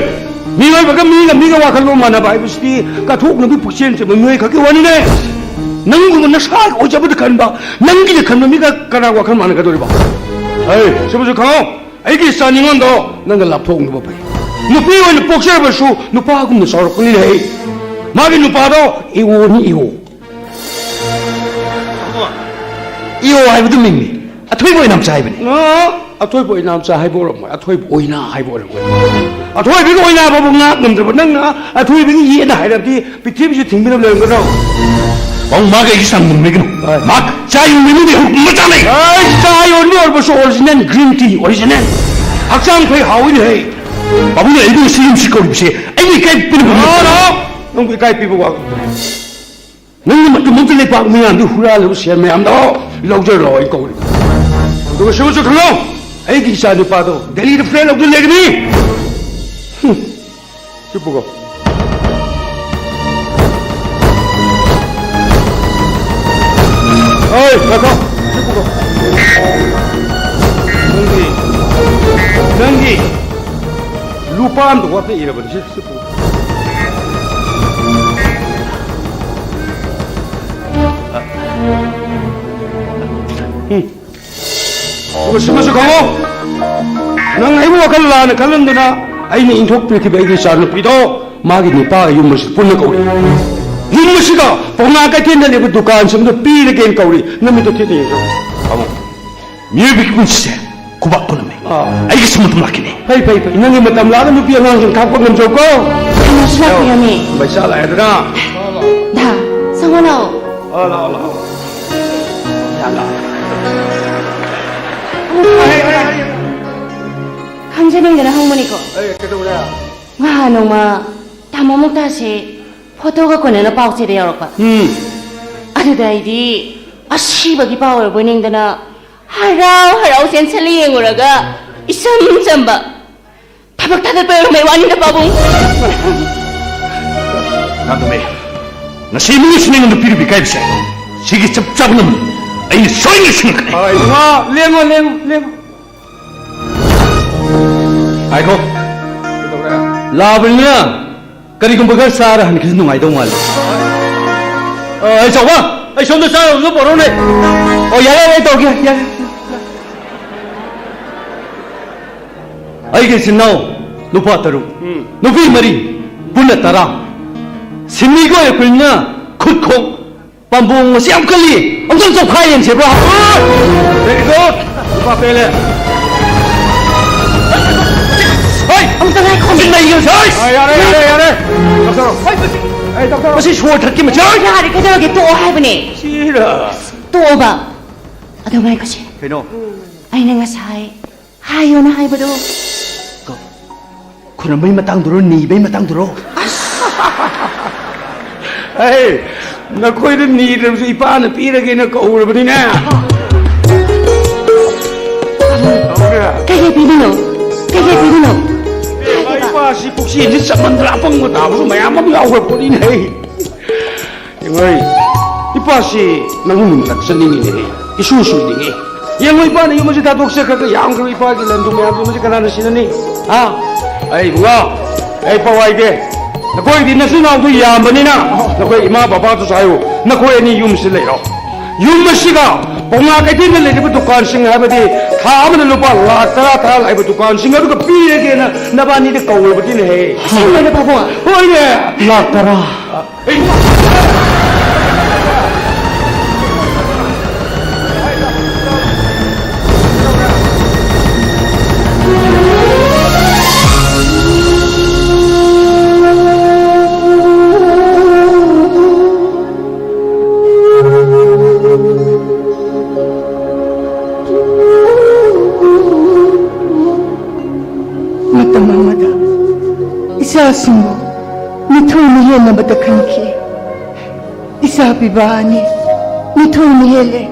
ꯃꯤꯑꯣꯏꯕꯒ ꯃꯤꯒ ꯃꯤꯒ ꯋꯥꯈꯜꯂꯣꯟ ꯃꯥꯟꯅꯕ ꯍꯥꯏꯕꯁꯤꯗꯤ ꯀꯠꯊꯣꯛꯅꯕꯤ ꯄꯨꯛꯆꯦꯜ ꯆꯦꯟꯕ ꯃꯤꯑꯣꯏ ꯈꯛꯀꯤ ꯋꯥꯅꯤꯅꯦ꯫ ꯅꯪꯒꯨꯝꯕ ꯅꯁꯥꯒꯤ ꯑꯣꯏꯖꯕꯗ ꯈꯟꯕ, ꯅꯪꯒꯤꯗ ꯈꯟꯕ ꯃꯤꯒ ꯀꯅꯥ ꯋꯥꯈꯜ ꯃꯥꯟꯅꯒꯗꯧꯔꯤꯕ? ꯍꯩ! ꯁꯤꯃꯁꯨ ꯈꯪꯍꯧ, ꯑꯩꯒꯤ ꯏꯆꯥ ꯅꯤꯉꯣꯟꯗꯣ ꯅꯪꯒ ꯂꯥꯞꯊꯣꯛꯅꯕ ꯐꯩ꯫ ꯅꯨꯄꯤ ꯑꯣꯏꯅ ꯄꯣꯛꯆꯔꯕꯁꯨ ꯅꯨꯄꯥꯒꯨꯝꯅ ꯆꯥꯎꯔꯛꯄꯅꯤꯅꯦ꯫ ꯍꯩ! ꯃꯥꯒꯤ ꯅꯨꯄꯥꯗꯣ ꯏꯑꯣꯅꯤ, ꯏꯑꯣ꯫ ꯏꯑꯣ ꯍꯥꯏꯕꯗꯨ ꯃꯤꯡꯅꯤ꯫ ꯑꯊꯣꯏꯕ ꯑꯣꯏꯅꯥꯝꯆꯥ ꯍꯥꯏꯕꯅꯤ꯫ ꯑ, ꯑꯊꯣꯏꯕ ꯑꯣꯏꯅꯥꯝꯆꯥ ꯍꯥꯏꯕ ꯑꯣꯏꯔꯝꯃꯣꯏ, ꯑꯊꯣꯏꯕ ꯑꯣꯏꯅꯥ ꯍꯥꯏꯕ ꯑꯣꯏꯔꯝꯒꯅꯤ꯫ ꯑꯊꯣꯏꯕꯒꯤ ꯑꯣꯏꯅꯥ ꯐꯥꯎꯕ ꯉꯥꯛ ꯉꯝꯗ꯭ꯔꯕ ꯅꯪꯅ ꯑꯊꯣꯏꯕꯒꯤ ꯌꯦꯠꯅ ꯍꯥꯏꯔꯕꯗꯤ ꯄ꯭ꯔꯤꯊꯤꯕꯤꯁꯦ ꯊꯤꯡꯕꯤꯅꯕ ꯂꯩꯔꯝꯒꯗ꯭ꯔꯣ? ꯄꯥꯕꯨꯡ, ꯃꯥꯒ ꯑꯩꯒꯤ ꯆꯥꯡꯗꯝꯅꯒꯅꯨ꯫ ꯍꯣꯏ꯫ ꯃꯥ ꯆꯥ ꯌꯣꯟꯕ ꯏꯃꯨꯡꯗꯒꯤ ꯍꯧꯔꯛꯄ ꯃꯆꯥꯅꯦ꯫ ꯑꯩ ꯆꯥ ꯌꯣꯟꯕ ꯑꯣꯏꯔꯕꯁꯨ original green tea, original꯫ ꯍꯛꯆꯥꯡ ꯐꯩ, ꯍꯥꯎꯏꯅꯦ ꯍꯦ꯫ ꯄꯥꯕꯨꯡꯅ ꯑꯩꯕꯨ ꯉꯁꯤ ꯌꯨꯝꯁꯤ ꯀꯧꯔꯤꯕꯁꯦ ꯑꯩꯅ ꯏꯀꯥꯏ ꯄꯤꯅꯕ ꯅꯣ, ꯅꯣ꯫ ꯅꯪꯕꯨ ꯏꯀꯥꯏ ꯄꯤꯕ ꯋꯥ ꯅꯪꯅ ꯃꯇꯝ ꯑꯃꯗ ꯂꯩꯕꯥꯛ ꯃꯤꯌꯥꯝꯗꯤ ꯍꯨꯔꯥꯜꯂꯕ ꯁꯦꯜ ꯃꯌꯥꯝꯗꯣ ꯂꯧꯖꯔꯣ ꯑꯩ ꯀꯧꯔꯤ꯫ ꯑꯗꯨꯒ ꯁꯤꯃꯁꯨ ꯈꯪꯉꯣ, ꯑꯩꯒꯤ ꯏꯆꯥ ꯅꯨꯄꯥꯗꯣ ꯗꯦꯜꯂꯤꯗ flat ꯂꯧꯗꯨꯅ ꯂꯩꯒꯅꯤ꯫ ꯍꯨꯝ, ꯁꯤ ꯄꯨꯈꯣ꯫ ꯑꯩ, ꯉꯥꯏꯈꯣ, ꯁꯤ ꯄꯨꯈꯣ꯫ ꯅꯪꯒꯤ, ꯅꯪꯒꯤ ꯂꯨꯄꯥ ꯑꯝꯇ ꯋꯥꯠꯇ ꯏꯔꯕꯅꯤ, ꯁꯤ, ꯁꯤ ꯄꯨꯈꯣ꯫ ꯎꯝ꯫ ꯑꯗꯨꯒ ꯁꯤꯃꯁꯨ ꯈꯪꯉꯣ, ꯅꯪ ꯑꯩꯕꯨ ꯋꯥꯈꯜ ꯂꯥꯟꯅ ꯈꯜꯂꯝꯗꯅ ꯑꯩꯅ ꯏꯟꯊꯣꯛꯄꯤꯈꯤꯕ ꯑꯩꯒꯤ ꯏꯆꯥ ꯅꯨꯄꯤꯗꯣ ꯃꯥꯒꯤ ꯅꯨꯄꯥꯒ ꯌꯨꯝ ꯑꯁꯤ ꯄꯨꯟꯅ ꯀꯧꯔꯤ꯫ ꯌꯨꯝ ꯑꯁꯤꯒ ꯄꯥꯎꯅꯥ ꯀꯩꯊꯦꯜꯗ ꯂꯩꯕ ꯗꯨꯀꯥꯟꯁꯤꯡꯗꯨ ꯄꯤꯔꯒꯦꯅ ꯀꯧꯔꯤ꯫ ꯅꯃꯤꯠꯇ ꯊꯦꯠꯅ ꯌꯦꯡꯖꯧ꯫ ꯄꯥꯕꯨꯡ, ꯃꯤꯑꯣꯏꯕꯒꯤ ꯄꯨꯟꯁꯤꯁꯦ ꯈꯨꯕꯥꯛ ꯈꯨꯅꯝꯃꯦ꯫ ꯑꯥ꯫ ꯑꯩꯒꯤꯁꯨ ꯃꯇꯝ ꯂꯥꯛꯈꯤꯅꯤ꯫ ꯐꯩ, ꯐꯩ, ꯐꯩ꯫ ꯅꯪꯒꯤ ꯃꯇꯝ ꯂꯥꯛꯑꯒ ꯅꯨꯄꯤ ꯑꯉꯥꯡꯁꯤꯡ ꯊꯥꯛꯄ ꯉꯝꯖꯧꯀꯣ꯫ ꯀꯩꯅꯣꯁꯨ ꯂꯥꯛꯄꯤꯔꯝꯃꯦ꯫ ꯄꯩꯁꯥ ꯂꯥꯛꯑꯦꯗꯅ꯫ ꯗꯥ, ꯁꯪꯉꯣ ꯂꯥꯛꯑꯣ꯫ ꯑꯥ, ꯂꯥꯛꯑꯣ, ꯂꯥꯛꯑꯣ꯫ ꯌꯥꯝ ꯂꯥꯛꯑꯣ꯫ ꯈꯪꯖꯅꯤꯡꯗꯅ ꯍꯪꯕꯅꯤꯀꯣ꯫ ꯑꯦ, ꯀꯩꯗꯧꯔꯦ? ꯉꯍꯥꯟ ꯅꯣꯡꯃ ꯇꯥꯃꯣ ꯃꯨꯛꯇꯥꯁꯦ ꯐꯣꯇꯣꯒ ꯀꯣꯟꯅꯅ ꯄꯥꯎ ꯆꯦꯗ ꯌꯥꯎꯔꯛꯄ꯫ ꯎꯝ꯫ ꯑꯗꯨꯗ ꯑꯩꯗꯤ ꯑꯁꯤꯕꯒꯤ ꯄꯥꯎ ꯑꯣꯏꯔꯕꯣꯏ ꯅꯤꯡꯗꯅ ꯍꯔꯥꯎ ꯍꯔꯥꯎ ꯆꯦꯟꯁꯤꯜꯂ ꯌꯦꯡꯉꯨꯔꯒ ꯏꯆꯝ ꯆꯝꯕ ꯊꯕꯛ ꯊꯥꯗꯠꯄ ꯑꯣꯏꯔꯝꯕꯩ ꯋꯥꯅꯤꯗ, ꯄꯥꯕꯨꯡ꯫ ꯅꯥꯇꯣꯝꯕꯤ, ꯉꯁꯤ ꯏꯃꯨꯡ ꯑꯁꯤꯅ ꯑꯩꯉꯣꯟꯗ ꯄꯤꯔꯤꯕ ꯏꯀꯥꯏꯕꯁꯦ, ꯁꯤꯒꯤ ꯆꯞ ꯆꯥꯕ ꯂꯝꯅꯤ꯫ ꯑꯩꯅ ꯁꯣꯏꯗꯅ ꯁꯤꯡꯉꯛꯀꯅꯤ꯫ ꯍꯣꯏ, ꯏꯕꯨꯡꯉꯣ, ꯂꯦꯡꯉꯣ, ꯂꯦꯡꯉꯣ, ꯂꯦꯡꯉꯣ꯫ ꯉꯥꯏꯈꯣ꯫ ꯀꯩꯗꯧꯔꯦ? ꯂꯥꯛꯑꯕꯅꯤꯅ ꯀꯔꯤꯒꯨꯝꯕ ꯈꯔ ꯆꯥꯔ ꯍꯟꯈꯤꯁꯨ ꯅꯨꯡꯉꯥꯏꯗꯧ ꯃꯥꯜꯂꯤ꯫ ꯑ, ꯑꯩ ꯆꯥꯎꯕ, ꯑꯩ ꯁꯣꯝꯗ ꯆꯥꯅꯕꯗꯣ ꯄꯣꯔꯛꯎꯅꯦ꯫ ꯑꯣ, ꯌꯥꯔꯦ, ꯌꯥꯔꯦ, ꯑꯩ ꯇꯧꯔꯒꯦ, ꯌꯥꯔꯦ꯫ ꯑꯩꯒꯤ ꯏꯆꯤꯟ ꯏꯅꯥꯎ ꯅꯨꯄꯥ ꯇꯔꯨꯛ, ꯎꯝ꯫ ꯅꯨꯄꯤ ꯃꯔꯤ, ꯄꯨꯟꯅ ꯇꯔꯥ꯫ ꯁꯤꯟꯃꯤꯒ ꯑꯣꯏꯔꯛꯄꯅꯤꯅ ꯈꯨꯠ ꯈꯣꯡ ꯄꯥꯝꯕꯣꯝ ꯑꯁꯤ ꯌꯥꯝ ꯀꯜꯂꯤ꯫ ꯑꯝꯇꯪ ꯆꯞꯈꯥꯏ ꯌꯦꯡꯁꯤꯕ꯭ꯔꯣ? Very good. ꯅꯨꯄꯥ ꯄꯦꯜꯂꯦ꯫ ꯍꯣꯏ, ꯑꯝꯇ ꯉꯥꯏꯈꯣ꯫ ꯑꯝꯇ ꯅꯩ ꯌꯦꯡꯁꯤ꯫ ꯍꯣꯏ꯫ ꯑ, ꯌꯥꯔꯦ, ꯌꯥꯔꯦ, ꯌꯥꯔꯦ꯫ ꯗꯣꯛꯇꯔ꯫ ꯍꯣꯏ, ꯃꯁꯤ, ꯑꯩ ꯗꯣꯛꯇꯔ꯫ ꯃꯁꯤ ꯁꯣꯔ ꯊꯠꯀꯤ ꯃꯆꯥ꯫ ꯌꯥꯔꯦ, ꯀꯩꯗꯧꯔꯒꯦ? ꯇꯣꯛꯑꯣ ꯍꯥꯏꯕꯅꯦ꯫ ꯁꯤꯔ꯫ ꯇꯣꯛꯑꯣꯕ꯫ ꯑꯗꯣ ꯉꯥꯏꯈꯣꯁꯦ꯫ ꯀꯩꯅꯣ? ꯑꯩꯅ ꯉꯁꯥꯏ ꯍꯥꯏꯌꯣꯅ ꯍꯥꯏꯕꯗꯣ꯫ ꯀ-, ꯈꯨꯔꯝꯕꯩ ꯃꯇꯥꯡꯗꯨꯔꯣ, ꯅꯤꯕꯩ ꯃꯇꯥꯡꯗꯨꯔꯣ? ꯑꯩ, ꯅꯈꯣꯏꯗ ꯅꯤꯗ꯭ꯔꯕꯁꯨ ꯏꯄꯥꯅ ꯄꯤꯔꯒꯦꯅ ꯀꯧꯔꯕꯅꯤꯅꯦ꯫ ꯀꯩꯀꯩ ꯄꯤꯔꯤꯅꯣ? ꯀꯩꯀꯩ ꯄꯤꯔꯤꯅꯣ? ꯏꯄꯥꯁꯤ ꯄꯨꯛꯆꯦꯜꯁꯤ ꯆꯝꯃꯟꯗꯅ ꯑꯄꯪꯕ ꯇꯥꯕꯁꯨ ꯃꯌꯥꯝ ꯑꯃ ꯌꯥꯎꯈ꯭ꯔ ꯄꯣꯠꯅꯤꯅꯦ꯫ ꯌꯦꯡꯉꯣꯏ, ꯏꯄꯥꯁꯤ ꯅꯪ ꯃꯨꯟꯅ ꯆꯠꯅꯤꯡꯉꯤꯅꯦ, ꯏꯁꯨ ꯁꯨꯏꯅꯤꯡꯉꯤ꯫ ꯌꯦꯡꯉꯣ, ꯏꯄꯥꯅ ꯌꯨꯝ ꯑꯁꯤ ꯊꯥꯗꯣꯛꯆꯈ꯭ꯔꯒ ꯌꯥꯝꯈ꯭ꯔꯕ ꯏꯄꯥꯒꯤ ꯂꯟꯗꯨ ꯃꯌꯥꯝꯗꯨ ꯃꯁꯤ ꯀꯅꯥꯅ ꯁꯤꯟꯅꯅꯤ? ꯍꯥ? ꯑꯩ ꯏꯕꯨꯡꯉꯣ, ꯑꯩ ꯄꯋꯥꯏꯗꯦ꯫ ꯅꯈꯣꯏꯗꯤ ꯅꯆꯤꯟ ꯅꯅꯥꯎꯗꯨ ꯌꯥꯝꯕꯅꯤꯅ ꯅꯈꯣꯏ ꯏꯃꯥ ꯕꯕꯥꯗꯨꯁꯨ ꯍꯥꯏꯌꯨ, ꯅꯈꯣꯏ ꯑꯅꯤ ꯌꯨꯝꯁꯤ ꯂꯩꯔꯣ꯫ ꯌꯨꯝ ꯑꯁꯤꯒ ꯄꯥꯎꯅꯥ ꯀꯩꯊꯦꯜꯗ ꯂꯩꯔꯤꯕ ꯗꯨꯀꯥꯟꯁꯤꯡ, ꯍꯥꯏꯕꯗꯤ ꯊꯥ ꯑꯃꯗ ꯂꯨꯄꯥ ꯂꯥꯛ ꯇꯔꯥ, ꯇꯔꯥ ꯂꯥꯛꯏꯕ ꯗꯨꯀꯥꯟꯁꯤꯡ ꯑꯗꯨꯒ ꯄꯤꯔꯒꯦꯅ ꯅꯕꯥꯅꯤꯗ ꯀꯧꯔꯕꯗꯤꯅꯦꯍꯦ꯫ ꯑꯁꯦꯡꯕꯩꯔꯣ, ꯄꯥꯕꯨꯡ? ꯍꯣꯏꯅꯦ꯫ ꯂꯥꯛ ꯇꯔꯥ꯫ ꯃꯇꯝ ꯑꯃꯗ ꯏꯆꯥꯁꯤꯡꯕꯨ ꯃꯤꯊꯣꯏ ꯃꯤꯍꯦꯟꯅꯕꯗ ꯈꯟꯈꯤ꯫ ꯏꯆꯥ ꯄꯤꯕ ꯑꯅꯤ ꯃꯤꯊꯣꯏ ꯃꯤꯍꯦꯜꯂꯦ꯫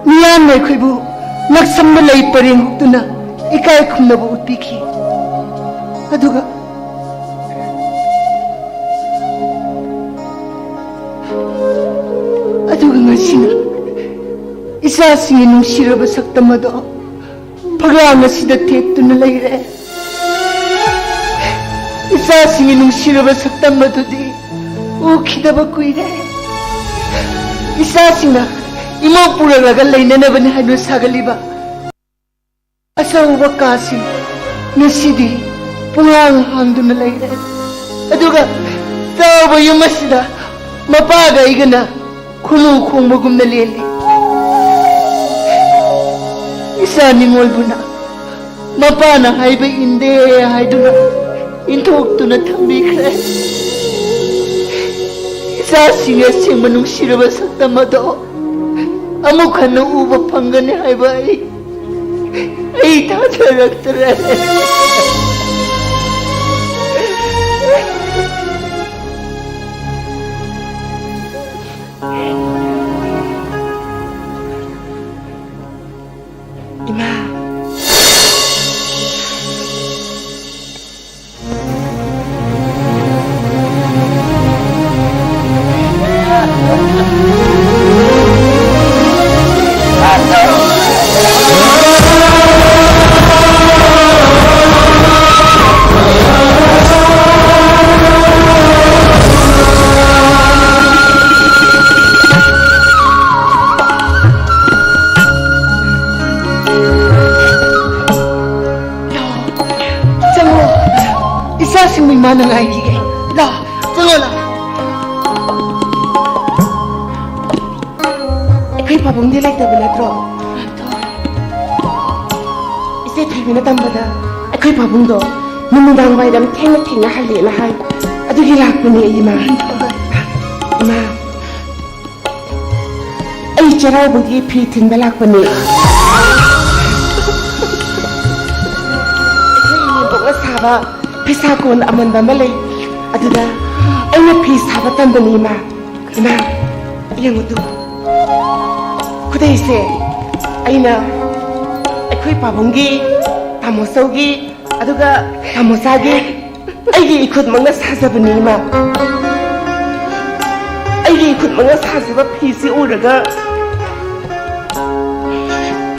ꯃꯤꯌꯥꯝꯅ ꯑꯩꯈꯣꯏꯕꯨ ꯉꯛꯁꯝꯗ ꯂꯩ ꯄꯔꯦꯡ ꯍꯨꯛꯇꯨꯅ ꯏꯀꯥꯏ ꯈꯨꯝꯅꯕ ꯎꯠꯄꯤꯈꯤ꯫ ꯑꯗꯨꯒ, ꯑꯗꯨꯒ ꯉꯁꯤꯅ ꯏꯆꯥꯁꯤꯡꯒꯤ ꯅꯨꯡꯁꯤꯔꯕ ꯁꯛꯇꯝ ꯑꯗꯣ ꯐꯛꯂꯥꯡ ꯑꯁꯤꯗ ꯊꯦꯠꯇꯨꯅ ꯂꯩꯔꯦ꯫ ꯏꯆꯥꯁꯤꯡꯒꯤ ꯅꯨꯡꯁꯤꯔꯕ ꯁꯛꯇꯝ ꯑꯗꯨꯗꯤ ꯎꯈꯤꯗꯕ ꯀꯨꯏꯔꯦ꯫ ꯏꯆꯥꯁꯤꯡꯅ ꯏꯃꯧ ꯄꯨꯔꯛꯂꯒ ꯂꯩꯅꯅꯕꯅꯤ ꯍꯥꯏꯗꯨꯅ ꯁꯥꯒꯠꯂꯤꯕ ꯑꯆꯧꯕ ꯀꯥꯁꯤꯡ ꯉꯁꯤꯗꯤ ꯄꯨꯡꯍꯥꯡ ꯍꯥꯡꯗꯨꯅ ꯂꯩꯔꯦ꯫ ꯑꯗꯨꯒ ꯆꯥꯎꯕ ꯌꯨꯝ ꯑꯁꯤꯗ ꯃꯄꯥꯒ ꯑꯩꯒꯅ ꯈꯨꯅꯨ ꯈꯣꯡꯕꯒꯨꯝꯅ ꯂꯦꯜꯂꯤ꯫ ꯏꯆꯥ ꯅꯤꯉꯣꯜꯕꯨꯅ ꯃꯄꯥꯅ ꯍꯥꯏꯕ ꯏꯟꯗꯦ ꯍꯥꯏꯗꯨꯅ ꯏꯟꯊꯣꯛꯇꯨꯅ ꯊꯝꯕꯤꯈ꯭ꯔꯦ꯫ ꯏꯆꯥꯁꯤꯡꯒꯤ ꯑꯁꯦꯡꯕ ꯅꯨꯡꯁꯤꯔꯕ ꯁꯛꯇꯝ ꯑꯗꯣ ꯑꯃꯨꯛ ꯍꯟꯅ ꯎꯕ ꯐꯪꯒꯅꯤ ꯍꯥꯏꯕ ꯑꯩ, ꯑꯩ ꯊꯥꯖꯔꯛꯇ꯭ꯔꯦ꯫ ꯏꯃꯥ꯫ ꯆꯪꯉꯣ꯫ ꯏꯆꯥꯁꯤꯡꯕꯨ ꯏꯃꯥꯅ ꯉꯥꯏꯔꯤꯒꯦ꯫ ꯂꯥꯛꯑꯣ, ꯆꯪꯉꯣ, ꯂꯥꯛꯑꯣ꯫ ꯑꯩꯈꯣꯏ ꯄꯥꯕꯨꯡꯗꯤ ꯂꯩꯇꯕ ꯅꯠꯇ꯭ꯔꯣ? ꯏꯆꯦ ꯊꯣꯏꯕꯤꯅ ꯇꯝꯕꯗ ꯑꯩꯈꯣꯏ ꯄꯥꯕꯨꯡꯗꯣ ꯅꯨꯃꯤꯗꯥꯡ ꯋꯥꯏꯔꯝ ꯊꯦꯡꯅ ꯊꯦꯡꯅ ꯍꯜꯂꯦꯅ ꯍꯥꯏ꯫ ꯑꯗꯨꯒꯤ ꯂꯥꯛꯄꯅꯦ ꯑꯩ, ꯏꯃꯥ꯫ ꯏꯃꯥ, ꯑꯩ ꯆꯩꯔꯥꯎꯕꯒꯤ ꯐꯤ ꯊꯤꯟꯕ ꯂꯥꯛꯄꯅꯦ꯫ ꯑꯩꯈꯣꯏ ꯏꯅꯦꯝꯕꯣꯛꯅ ꯁꯥꯕ ꯐꯤꯁꯥ ꯀꯣꯟ ꯑꯃꯟꯕ ꯑꯃ ꯂꯩ꯫ ꯑꯗꯨꯗ ꯑꯩꯅ ꯐꯤ ꯁꯥꯕ ꯇꯝꯕꯅꯤ, ꯏꯃꯥ꯫ ꯏꯃꯥ, ꯌꯦꯡꯉꯨ ꯇꯨ꯫ ꯈꯨꯗꯩꯁꯦ ꯑꯩꯅ ꯑꯩꯈꯣꯏ ꯄꯥꯕꯨꯡꯒꯤ, ꯇꯥꯃꯣꯆꯧꯒꯤ, ꯑꯗꯨꯒ ꯇꯥꯃꯣꯆꯥꯒꯤ ꯑꯩꯒꯤ ꯏꯈꯨꯠꯃꯛꯅ ꯁꯥꯖꯕꯅꯤ, ꯏꯃꯥ꯫ ꯑꯩꯒꯤ ꯏꯈꯨꯠꯃꯛꯅ ꯁꯥꯖꯕ ꯐꯤꯁꯤ ꯎꯔꯒ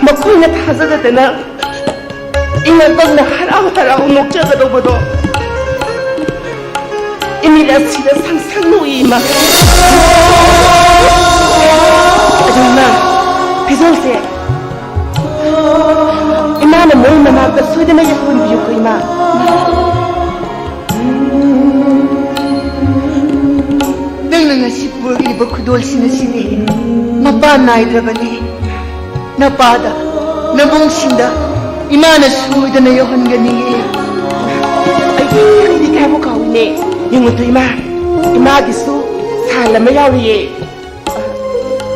ꯃꯈꯣꯏꯅ ꯊꯥꯖꯗꯗꯅ ꯏꯉꯛꯄꯝꯅ ꯍꯔꯥꯎ ꯍꯔꯥꯎ ꯅꯣꯛꯆꯒꯗꯧꯕꯗꯣ ꯏꯃꯤꯠ ꯑꯁꯤꯗ ꯁꯪ ꯁꯪ ꯎꯏ, ꯏꯃꯥ꯫ ꯑꯗꯨ ꯏꯃꯥ, ꯐꯤꯖꯣꯜꯁꯦ ꯏꯃꯥꯅ ꯃꯣꯏ ꯃꯅꯥꯛꯇ ꯁꯣꯏꯗꯅ ꯌꯧꯍꯟꯕꯤꯌꯨꯀꯣ, ꯏꯃꯥ꯫ ꯅꯪꯅ ꯉꯁꯤ ꯄꯨꯔꯛꯂꯤꯕ ꯈꯨꯗꯣꯜꯁꯤꯡ ꯑꯁꯤꯗꯤ ꯃꯄꯥꯟ ꯅꯥꯏꯗ꯭ꯔꯕꯅꯤ꯫ ꯅꯄꯥꯗ, ꯅꯕꯨꯡꯁꯤꯡꯗ ꯏꯃꯥꯅ ꯁꯣꯏꯗꯅ ꯌꯧꯍꯟꯒꯅꯤꯌꯦ꯫ ꯑꯩꯗꯤ, ꯑꯩꯗꯤ ꯀꯥꯏꯕꯨ ꯀꯥꯎꯏꯅꯦ꯫ ꯌꯦꯡꯉꯨꯇꯣ ꯏꯃꯥ, ꯏꯃꯥꯒꯤꯁꯨ ꯁꯥꯜ ꯑꯃ ꯌꯥꯎꯔꯤꯌꯦ꯫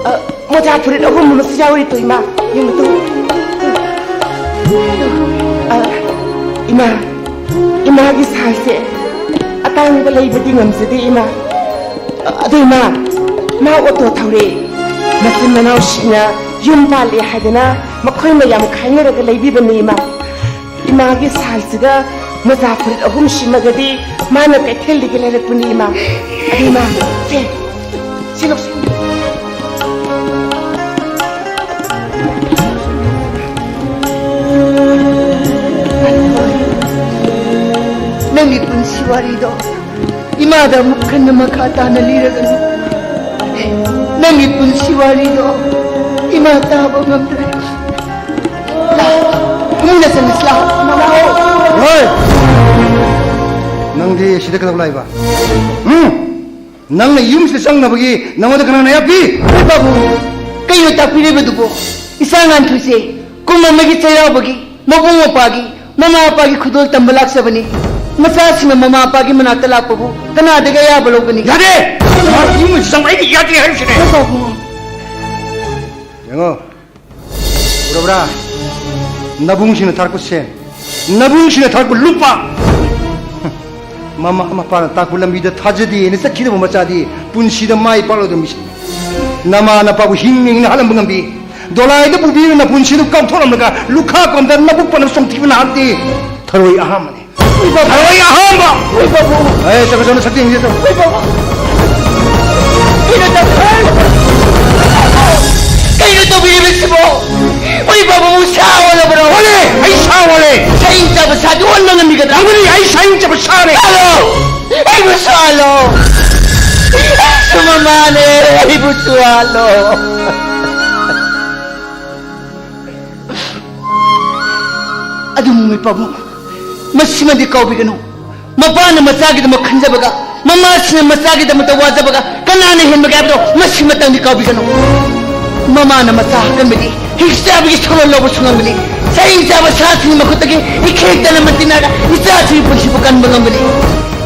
ꯑ, ꯃꯣꯖꯥ ꯐꯨꯔꯤꯠ ꯑꯍꯨꯝ ꯑꯃꯁꯨ ꯌꯥꯎꯔꯤꯇꯣ ꯏꯃꯥ, ꯌꯦꯡꯉꯨꯇꯣ꯫ ꯑ, ꯏꯃꯥ, ꯏꯃꯥꯒꯤ ꯁꯥꯜꯁꯦ ꯑꯇꯥꯡꯕ ꯂꯩꯕꯗꯤ ꯉꯝꯖꯗꯦ ꯏꯃꯥ꯫ ꯑꯗꯨ ꯏꯃꯥ, ꯃꯥ ꯑꯣꯇꯣ ꯊꯧꯔꯦ꯫ ꯃꯆꯤꯟ ꯃꯅꯥꯎꯁꯤꯡꯅ ꯌꯨꯝ ꯄꯥꯜꯂꯦ ꯍꯥꯏꯗꯅ ꯃꯈꯣꯏ ꯃꯌꯥꯝ ꯈꯥꯏꯅꯔꯒ ꯂꯩꯕꯤꯕꯅꯤ ꯏꯃꯥ꯫ ꯏꯃꯥꯒꯤ ꯁꯥꯜꯁꯤꯒ ꯃꯣꯖꯥ ꯐꯨꯔꯤꯠ ꯑꯍꯨꯝ ꯁꯤꯃꯒꯗꯤ ꯃꯥꯅ ꯀꯩꯊꯦꯜꯗꯒꯤ ꯂꯩꯔꯛꯄꯅꯤ ꯏꯃꯥ꯫ ꯑꯗꯨ ꯏꯃꯥ, ꯁꯦ, ꯁꯤ ꯂꯧꯁꯤ꯫ ꯅꯪꯒꯤ ꯄꯨꯟꯁꯤ ꯋꯥꯔꯤꯗꯣ ꯏꯃꯥꯗ ꯑꯃꯨꯛ ꯍꯟꯅ ꯃꯈꯥ ꯇꯥꯅ ꯂꯤꯔꯒꯅꯨ꯫ ꯅꯪꯒꯤ ꯄꯨꯟꯁꯤ ꯋꯥꯔꯤꯗꯣ ꯏꯃꯥ ꯇꯥꯕ ꯉꯝꯗ꯭ꯔꯦ꯫ ꯂꯥꯛꯑꯣ, ꯏꯃꯨꯡꯗ ꯆꯪꯉꯁꯤ, ꯂꯥꯛꯑꯣ, ꯂꯥꯛꯑꯣ꯫ ꯍꯣꯏ! ꯅꯪꯗꯤ ꯁꯤꯗ ꯀꯩꯗꯧ ꯂꯥꯛꯏꯕ? ꯎꯝ? ꯅꯪꯅ ꯌꯨꯝꯁꯤꯗ ꯆꯪꯅꯕꯒꯤ ꯅꯪꯉꯣꯟꯗ ꯀꯅꯥꯅ ꯑꯌꯥ ꯄꯤ? ꯍꯣꯏ, ꯄꯥꯕꯨꯡ, ꯀꯩꯅꯣ ꯇꯥꯛꯄꯤꯔꯤꯕꯗꯨꯕꯣ? ꯏꯆꯥ ꯉꯥꯟꯊꯣꯏꯁꯦ ꯀꯨꯝ ꯑꯃꯒꯤ ꯆꯩꯔꯥꯎꯕꯒꯤ ꯃꯕꯨꯡ ꯃꯧꯄ꯭ꯋꯥꯒꯤ, ꯃꯃꯥ ꯃꯄꯥꯒꯤ ꯈꯨꯗꯣꯜ ꯇꯝꯕ ꯂꯥꯛꯆꯕꯅꯤ꯫ ꯃꯆꯥꯁꯤꯡꯅ ꯃꯃꯥ ꯃꯄꯥꯒꯤ ꯃꯅꯥꯛꯇ ꯂꯥꯛꯄꯕꯨ ꯀꯅꯥꯗꯒꯤ ꯑꯌꯥꯕ ꯂꯧꯒꯅꯤ? ꯌꯥꯗꯦ! ꯃꯍꯥꯛ ꯏꯃꯨꯡ ꯆꯪꯕ ꯑꯩꯗꯤ ꯌꯥꯗꯦ ꯍꯥꯏꯔꯤꯁꯤꯅꯦ꯫ ꯍꯣꯏ, ꯄꯥꯕꯨꯡ꯫ ꯌꯦꯡꯉꯣ, ꯎꯔꯕ꯭ꯔꯥ? ꯅꯕꯨꯡꯁꯤꯡꯅ ꯊꯥꯔꯛꯄ ꯁꯦꯟ, ꯅꯕꯨꯡꯁꯤꯡꯅ ꯊꯥꯔꯛꯄ ꯂꯨꯄꯥ꯫ ꯃꯃꯥ ꯃꯄꯥꯅ ꯇꯥꯛꯄ ꯂꯝꯕꯤꯗ ꯊꯥꯖꯗꯦꯅ ꯆꯠꯈꯤꯗꯕ ꯃꯆꯥꯗꯤ ꯄꯨꯟꯁꯤꯗ ꯃꯥꯏ ꯄꯥꯛꯂꯣꯏꯗꯕ ꯃꯤꯁꯛꯅꯤ꯫ ꯅꯃꯥ ꯅꯄꯥꯕꯨ ꯍꯤꯡꯅ ꯍꯤꯡꯅ ꯍꯥꯠꯂꯝꯕ ꯉꯝꯕꯤ, ꯗꯣꯂꯥꯏꯗ ꯄꯨꯕꯤꯕ ꯅꯄꯨꯟꯁꯤꯗꯨ ꯀꯥꯎꯊꯣꯛꯂꯝꯂꯒ ꯂꯨꯈꯥ ꯀꯣꯝꯗ ꯅꯕꯨꯛ ꯄꯅ ꯆꯣꯡꯊꯤꯕ ꯅꯍꯥꯛꯇꯤ ꯊꯔꯣꯏ ꯑꯍꯥꯟꯕꯅꯤ꯫ ꯊꯔꯣꯏ ꯑꯍꯥꯟꯕ! ꯑꯦ, ꯆꯠꯂꯣ, ꯆꯠꯂꯣ, ꯁꯛꯇꯤ ꯌꯦꯡꯁꯤ, ꯆꯠꯂꯣ꯫ ꯀꯩꯅꯣ ꯇꯧ-, ꯀꯩꯅꯣ ꯇꯧꯕꯤꯔꯤꯕꯁꯤꯕꯣ? ꯍꯣꯏ ꯕꯥꯕꯨ, ꯁꯥ ꯑꯣꯜꯂꯕ꯭ꯔꯣ? ꯑꯣꯜꯂꯦ! ꯑꯩ ꯁꯥ ꯑꯣꯜꯂꯦ! ꯁꯥꯍꯤꯡ ꯆꯥꯕ ꯁꯥꯗꯤ ꯑꯣꯟꯕ ꯉꯝꯃꯤꯒꯗ꯭ꯔꯥ? ꯉꯝꯒꯅꯤ! ꯑꯩ ꯁꯥꯍꯤꯡ ꯆꯥꯕ ꯁꯥꯅꯦ! ꯆꯠꯂꯣ! ꯑꯩꯕꯨ ꯁꯥꯍꯜꯂꯣ! ꯑꯩꯁꯨ ꯃꯃꯥꯅꯦ, ꯑꯩꯕꯨ ꯁꯥꯍꯜꯂꯣ! ꯑꯗꯨ ꯃꯣꯃꯩ ꯄꯥꯕꯨꯡ, ꯃꯁꯤꯃꯗꯤ ꯀꯥꯎꯕꯤꯒꯅꯨ꯫ ꯃꯄꯥꯅ ꯃꯆꯥꯒꯤꯗꯃꯛ ꯈꯟꯖꯕꯒ, ꯃꯃꯥꯁꯤꯅ ꯃꯆꯥꯒꯤꯗꯃꯛꯇ ꯋꯥꯖꯕꯒ ꯀꯅꯥꯅ ꯍꯦꯟꯕꯒꯦ ꯍꯥꯏꯕꯗꯣ ꯃꯁꯤꯃꯇꯪꯗꯤ ꯀꯥꯎꯕꯤꯒꯅꯨ꯫ ꯃꯃꯥꯅ ꯃꯆꯥ ꯍꯥꯀꯟꯕꯗꯤ ꯍꯤꯡꯆꯥꯕꯒꯤ ꯁꯧꯔꯣꯟ ꯂꯧꯕꯁꯨ ꯉꯝꯒꯅꯤ, ꯁꯥꯍꯤꯡ ꯆꯥꯕ ꯁꯥꯁꯤꯡꯒꯤ ꯃꯈꯨꯠꯇꯒꯤ ꯏꯈꯦꯛꯇꯅ ꯃꯇꯤꯟꯅꯒ ꯏꯆꯥꯁꯤꯡꯒꯤ ꯄꯨꯟꯁꯤꯕꯨ ꯀꯟꯕ ꯉꯝꯒꯅꯤ꯫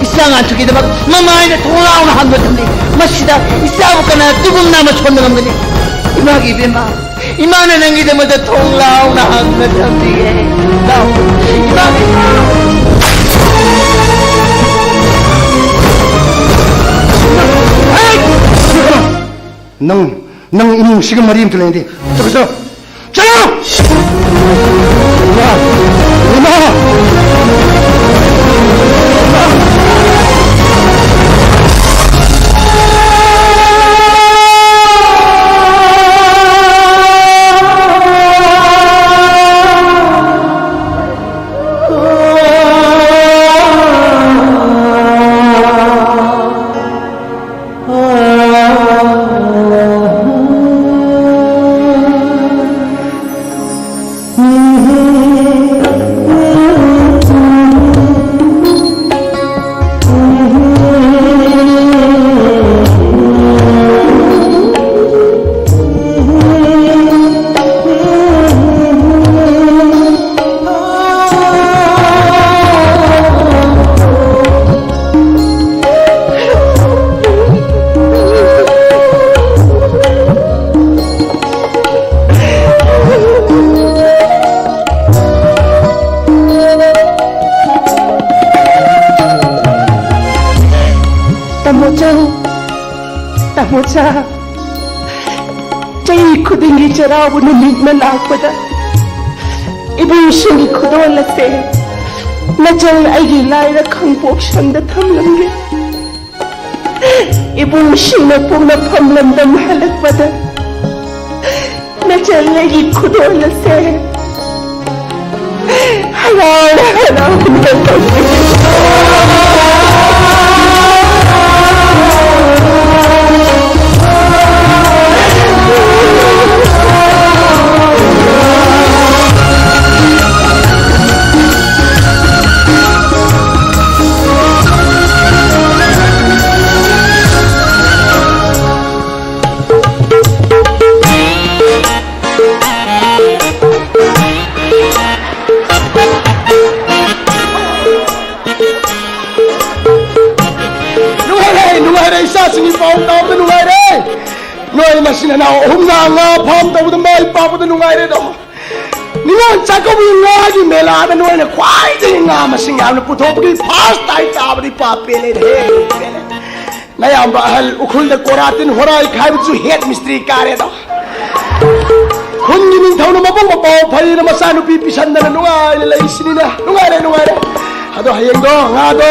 ꯏꯆꯥ ꯉꯥꯟꯊꯣꯏꯒꯤꯗꯃꯛ ꯃꯃꯥ ꯍꯥꯏꯅ ꯊꯣꯡ ꯂꯥꯎꯅ ꯍꯥꯡꯕ ꯊꯝꯂꯤ꯫ ꯃꯁꯤꯗ ꯏꯆꯥꯕꯨ ꯀꯅꯥꯅ ꯇꯨꯒꯨꯝ ꯅꯥꯝꯃ ꯁꯣꯟꯕ ꯉꯝꯒꯅꯤ? ꯏꯃꯥꯒꯤ ꯏꯕꯦꯝꯃ, ꯏꯃꯥꯅ ꯅꯪꯒꯤꯗꯃꯛꯇ ꯊꯣꯡ ꯂꯥꯎꯅ ꯍꯥꯡꯅ ꯊꯝꯂꯤꯌꯦ꯫ ꯂꯥꯎ, ꯏꯃꯥꯒꯤ ꯅꯪ, ꯅꯪ ꯏꯃꯨꯡꯁꯤꯒ ꯃꯔꯤ ꯑꯝꯇ ꯂꯩꯅꯗꯦ꯫ ꯆꯠꯈ꯭ꯔꯣ, ꯆꯠꯈ꯭ꯔꯣ꯫ ꯆꯠꯂꯣ! ꯏꯃꯥ! ꯏꯃꯥ! ꯇꯥꯃꯣꯆꯧ, ꯇꯥꯃꯣꯆꯥ, ꯆꯍꯤ ꯈꯨꯗꯤꯡꯒꯤ ꯆꯩꯔꯥꯎꯕ ꯅꯨꯃꯤꯠꯅ ꯂꯥꯛꯄꯗ ꯏꯕꯨꯡꯁꯤꯡꯒꯤ ꯈꯨꯗꯣꯜ ꯑꯁꯦ ꯅꯆꯜ ꯑꯩꯒꯤ ꯂꯥꯏꯔ ꯈꯪꯄꯣꯛ ꯁꯪꯗ ꯊꯝꯂꯝꯒꯦ꯫ ꯏꯕꯨꯡꯁꯤꯡꯅ ꯄꯣꯛꯅꯐꯝ ꯂꯝꯗꯝ ꯍꯜꯂꯛꯄꯗ ꯅꯆꯜ ꯑꯩꯒꯤ ꯈꯨꯗꯣꯜ ꯑꯁꯦ ꯍꯔꯥꯎꯅ ꯍꯔꯥꯎꯅ ꯇꯧꯕꯤꯌꯨ꯫ ꯅꯨꯡꯉꯥꯏꯔꯦ, ꯅꯨꯡꯉꯥꯏꯔꯦ, ꯏꯆꯥꯁꯤꯡꯒꯤ ꯄꯥꯎ ꯇꯥꯕꯗ ꯅꯨꯡꯉꯥꯏꯔꯦ꯫ ꯅꯣꯏ ꯃꯆꯤꯟ ꯃꯅꯥꯎ ꯑꯍꯨꯝꯅ ꯉꯥ ꯐꯥꯝ ꯇꯧꯕꯗ ꯃꯥꯏ ꯄꯥꯛꯄꯗ ꯅꯨꯡꯉꯥꯏꯔꯦꯗꯣ꯫ ꯅꯤꯉꯣꯜ ꯆꯥꯛꯀꯧꯕꯒꯤ ꯉꯥꯒꯤ ꯃꯦꯂꯥꯗ ꯅꯣꯏꯅ ꯈ꯭ꯋꯥꯏꯗꯒꯤ ꯉꯥ ꯃꯁꯤꯡ ꯌꯥꯝꯅ ꯄꯨꯊꯣꯛꯄꯒꯤ ꯐꯥꯔꯁ ꯇꯥꯏ ꯇꯥꯕꯗꯤ ꯄꯥꯞ ꯄꯦꯜꯂꯦꯅꯦ, ꯍꯦ, ꯄꯦꯜꯂꯦ꯫ ꯅꯌꯥꯝꯕ ꯑꯍꯜ ꯎꯈ꯭ꯔꯨꯜꯗ ꯀꯣꯔꯥꯇꯤꯟ ꯍꯣꯔꯥꯏ ꯈꯥꯏꯕꯁꯨ ꯍꯦꯠ ꯃꯤꯁꯇ꯭ꯔꯤ ꯀꯥꯔꯦꯗꯣ꯫ ꯈꯨꯟꯒꯤ ꯅꯤꯡꯊꯧꯅ ꯃꯕꯨꯡ ꯃꯄꯥꯎ ꯐꯩꯅ ꯃꯆꯥꯅꯨꯄꯤ ꯄꯤꯁꯟꯗꯅ ꯅꯨꯡꯉꯥꯏꯅ ꯂꯩꯁꯤꯅꯤꯅꯦ꯫ ꯅꯨꯡꯉꯥꯏꯔꯦ, ꯅꯨꯡꯉꯥꯏꯔꯦ꯫ ꯑꯗꯣ ꯍꯌꯦꯡꯗꯣ ꯉꯥꯗꯣ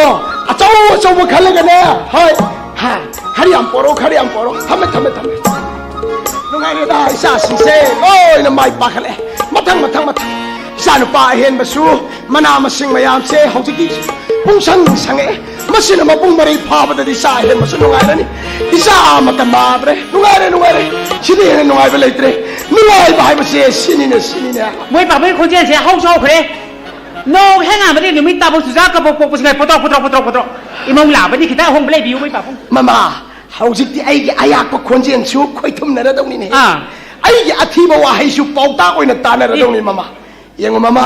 ꯑꯆꯧ ꯑꯆꯧꯕ ꯈꯜꯂꯒꯅꯦ꯫ ꯍꯣꯏ꯫ ꯍꯥ, ꯈꯔ ꯌꯥꯝ ꯄꯣꯔꯣ, ꯈꯔ ꯌꯥꯝ ꯄꯣꯔꯣ꯫ ꯊꯝꯃꯦ, ꯊꯝꯃꯦ, ꯊꯝꯃꯦ꯫ ꯅꯨꯡꯉꯥꯏꯔꯦꯗ, ꯏꯆꯥꯁꯤꯡꯁꯦ ꯂꯣꯏꯅ ꯃꯥꯏ ꯄꯥꯛꯈꯠꯂꯦ꯫ ꯃꯊꯪ, ꯃꯊꯪ, ꯃꯊꯪ꯫ ꯏꯆꯥꯅꯨꯄꯥ ꯑꯍꯦꯟꯕꯁꯨ ꯃꯅꯥ ꯃꯁꯤꯡ ꯃꯌꯥꯝꯁꯦ ꯍꯧꯖꯤꯛꯇꯤ ꯄꯨꯡꯁꯪ ꯁꯪꯉꯛꯑꯦ꯫ ꯃꯁꯤꯅ ꯃꯄꯨꯡ ꯃꯔꯩ ꯐꯥꯕꯗꯗꯤ ꯏꯆꯥ ꯑꯍꯦꯟꯕꯁꯨ ꯅꯨꯡꯉꯥꯏꯔꯅꯤ꯫ ꯏꯆꯥ ꯑꯃꯠꯇ ꯃꯥꯗ꯭ꯔꯦ꯫ ꯅꯨꯡꯉꯥꯏꯔꯦ, ꯅꯨꯡꯉꯥꯏꯔꯦ꯫ ꯁꯤꯗꯤ ꯍꯦꯟꯅ ꯅꯨꯡꯉꯥꯏꯕ ꯂꯩꯇ꯭ꯔꯦ꯫ ꯅꯨꯡꯉꯥꯏꯕ ꯍꯥꯏꯕꯁꯦ ꯁꯤꯅꯤꯅꯦ, ꯁꯤꯅꯤꯅꯦ꯫ ꯃꯣꯏ ꯄꯥꯕꯒꯤ ꯈꯣꯟꯖꯦꯜꯁꯦ ꯍꯧꯁꯨ ꯍꯧꯈ꯭ꯔꯦ꯫ ꯅꯣꯡ ꯍꯦꯛ ꯉꯥꯟꯕꯗꯒꯤ ꯅꯨꯃꯤꯠ ꯇꯥꯕꯧ ꯆꯨꯖꯥꯛ ꯀꯕꯣꯛ ꯄꯣꯛꯄꯁꯤꯅ ꯄꯣꯇ꯭ꯔꯣꯛ, ꯄꯣꯇ꯭ꯔꯣꯛ, ꯄꯣꯇ꯭ꯔꯣꯛ, ꯄꯣꯇ꯭ꯔꯣꯛ꯫ ꯏꯃꯧ ꯂꯥꯛꯑꯕꯗꯤ ꯈꯤꯇꯪ ꯑꯍꯣꯡꯕ ꯂꯩꯕꯤꯌꯨ, ꯃꯣꯏ ꯄꯥꯕꯨꯡ꯫ ꯃꯃꯥ, ꯍꯧꯖꯤꯛꯇꯤ ꯑꯩꯒꯤ ꯑꯌꯥꯛꯄ ꯈꯣꯟꯖꯦꯜꯁꯨ ꯈꯣꯏꯊꯨꯝꯅꯔꯗꯧꯅꯤꯅꯦ꯫ ꯑꯥ꯫ ꯑꯩꯒꯤ ꯑꯊꯤꯕ ꯋꯥꯍꯩꯁꯨ ꯄꯥꯎꯇꯥꯛ ꯑꯣꯏꯅ ꯇꯥꯟꯅꯔꯗꯧꯅꯤ, ꯏ- ꯃꯃꯥ꯫ ꯌꯦꯡꯉꯨ, ꯃꯃꯥ,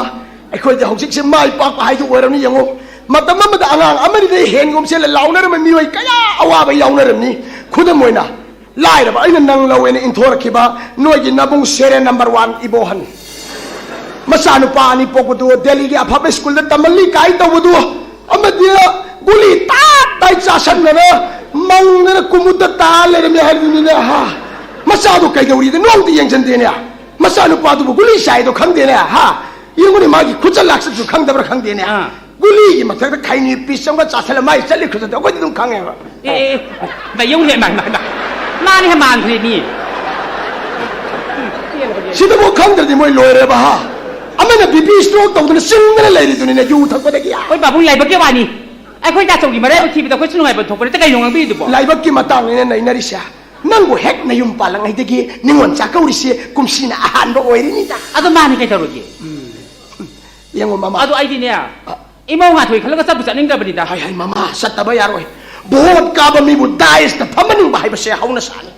ꯑꯩꯈꯣꯏꯗꯤ ꯍꯧꯖꯤꯛꯁꯦ ꯃꯥꯏ ꯄꯥꯛꯄ ꯍꯥꯏꯗꯨ ꯑꯣꯏꯔꯕꯅꯤ꯫ ꯌꯦꯡꯉꯨ, ꯃꯇꯝ ꯑꯃꯗ ꯑꯉꯥꯡ ꯑꯃꯅꯤꯗꯩ ꯍꯦꯟꯒꯨꯝꯁꯦꯅ ꯂꯥꯎꯅꯔꯝꯕ ꯃꯤꯑꯣꯏ ꯀꯌꯥ ꯑꯋꯥꯕ ꯌꯥꯎꯅꯔꯝꯅꯤ꯫ ꯈꯨꯗꯝ ꯑꯣꯏꯅ, ꯂꯥꯏꯔꯕ ꯑꯩꯅ ꯅꯪ ꯂꯧꯋꯦꯅ ꯏꯟꯊꯣꯔꯛꯈꯤꯕ ꯅꯣꯏꯒꯤ ꯅꯕꯨꯡ serial number one ꯏꯕꯣꯍꯟ꯫ ꯃꯆꯥꯅꯨꯄꯥ ꯑꯅꯤ ꯄꯣꯛꯄꯗꯨ ꯗꯦꯜꯂꯤꯒꯤ ꯑꯐꯕ ꯁ꯭ꯀꯨꯜꯗ ꯇꯝꯍꯜꯂꯤ ꯀꯥꯏ ꯇꯧꯕꯗꯨ, ꯑꯃꯗꯤ ꯒꯨꯂꯤ ꯇꯥꯞ ꯇꯥꯏ ꯆꯥꯁꯟꯗꯅ ꯃꯪꯗꯅ ꯀꯨꯃꯨꯠꯇ ꯇꯥ ꯂꯩꯔꯝꯃꯦ ꯍꯥꯏꯕꯗꯨꯅꯤꯅꯦ, ꯍꯥ? ꯃꯆꯥꯗꯣ ꯀꯩꯗꯧꯔꯤꯗꯅꯣ ꯑꯝꯇ ꯌꯦꯡꯁꯤꯟꯗꯦꯅꯦ꯫ ꯃꯆꯥꯅꯨꯄꯥꯗꯨꯕꯨ ꯒꯨꯂꯤ ꯆꯥꯏꯗꯣ ꯈꯪꯗꯦꯅꯦ, ꯍꯥ? ꯌꯦꯡꯉꯨꯅꯦ, ꯃꯥꯒꯤ ꯈꯨꯆꯠ ꯂꯥꯛꯆꯠꯁꯨ ꯈꯪꯗꯕ꯭ꯔꯥ ꯈꯪꯗꯦꯅꯦ꯫ ꯑꯥ꯫ ꯒꯨꯂꯤꯒꯤ ꯃꯊꯛꯇ ꯈꯩꯅꯤ ꯄꯤꯁ ꯑꯃꯒ ꯆꯥꯁꯤꯜꯂ ꯃꯥꯏ ꯆꯠꯂꯤ ꯈꯨꯆꯠꯇꯣ ꯑꯩꯈꯣꯏꯗꯤ ꯑꯗꯨꯝ ꯈꯪꯉꯦꯕ꯫ ꯑꯦ, ꯑꯦ, ꯑꯦ, ꯃꯥ ꯌꯦꯡꯉꯨꯅꯦ, ꯃꯥ, ꯃꯥ, ꯃꯥ꯫ ꯃꯥꯅ ꯍꯦꯟ ꯃꯥꯟꯈ꯭ꯔꯦ ꯃꯤ꯫ ꯁꯤꯗꯕꯨ ꯈꯪꯗ꯭ꯔꯗꯤ ꯃꯣꯏ ꯂꯣꯏꯔꯦꯕ, ꯍꯥ? ꯑꯃꯅ ꯕꯤ ꯄꯤ ꯁ꯭ꯇ꯭ꯔꯣꯛ ꯇꯧꯗꯅ ꯆꯤꯡꯗꯅ ꯂꯩꯔꯤꯗꯨꯅꯤꯅꯦ, ꯌꯨ ꯊꯛꯄꯗꯒꯤ꯫ ꯑꯩꯈꯣꯏ ꯄꯥꯕꯨꯡ ꯂꯥꯏꯕꯛꯀꯤ ꯋꯥꯅꯤ꯫ ꯑꯩꯈꯣꯏ ꯇꯥꯆꯧꯒꯤ ꯃꯔꯥꯏꯕꯛ ꯊꯤꯕꯗ ꯑꯩꯈꯣꯏꯁꯨ ꯅꯨꯡꯉꯥꯏꯕ ꯊꯣꯛꯄ ꯅꯠꯇꯦ, ꯀꯩꯅꯣ ꯉꯥꯡꯕꯤꯔꯤꯗꯨꯕꯣ? ꯂꯥꯏꯕꯛꯀꯤ ꯃꯇꯥꯡꯅꯤꯅ ꯅꯩꯅꯔꯤꯁꯦ꯫ ꯅꯪꯕꯨ ꯍꯦꯛ ꯅꯌꯨꯝ ꯄꯥꯜꯂꯉꯩꯗꯒꯤ ꯅꯤꯉꯣꯜ ꯆꯥꯛꯀꯧꯔꯤꯁꯦ ꯀꯨꯝꯁꯤꯅ ꯑꯍꯥꯟꯕ ꯑꯣꯏꯔꯤꯅꯤꯗ꯫ ꯑꯗꯣ ꯃꯥꯅꯤ ꯀꯩꯗꯧꯔꯒꯦ? ꯌꯦꯡꯉꯣ ꯃꯃꯥ꯫ ꯑꯗꯣ ꯑꯩꯗꯤꯅꯦ, ꯑ꯫ ꯏꯃꯧ ꯉꯥꯊꯣꯏ ꯈꯜꯂꯒ ꯆꯠꯄꯨ ꯆꯠꯅꯤꯡꯗ꯭ꯔꯕꯅꯤꯗ꯫ ꯍꯥꯏ, ꯍꯥꯏ, ꯃꯃꯥ, ꯆꯠꯇꯕ ꯌꯥꯔꯣꯏ꯫ ꯚꯣꯠ ꯀꯥꯕ ꯃꯤꯕꯨ ꯗꯥꯏꯁꯇ ꯐꯝꯍꯟꯅꯤꯡꯕ ꯍꯥꯏꯕꯁꯦ ꯍꯧꯅ ꯁꯥꯅꯤ꯫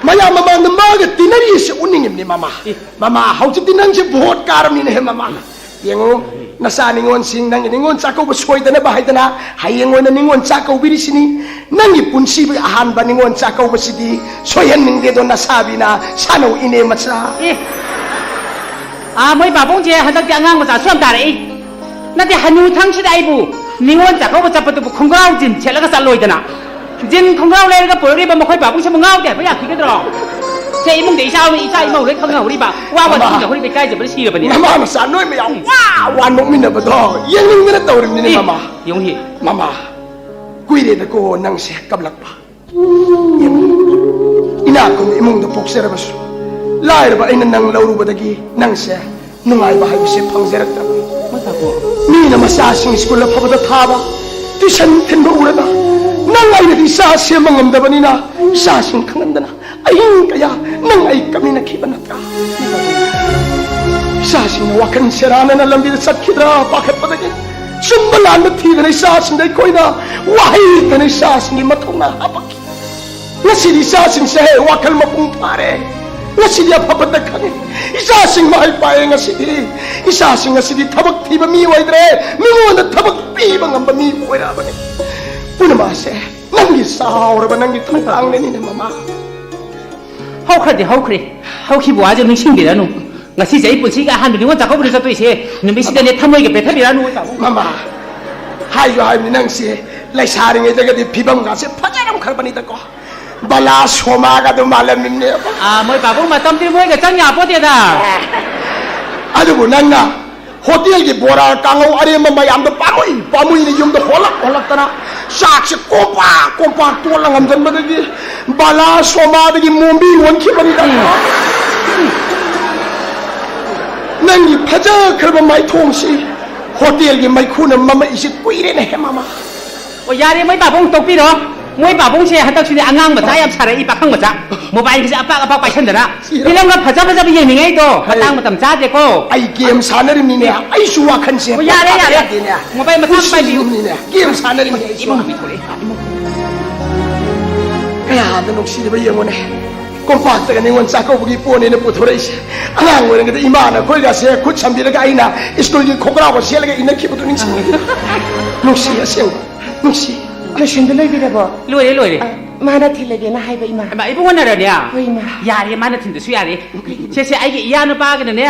ꯃꯌꯥꯝ ꯃꯃꯥꯡꯗ ꯃꯥꯒ ꯇꯤꯟꯅꯔꯤꯁꯦ ꯎꯠꯅꯤꯡꯉꯤꯕꯅꯤ, ꯃꯃꯥ꯫ ꯑꯦ꯫ ꯃꯃꯥ, ꯍꯧꯖꯤꯛꯇꯤ ꯅꯪꯁꯦ ꯚꯣꯠ ꯀꯥꯔꯕꯅꯤꯅꯦꯍꯦ, ꯃꯃꯥ꯫ ꯌꯦꯡꯉꯨ, ꯅꯆꯥ ꯅꯤꯉꯣꯜꯁꯤꯡ, ꯅꯪꯒꯤ ꯅꯤꯉꯣꯜ ꯆꯥꯛꯀꯧꯕ ꯁꯣꯏꯗꯅꯕ ꯍꯥꯏꯗꯅ ꯍꯌꯦꯡ ꯑꯣꯏꯅ ꯅꯤꯉꯣꯜ ꯆꯥꯛꯀꯧꯕꯤꯔꯤꯁꯤꯅꯤ꯫ ꯅꯪꯒꯤ ꯄꯨꯟꯁꯤꯒꯤ ꯑꯍꯥꯟꯕ ꯅꯤꯉꯣꯜ ꯆꯥꯛꯀꯧꯕꯁꯤꯗꯤ ꯁꯣꯏꯍꯟꯅꯤꯡꯗꯦꯗꯣ, ꯅꯁꯥꯕꯤꯅ ꯁꯥꯟꯅꯧ, ꯏꯅꯦ ꯃꯆꯥ꯫ ꯑꯦ, ꯑꯥ, ꯃꯣꯏ ꯄꯥꯕꯨꯡꯁꯦ ꯍꯟꯗꯛꯇꯤ ꯑꯉꯥꯡ ꯃꯆꯥꯁꯨ ꯌꯥꯝ ꯇꯥꯔꯛꯏ꯫ ꯅꯠꯇꯦ, ꯍꯅꯨ ꯊꯪꯁꯤꯗ ꯑꯩꯕꯨ ꯅꯤꯉꯣꯜ ꯆꯥꯛꯀꯧꯕ ꯆꯠꯄꯗꯨꯕꯨ ꯈꯣꯡꯒ꯭ꯔꯥꯎ ꯖꯤꯟ ꯁꯦꯠꯂꯒ ꯆꯠꯂꯣꯏꯗꯅ꯫ ꯖꯤꯟ ꯈꯣꯡꯒ꯭ꯔꯥꯎ ꯂꯩꯔꯒ ꯄꯨꯔꯛꯂꯤꯕ ꯃꯈꯣꯏ ꯄꯥꯕꯨꯡꯁꯤꯕꯨ ꯉꯥꯎꯗꯦ ꯍꯥꯏꯕ ꯌꯥꯈꯤꯒꯗ꯭ꯔꯣ? ꯁꯦ, ꯏꯃꯨꯡꯗ ꯏꯆꯥ, ꯏꯆꯥ ꯏꯃꯧ ꯂꯣꯏ ꯈꯪꯅꯍꯧꯔꯤꯕ, ꯋꯥ ꯋꯥ ꯃꯃꯥ꯫ ꯈꯪꯅꯍꯧꯔꯤꯕ, ꯏꯀꯥꯏꯖꯕꯅ ꯁꯤꯔꯕꯅꯤ꯫ ꯃꯃꯥ ꯃꯆꯥ ꯅꯣꯏ ꯃꯌꯥꯝ ꯋꯥ ꯋꯥ ꯅꯣꯛꯃꯤꯟꯅꯕꯗꯣ ꯌꯦꯡꯅꯤꯡꯗꯅ ꯇꯧꯔꯤꯕꯅꯤꯅꯦ, ꯑꯦ, ꯃꯃꯥ꯫ ꯌꯦꯡꯉꯨ꯫ ꯃꯃꯥ, ꯀꯨꯏꯔꯦꯗꯀꯣ ꯅꯪꯁꯦ ꯀꯞꯂꯛꯄ꯫ ꯏꯅꯥꯛ ꯈꯨꯟꯕ ꯏꯃꯨꯡꯗ ꯄꯣꯛꯆꯔꯕꯁꯨ, ꯂꯥꯏꯔꯕ ꯑꯩꯅ ꯅꯪ ꯂꯧꯔꯨꯕꯗꯒꯤ ꯅꯪꯁꯦ ꯅꯨꯡꯉꯥꯏꯕ ꯍꯥꯏꯕꯁꯦ ꯐꯪꯖꯔꯛꯇꯕ꯫ ꯃꯤꯅ ꯃꯆꯥꯁꯤꯡ ꯁ꯭ꯀꯨꯜ ꯑꯐꯕꯗ ꯊꯥꯕ, ꯇ꯭ꯌꯨꯁꯟ ꯊꯤꯟꯕ ꯎꯔꯒ, ꯅꯪ ꯑꯩꯅꯗꯤ ꯏꯆꯥ ꯁꯦꯝꯕ ꯉꯝꯗꯕꯅꯤꯅ, ꯏꯆꯥꯁꯤꯡ ꯈꯪꯍꯟꯗꯅ ꯑꯍꯤꯡ ꯀꯌꯥ ꯅꯪ ꯑꯩ ꯀꯞꯃꯤꯟꯅꯈꯤꯕ ꯅꯠꯇ꯭ꯔꯥ? ꯏꯆꯥꯁꯤꯡꯅ ꯋꯥꯈꯜ ꯁꯦꯔꯥꯟꯅꯅ ꯂꯝꯕꯤꯗ ꯆꯠꯈꯤꯗ꯭ꯔꯥ ꯄꯥꯈꯠꯄꯗꯒꯤ, ꯆꯨꯝꯕ ꯂꯥꯟꯕ ꯊꯤꯗꯅ ꯏꯆꯥꯁꯤꯡꯗ ꯑꯩꯈꯣꯏꯅ ꯋꯥꯍꯩ ꯂꯩꯇꯅ ꯏꯆꯥꯁꯤꯡꯒꯤ ꯃꯊꯧꯅꯥ ꯍꯥꯞꯄꯛꯈꯤ꯫ ꯉꯁꯤꯗꯤ ꯏꯆꯥꯁꯤꯡꯁꯦ ꯋꯥꯈꯜ ꯃꯄꯨꯡ ꯐꯥꯔꯦ꯫ ꯉꯁꯤꯗꯤ ꯑꯐꯕꯇ ꯈꯪꯉꯦ꯫ ꯏꯆꯥꯁꯤꯡ ꯃꯍꯩ ꯄꯥꯛꯑꯦ꯫ ꯉꯁꯤꯗꯤ ꯏꯆꯥꯁꯤꯡ ꯉꯁꯤꯗꯤ ꯊꯕꯛ ꯊꯤꯕ ꯃꯤ ꯑꯣꯏꯗ꯭ꯔꯦ꯫ ꯃꯤꯉꯣꯟꯗ ꯊꯕꯛ ꯄꯤꯕ ꯉꯝꯕ ꯃꯤ ꯑꯣꯏꯔꯛꯑꯕꯅꯤ꯫ ꯄꯨꯝꯅꯃꯛꯁꯦ ꯅꯪꯒꯤ ꯆꯥꯎꯔꯕ ꯅꯪꯒꯤ ꯊꯧꯗꯥꯡꯅꯅꯤꯅꯦ, ꯃꯃꯥ꯫ ꯍꯧꯈ꯭ꯔꯗꯤ ꯍꯧꯈ꯭ꯔꯦ꯫ ꯍꯧꯈꯤꯕ ꯋꯥꯁꯦ ꯅꯤꯡꯁꯤꯡꯕꯤꯔꯅꯨ꯫ ꯉꯁꯤꯁꯦ ꯑꯩ ꯄꯨꯟꯁꯤꯒꯤ ꯑꯍꯥꯟꯕ ꯅꯤꯉꯣꯜ ꯆꯥꯛꯀꯧꯕꯗ ꯆꯠꯇꯣꯏꯁꯦ꯫ ꯅꯨꯃꯤꯠꯁꯤꯗꯅꯦ ꯊꯃꯣꯏꯒ ꯄꯦꯠꯊꯕꯤꯔꯅꯨ꯫ ꯃꯃꯥ, ꯍꯥꯏꯁꯨ ꯍꯥꯏꯕꯅꯤ, ꯅꯪꯁꯦ ꯂꯩꯁꯥꯔꯤꯉꯩꯗꯒꯗꯤ ꯐꯤꯕꯝꯒꯥꯁꯦ ꯐꯖꯔꯝꯈ꯭ꯔꯕꯅꯤꯗꯀꯣ꯫ ꯕꯂꯥ ꯁꯣꯃꯥꯒ ꯑꯗꯨꯝ ꯃꯥꯜꯂꯝꯃꯤꯅꯦꯕ꯫ ꯑꯥ, ꯃꯣꯏ ꯄꯥꯕꯨꯡ ꯃꯇꯝꯗꯤ ꯃꯣꯏꯒ ꯆꯪ ꯌꯥꯄꯣꯠꯇꯦꯗ꯫ ꯑꯗꯨꯕꯨ ꯅꯪꯅ ꯍꯣꯇꯦꯜꯒꯤ ꯕꯣꯔꯥ ꯀꯥꯡꯍꯧ ꯑꯔꯦꯝꯕ ꯃꯌꯥꯝꯗꯣ ꯄꯥꯝꯃꯨꯏ ꯄꯥꯝꯃꯨꯏꯅ ꯌꯨꯝꯗ ꯍꯣꯜꯂꯛ ꯍꯣꯜꯂꯛꯇꯅ ꯆꯥꯛꯁꯦ ꯀꯣꯝꯄꯥꯛ ꯀꯣꯝꯄꯥꯛ ꯇꯣꯠꯂ ꯉꯝꯖꯟꯕꯗꯒꯤ ꯕꯂꯥ ꯁꯣꯃꯥꯗꯒꯤ ꯃꯣꯝꯕꯤ ꯑꯣꯟꯈꯤꯕꯅꯤꯗ꯫ ꯅꯪꯒꯤ ꯐꯖꯈ꯭ꯔꯕ ꯃꯥꯏꯊꯣꯡꯁꯤ ꯍꯣꯇꯦꯜꯒꯤ ꯃꯩꯈꯨꯅ ꯃꯝꯃꯛꯏꯁꯤ ꯀꯨꯏꯔꯦꯅꯦꯍꯦ, ꯃꯃꯥ꯫ ꯑꯣ, ꯌꯥꯔꯦ, ꯃꯣꯏ ꯄꯥꯕꯨꯡ ꯇꯣꯛꯄꯤꯔꯣ꯫ ꯃꯣꯏ ꯄꯥꯕꯨꯡꯁꯦ ꯍꯟꯗꯛꯁꯨꯅꯦ ꯑꯉꯥꯡ ꯃꯆꯥ ꯌꯥꯝ ꯁꯥꯔꯛꯏ, ꯄꯥꯈꯪ ꯃꯆꯥ꯫ ꯃꯣꯕꯥꯏꯜꯒꯁꯦ ꯑꯄꯥꯛ ꯑꯄꯥꯛ ꯄꯥꯏꯁꯟꯗꯅ꯫ ꯁꯤꯔꯣ? ꯐꯤꯂꯝꯒ ꯐꯖ ꯐꯖꯕ ꯌꯦꯡꯅꯤꯡꯉꯩꯗꯣ꯫ ꯍꯩ꯫ ꯃꯇꯥꯡ ꯃꯇꯝ ꯆꯥꯗꯦꯀꯣ꯫ ꯑꯩ ꯒꯦꯝ ꯁꯥꯟꯅꯔꯤꯃꯤꯅꯦ, ꯑꯩꯁꯨ ꯋꯥꯈꯜꯁꯦ ꯑꯣ, ꯌꯥꯔꯦ, ꯄꯣꯊꯥꯕ ꯌꯥꯔꯦ꯫ ꯌꯥꯗꯦꯅꯦ꯫ ꯃꯣꯕꯥꯏꯜ ꯃꯊꯥ ꯑꯃ ꯄꯥꯏꯕꯤꯌꯨ꯫ ꯅꯨꯡꯁꯤꯔꯤꯕꯅꯤꯅꯦ, ꯒꯦꯝ ꯁꯥꯟꯅꯔꯤꯃꯤꯅꯦ ꯑꯩꯁꯨ꯫ ꯏꯃꯨꯡ ꯃꯤꯊꯣꯔꯛꯑꯦ꯫ ꯀꯌꯥꯗ ꯅꯨꯡꯁꯤꯔꯕ ꯌꯦꯡꯉꯨꯅꯦ꯫ ꯀꯣꯝꯄꯥꯛꯇꯒ ꯅꯤꯉꯣꯜ ꯆꯥꯛꯀꯧꯕꯒꯤ ꯄꯣꯠꯅꯦꯅ ꯄꯨꯊꯣꯔꯛꯏꯁꯦ꯫ ꯑꯉꯥꯡ ꯑꯣꯏꯔꯤꯉꯩꯗ ꯏꯃꯥꯅ ꯑꯩꯈꯣꯏꯒꯁꯦ ꯈꯨꯠ ꯁꯝꯕꯤꯔꯒ ꯑꯩꯅ ꯁ꯭ꯀꯨꯜꯒꯤ ꯈꯣꯡꯒ꯭ꯔꯥꯎꯒ ꯁꯦꯠꯂꯒ ꯏꯟꯅꯈꯤꯕꯗꯨ ꯅꯤꯡꯁꯤꯡꯉꯤ꯫ ꯅꯨꯡꯁꯤ ꯑꯁꯦꯡꯕ, ꯅꯨꯡꯁꯤ꯫ ꯂꯣꯏꯁꯤꯟꯕ ꯂꯣꯏꯕꯤꯔꯕꯣ? ꯂꯣꯏꯔꯦ, ꯂꯣꯏꯔꯦ꯫ ꯑ, ꯃꯥꯅ ꯊꯤꯜꯂꯒꯦꯅ ꯍꯥꯏꯕ, ꯏꯃꯥ꯫ ꯏꯃꯥ, ꯏꯕꯨꯡꯉꯣꯅꯔꯅꯦ? ꯍꯣꯏ, ꯏꯃꯥ꯫ ꯌꯥꯔꯦ, ꯃꯥꯅ ꯊꯤꯟꯗꯁꯨ ꯌꯥꯔꯦ꯫ ꯁꯦ, ꯁꯦ, ꯑꯩꯒꯤ ꯏꯌꯥ ꯅꯨꯄꯥꯒꯅꯅꯦ,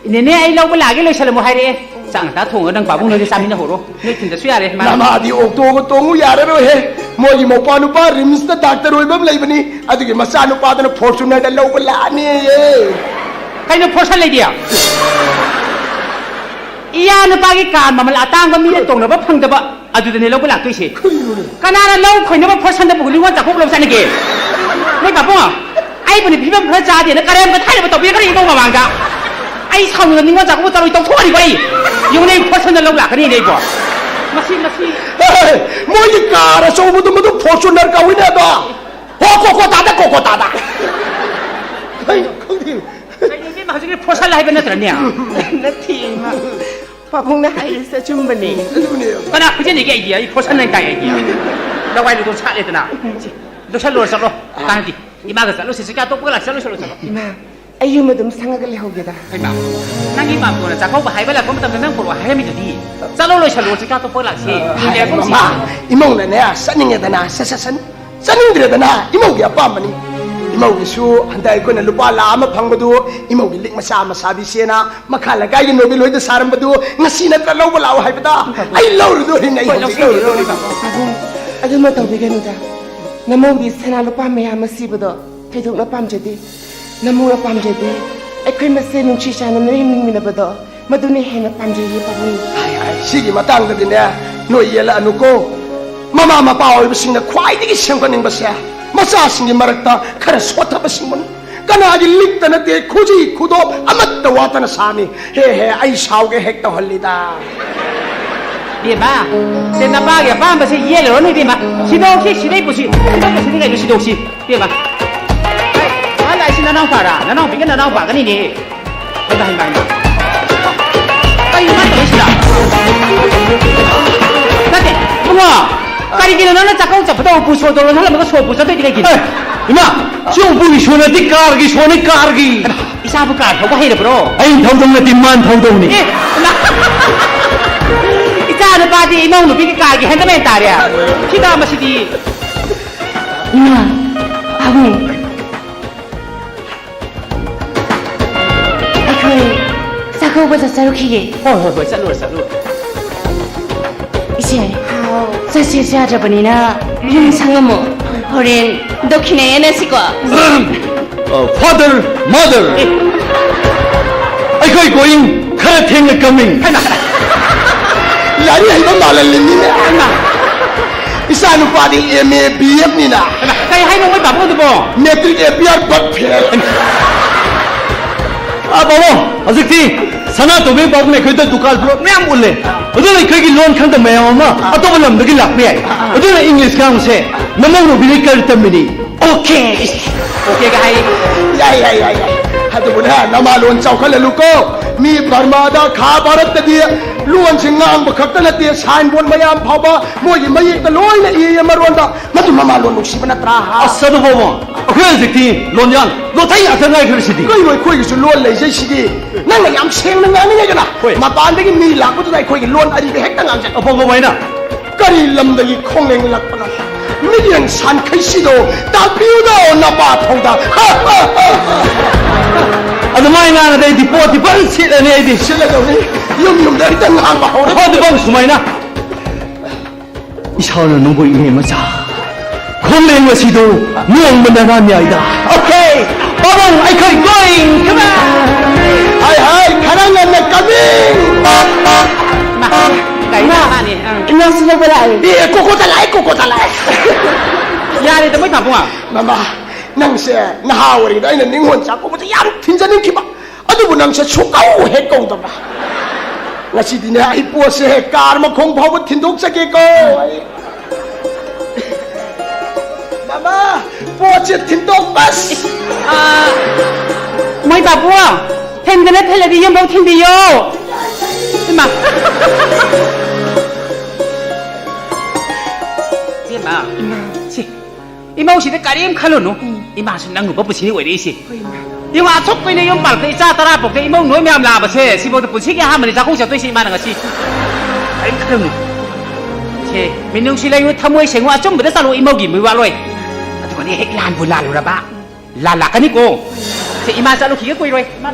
"ꯏꯅꯦꯅꯦ, ꯑꯩ ꯂꯧꯕ ꯂꯥꯛꯑꯒꯦ, ꯂꯣꯏꯁꯜꯂꯝꯃꯣ" ꯍꯥꯏꯔꯛꯑꯦ꯫ ꯆꯥꯛ ꯉꯟꯇꯥ ꯊꯣꯡꯉꯒ ꯅꯪ ꯄꯥꯕꯨꯡ ꯅꯣꯏꯒ ꯆꯥꯃꯤꯟꯅꯍꯧꯔꯣ꯫ ꯅꯣꯏ ꯊꯤꯟꯗꯁꯨ ꯌꯥꯔꯦ, ꯃꯥ꯫ ꯅꯃꯥꯗꯤ ꯑꯣꯛꯇꯣꯒ ꯇꯣꯡꯉꯨ ꯌꯥꯔꯔꯣꯏꯍꯦ꯫ ꯃꯣꯏꯒꯤ ꯃꯧꯄꯥ ꯅꯨꯄꯥ ꯔꯤꯝꯁꯇ ꯗꯥꯛꯇꯔ ꯑꯣꯏꯕ ꯑꯃ ꯂꯩꯕꯅꯤ, ꯑꯗꯨꯒꯤ ꯃꯆꯥ ꯅꯨꯄꯥꯗꯨꯅ ꯐꯣꯔꯆꯨꯅꯔꯗ ꯂꯧꯕ ꯂꯥꯛꯑꯅꯦꯌꯦ꯫ ꯀꯩꯅꯣ ꯐꯣꯔꯁꯟ ꯂꯩꯗꯤ? ꯏꯌꯥ ꯅꯨꯄꯥꯒꯤ ꯀꯥꯔ ꯃꯃꯜ ꯑꯇꯥꯡꯕ ꯃꯤꯅ ꯇꯣꯡꯅꯕ ꯐꯪꯗꯕ ꯑꯗꯨꯗꯅꯦ ꯂꯧꯕ ꯂꯥꯛꯇꯣꯏꯁꯦ꯫ ꯀꯩꯅꯣꯅꯦ? ꯀꯅꯥꯅ ꯂꯧ ꯈꯣꯏꯅꯕ ꯐꯣꯔꯁꯟꯗ ꯄꯨꯈꯠꯂꯤ ꯅꯤꯉꯣꯜ ꯆꯥꯛꯀꯧꯕ ꯂꯧꯕ ꯆꯠꯅꯒꯦ? ꯅꯣꯏ ꯄꯥꯕꯨꯡ, ꯑꯩꯕꯨꯅꯦ ꯐꯤꯕꯝ ꯈꯔ ꯆꯥꯗꯦꯅ ꯀꯔꯦꯝ ꯀꯊꯥꯏꯅꯕ ꯇꯧꯕꯤꯔꯛꯀꯅꯤ ꯏꯃꯧ ꯃꯃꯥꯡꯗ꯫ ꯑꯩ ꯁꯥꯎꯅꯤꯡꯉ ꯅꯤꯉꯣꯜ ꯆꯥꯛꯀꯧꯕ ꯆꯠꯂꯣꯏ ꯇꯧꯊꯣꯛꯑꯅꯤꯀꯣ ꯑꯩ꯫ ꯌꯦꯡꯉꯨꯅꯦ, ꯑꯩ ꯐꯣꯔꯁꯟꯗ ꯂꯧ ꯂꯥꯛꯀꯅꯤꯅꯦ ꯑꯩꯕꯣ꯫ ꯃꯁꯤ, ꯃꯁꯤ꯫ ꯍꯦ, ꯃꯣꯏꯒꯤ ꯀꯥꯔ ꯑꯆꯧꯕꯗꯣ ꯃꯗꯨ ꯐꯣꯔꯆꯨꯅꯔ ꯀꯧꯏꯅꯦ ꯑꯗꯣ꯫ ꯍꯣ, ꯀꯣꯀꯣ ꯇꯥꯗ, ꯀꯣꯀꯣ ꯇꯥꯗ꯫ ꯀꯩꯅꯣ ꯈꯪꯗꯦ꯫ ꯀꯩꯅꯣ ꯏꯕꯦꯝꯃ, ꯍꯧꯖꯤꯛꯀꯤ ꯐꯣꯔꯁꯟ ꯍꯥꯏꯕ ꯅꯠꯇ꯭ꯔꯅꯦ? ꯅꯠꯇꯦ, ꯏꯃꯥ꯫ ꯄꯥꯕꯨꯡꯅ ꯍꯥꯏꯔꯤꯁꯦ ꯑꯆꯨꯝꯕꯅꯦ꯫ ꯑꯗꯨꯅꯦ꯫ ꯀꯅꯥ ꯈꯨꯖꯤꯟꯅꯤꯒꯦ ꯑꯩꯒꯤ? ꯑꯩ ꯐꯣꯔꯁꯟ ꯍꯥꯏ ꯇꯥꯏ ꯑꯩꯒꯤ꯫ ꯂꯋꯥꯏ ꯂꯨꯗꯣ ꯁꯥꯠꯂꯦꯗꯅ꯫ ꯂꯣꯏꯁꯜꯂꯨꯔꯣ, ꯆꯠꯂꯣ꯫ ꯀꯥꯟꯅꯗꯦ꯫ ꯏꯃꯥꯒ ꯆꯠꯂꯨꯁꯤ, ꯆꯥꯛꯆꯥ ꯇꯣꯛꯄꯒ ꯂꯥꯛ-, ꯆꯠꯂꯨ, ꯆꯠꯂꯨ, ꯆꯠꯂꯣ꯫ ꯏꯃꯥ, ꯑꯩ ꯌꯨꯝ ꯑꯗꯨꯝ ꯁꯪꯉꯒ ꯂꯩꯍꯧꯒꯦꯗ꯫ ꯍꯩꯃꯥ, ꯅꯪꯒꯤ ꯃꯥꯝꯇꯣꯟꯅ ꯆꯥꯛꯀꯧꯕ ꯍꯥꯏꯕ ꯂꯥꯛꯄ ꯃꯇꯝꯗ ꯅꯪ ꯄꯣꯔꯛꯑꯣ ꯍꯥꯏꯔꯝꯃꯤꯗꯨꯗꯤ꯫ ꯆꯠꯂꯣ, ꯂꯣꯏꯁꯜꯂꯨꯔꯣ, ꯆꯥꯛꯆꯥ ꯇꯣꯛꯄꯒ ꯂꯥꯛꯁꯤ꯫ ꯃꯃꯥ, ꯏꯃꯧꯅꯅꯦ, ꯆꯠꯅꯤꯡꯉꯦꯗꯅ, ꯁꯠ, ꯁꯠ, ꯁꯠ꯫ ꯆꯠꯅꯤꯡꯗ꯭ꯔꯦꯗꯅ, ꯏꯃꯧꯒꯤ ꯑꯄꯥꯝꯕꯅꯤ꯫ ꯏꯃꯧꯒꯤꯁꯨ ꯍꯟꯗꯛ ꯑꯩꯈꯣꯏꯅ ꯂꯨꯄꯥ ꯂꯥꯈ ꯑꯃ ꯐꯪꯕꯗꯨ ꯏꯃꯧꯒꯤ ꯂꯤꯛ ꯃꯆꯥ ꯑꯃ ꯁꯥꯕꯤꯁꯦꯅ ꯃꯈꯥ ꯂꯩꯀꯥꯏꯒꯤ ꯅꯣꯕꯤꯜ ꯍꯣꯏꯗ ꯁꯥꯔꯝꯕꯗꯨ ꯉꯁꯤ ꯅꯠꯇ꯭ꯔ ꯂꯧꯕ ꯂꯥꯛꯑꯣ ꯍꯥꯏꯕꯗ ꯑꯩ ꯂꯧꯔꯨꯗꯣꯔꯤꯅꯦ, ꯑꯩ ꯍꯣꯏ, ꯍꯧꯖꯤꯛ ꯂꯧꯁꯤꯟꯕꯤꯔꯣ, ꯂꯧꯔꯨꯗꯣꯔꯤꯅꯦ꯫ ꯂꯧꯁꯤꯟꯕꯤꯔꯣ꯫ ꯄꯥꯕꯨꯡ, ꯑꯗꯨꯃ ꯇꯧꯕꯤꯒꯅꯨꯗ꯫ ꯅꯃꯧꯗꯤ ꯁꯅꯥ ꯂꯨꯄꯥ ꯃꯌꯥꯝ ꯑꯃ ꯁꯤꯕꯗꯣ ꯊꯣꯏꯗꯣꯛꯅ ꯄꯥꯝꯖꯗꯦ꯫ ꯅꯃꯧꯅ ꯄꯥꯝꯖꯗꯦ ꯑꯩꯈꯣꯏ ꯃꯁꯦꯟ ꯅꯨꯡꯁꯤ ꯆꯥꯟꯅꯅ ꯍꯤꯡꯃꯤꯟꯅꯕꯗꯣ, ꯃꯗꯨꯅ ꯍꯦꯟꯅ ꯄꯥꯝꯖꯩꯌꯦ ꯄꯥꯕꯨꯡ꯫ ꯍꯥꯏ, ꯍꯥꯏ, ꯁꯤꯒꯤ ꯃꯇꯥꯡꯗꯗꯤꯅꯦ, ꯅꯣꯏ ꯌꯦꯜꯂꯛꯑꯅꯨꯀꯣ꯫ ꯃꯃꯥ ꯃꯄꯥ ꯑꯣꯏꯕꯁꯤꯡꯅ ꯈ꯭ꯋꯥꯏꯗꯒꯤ ꯁꯦꯝꯒꯠꯅꯤꯡꯕꯁꯦ ꯃꯆꯥꯁꯤꯡꯒꯤ ꯃꯔꯛꯇ ꯈꯔ ꯁꯣꯠꯊꯕꯁꯤꯡꯕꯨꯅꯤ꯫ ꯀꯅꯥꯒꯤ ꯂꯤꯛꯇ ꯅꯠꯇꯦ, ꯈꯨꯖꯤ ꯈꯨꯗꯣꯞ ꯑꯃꯠꯇ ꯋꯥꯠꯇꯅ ꯁꯥꯅꯤ꯫ ꯍꯦ ꯍꯦ, ꯑꯩ ꯁꯥꯎꯒꯦ ꯍꯦꯛ ꯇꯧꯍꯜꯂꯤꯗ꯫ ꯏꯕꯦꯝꯃ, ꯁꯦ ꯅꯄꯥꯒꯤ ꯑꯄꯥꯝꯕꯁꯦ ꯌꯦꯜꯂꯨꯔꯅꯨ ꯏꯕꯦꯝꯃ꯫ ꯁꯤꯗꯣꯛꯁꯤ, ꯁꯤꯗꯩ ꯄꯨꯁꯤ, ꯁꯤꯗꯩ ꯄꯨꯁꯤ, ꯀꯩꯅꯣ ꯁꯤꯗꯣꯛꯁꯤ ꯏꯕꯦꯝꯃ꯫ ꯑꯩ, ꯑꯍꯜ ꯍꯥꯏꯁꯤ ꯅꯅꯥꯎꯄꯥꯔꯥ? ꯅꯅꯥꯎꯄꯤꯒ ꯅꯅꯥꯎꯄꯥꯒꯅꯤꯅꯦ꯫ ꯍꯩꯃꯥ, ꯍꯩꯃꯥ, ꯍꯩꯃꯥ꯫ ꯀꯩꯅꯣ ꯃꯥ ꯇꯧꯔꯤꯁꯤꯅ? ꯅꯠꯇꯦ, ꯏꯕꯨꯡꯉꯣ, ꯀꯔꯤꯒꯤꯅꯣ ꯅꯪꯅ ꯆꯥꯛꯀꯧ ꯆꯠꯄꯗ ꯎꯄꯨ ꯁꯣꯗꯣ ꯂꯣꯟꯍꯜꯂꯝꯃꯒ ꯁꯣꯄꯨ ꯆꯠꯇꯣꯏꯗꯤ ꯀꯩꯒꯤꯅꯣ? ꯑꯦ, ꯏꯃꯥ, ꯁꯤ ꯎꯄꯨꯒꯤ ꯁꯣ ꯅꯠꯇꯦ, ꯀꯥꯔꯒꯤ ꯁꯣꯅꯤ, ꯀꯥꯔꯒꯤ꯫ ꯏꯆꯥꯕꯨ ꯀꯥꯔ ꯊꯧꯕ ꯍꯩꯔꯕ꯭ꯔꯣ? ꯑꯩ ꯊꯧꯗꯧ ꯅꯠꯇꯦ, ꯃꯥꯅ ꯊꯧꯗꯧꯅꯤ꯫ ꯑꯦ, ꯏꯆꯥ ꯅꯨꯄꯥꯗꯤ ꯏꯃꯧ ꯅꯨꯄꯤꯒꯤ ꯀꯥꯔꯒꯤ ꯍꯦꯟꯗꯃꯦꯟ ꯇꯥꯔꯦ꯫ ꯁꯤꯗ ꯃꯁꯤꯗꯤ꯫ ꯏꯃꯥ, ꯄꯥꯕꯨꯡ, ꯑꯩꯈꯣꯏ ꯆꯥꯛꯀꯧꯕ ꯆꯠꯆꯔꯨꯈꯤꯒꯦ꯫ ꯍꯣꯏ, ꯍꯣꯏ, ꯍꯣꯏ, ꯆꯠꯂꯨꯔꯣ, ꯆꯠꯂꯨꯔꯣ꯫ ꯏꯆꯦ, ꯆꯠꯁꯦ ꯌꯥꯗ꯭ꯔꯕꯅꯤꯅ ꯌꯨꯝ ꯁꯪꯉꯝꯃꯣ꯫ ꯍꯣꯔꯦꯟ ꯗꯣꯈꯤꯅ ꯌꯦꯟꯅꯁꯤꯀꯣ꯫ ꯐꯥꯗꯔ, ꯃꯥꯗꯔ, ꯑꯩꯈꯣꯏ going ꯈꯔ ꯊꯦꯡꯅ coming꯫ ꯂꯥꯏꯔꯤꯛ ꯍꯩꯕ ꯃꯥꯜꯍꯜꯂꯤꯅꯤꯅꯦ꯫ ꯏꯆꯥ ꯅꯨꯄꯥꯗꯤ M A B F ꯅꯤꯅ꯫ ꯀꯩ ꯍꯥꯏꯅꯣ ꯃꯣꯏ ꯄꯥꯕꯨꯡꯗꯨꯕꯣ? Matric A P R ꯕꯛ ꯐꯦꯜ꯫ ꯑꯥ, ꯄꯥꯕꯨꯡ, ꯍꯧꯖꯤꯛꯇꯤ ꯁꯅꯥꯇꯣꯝꯕꯤ ꯄꯥꯕꯨꯡꯅ ꯑꯩꯈꯣꯏꯗ ꯗꯨꯀꯥꯟ plot ꯃꯌꯥꯝ ꯎꯠꯂꯦ꯫ ꯑꯗꯨꯅ ꯑꯩꯈꯣꯏꯒꯤ ꯂꯣꯟ ꯈꯪꯗꯕ ꯃꯌꯥꯝ ꯑꯃ ꯑꯇꯣꯞꯄ ꯂꯝꯗꯒꯤ ꯂꯥꯛꯄ ꯌꯥꯏ꯫ ꯑꯗꯨꯅ English ꯉꯥꯡꯕꯁꯦ ꯅꯃꯧ ꯅꯨꯄꯤꯅ ꯀꯔꯤ ꯇꯝꯃꯤꯅꯤ? Okay꯫ Okay ꯒ ꯍꯥꯏ꯫ ꯌꯥꯏ, ꯌꯥꯏ, ꯌꯥꯏ, ꯌꯥꯏ꯫ ꯑꯗꯨꯕꯨꯅꯦ, ꯅꯃꯥ ꯂꯣꯟ ꯆꯥꯎꯈꯠꯍꯜꯂꯨꯀꯣ꯫ ꯃꯤ ꯕꯔꯃꯥꯗ, ꯈꯥ ꯚꯥꯔꯠꯇꯗꯤ ꯂꯣꯟꯁꯤ ꯉꯥꯡꯕ ꯈꯛꯇ ꯅꯠꯇꯦ, sign board ꯃꯌꯥꯝ ꯐꯥꯎꯕ ꯃꯣꯏꯒꯤ ꯃꯌꯦꯛꯇ ꯂꯣꯏꯅ ꯏꯌꯦ ꯃꯔꯣꯟꯗ꯫ ꯃꯗꯨ ꯃꯃꯥ ꯂꯣꯟ ꯅꯨꯡꯁꯤꯕ ꯅꯠꯇ꯭ꯔꯥ? ꯍꯥ? ꯑꯁ, ꯑꯗꯨ ꯄꯥꯕꯨꯡ, ꯑꯩꯈꯣꯏ ꯍꯧꯖꯤꯛꯇꯤ ꯂꯣꯟꯌꯥꯟ ꯂꯣꯟꯊꯩ ꯉꯥꯛꯇ ꯉꯥꯏꯈ꯭ꯔꯁꯤꯗꯤ꯫ ꯀꯩꯅꯣ, ꯑꯩꯈꯣꯏꯒꯤꯁꯨ ꯂꯣꯟ ꯂꯩꯖꯩꯁꯤꯗꯤ꯫ ꯅꯪꯅ ꯌꯥꯝ ꯁꯦꯡꯅ ꯉꯥꯡꯅꯤꯡꯉꯦꯗꯅ꯫ ꯍꯣꯏ꯫ ꯃꯄꯥꯟꯗꯒꯤ ꯃꯤ ꯂꯥꯛꯄꯗꯨꯗ ꯑꯩꯈꯣꯏꯒꯤ ꯂꯣꯟ ꯑꯔꯤꯕ ꯍꯦꯛꯇ ꯉꯥꯡꯖꯩ꯫ ꯑꯄꯪꯕ ꯃꯥꯏꯅ꯫ ꯀꯔꯤ ꯂꯝꯗꯒꯤ ꯈꯣꯡꯂꯦꯡꯂꯛꯄꯅꯣ? ꯃꯤꯠꯌꯦꯡ ꯁꯥꯟꯈꯩꯁꯤꯗꯣ ꯇꯥꯛꯄꯤꯌꯨꯗꯣ ꯅꯄꯥ ꯊꯧꯗ꯫ ꯑꯗꯨꯃꯥꯏꯅ ꯉꯥꯡꯉꯗꯤ ꯑꯩꯗꯤ ꯄꯣꯠꯇꯤ ꯐꯖꯅ ꯁꯤꯠꯂꯅꯤ ꯑꯩꯗꯤ꯫ ꯁꯤꯠꯂꯗꯧꯅꯤ꯫ ꯌꯨꯝ ꯌꯨꯝꯗ ꯍꯦꯛꯇ ꯉꯥꯡꯕ ꯍꯧꯔꯦ꯫ ꯍꯣ, ꯑꯗꯨ ꯄꯥꯕꯨꯡ ꯁꯨꯃꯥꯏꯅ꯫ ꯏꯁꯥꯅ ꯅꯪꯕꯨ ꯏꯅꯦ ꯃꯆꯥ ꯄꯨꯛꯅꯤꯡ ꯑꯁꯤꯗꯨ ꯅꯣꯡꯃ ꯅꯔꯥꯟ ꯌꯥꯏꯗ꯫ Okay, ꯄꯥꯕꯨꯡ, ꯑꯩꯈꯣꯏ going, come on. ꯍꯥꯏ, ꯍꯥꯏ, ꯈꯔ ꯉꯟꯅ coming. ꯀꯩꯅꯣ ꯃꯥꯅꯦ, ꯑꯪ꯫ ꯏꯃꯥꯁꯨ ꯂꯧꯕ ꯂꯥꯛꯑꯦ꯫ ꯑꯦ, ꯀꯣꯀꯣ ꯇ ꯂꯥꯛꯑꯦ, ꯀꯣꯀꯣ ꯇ ꯂꯥꯛꯑꯦ꯫ ꯌꯥꯔꯦꯗ, ꯃꯣꯏ ꯄꯥꯕꯨꯡ꯫ ꯃꯃꯥ, ꯅꯪꯁꯦ ꯅꯍꯥ ꯑꯣꯏꯔꯤꯉꯩꯗ ꯑꯩꯅ ꯅꯤꯡꯉꯣꯜ ꯆꯥꯛꯀꯧꯕꯗ ꯌꯥꯝ ꯊꯤꯟꯖꯅꯤꯡꯈꯤꯕ꯫ ꯑꯗꯨꯕꯨ ꯅꯪꯁꯦ ꯁꯨꯛꯀꯧ ꯍꯦꯛ ꯀꯧꯗꯕ꯫ ꯉꯁꯤꯗꯤꯅꯦ, ꯑꯩ ꯄꯣꯠꯁꯦ ꯀꯥꯔ ꯃꯈꯣꯡ ꯐꯥꯎꯕ ꯊꯤꯟꯗꯣꯛꯆꯒꯦꯀꯣ꯫ ꯃꯃꯥ, ꯄꯣꯠꯁꯦ ꯊꯤꯟꯗꯣꯛꯄꯁ꯫ ꯑꯥ, ꯃꯣꯏ ꯕꯥꯕꯨ, ꯊꯤꯟꯗꯅ ꯊꯤꯜꯂꯗꯤ ꯌꯨꯝꯐꯧ ꯊꯤꯟꯕꯤꯌꯣ꯫ ꯏꯃꯥ꯫ ꯏꯃꯥ꯫ ꯁꯤ, ꯏꯃꯧꯁꯤꯗ ꯀꯔꯤꯝ ꯈꯜꯂꯨꯅꯨ꯫ ꯎꯝ꯫ ꯏꯃꯥꯁꯨ ꯅꯪꯒꯨꯝꯕ ꯄꯨꯟꯁꯤꯅꯤ ꯑꯣꯏꯔꯛꯏꯁꯦ꯫ ꯍꯣꯏ, ꯏꯃꯥ꯫ ꯏꯃꯥ ꯑꯁꯨꯛ ꯀꯨꯏꯅ ꯌꯨꯝ ꯄꯥꯜꯂꯛꯇ ꯏꯆꯥ ꯇꯔꯥ ꯄꯣꯛꯇ ꯏꯃꯧ ꯅꯣꯏ ꯃꯌꯥꯝ ꯂꯥꯛꯑꯕꯁꯦ, ꯁꯤꯐꯥꯎꯗ ꯄꯨꯟꯁꯤꯒꯤ ꯑꯍꯥꯟꯕꯅꯤ ꯆꯥꯛꯈꯨꯝ ꯆꯠꯇꯣꯏꯁꯦ ꯏꯃꯥꯅ ꯉꯁꯤ꯫ ꯀꯔꯤꯝ ꯈꯜꯂꯨꯅꯨ꯫ ꯁꯦ, ꯃꯤꯅꯨꯡꯁꯤ ꯂꯩꯌꯨ, ꯊꯃꯣꯏ ꯁꯦꯡꯉꯨ, ꯑꯆꯨꯝꯕꯗ ꯆꯠꯂꯨ, ꯏꯃꯧꯒꯤ ꯃꯤꯋꯥ ꯂꯣꯏ꯫ ꯑꯗꯨꯒꯅꯦ ꯍꯦꯛ ꯂꯥꯟꯕꯨ ꯂꯥꯜꯂꯨꯔꯕ, ꯂꯥꯜꯂꯛꯀꯅꯤꯀꯣ꯫ ꯁꯦ, ꯏꯃꯥ ꯆꯠꯂꯨꯈꯤꯒꯦ ꯀꯨꯏꯔꯣꯏ꯫ ꯏꯃꯥ꯫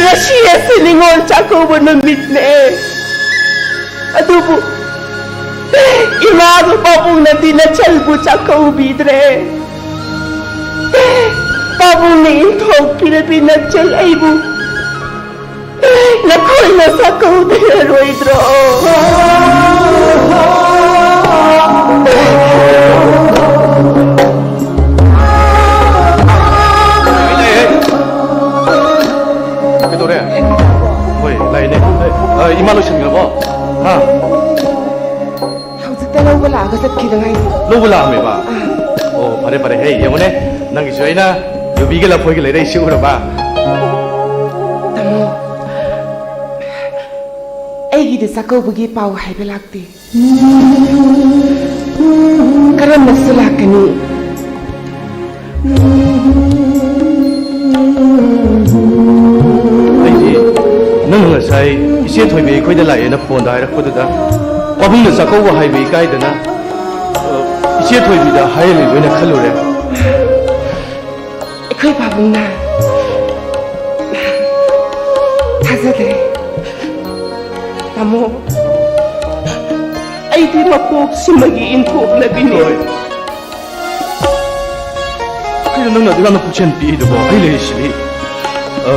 ꯉꯁꯤ ꯑꯁꯤ ꯅꯤꯉꯣꯜ ꯆꯥꯛꯀꯧꯕ ꯅꯨꯃꯤꯠꯅꯦ꯫ ꯑꯗꯨꯕꯨ ꯏꯃꯥꯒ ꯄꯥꯕꯨꯡꯅꯗꯤ ꯅꯆꯜꯕꯨ ꯆꯥꯛꯀꯧꯕꯤꯗ꯭ꯔꯦ꯫ ꯄꯥꯕꯨꯡꯅ ꯏꯟꯊꯣꯛꯄꯤꯔꯕꯤ ꯅꯆꯜ ꯑꯩꯕꯨ ꯅꯈꯣꯏꯅ ꯆꯥꯛ ꯇꯧꯕꯤꯔꯔꯣꯏꯗ꯭ꯔꯣ? ꯀꯩꯗꯧꯔꯦ? ꯍꯣꯏ, ꯂꯥꯛꯏꯅꯦ꯫ ꯑ, ꯏꯃꯥ ꯂꯣꯏꯁꯤꯟꯈ꯭ꯔꯕꯣ? ꯍꯥ? ꯍꯧꯖꯤꯛꯇ ꯂꯧꯕ ꯂꯥꯛꯑꯒ ꯆꯠꯈꯤꯗ ꯉꯥꯏꯔꯤ꯫ ꯂꯧꯕ ꯂꯥꯛꯑꯝꯃꯦꯕ? ꯑꯥ꯫ ꯑꯣ, ꯐꯔꯦ, ꯐꯔꯦ꯫ ꯍꯦ, ꯌꯦꯡꯉꯨꯅꯦ, ꯅꯪꯒꯤꯁꯨ ꯑꯩꯅ ꯌꯨꯕꯤꯒ ꯂꯐꯣꯏꯒ ꯂꯩꯔꯛꯏꯁꯤ ꯎꯔꯕ? ꯇꯥꯃꯣ, ꯑꯩꯒꯤꯗꯤ ꯆꯥꯛꯀꯧꯕꯒꯤ ꯄꯥꯎ ꯍꯥꯏꯕ ꯂꯥꯛꯇꯦ꯫ ꯀꯔꯝꯅꯁꯨ ꯂꯥꯛꯀꯅꯤ? ꯑꯩꯗꯤ ꯅꯪꯅ ꯉꯁꯥꯏ ꯏꯆꯦ ꯊꯣꯏꯕꯤ ꯑꯩꯈꯣꯏꯗ ꯂꯥꯛꯑꯦꯅ ꯐꯣꯟꯗ ꯍꯥꯏꯔꯛꯄꯗꯨꯗ, ꯄꯥꯕꯨꯡꯅ ꯆꯥꯛꯀꯧꯕ ꯍꯥꯏꯕ ꯏꯀꯥꯏꯗꯅ, ꯑ, ꯏꯆꯦ ꯊꯣꯏꯕꯤꯗ ꯍꯥꯏꯍꯜꯂꯤꯕꯣꯏꯅ ꯈꯜꯂꯨꯔꯦ꯫ ꯑꯩꯈꯣꯏ ꯄꯥꯕꯨꯡꯅ ꯊꯥꯖꯗ꯭ꯔꯦ꯫ ꯇꯥꯃꯣ, ꯑꯩꯗꯤ ꯃꯄꯣꯛꯁꯤꯃꯒꯤ ꯏꯟꯊꯣꯛꯅꯕꯤꯅꯦ꯫ ꯍꯣꯏ꯫ ꯀꯩꯅꯣ ꯅꯪꯅ ꯑꯗꯨꯛ ꯌꯥꯝꯅ ꯄꯨꯛꯆꯦꯜ ꯄꯤꯛꯏꯗꯨꯕꯣ? ꯑꯩ ꯂꯩꯔꯤꯁꯤꯗꯤ꯫ ꯑ,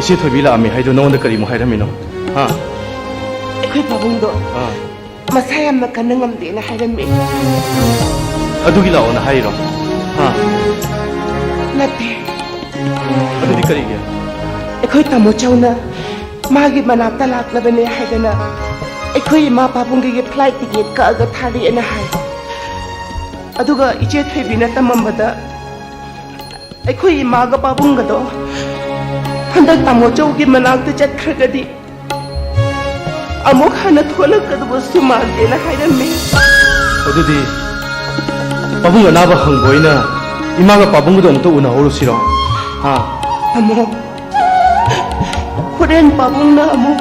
ꯏꯆꯦ ꯊꯣꯏꯕꯤ ꯂꯥꯛꯑꯝꯃꯤ ꯍꯥꯏꯗꯣ ꯅꯉꯣꯟꯗ ꯀꯔꯤꯃꯨꯛ ꯍꯥꯏꯔꯝꯃꯤꯅꯣ? ꯍꯥ? ꯑꯩꯈꯣꯏ ꯄꯥꯕꯨꯡꯗꯣ ꯑꯥ꯫ ꯃꯁꯥ ꯌꯥꯝꯅ ꯀꯟꯅ ꯉꯝꯗꯦꯅ ꯍꯥꯏꯔꯝꯃꯤ꯫ ꯑꯗꯨꯒꯤ ꯂꯥꯛꯑꯣꯅ ꯍꯥꯏꯔꯤꯔꯣ? ꯍꯥ? ꯅꯠꯇꯦ꯫ ꯑꯗꯨꯗꯤ ꯀꯔꯤꯒꯤ? ꯑꯩꯈꯣꯏ ꯇꯥꯃꯣ ꯆꯧꯅ ꯃꯥꯒꯤ ꯃꯅꯥꯛꯇ ꯂꯥꯛꯅꯕꯅꯦ ꯍꯥꯏꯗꯅ ꯑꯩꯈꯣꯏ ꯏꯃꯥ ꯄꯥꯕꯨꯡꯒꯤ flight ticket ꯀꯛꯑꯒ ꯊꯥꯔꯛꯑꯦꯅ ꯍꯥꯏ꯫ ꯑꯗꯨꯒ ꯏꯆꯦ ꯊꯣꯏꯕꯤꯅ ꯇꯝꯃꯝꯕꯗ ꯑꯩꯈꯣꯏ ꯏꯃꯥꯒ ꯄꯥꯕꯨꯡꯒꯗꯣ ꯍꯟꯗꯛ ꯇꯥꯃꯣ ꯆꯧꯒꯤ ꯃꯅꯥꯛꯇ ꯆꯠꯈ꯭ꯔꯒꯗꯤ ꯑꯃꯨꯛ ꯍꯟꯅ ꯊꯣꯛꯂꯛꯀꯗꯕꯁꯨ ꯃꯥꯟꯗꯦꯅ ꯍꯥꯏꯔꯝꯃꯤ꯫ ꯑꯗꯨꯗꯤ ꯄꯥꯕꯨꯡ ꯑꯅꯥꯕ ꯍꯪꯕ ꯑꯣꯏꯅ ꯏꯃꯥꯒ ꯄꯥꯕꯨꯡꯒꯗꯣ ꯑꯃꯨꯛꯇ ꯎꯅꯍꯧꯔꯨꯁꯤꯔꯣ? ꯍꯥ? ꯇꯥꯃꯣ, ꯍꯣꯔꯦꯟ ꯄꯥꯕꯨꯡꯅ ꯑꯃꯨꯛ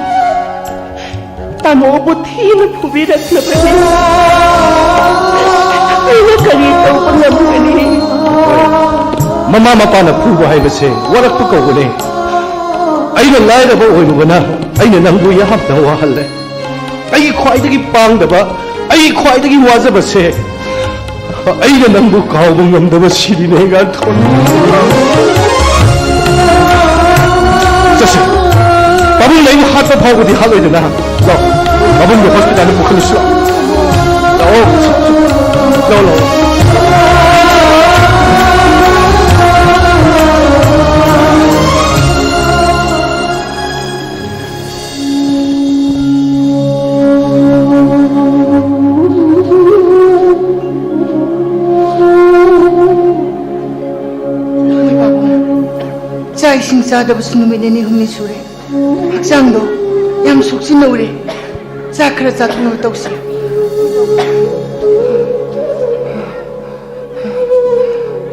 ꯇꯥꯃꯣꯕꯨ ꯊꯤꯅ ꯐꯨꯕꯤꯔꯛꯂꯕꯗꯤ ꯑꯩꯅ ꯀꯔꯤ ꯇꯧꯕ ꯉꯝꯒꯅꯤ? ꯃꯃꯥ ꯃꯄꯥꯅ ꯐꯨꯕ ꯍꯥꯏꯕꯁꯦ ꯋꯥꯔꯛꯄ ꯀꯧꯕꯅꯦ꯫ ꯑꯩꯅ ꯂꯥꯏꯔꯕ ꯑꯣꯏꯔꯨꯕꯅ ꯑꯩꯅ ꯅꯪꯕꯨ ꯌꯥꯝꯅ ꯋꯥꯍꯜꯂꯦ꯫ ꯑꯩꯒꯤ ꯈ꯭ꯋꯥꯏꯗꯒꯤ ꯄꯥꯡꯗꯕ, ꯑꯩꯒꯤ ꯈ꯭ꯋꯥꯏꯗꯒꯤ ꯋꯥꯖꯕꯁꯦ ꯑꯩꯅ ꯅꯪꯕꯨ ꯀꯥꯎꯕ ꯉꯝꯗꯕ ꯁꯤꯔꯤꯅꯦ, ꯉꯥꯟꯊꯣꯏ꯫ ꯆꯠꯁꯤ꯫ ꯄꯨꯡ ꯑꯩꯕꯨ ꯍꯥꯠꯄ ꯐꯥꯎꯕꯗꯤ ꯍꯥꯠꯂꯣꯏꯗꯅ꯫ ꯂꯥꯛꯑꯣ, ꯃꯕꯨꯡꯗꯣ ꯍꯣꯁꯄꯤꯇꯥꯜꯗ ꯄꯨꯈꯠꯂꯨꯁꯤ ꯂꯥꯛꯑꯣ꯫ ꯂꯥꯛꯑꯣ, ꯂꯥꯛꯑꯣ, ꯂꯥꯛꯑꯣ꯫ ꯆꯥꯛ ꯏꯁꯤꯡ ꯆꯥꯗꯕꯁꯨ ꯅꯨꯃꯤꯠ ꯅꯤꯅꯤ ꯍꯨꯝꯅꯤ ꯁꯨꯔꯦ꯫ ꯍꯛꯆꯥꯡꯗꯣ ꯌꯥꯝ ꯁꯣꯛꯆꯤꯟꯅꯧꯔꯦ꯫ ꯆꯥꯛ ꯈꯔ ꯆꯥꯊꯣꯛꯅꯕ ꯇꯧꯁꯤ꯫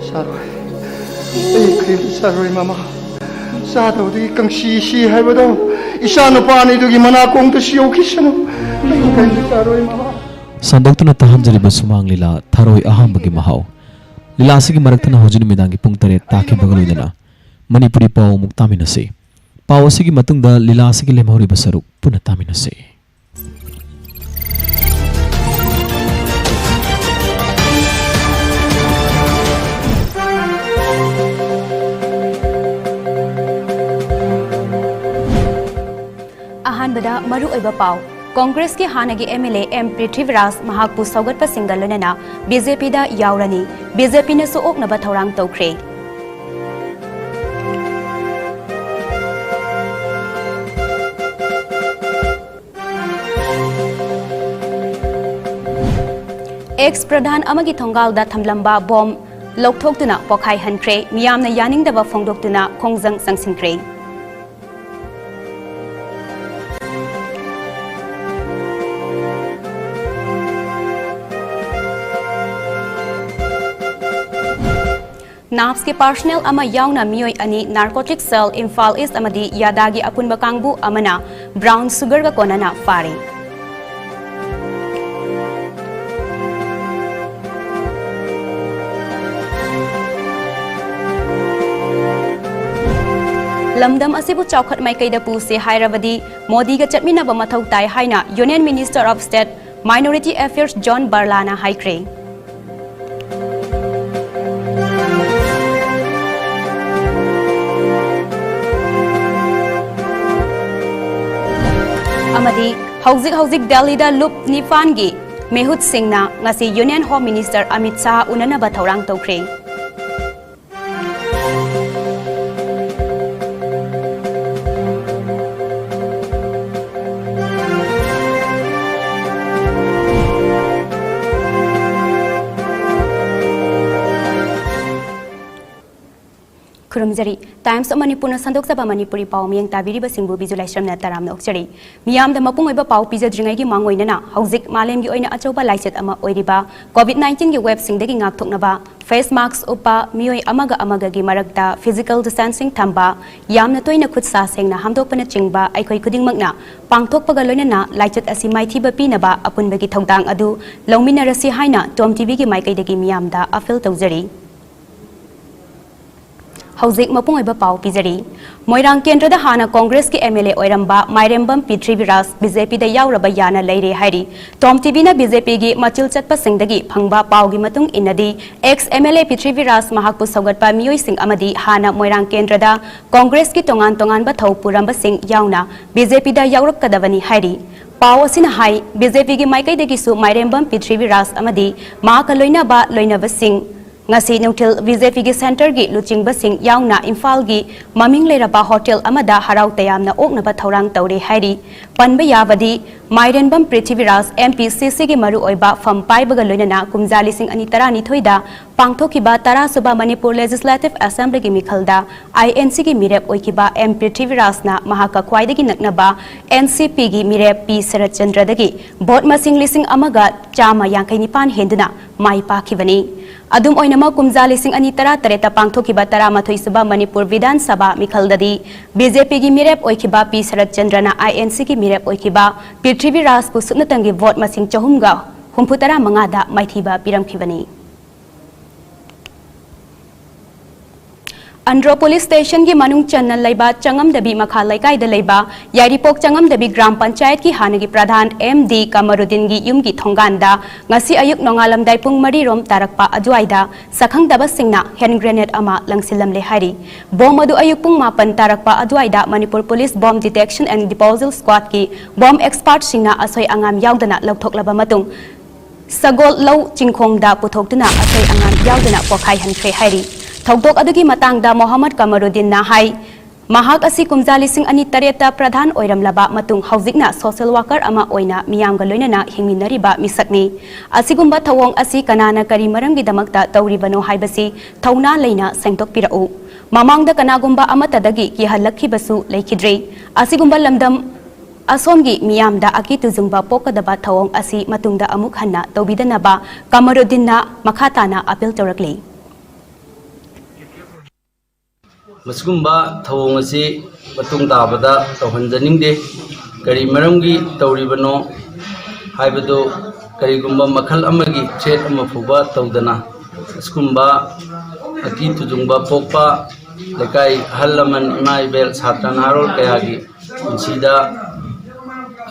ꯆꯥꯔꯣꯏ꯫ ꯑꯩ ꯀꯔꯤꯝꯇ ꯆꯥꯔꯣꯏ, ꯃꯃꯥ꯫ ꯆꯥꯗꯕꯗꯒꯤ ꯀꯪꯁꯤ ꯁꯤ ꯍꯥꯏꯕꯗꯣ ꯏꯆꯥ ꯅꯨꯄꯥ ꯑꯅꯤꯗꯨꯒꯤ ꯃꯅꯥꯀꯣꯡꯗꯁꯨ ꯌꯧꯈꯤꯁꯅꯨ꯫ ꯑꯩ ꯀꯔꯤꯝꯇ ꯆꯥꯔꯣꯏ, ꯃꯃꯥ꯫ ꯁꯟꯗꯣꯛꯇꯨꯅ ꯇꯥꯍꯟꯖꯔꯤꯕ ꯁꯨꯃꯥꯡ ꯂꯤꯂꯥ ꯊꯔꯣꯏ ꯑꯍꯥꯝꯕꯒꯤ ꯃꯍꯥꯎ꯫ ꯂꯤꯂꯥ ꯑꯁꯤꯒꯤ ꯃꯔꯛꯇꯅ ꯍꯧꯖꯤꯛ ꯅꯨꯃꯤꯗꯥꯡꯒꯤ ꯄꯨꯡ ꯇꯔꯦꯠ ꯇꯥꯈꯤꯕꯒ ꯂꯣꯏꯅꯅ ꯃꯅꯤꯄꯨꯔꯤ ꯄꯥꯎ ꯑꯃꯨꯛ ꯇꯥꯃꯤꯟꯅꯁꯤ꯫ ꯄꯥꯎ ꯑꯁꯤꯒꯤ ꯃꯇꯨꯡꯗ ꯂꯤꯂꯥ ꯑꯁꯤꯒꯤ ꯂꯦꯝꯍꯧꯔꯤꯕ ꯁꯔꯨꯛ ꯄꯨꯟꯅ ꯇꯥꯃꯤꯟꯅꯁꯤ꯫ ꯑꯍꯥꯟꯕꯗ ꯃꯔꯨꯑꯣꯏꯕ ꯄꯥꯎ꯫ ꯀꯣꯡꯒ꯭ꯔꯦꯁꯀꯤ ꯍꯥꯟꯅꯒꯤ M L A M Prithviraj ꯃꯍꯥꯛꯄꯨ ꯁꯧꯒꯠꯄꯁꯤꯡꯒ ꯂꯣꯏꯅꯅ ꯕꯤ ꯖꯦ ꯄꯤꯗ ꯌꯥꯎꯔꯅꯤ꯫ ꯕꯤ ꯖꯦ ꯄꯤꯅꯁꯨ ꯑꯣꯛꯅꯕ ꯊꯧꯔꯥꯡ ꯇꯧꯈ꯭ꯔꯦ꯫ ꯑꯦꯛꯁ ꯄ꯭ꯔꯙꯥꯟ ꯑꯃꯒꯤ ꯊꯣꯡꯒꯥꯜꯗ ꯊꯝꯂꯝꯕ ꯕꯣꯝ ꯂꯧꯊꯣꯛꯇꯨꯅ ꯄꯣꯈꯥꯏꯍꯟꯈ꯭ꯔꯦ꯫ ꯃꯤꯌꯥꯝꯅ ꯌꯥꯅꯤꯡꯗꯕ ꯐꯣꯡꯗꯣꯛꯇꯨꯅ ꯈꯣꯡꯖꯪ ꯆꯪꯁꯤꯟꯈ꯭ꯔꯦ꯫ ꯅꯥꯞꯁꯀꯤ ꯄꯥꯔꯁꯅꯦꯜ ꯑꯃ ꯌꯥꯎꯅ ꯃꯤꯑꯣꯏ ꯑꯅꯤ ꯅꯥꯔꯀꯣꯇꯤꯛ ꯁꯦꯜ ꯏꯝꯐꯥꯜ ꯏꯁ ꯑꯃꯗꯤ ꯌꯥꯗꯥꯒꯤ ꯑꯄꯨꯟꯕ ꯀꯥꯡꯕꯨ ꯑꯃꯅ ꯕ꯭ꯔꯥꯎꯟ ꯁꯨꯒꯔꯒ ꯀꯣꯟꯅꯅ ꯐꯥꯔꯦ꯫ ꯂꯝꯗꯝ ꯑꯁꯤꯕꯨ ꯆꯥꯎꯈꯠ ꯃꯥꯏꯀꯩꯗ ꯄꯨꯁꯦ ꯍꯥꯏꯔꯕꯗꯤ ꯃꯣꯗꯤꯒ ꯆꯠꯃꯤꯟꯅꯕ ꯃꯊꯧ ꯇꯥꯏ ꯍꯥꯏꯅ Union Minister of State Minority Affairs John Barlana ꯍꯥꯏꯈ꯭ꯔꯦ꯫ ꯑꯃꯗꯤ ꯍꯧꯖꯤꯛ ꯍꯧꯖꯤꯛ ꯗꯦꯜꯂꯤꯗ ꯂꯨꯞ ꯅꯤꯄꯥꯟꯒꯤ ꯃꯤꯍꯨꯠꯁꯤꯡꯅ ꯉꯁꯤ Union Home Minister Amit Shah ꯎꯅꯅꯕ ꯊꯧꯔꯥꯡ ꯇꯧꯈ꯭ꯔꯦ꯫ ꯈꯨꯔꯨꯝꯖꯔꯤ꯫ Times of ꯃꯅꯤꯄꯨꯔꯅ ꯁꯟꯗꯣꯛꯆꯕ ꯃꯅꯤꯄꯨꯔꯤ ꯄꯥꯎ ꯃꯤꯠꯌꯦꯡ ꯇꯥꯕꯤꯔꯤꯕꯁꯤꯡꯕꯨ ꯕꯤꯖꯨ ꯂꯥꯏꯁ꯭ꯔꯝꯅ ꯇꯔꯥꯝꯅ ꯑꯣꯛꯆꯔꯤ꯫ ꯃꯤꯌꯥꯝꯗ ꯃꯄꯨꯡ ꯑꯣꯏꯕ ꯄꯥꯎ ꯄꯤꯖꯗ꯭ꯔꯤꯉꯩꯒꯤ ꯃꯥꯡꯑꯣꯏꯅꯅ ꯍꯧꯖꯤꯛ ꯃꯥꯂꯦꯝꯒꯤ ꯑꯣꯏꯅ ꯑꯆꯧꯕ ꯂꯥꯏꯆꯠ ꯑꯃ ꯑꯣꯏꯔꯤꯕ COVID nineteen ꯒꯤ wave ꯁꯤꯡꯗꯒꯤ ꯉꯥꯛꯊꯣꯛꯅꯕ face mask ꯎꯞꯄ, ꯃꯤꯑꯣꯏ ꯑꯃꯒ ꯑꯃꯒꯒꯤ ꯃꯔꯛꯇ physical distancing ꯊꯝꯕ, ꯌꯥꯝꯅ ꯇꯣꯏꯅ ꯈꯨꯠ ꯁꯥ ꯁꯦꯡꯅ ꯍꯥꯝꯗꯣꯛꯄꯅꯆꯤꯡꯕ ꯑꯩꯈꯣꯏ ꯈꯨꯗꯤꯡꯃꯛꯅ ꯄꯥꯡꯊꯣꯛꯄꯒ ꯂꯣꯏꯅꯅ ꯂꯥꯏꯆꯠ ꯑꯁꯤ ꯃꯥꯏꯊꯤꯕ ꯄꯤꯅꯕ ꯑꯄꯨꯟꯕꯒꯤ ꯊꯧꯗꯥꯡ ꯑꯗꯨ ꯂꯧꯃꯤꯟꯅꯔꯁꯤ ꯍꯥꯏꯅ TOM TVꯒꯤ ꯃꯥꯏꯀꯩꯗꯒꯤ ꯃꯤꯌꯥꯝꯗ appeal ꯇꯧꯖꯔꯤ꯫ ꯍꯧꯖꯤꯛ ꯃꯄꯨꯡ ꯑꯣꯏꯕ ꯄꯥꯎ ꯄꯤꯖꯔꯤ꯫ ꯃꯣꯏꯔꯥꯡ ꯀꯦꯟꯗ꯭ꯔꯗ ꯍꯥꯟꯅ ꯀꯣꯡꯒ꯭ꯔꯦꯁꯀꯤ MLA ꯑꯣꯏꯔꯝꯕ ꯃꯥꯏꯔꯦꯝꯕꯝ ꯄ꯭ꯔꯤꯊꯤꯕꯤꯔꯥꯖ BJPꯗ ꯌꯥꯎꯔꯕ ꯌꯥꯅ ꯂꯩꯔꯦ ꯍꯥꯏꯔꯤ꯫ TOM TVꯅ BJPꯒꯤ ꯃꯆꯤꯜ ꯆꯠꯄꯁꯤꯡꯗꯒꯤ ꯐꯪꯕ ꯄꯥꯎꯒꯤ ꯃꯇꯨꯡ ꯏꯟꯅꯗꯤ, ex MLA ꯄ꯭ꯔꯤꯊꯤꯕꯤꯔꯥꯖ ꯃꯍꯥꯛꯄꯨ ꯁꯧꯒꯠꯄ ꯃꯤꯑꯣꯏꯁꯤꯡ ꯑꯃꯗꯤ ꯍꯥꯟꯅ ꯃꯣꯏꯔꯥꯡ ꯀꯦꯟꯗ꯭ꯔꯗ ꯀꯣꯡꯒ꯭ꯔꯦꯁꯀꯤ ꯇꯣꯉꯥꯟ ꯇꯣꯉꯥꯟꯕ ꯊꯧ ꯄꯨꯔꯝꯕꯁꯤꯡ ꯌꯥꯎꯅ BJPꯗ ꯌꯥꯎꯔꯛꯀꯗꯕꯅꯤ ꯍꯥꯏꯔꯤ꯫ ꯄꯥꯎ ꯑꯁꯤꯅ ꯍꯥꯏ, BJPꯒꯤ ꯃꯥꯏꯀꯩꯗꯒꯤꯁꯨ ꯃꯥꯏꯔꯦꯝꯕꯝ ꯄ꯭ꯔꯤꯊꯤꯕꯤꯔꯥꯖ ꯑꯃꯗꯤ ꯃꯍꯥꯛꯀ ꯂꯣꯏꯅꯕ ꯂꯣꯏꯅꯕꯁꯤꯡ ꯉꯁꯤ ꯅꯨꯡꯊꯤꯜ BJPꯒꯤ centreꯒꯤ ꯂꯨꯆꯤꯡꯕꯁꯤꯡ ꯌꯥꯎꯅ ꯏꯝꯐꯥꯜꯒꯤ ꯃꯃꯤꯡ ꯂꯩꯔꯕ hotel ꯑꯃꯗ ꯍꯔꯥꯎ ꯇꯌꯥꯝꯅ ꯑꯣꯛꯅꯕ ꯊꯧꯔꯥꯡ ꯇꯧꯔꯦ ꯍꯥꯏꯔꯤ꯫ ꯄꯟꯕ ꯌꯥꯕꯗꯤ, ꯃꯥꯏꯔꯦꯝꯕꯝ ꯄ꯭ꯔꯤꯊꯤꯕꯤꯔꯥꯖ MPCCꯒꯤ ꯃꯔꯨꯑꯣꯏꯕ ꯐꯝ ꯄꯥꯏꯕꯒ ꯂꯣꯏꯅꯅ ꯀꯨꯝꯖꯥ ꯂꯤꯁꯤꯡ ꯑꯅꯤ ꯇꯔꯥꯅꯤꯊꯣꯏꯗ ꯄꯥꯡꯊꯣꯛꯈꯤꯕ ꯇꯔꯥꯁꯨꯕ ꯃꯅꯤꯄꯨꯔ Legislative Assemblyꯒꯤ ꯃꯤꯈꯜꯗ INCꯒꯤ ꯃꯤꯔꯦꯞ ꯑꯣꯏꯈꯤꯕ M ꯄ꯭ꯔꯤꯊꯤꯕꯤꯔꯥꯖꯅ ꯃꯍꯥꯛꯀ ꯈ꯭ꯋꯥꯏꯗꯒꯤ ꯅꯛꯅꯕ NCPꯒꯤ ꯃꯤꯔꯦꯞ P ꯁꯔꯠꯆꯟꯗ꯭ꯔꯗꯒꯤ vote ꯃꯁꯤꯡ ꯂꯤꯁꯤꯡ ꯑꯃꯒ ꯆꯥꯝꯃ ꯌꯥꯡꯈꯩ ꯅꯤꯄꯥꯟ ꯍꯦꯟꯗꯨꯅ ꯃꯥꯏ ꯄꯥꯛꯈꯤꯕꯅꯤ꯫ ꯑꯗꯨꯝ ꯑꯣꯏꯅꯃꯛ, ꯀꯨꯝꯖꯥ ꯂꯤꯁꯤꯡ ꯑꯅꯤ ꯇꯔꯥꯇꯔꯦꯠꯇ ꯄꯥꯡꯊꯣꯛꯈꯤꯕ ꯇꯔꯥꯃꯥꯊꯣꯏ ꯁꯨꯕ ꯃꯅꯤꯄꯨꯔ ꯕꯤꯙꯥꯟ ꯁꯚꯥ ꯃꯤꯈꯜꯗꯗꯤ BJPꯒꯤ ꯃꯤꯔꯦꯞ ꯑꯣꯏꯈꯤꯕ P ꯁꯔꯠꯆꯟꯗ꯭ꯔꯅ INCꯒꯤ ꯃꯤꯔꯦꯞ ꯑꯣꯏꯈꯤꯕ ꯄ꯭ꯔꯤꯊꯤꯕꯤꯔꯥꯖꯄꯨ ꯁꯨꯞꯅꯇꯪꯒꯤ vote ꯃꯁꯤꯡ ꯆꯍꯨꯝꯒ ꯍꯨꯝꯐꯨ ꯇꯔꯥ ꯃꯉꯥꯗ ꯃꯥꯏꯊꯤꯕ ꯄꯤꯔꯝꯈꯤꯕꯅꯤ꯫ ꯑꯟꯗ꯭ꯔꯣ ꯄꯨꯂꯤꯁ ꯁ꯭ꯇꯦꯁꯟꯒꯤ ꯃꯅꯨꯡ ꯆꯟꯅ ꯂꯩꯕ ꯆꯪꯉꯝꯗꯕꯤ ꯃꯈꯥ ꯂꯩꯀꯥꯏꯗ ꯂꯩꯕ ꯌꯥꯏꯔꯤꯄꯣꯛ ꯆꯪꯉꯝꯗꯕꯤ ꯒ꯭ꯔꯥꯝ ꯄꯟꯆꯥꯌꯠꯀꯤ ꯍꯥꯟꯅꯒꯤ ꯄ꯭ꯔꯙꯥꯟ ꯑꯦꯝ ꯗꯤ ꯀꯃꯔꯨꯗꯤꯟꯒꯤ ꯌꯨꯝꯒꯤ ꯊꯣꯡꯒꯥꯟꯗ ꯉꯁꯤ ꯑꯌꯨꯛ ꯅꯣꯡꯉꯥꯜꯂꯝꯗꯥꯏ ꯄꯨꯡ ꯃꯔꯤ ꯔꯣꯝ ꯇꯥꯔꯛꯄ ꯑꯗꯨꯋꯥꯏꯗ ꯁꯛꯈꯪꯗꯕꯁꯤꯡꯅ ꯍꯦꯟ ꯒ꯭ꯔꯦꯅꯦꯗ ꯑꯃ ꯂꯪꯁꯤꯜꯂꯝꯂꯦ ꯍꯥꯏꯔꯤ꯫ ꯕꯣꯝ ꯑꯗꯨ ꯑꯌꯨꯛ ꯄꯨꯡ ꯃꯥꯄꯟ ꯇꯥꯔꯛꯄ ꯑꯗꯨꯋꯥꯏꯗ Manipur police bomb detection and disposal ꯁ꯭ꯀ꯭ꯋꯥꯗꯀꯤ ꯕꯣꯝ ꯑꯦꯛꯁꯄꯥꯔꯠꯁꯤꯡꯅ ꯑꯁꯣꯏ ꯑꯉꯥꯝ ꯌꯥꯎꯗꯅ ꯂꯧꯊꯣꯛꯂꯕ ꯃꯇꯨꯡ, ꯁꯒꯣꯜ ꯂꯧ ꯆꯤꯡꯈꯣꯡꯗ ꯄꯨꯊꯣꯛꯇꯨꯅ ꯑꯁꯣꯏ ꯑꯉꯥꯝ ꯌꯥꯎꯗꯅ ꯄꯣꯈꯥꯏꯍꯟꯈ꯭ꯔꯦ ꯍꯥꯏꯔꯤ꯫ ꯊꯧꯗꯣꯛ ꯑꯗꯨꯒꯤ ꯃꯇꯥꯡꯗ ꯃꯣꯍꯝꯃꯗ ꯀꯃꯔꯨꯗꯤꯟꯅ ꯍꯥꯏ, ꯃꯍꯥꯛ ꯑꯁꯤ ꯀꯨꯝꯖꯥ ꯂꯤꯁꯤꯡ ꯑꯅꯤ ꯇꯔꯦꯠꯇ ꯄ꯭ꯔꯙꯥꯟ ꯑꯣꯏꯔꯝꯂꯕ ꯃꯇꯨꯡ ꯍꯧꯖꯤꯛꯅ ꯁꯣꯁꯤꯌꯦꯜ ꯋꯥꯀꯔ ꯑꯃ ꯑꯣꯏꯅ ꯃꯤꯌꯥꯝꯒ ꯂꯣꯏꯅꯅ ꯍꯤꯡꯃꯤꯟꯅꯔꯤꯕ ꯃꯤꯁꯛꯅꯤ꯫ ꯑꯁꯤꯒꯨꯝꯕ ꯊꯧꯑꯣꯡ ꯑꯁꯤ ꯀꯅꯥꯅ ꯀꯔꯤ ꯃꯔꯝꯒꯤꯗꯃꯛꯇ ꯇꯧꯔꯤꯕꯅꯣ ꯍꯥꯏꯕꯁꯤ ꯊꯧꯅꯥ ꯂꯩꯅ ꯁꯦꯡꯗꯣꯛꯄꯤꯔꯛꯎ꯫ ꯃꯃꯥꯡꯗ ꯀꯅꯥꯒꯨꯝꯕ ꯑꯃꯠꯇꯗꯒꯤ ꯀꯤꯍꯜꯂꯛꯈꯤꯕꯁꯨ ꯂꯩꯈꯤꯗ꯭ꯔꯤ꯫ ꯑꯁꯤꯒꯨꯝꯕ ꯂꯝꯗꯝ ꯑꯁꯣꯝꯒꯤ ꯃꯤꯌꯥꯝꯗ ꯑꯀꯤ ꯇꯨꯖꯨꯡꯕ ꯄꯣꯛꯀꯗꯕ ꯊꯧꯑꯣꯡ ꯑꯁꯤ ꯃꯇꯨꯡꯗ ꯑꯃꯨꯛ ꯍꯟꯅ ꯇꯧꯕꯤꯗꯅꯕ ꯀꯃꯔꯨꯗꯤꯟꯅ ꯃꯈꯥ ꯇꯥꯅ ꯑꯥꯄꯤꯜ ꯇꯧꯔꯛꯂꯤ꯫ ꯃꯁꯤꯒꯨꯝꯕ ꯊꯧꯑꯣꯡ ꯑꯁꯤ ꯃꯇꯨꯡ ꯇꯥꯕꯗ ꯇꯧꯍꯟꯖꯅꯤꯡꯗꯦ꯫ ꯀꯔꯤ ꯃꯔꯝꯒꯤ ꯇꯧꯔꯤꯕꯅꯣ ꯍꯥꯏꯕꯗꯨ ꯀꯔꯤꯒꯨꯝꯕ ꯃꯈꯜ ꯑꯃꯒꯤ ꯊ꯭ꯔꯦꯠ ꯑꯃ ꯐꯥꯎꯕ ꯇꯧꯗꯅ ꯑꯁꯤꯒꯨꯝꯕ ꯑꯀꯤ ꯇꯨꯖꯨꯡꯕ ꯄꯣꯛꯄ ꯂꯩꯀꯥꯏ ꯑꯍꯜ ꯂꯃꯟ, ꯏꯃꯥ ꯏꯕꯦꯜ, ꯁꯥꯇ꯭ꯔ ꯅꯍꯥꯔꯣꯜ ꯀꯌꯥꯒꯤ ꯄꯨꯟꯁꯤꯗ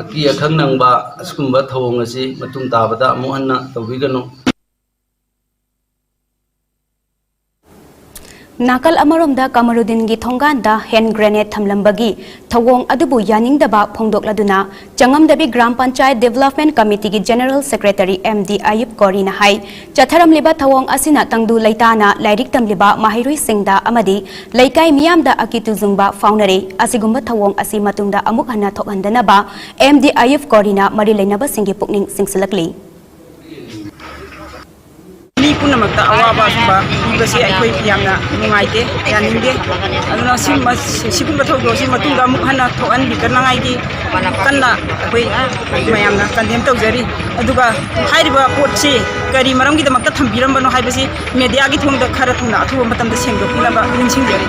ꯑꯀꯤ ꯑꯈꯪ ꯅꯪꯕ ꯑꯁꯤꯒꯨꯝꯕ ꯊꯧꯑꯣꯡ ꯑꯁꯤ ꯃꯇꯨꯡ ꯇꯥꯕꯗ ꯑꯃꯨꯛ ꯍꯟꯅ ꯇꯧꯕꯤꯒꯅꯨ꯫ ꯅꯥꯀꯜ ꯑꯃꯔꯣꯝꯗ ꯀꯃꯔꯨꯗꯤꯟꯒꯤ ꯊꯣꯡꯒꯥꯟꯗ ꯍꯦꯟ ꯒ꯭ꯔꯦꯅꯦꯗ ꯊꯝꯂꯝꯕꯒꯤ ꯊꯧꯑꯣꯡ ꯑꯗꯨꯕꯨ ꯌꯥꯅꯤꯡꯗꯕ ꯐꯣꯡꯗꯣꯛꯂꯗꯨꯅ ꯆꯉꯝꯗꯕꯤ ꯒ꯭ꯔꯥꯝ ꯄꯟꯆꯥꯌꯠ ꯗꯤꯚꯦꯂꯞꯃꯦꯟꯠ ꯀꯃꯤꯇꯤꯒꯤ ꯖꯦꯅꯔꯦꯜ ꯁꯦꯀ꯭ꯔꯦꯇꯔꯤ ꯑꯦꯝ ꯗꯤ ꯑꯌꯨꯕ ꯀꯣꯔꯤꯅ ꯍꯥꯏ, ꯆꯠꯊꯔꯝꯂꯤꯕ ꯊꯧꯑꯣꯡ ꯑꯁꯤꯅ ꯇꯪꯗꯨ ꯂꯩꯇꯥꯅ ꯂꯥꯏꯔꯤꯛ ꯇꯝꯂꯤꯕ ꯃꯍꯩꯔꯣꯏꯁꯤꯡꯗ ꯑꯃꯗꯤ ꯂꯩꯀꯥꯏ ꯃꯤꯌꯥꯝꯗ ꯑꯀꯤ ꯇꯨꯖꯨꯡꯕ ꯐꯥꯎꯅꯔꯦ꯫ ꯑꯁꯤꯒꯨꯝꯕ ꯊꯧꯑꯣꯡ ꯑꯁꯤ ꯃꯇꯨꯡꯗ ꯑꯃꯨꯛ ꯍꯟꯅ ꯊꯣꯛꯍꯟꯗꯅꯕ ꯑꯦꯝ ꯗꯤ ꯑꯌꯨꯕ ꯀꯣꯔꯤꯅ ꯃꯔꯤ ꯂꯩꯅꯕꯁꯤꯡꯒꯤ ꯄꯨꯛꯅꯤꯡ ꯆꯤꯡꯁꯤꯜꯂꯛꯂꯤ꯫ ꯃꯤ ꯄꯨꯝꯅꯃꯛꯇ ꯑꯋꯥꯕ ꯁꯨꯝꯕ ꯄꯤꯕꯁꯤ ꯑꯩꯈꯣꯏ ꯌꯥꯝꯅ ꯅꯨꯡꯉꯥꯏꯇꯦ, ꯌꯥꯅꯤꯡꯗꯦ꯫ ꯑꯗꯨꯅ ꯁꯤꯒꯨꯝꯕ, ꯁꯤꯒꯨꯝꯕ ꯊꯧꯗꯣꯛ ꯑꯁꯤ ꯃꯇꯨꯡꯗ ꯑꯃꯨꯛ ꯍꯟꯅ ꯊꯣꯛꯍꯟꯕꯤꯗꯅꯉꯥꯏꯒꯤ ꯀꯟꯅ ꯑꯩꯈꯣꯏ ꯃꯌꯥꯝꯅ ꯀꯟꯗꯦꯝ ꯇꯧꯖꯔꯤ꯫ ꯑꯗꯨꯒ ꯍꯥꯏꯔꯤꯕ ꯄꯣꯠꯁꯤ ꯀꯔꯤ ꯃꯔꯝꯒꯤꯗꯃꯛꯇ ꯊꯝꯕꯤꯔꯝꯕꯅꯣ ꯍꯥꯏꯕꯁꯤ ꯃꯦꯗꯤꯌꯥꯒꯤ ꯊꯣꯡꯗ ꯈꯔ ꯊꯨꯅ ꯑꯊꯨꯕ ꯃꯇꯝꯗ ꯁꯦꯡꯗꯣꯛꯄꯤꯅꯕ ꯅꯤꯡꯁꯤꯡꯖꯔꯤ꯫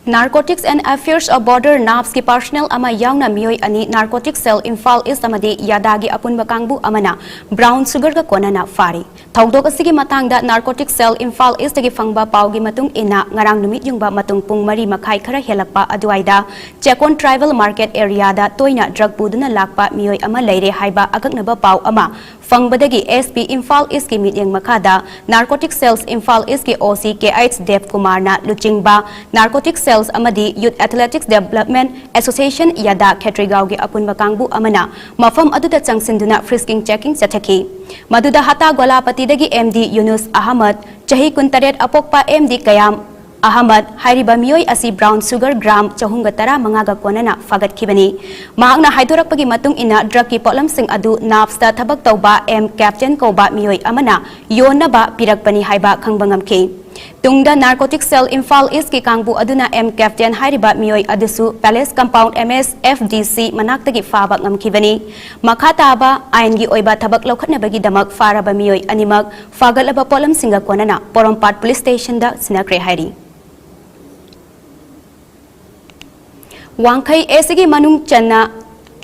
Narcotics and Affairs of Border, NAFBS ꯀꯤ personnel ꯑꯃ ꯌꯥꯎꯅ ꯃꯤꯑꯣꯏ ꯑꯅꯤ Narcotics Cell ꯏꯝꯐꯥꯜ ꯏꯁ ꯑꯃꯗꯤ ꯌꯥꯗꯥꯒꯤ ꯑꯄꯨꯟꯕ ꯀꯥꯡꯕꯨ ꯑꯃꯅ brown sugar ꯒ ꯀꯣꯟꯅꯅ ꯐꯥꯔꯤ꯫ ꯊꯧꯗꯣꯛ ꯑꯁꯤꯒꯤ ꯃꯇꯥꯡꯗ Narcotics Cell ꯏꯝꯐꯥꯜ ꯏꯁꯇꯒꯤ ꯐꯪꯕ ꯄꯥꯎꯒꯤ ꯃꯇꯨꯡ ꯏꯟꯅ, ꯉꯔꯥꯡ ꯅꯨꯃꯤꯠ ꯌꯨꯡꯕ ꯃꯇꯨꯡ ꯄꯨꯡ ꯃꯔꯤ ꯃꯈꯥꯏ ꯈꯔ ꯍꯦꯜꯂꯛꯄ ꯑꯗꯨꯋꯥꯏꯗ ꯆꯦꯀꯣꯟ tribal market area ꯗ ꯇꯣꯏꯅ drug ꯄꯨꯗꯨꯅ ꯂꯥꯛꯄ ꯃꯤꯑꯣꯏ ꯑꯃ ꯂꯩꯔꯦ ꯍꯥꯏꯕ ꯑꯀꯛꯅꯕ ꯄꯥꯎ ꯑꯃ ꯐꯪꯕꯗꯒꯤ SP ꯏꯝꯐꯥꯜ ꯏꯁꯀꯤ ꯃꯤꯠꯌꯦꯡ ꯃꯈꯥꯗ Narcotic Cells ꯏꯝꯐꯥꯜ ꯏꯁꯀꯤ OC ꯀꯦ ꯑꯩꯆ ꯗꯦꯕꯀꯨꯃꯥꯔꯅ ꯂꯨꯆꯤꯡꯕ Narcotic Cells ꯑꯃꯗꯤ Youth Athletics Development Association, ꯌꯥꯗꯥ, ꯈꯦꯇ꯭ꯔꯤꯒꯥꯎꯒꯤ ꯑꯄꯨꯟꯕ ꯀꯥꯡꯕꯨ ꯑꯃꯅ ꯃꯐꯝ ꯑꯗꯨꯗ ꯆꯪꯁꯤꯟꯗꯨꯅ frisking checking ꯆꯠꯊꯈꯤ꯫ ꯃꯗꯨꯗ ꯍꯇꯥ ꯒꯣꯂꯥꯄꯇꯤꯗꯒꯤ MD ꯌꯨꯅꯨꯁ ꯑꯍꯃꯗ, ꯆꯍꯤ ꯀꯨꯟꯇꯔꯦꯠ ꯑꯄꯣꯛꯄ MD ꯀꯌꯥꯝ ꯑꯍꯃꯗ ꯍꯥꯏꯔꯤꯕ ꯃꯤꯑꯣꯏ ꯑꯁꯤ brown sugar gram ꯆꯍꯨꯝꯒ ꯇꯔꯥꯃꯉꯥꯒ ꯀꯣꯟꯅꯅ ꯐꯥꯒꯠꯈꯤꯕꯅꯤ꯫ ꯃꯍꯥꯛꯅ ꯍꯥꯏꯗꯣꯔꯛꯄꯒꯤ ꯃꯇꯨꯡ ꯏꯟꯅ, drug ꯀꯤ ꯄꯣꯠꯂꯝꯁꯤꯡ ꯑꯗꯨ NAFBS ꯇ ꯊꯕꯛ ꯇꯧꯕ M ꯀꯦꯞꯇꯦꯟ ꯀꯧꯕ ꯃꯤꯑꯣꯏ ꯑꯃꯅ ꯌꯣꯟꯅꯕ ꯄꯤꯔꯛꯄꯅꯤ ꯍꯥꯏꯕ ꯈꯪꯕ ꯉꯝꯈꯤ꯫ ꯇꯨꯡꯗ Narcotic Cell ꯏꯝꯐꯥꯜ ꯏꯁꯀꯤ ꯀꯥꯡꯕꯨ ꯑꯗꯨꯅ M ꯀꯦꯞꯇꯦꯟ ꯍꯥꯏꯔꯤꯕ ꯃꯤꯑꯣꯏ ꯑꯗꯨꯁꯨ Palace Compound MSFDC ꯃꯅꯥꯛꯇꯒꯤ ꯐꯥꯕ ꯉꯝꯈꯤꯕꯅꯤ꯫ ꯃꯈꯥ ꯇꯥꯕ ꯑꯥꯏꯟꯒꯤ ꯑꯣꯏꯕ ꯊꯕꯛ ꯂꯧꯈꯠꯅꯕꯒꯤꯗꯃꯛ ꯐꯥꯔꯕ ꯃꯤꯑꯣꯏ ꯑꯅꯤꯃꯛ ꯐꯥꯒꯠꯂꯕ ꯄꯣꯠꯂꯝꯁꯤꯡꯒ ꯀꯣꯟꯅꯅ ꯄꯣꯔꯣꯝꯄꯥꯠ police station ꯗ ꯁꯤꯟꯅꯈ꯭ꯔꯦ ꯍꯥꯏꯔꯤ꯫ ꯋꯥꯡꯈꯩ AC ꯒꯤ ꯃꯅꯨꯡ ꯆꯟꯅ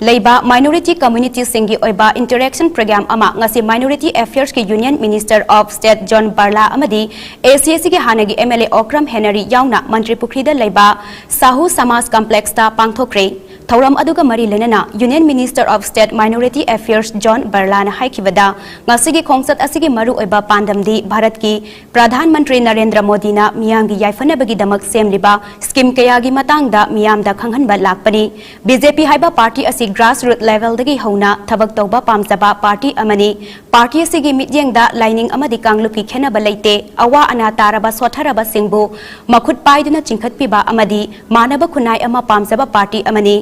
ꯂꯩꯕ minority community ꯁꯤꯡꯒꯤ ꯑꯣꯏꯕ interaction program ꯑꯃ ꯉꯁꯤ Minority Affairs ꯀꯤ Union Minister of State John Barla ꯑꯃꯗꯤ AC ꯑꯁꯤꯒꯤ ꯍꯥꯟꯅꯒꯤ MLA ꯑꯣꯀ꯭ꯔꯝ ꯍꯦꯅꯔꯤ ꯌꯥꯎꯅ ꯃꯟꯇ꯭ꯔꯤ ꯄꯨꯈ꯭ꯔꯤꯗ ꯂꯩꯕ ꯁꯥꯍꯨ ꯁꯃꯥꯖ complex ꯇ ꯄꯥꯡꯊꯣꯛꯈ꯭ꯔꯦ꯫ ꯊꯧꯔꯝ ꯑꯗꯨꯒ ꯃꯔꯤ ꯂꯩꯅꯅ Union Minister of State Minority Affairs John Barla ꯅ ꯍꯥꯏꯈꯤꯕꯗ, ꯉꯁꯤꯒꯤ ꯈꯣꯡꯆꯠ ꯑꯁꯤꯒꯤ ꯃꯔꯨꯑꯣꯏꯕ ꯄꯥꯟꯗꯝꯗꯤ ꯚꯥꯔꯠꯀꯤ ꯄ꯭ꯔꯙꯥꯟ ꯃꯟꯇ꯭ꯔꯤ ꯅꯔꯦꯟꯗ꯭ꯔ ꯃꯣꯗꯤꯅ ꯃꯤꯌꯥꯝꯒꯤ ꯌꯥꯏꯐꯅꯕꯒꯤꯗꯃꯛ ꯁꯦꯝꯂꯤꯕ scheme ꯀꯌꯥꯒꯤ ꯃꯇꯥꯡꯗ ꯃꯤꯌꯥꯝꯗ ꯈꯪꯍꯟꯕ ꯂꯥꯛꯄꯅꯤ꯫ BJP ꯍꯥꯏꯕ party ꯑꯁꯤ grassroot level ꯗꯒꯤ ꯍꯧꯅ ꯊꯕꯛ ꯇꯧꯕ ꯄꯥꯝꯖꯕ party ꯑꯃꯅꯤ꯫ Party ꯑꯁꯤꯒꯤ ꯃꯤꯠꯌꯦꯡꯗ ꯂꯥꯏꯅꯤꯡ ꯑꯃꯗꯤ ꯀꯥꯡꯂꯨꯞꯀꯤ ꯈꯦꯟꯅꯕ ꯂꯩꯇꯦ꯫ ꯑꯋꯥ ꯑꯅꯥ ꯇꯥꯔꯕ ꯁꯣꯠꯊꯔꯕꯁꯤꯡꯕꯨ ꯃꯈꯨꯠ ꯄꯥꯏꯗꯨꯅ ꯆꯤꯡꯈꯠꯄꯤꯕ ꯑꯃꯗꯤ ꯃꯥꯟꯅꯕ ꯈꯨꯟꯅꯥꯏ ꯑꯃ ꯄꯥꯝꯖꯕ party ꯑꯃꯅꯤ꯫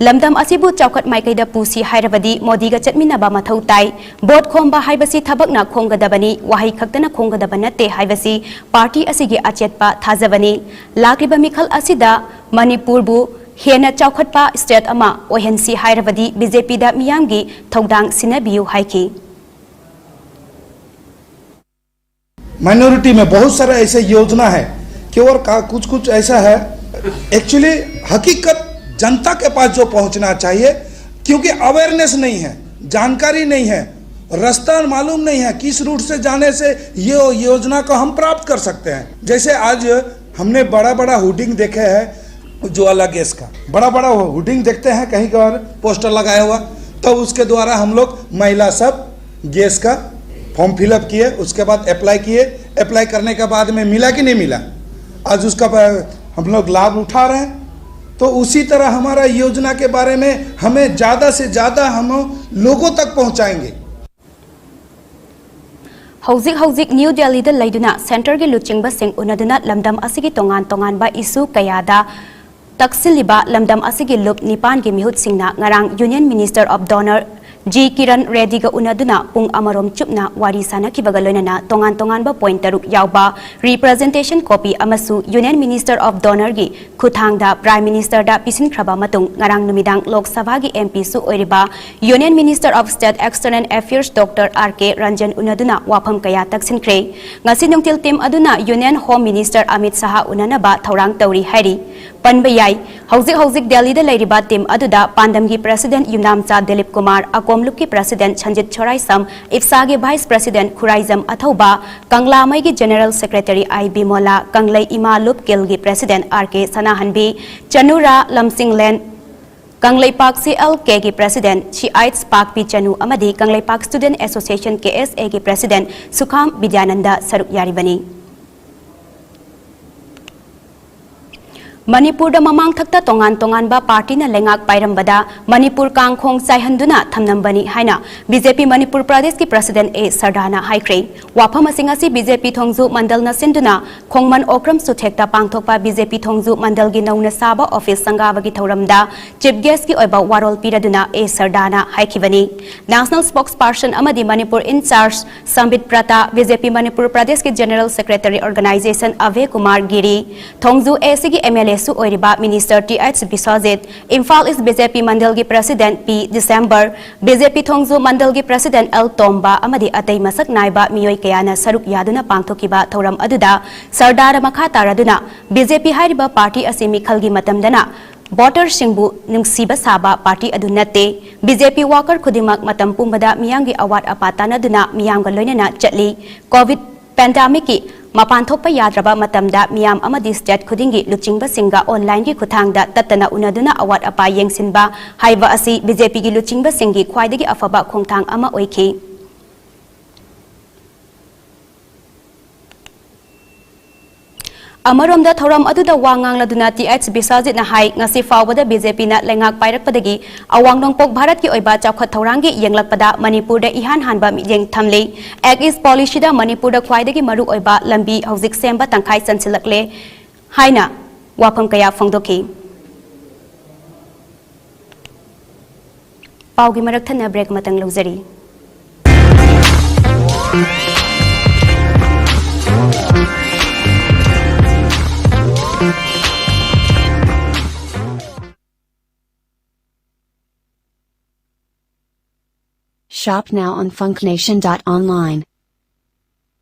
ꯂꯝꯗꯝ ꯑꯁꯤꯕꯨ ꯆꯥꯎꯈꯠ ꯃꯥꯏꯀꯩꯗ ꯄꯨꯁꯤ ꯍꯥꯏꯔꯕꯗꯤ ꯃꯣꯗꯤꯒ ꯆꯠꯃꯤꯟꯅꯕ ꯃꯊꯧ ꯇꯥꯏ꯫ Vote ꯈꯣꯝꯕ ꯍꯥꯏꯕꯁꯤ ꯊꯕꯛꯅ ꯈꯣꯝꯒꯗꯕꯅꯤ, ꯋꯥꯍꯩ ꯈꯛꯇꯅ ꯈꯣꯝꯒꯗꯕ ꯅꯠꯇꯦ ꯍꯥꯏꯕꯁꯤ party ꯑꯁꯤꯒꯤ ꯑꯆꯦꯠꯄ ꯊꯥꯖꯕꯅꯤ꯫ ꯂꯥꯛꯂꯤꯕ ꯃꯤꯈꯜ ꯑꯁꯤꯗ ꯃꯅꯤꯄꯨꯔꯕꯨ ꯍꯦꯟꯅ ꯆꯥꯎꯈꯠꯄ state ꯑꯃ ꯑꯣꯏꯍꯟꯁꯤ ꯍꯥꯏꯔꯕꯗꯤ BJP ꯗ ꯃꯤꯌꯥꯝꯒꯤ ꯊꯧꯗꯥꯡ ꯁꯤꯟꯅꯕꯤꯌꯨ ꯍꯥꯏꯈꯤ꯫ माइनॉरिटी में बहुत सारा ऐसे योजना है, केवल का कुछ कुछ ऐसा है एक्चुअली हकीकत जनता के पास जो पहुंचना चाहिए, क्योंकि अवेयरनेस नहीं है, जानकारी नहीं है, रास्ता मालूम नहीं है, किस रूट से जाने से ये योजना को हम प्राप्त कर सकते हैं। जैसे आज हमने बड़ा बड़ा होर्डिंग देखे हैं उज्ज्वला गैस का, बड़ा बड़ा होर्डिंग देखते हैं कहीं का और पोस्टर लगाया हुआ, तो उसके द्वारा हम लोग महिला सब गैस का फॉर्म फिलअप किए, उसके बाद अप्लाई किए। अप्लाई करने के बाद में मिला कि नहीं मिला, आज उसका प-, हम लोग लाभ उठा रहे हैं। तो उसी तरह हमारा योजना के बारे में हमें ज़्यादा से ज़्यादा हम लोगों तक पहुँचाएंगे। ꯍꯧꯖꯤꯛ ꯍꯧꯖꯤꯛ ꯅ꯭ꯌꯨ ꯗꯦꯜꯂꯤꯗ ꯂꯩꯗꯨꯅ ꯁꯦꯟꯇꯔꯒꯤ ꯂꯨꯆꯤꯡꯕꯁꯤꯡ ꯎꯅꯗꯨꯅ ꯂꯝꯗꯝ ꯑꯁꯤꯒꯤ ꯇꯣꯉꯥꯟ ꯇꯣꯉꯥꯟꯕ ꯏꯁꯨ ꯀꯌꯥꯗ ꯇꯛꯁꯤꯜꯂꯤꯕ ꯂꯝꯗꯝ ꯑꯁꯤꯒꯤ ꯂꯨꯞ ꯅꯤꯄꯥꯟꯒꯤ ꯃꯤꯍꯨꯠꯁꯤꯡꯅ ꯉꯔꯥꯡ Union Minister of DoNER G Kiren Reddy ꯒ ꯎꯅꯗꯨꯅ ꯄꯨꯡ ꯑꯃꯔꯣꯝ ꯆꯨꯞꯅ ꯋꯥꯔꯤ ꯁꯥꯅꯈꯤꯕꯒ ꯂꯣꯏꯅꯅ ꯇꯣꯉꯥꯟ ꯇꯣꯉꯥꯟꯕ point ꯇꯔꯨꯛ ꯌꯥꯎꯕ representation copy ꯑꯃꯁꯨ Union Minister of DoNER ꯒꯤ ꯈꯨꯠꯊꯥꯡꯗ Prime Minister ꯗ ꯄꯤꯁꯤꯟꯈ꯭ꯔꯕ ꯃꯇꯨꯡ ꯉꯔꯥꯡ ꯅꯨꯃꯤꯗꯥꯡ ꯂꯣꯛ ꯁꯚꯥꯒꯤ M P ꯁꯨ ꯑꯣꯏꯔꯤꯕ Union Minister of State External Affairs Doctor R K Ranjan ꯎꯅꯗꯨꯅ ꯋꯥꯐꯝ ꯀꯌꯥ ꯇꯛꯁꯤꯟꯈ꯭ꯔꯦ꯫ ꯉꯁꯤ ꯅꯨꯡꯊꯤꯜ team ꯑꯗꯨꯅ Union Home Minister Amit Shah ꯎꯅꯅꯕ ꯊꯧꯔꯥꯡ ꯇꯧꯔꯤ ꯍꯥꯏꯔꯤ꯫ ꯄꯟꯕ ꯌꯥꯏ, ꯍꯧꯖꯤꯛ ꯍꯧꯖꯤꯛ ꯗꯦꯜꯂꯤꯗ ꯂꯩꯔꯤꯕ team ꯑꯗꯨꯗ ꯄꯥꯟꯗꯝꯒꯤ President ꯌꯨꯝꯅꯥꯝꯆꯥ Dilip Kumar, ꯑꯀꯣꯝ ꯂꯨꯞꯀꯤ President Sanjit ꯁꯣꯔꯥꯏꯁꯝ, ꯏꯞꯁꯥꯒꯤ Vice President Khuraijam ꯑꯊꯧꯕ, ꯀꯪꯂꯥꯃꯩꯒꯤ General Secretary I ꯕꯤꯃꯣꯂꯥ, ꯀꯪꯂꯩ ꯏꯃꯥ ꯂꯨꯞ ꯀꯤꯜꯒꯤ President R K ꯁꯅꯥꯍꯟꯕꯤ, ꯆꯅꯨꯔꯥ ꯂꯝꯁꯤꯡꯂꯦꯟ, ꯀꯪꯂꯩꯄꯥꯛ C L K ꯒꯤ President C H Pakpi Chanu ꯑꯃꯗꯤ Kangleipak Student Association K S A ꯒꯤ President ꯁꯨꯈꯥꯝ ꯕꯤꯗ꯭ꯌꯥꯅꯟꯗ ꯁꯔꯨꯛ ꯌꯥꯔꯤꯕꯅꯤ꯫ ꯃꯅꯤꯄꯨꯔꯗ ꯃꯃꯥꯡꯊꯛꯇ ꯇꯣꯉꯥꯟ ꯇꯣꯉꯥꯟꯕ party ꯅ ꯂꯩꯉꯥꯛ ꯄꯥꯏꯔꯝꯕꯗ ꯃꯅꯤꯄꯨꯔ ꯀꯥꯡꯈꯣꯡ ꯆꯥꯏꯍꯟꯗꯨꯅ ꯊꯝꯂꯝꯕꯅꯤ ꯍꯥꯏꯅ B J P ꯃꯅꯤꯄꯨꯔ ꯄ꯭ꯔꯗꯦꯁꯀꯤ President A ꯁꯔꯗꯥꯅ ꯍꯥꯏꯈ꯭ꯔꯦ꯫ ꯋꯥꯐꯝ ꯑꯁꯤꯡ ꯑꯁꯤ B J P ꯊꯣꯡꯖꯨ ꯃꯟꯗꯜꯅ ꯁꯤꯟꯗꯨꯅ ꯈꯣꯡꯃꯟ ꯑꯣꯀ꯭ꯔꯝ ꯁꯨꯊꯦꯛꯇ ꯄꯥꯡꯊꯣꯛꯄ B J P ꯊꯣꯡꯖꯨ ꯃꯟꯗꯜꯒꯤ ꯅꯧꯅ ꯁꯥꯕ office ꯁꯪꯒꯥꯕꯒꯤ ꯊꯧꯔꯝꯗ chief guest ꯀꯤ ꯑꯣꯏꯕ ꯋꯥꯔꯣꯜ ꯄꯤꯔꯗꯨꯅ A ꯁꯔꯗꯥꯅ ꯍꯥꯏꯈꯤꯕꯅꯤ꯫ National spokesperson ꯑꯃꯗꯤ Manipur in charge ꯁꯝꯕꯤꯠ ꯄ꯭ꯔꯇꯥ, B J P Manipur ꯄ꯭ꯔꯗꯦꯁꯀꯤ General Secretary Organization ꯑꯚꯦ Kumar Giri, Thongju A C ꯒꯤ M L A ꯁꯨ ꯑꯣꯏꯔꯤꯕ minister T H Biswajit, Imphal ꯏꯁ ꯕꯤ ꯖꯦ ꯄꯤ ꯃꯟꯗꯜꯒꯤ ꯄ꯭ꯔꯁꯤꯗꯦꯟꯠ ꯄꯤ ꯗꯤꯁꯦꯝꯕꯔ, ꯕꯤ ꯖꯦ ꯄꯤ ꯊꯣꯡꯖꯨ ꯃꯟꯗꯜꯒꯤ ꯄ꯭ꯔꯁꯤꯗꯦꯟꯠ ꯑꯦꯜ ꯇꯣꯝꯕ ꯑꯃꯗꯤ ꯑꯇꯩ ꯃꯁꯛ ꯅꯥꯏꯕ ꯃꯤꯑꯣꯏ ꯀꯌꯥꯅ ꯁꯔꯨꯛ ꯌꯥꯗꯨꯅ ꯄꯥꯡꯊꯣꯛꯈꯤꯕ ꯊꯧꯔꯝ ꯑꯗꯨꯗ ꯁꯔꯗꯥꯔ ꯃꯈꯥ ꯇꯥꯔꯗꯨꯅ ꯕꯤ ꯖꯦ ꯄꯤ ꯍꯥꯏꯔꯤꯕ ꯄꯥꯔꯇꯤ ꯑꯁꯤ ꯃꯤꯈꯜꯒꯤ ꯃꯇꯝꯗꯅ ꯚꯣꯇꯔꯁꯤꯡꯕꯨ ꯅꯨꯡꯁꯤꯕ ꯁꯥꯕ ꯄꯥꯔꯇꯤ ꯑꯗꯨ ꯅꯠꯇꯦ, ꯕꯤ ꯖꯦ ꯄꯤ ꯋꯥꯀꯔ ꯈꯨꯗꯤꯡꯃꯛ ꯃꯇꯝ ꯄꯨꯝꯕꯗ ꯃꯤꯌꯥꯝꯒꯤ ꯑꯋꯥꯠ ꯑꯄꯥ ꯇꯥꯟꯅꯗꯨꯅ ꯃꯤꯌꯥꯝꯒ ꯂꯣꯏꯅꯅ ꯆꯠꯂꯤ꯫ ꯀꯣꯚꯤꯗ ꯄꯦꯟꯗꯥꯃꯤꯛꯀꯤ ꯃꯄꯥꯟ ꯊꯣꯛꯄ ꯌꯥꯗ꯭ꯔꯕ ꯃꯇꯝꯗ ꯃꯤꯌꯥꯝ ꯑꯃꯗꯤ ꯁ꯭ꯇꯦꯠ ꯈꯨꯗꯤꯡꯒꯤ ꯂꯨꯆꯤꯡꯕꯁꯤꯡꯒ ꯑꯣꯟꯂꯥꯏꯟꯒꯤ ꯈꯨꯠꯊꯥꯡꯗ ꯇꯠꯇꯅ ꯎꯅꯗꯨꯅ ꯑꯋꯥꯠ ꯑꯄꯥ ꯌꯦꯡꯁꯤꯟꯕ ꯍꯥꯏꯕ ꯑꯁꯤ ꯕꯤ ꯖꯦ ꯄꯤꯒꯤ ꯂꯨꯆꯤꯡꯕꯁꯤꯡꯒꯤ ꯈ꯭ꯋꯥꯏꯗꯒꯤ ꯑꯐꯕ ꯈꯣꯡꯊꯥꯡ ꯑꯃ ꯑꯣꯏꯈꯤ꯫ ꯑꯃꯔꯣꯝꯗ ꯊꯧꯔꯝ ꯑꯗꯨꯗ ꯋꯥ ꯉꯥꯡꯂꯗꯨꯅ ꯇꯤ ꯑꯩꯆ ꯕꯤꯁ꯭ꯋꯖꯤꯠꯅ ꯍꯥꯏ, ꯉꯁꯤ ꯐꯥꯎꯕꯗ ꯕꯤ ꯖꯦ ꯄꯤꯅ ꯂꯩꯉꯥꯛ ꯄꯥꯏꯔꯛꯄꯗꯒꯤ ꯑꯋꯥꯡ ꯅꯣꯡꯄꯣꯛ ꯚꯥꯔꯠꯀꯤ ꯑꯣꯏꯕ ꯆꯥꯎꯈꯠ ꯊꯧꯔꯥꯡꯒꯤ ꯌꯦꯡꯂꯛꯄꯗ ꯃꯅꯤꯄꯨꯔꯗ ꯏꯍꯥꯟ ꯍꯥꯟꯕ ꯃꯤꯠꯌꯦꯡ ꯊꯝꯂꯤ꯫ ꯑꯦꯛ ꯏꯁ ꯄꯣꯂꯤꯁꯤꯗ ꯃꯅꯤꯄꯨꯔꯗ ꯈ꯭ꯋꯥꯏꯗꯒꯤ ꯃꯔꯨ ꯑꯣꯏꯕ ꯂꯝꯕꯤ ꯍꯧꯖꯤꯛ ꯁꯦꯝꯕ ꯇꯪꯈꯥꯏ ꯆꯟꯁꯤꯜꯂꯛꯂꯦ ꯍꯥꯏꯅ ꯋꯥꯐꯝ ꯀꯌꯥ ꯐꯣꯡꯗꯣꯛꯈꯤ꯫ ꯄꯥꯎꯒꯤ ꯃꯔꯛ ꯊꯠꯅ ꯕ꯭ꯔꯦꯛ ꯑꯃꯇꯪ ꯂꯧꯖꯔꯤ꯫ Shop now on funknation dot online.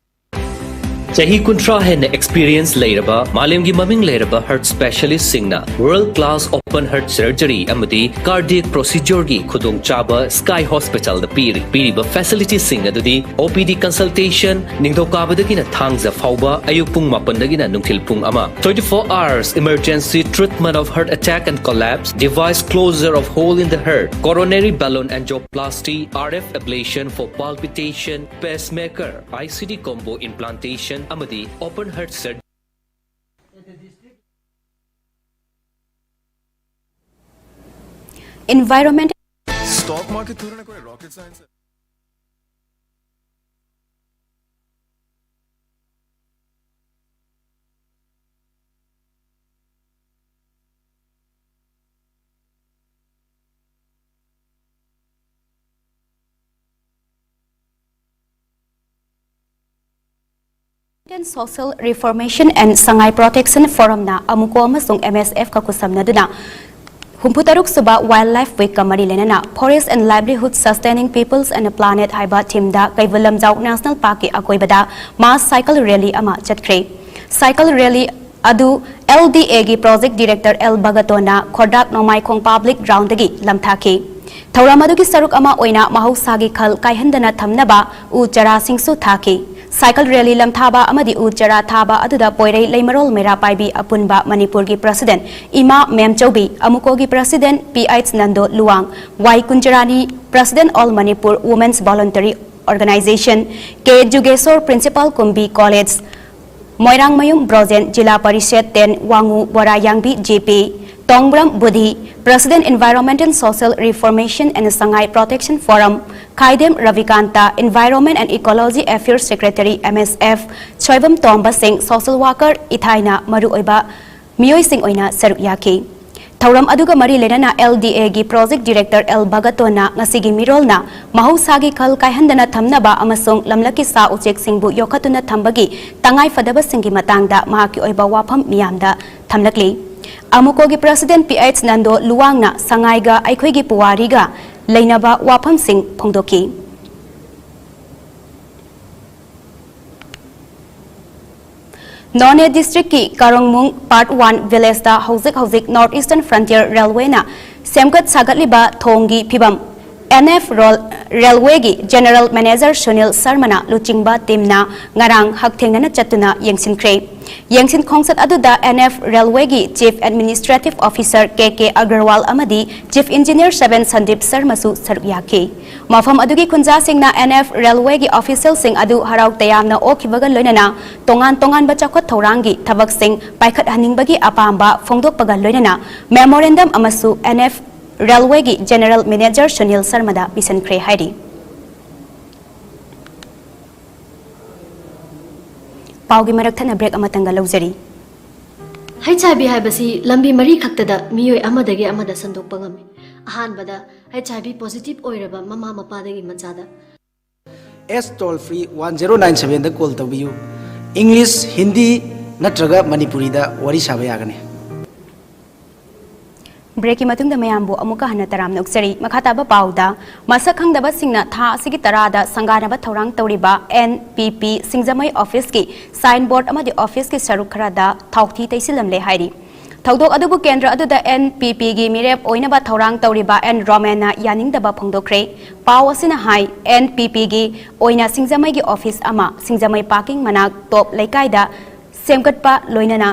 ꯆꯍꯤ ꯀꯨꯟꯊ꯭ꯔꯥ ꯍꯦꯟꯅ ꯑꯦꯛꯁꯄꯤꯔꯤꯌꯦꯟꯁ ꯂꯩꯔꯕ, ꯃꯥꯂꯦꯝꯒꯤ ꯃꯃꯤꯡ ꯂꯩꯔꯕ ꯍꯥꯔꯠ ꯁ꯭ꯄꯦꯁꯤꯌꯦꯂꯤꯁꯁꯤꯡꯅ world class open heart surgery ꯑꯃꯗꯤ ꯀꯥꯔꯗꯤꯌꯦꯛ ꯄ꯭ꯔꯣꯁꯤꯖꯔꯒꯤ ꯈꯨꯗꯣꯡꯆꯥꯕ ꯁ꯭ꯀꯥꯏ ꯍꯣꯁꯄꯤꯇꯥꯜꯗ ꯄꯤꯔꯤ꯫ ꯄꯤꯔꯤꯕ ꯐꯦꯁꯤꯂꯤꯇꯤꯁꯤꯡ ꯑꯗꯨꯗꯤ ꯑꯣ ꯄꯤ ꯗꯤ ꯀꯟꯁꯜꯇꯦꯁꯟ, ꯅꯤꯡꯊꯧꯀꯥꯕꯗꯒꯤꯅ ꯊꯥꯡꯖ ꯐꯥꯎꯕ ꯑꯌꯨꯛ ꯄꯨꯡ ꯃꯥꯄꯟꯗꯒꯤꯅ ꯅꯨꯡꯊꯤꯜ ꯄꯨꯡ ꯑꯃ, twenty-four hours emergency treatment of heart attack and collapse, device closure of hole in the heart, coronary balloon angioplasty, R F ablation for palpitation, pacemaker, I C D combo implantation ꯑꯃꯗꯤ open heart surgery꯫ Environment. Stock market थोड़ी ना कोई rocket science है। Social Reformation and Sangai Protection Forumꯅ ꯑꯃꯨꯀꯣ ꯑꯃꯁꯨꯡ M S Fꯀ ꯈꯨꯠꯁꯝꯅꯗꯨꯅ ꯍꯨꯝꯐꯨꯇꯔꯨꯛ ꯁꯨꯕ Wildlife Weekꯀ ꯃꯔꯤ ꯂꯩꯅꯅ Forest and Livelihood Sustaining Peoples and Planet ꯍꯥꯏꯕ themeꯗ ꯀꯩꯕꯨꯜ ꯂꯝꯖꯥꯎ National Parkꯀꯤ ꯑꯀꯣꯏꯕꯗ mass cycle rally ꯑꯃ ꯆꯠꯈ꯭ꯔꯦ꯫ Cycle rally ꯑꯗꯨ L D Aꯒꯤ Project Director L ꯚꯒꯇꯣꯟꯅ ꯈꯣꯗ꯭ꯔꯥꯛ ꯅꯣꯡꯃꯥꯏꯈꯣꯡ Public Groundꯗꯒꯤ ꯂꯝꯊꯥꯈꯤ꯫ ꯊꯧꯔꯝ ꯑꯗꯨꯒꯤ ꯁꯔꯨꯛ ꯑꯃ ꯑꯣꯏꯅ ꯃꯍꯧꯁꯥꯒꯤ ꯈꯜ ꯀꯥꯏꯍꯟꯗꯅ ꯊꯝꯅꯕ ꯎ ꯆꯥꯔꯥꯁꯤꯡꯁꯨ ꯊꯥꯈꯤ꯫ Cycle rally ꯂꯝꯊꯥꯕ ꯑꯃꯗꯤ ꯎ ꯆꯥꯔꯥ ꯊꯥꯕ ꯑꯗꯨꯗ ꯄꯣꯏꯔꯩ ꯂꯩꯃꯔꯣꯜ ꯃꯩꯔꯥ ꯄꯥꯏꯕꯤ ꯑꯄꯨꯟꯕ ꯃꯅꯤꯄꯨꯔꯒꯤ President ꯏꯃꯥ ꯃꯦꯝꯆꯧꯕꯤ, ꯑꯃꯨꯀꯣꯒꯤ President P H Nando Luwang, Y Kunjarani, President All Manipur Women's Voluntary Organization, K Jugeshor, Principal ꯀꯨꯝꯕꯤ College, ꯃꯣꯏꯔꯥꯡꯃꯌꯨꯝ Brojen, zila parishad ten, ꯋꯥꯉꯨ ꯕꯣꯔꯥꯌꯥꯡꯕꯤ J P, Tongbram ꯕꯨꯙꯤ, President Environment and Social Reformation and Sangai Protection Forum, Khaidem Rabikanta, Environment and Ecology Affairs Secretary M S F, Soibam ꯇꯣꯝꯕ ꯁꯤꯡ, social worker ꯏꯊꯥꯏꯅ ꯃꯔꯨꯑꯣꯏꯕ ꯃꯤꯑꯣꯏꯁꯤꯡ ꯑꯣꯏꯅ ꯁꯔꯨꯛ ꯌꯥꯈꯤ꯫ ꯊꯧꯔꯝ ꯑꯗꯨꯒ ꯃꯔꯤ ꯂꯩꯅꯅ L D Aꯒꯤ Project Director L ꯚꯒꯇꯣꯟꯅ ꯉꯁꯤꯒꯤ ꯃꯤꯔꯣꯜꯅ ꯃꯍꯧꯁꯥꯒꯤ ꯈꯜ ꯀꯥꯏꯍꯟꯗꯅ ꯊꯝꯅꯕ ꯑꯃꯁꯨꯡ ꯂꯝꯂꯛꯀꯤ ꯁꯥ ꯎꯆꯦꯛꯁꯤꯡꯕꯨ ꯌꯣꯛꯈꯠꯇꯨꯅ ꯊꯝꯕꯒꯤ ꯇꯉꯥꯏꯐꯗꯕꯁꯤꯡꯒꯤ ꯃꯇꯥꯡꯗ ꯃꯍꯥꯛꯀꯤ ꯑꯣꯏꯕ ꯋꯥꯐꯝ ꯃꯤꯌꯥꯝꯗ ꯊꯝꯂꯛꯂꯤ꯫ ꯑꯃꯨꯀꯣꯒꯤ President P H ꯅꯟꯗꯣ ꯂꯨꯋꯥꯡꯅ ꯁꯉꯥꯏꯒ ꯑꯩꯈꯣꯏꯒꯤ ꯄꯨꯋꯥꯔꯤꯒ ꯂꯩꯅꯕ ꯋꯥꯐꯝꯁꯤꯡ ꯐꯣꯡꯗꯣꯛꯈꯤ꯫ ꯅꯣꯅꯦ districtꯀꯤ ꯀꯥꯔꯣꯡꯃꯨꯡ Part One villageꯇ ꯍꯧꯖꯤꯛ ꯍꯧꯖꯤꯛ North Eastern Frontier Railwayꯅ ꯁꯦꯝꯒꯠ ꯁꯥꯒꯠꯂꯤꯕ ꯊꯣꯡꯒꯤ ꯐꯤꯕꯝ N F Rail-, Railwayꯒꯤ General Manager Sunil ꯁꯔꯃꯅ ꯂꯨꯆꯤꯡꯕ teamꯅ ꯉꯔꯥꯡ ꯍꯛꯊꯦꯡꯅꯅ ꯆꯠꯇꯨꯅ ꯌꯦꯡꯁꯤꯟꯈ꯭ꯔꯦ꯫ ꯌꯦꯡꯁꯤꯟ ꯈꯣꯡꯆꯠ ꯑꯗꯨꯗ N F Railwayꯒꯤ Chief Administrative Officer K K Agarwal ꯑꯃꯗꯤ Chief Engineer seven ꯁꯟꯗꯤꯞ ꯁꯔꯃꯁꯨ ꯁꯔꯨꯛ ꯌꯥꯈꯤ꯫ ꯃꯐꯝ ꯑꯗꯨꯒꯤ ꯈꯨꯟꯖꯥꯁꯤꯡꯅ N F Railwayꯒꯤ officialꯁꯤꯡ ꯑꯗꯨ ꯍꯔꯥꯎ ꯇꯌꯥꯝꯅ ꯑꯣꯛꯈꯤꯕꯒ ꯂꯣꯏꯅꯅ ꯇꯣꯉꯥꯟ ꯇꯣꯉꯥꯟꯕ ꯆꯥꯎꯈꯠ ꯊꯧꯔꯥꯡꯒꯤ ꯊꯕꯛꯁꯤꯡ ꯄꯥꯏꯈꯠꯍꯟꯅꯤꯡꯕꯒꯤ ꯑꯄꯥꯝꯕ ꯐꯣꯡꯗꯣꯛꯄꯒ ꯂꯣꯏꯅꯅ memorandum ꯑꯃꯁꯨ N F Railwayꯒꯤ General Manager Sunil ꯁꯔꯃꯗ ꯄꯤꯁꯤꯟꯈ꯭ꯔꯦ ꯍꯥꯏꯔꯤ꯫ ꯄꯥꯎꯒꯤ ꯃꯔꯛ ꯊꯠꯅ break ꯑꯃꯇꯪꯒ ꯂꯧꯖꯔꯤ꯫ H I V ꯍꯥꯏꯕꯁꯤ ꯂꯝꯕꯤ ꯃꯔꯤ ꯈꯛꯇꯗ ꯃꯤꯑꯣꯏ ꯑꯃꯗꯒꯤ ꯑꯃꯗ ꯁꯟꯗꯣꯛꯄ ꯉꯝꯃꯤ꯫ ꯑꯍꯥꯟꯕꯗ, H I V positive ꯑꯣꯏꯔꯕ ꯃꯃꯥ ꯃꯄꯥꯗꯒꯤ ꯃꯆꯥꯗ꯫ S toll free one zero nine sevenꯗ call ꯇꯧꯕꯤꯌꯨ꯫ ꯏꯪꯂꯤꯁ, ꯍꯤꯟꯗꯤ ꯅꯠꯇ꯭ꯔꯒ ꯃꯅꯤꯄꯨꯔꯤꯗ ꯋꯥꯔꯤ ꯁꯥꯕ ꯌꯥꯒꯅꯤ꯫ ꯕ꯭ꯔꯦꯛꯀꯤ ꯃꯇꯨꯡꯗ ꯃꯌꯥꯝꯕꯨ ꯑꯃꯨꯛꯀ ꯍꯟꯅ ꯇꯔꯥꯝꯅ ꯑꯣꯛꯆꯔꯤ꯫ ꯃꯈꯥ ꯇꯥꯕ ꯄꯥꯎꯗ, ꯃꯁꯛ ꯈꯪꯗꯕꯁꯤꯡꯅ ꯊꯥ ꯑꯁꯤꯒꯤ ꯇꯔꯥꯗ ꯁꯪꯒꯥꯅꯕ ꯊꯧꯔꯥꯡ ꯇꯧꯔꯤꯕ ꯑꯦꯟ ꯄꯤ ꯄꯤ ꯁꯤꯡꯖꯃꯩ ꯑꯣꯐꯤꯁꯀꯤ ꯁꯥꯏꯟ ꯕꯣꯔꯗ ꯑꯃꯗꯤ ꯑꯣꯐꯤꯁꯀꯤ ꯁꯔꯨꯛ ꯈꯔꯗ ꯊꯥꯎꯊꯤ ꯇꯩꯁꯤꯜꯂꯝꯂꯦ ꯍꯥꯏꯔꯤ꯫ ꯊꯧꯗꯣꯛ ꯑꯗꯨꯕꯨ ꯀꯦꯟꯗ꯭ꯔ ꯑꯗꯨꯗ ꯑꯦꯟ ꯄꯤ ꯄꯤꯒꯤ ꯃꯤꯔꯦꯞ ꯑꯣꯏꯅꯕ ꯊꯧꯔꯥꯡ ꯇꯧꯔꯤꯕ ꯑꯦꯟ ꯔꯣꯃꯦꯟꯅ ꯌꯥꯅꯤꯡꯗꯕ ꯐꯣꯡꯗꯣꯛꯈ꯭ꯔꯦ꯫ ꯄꯥꯎ ꯑꯁꯤꯅ ꯍꯥꯏ, ꯑꯦꯟ ꯄꯤ ꯄꯤꯒꯤ ꯑꯣꯏꯅ ꯁꯤꯡꯖꯃꯩꯒꯤ ꯑꯣꯐꯤꯁ ꯑꯃ ꯁꯤꯡꯖꯃꯩ ꯄꯥꯔꯀꯤꯡ ꯃꯅꯥꯛ ꯇꯣꯞ ꯂꯩꯀꯥꯏꯗ ꯁꯦꯝꯒꯠꯄ ꯂꯣꯏꯅꯅ,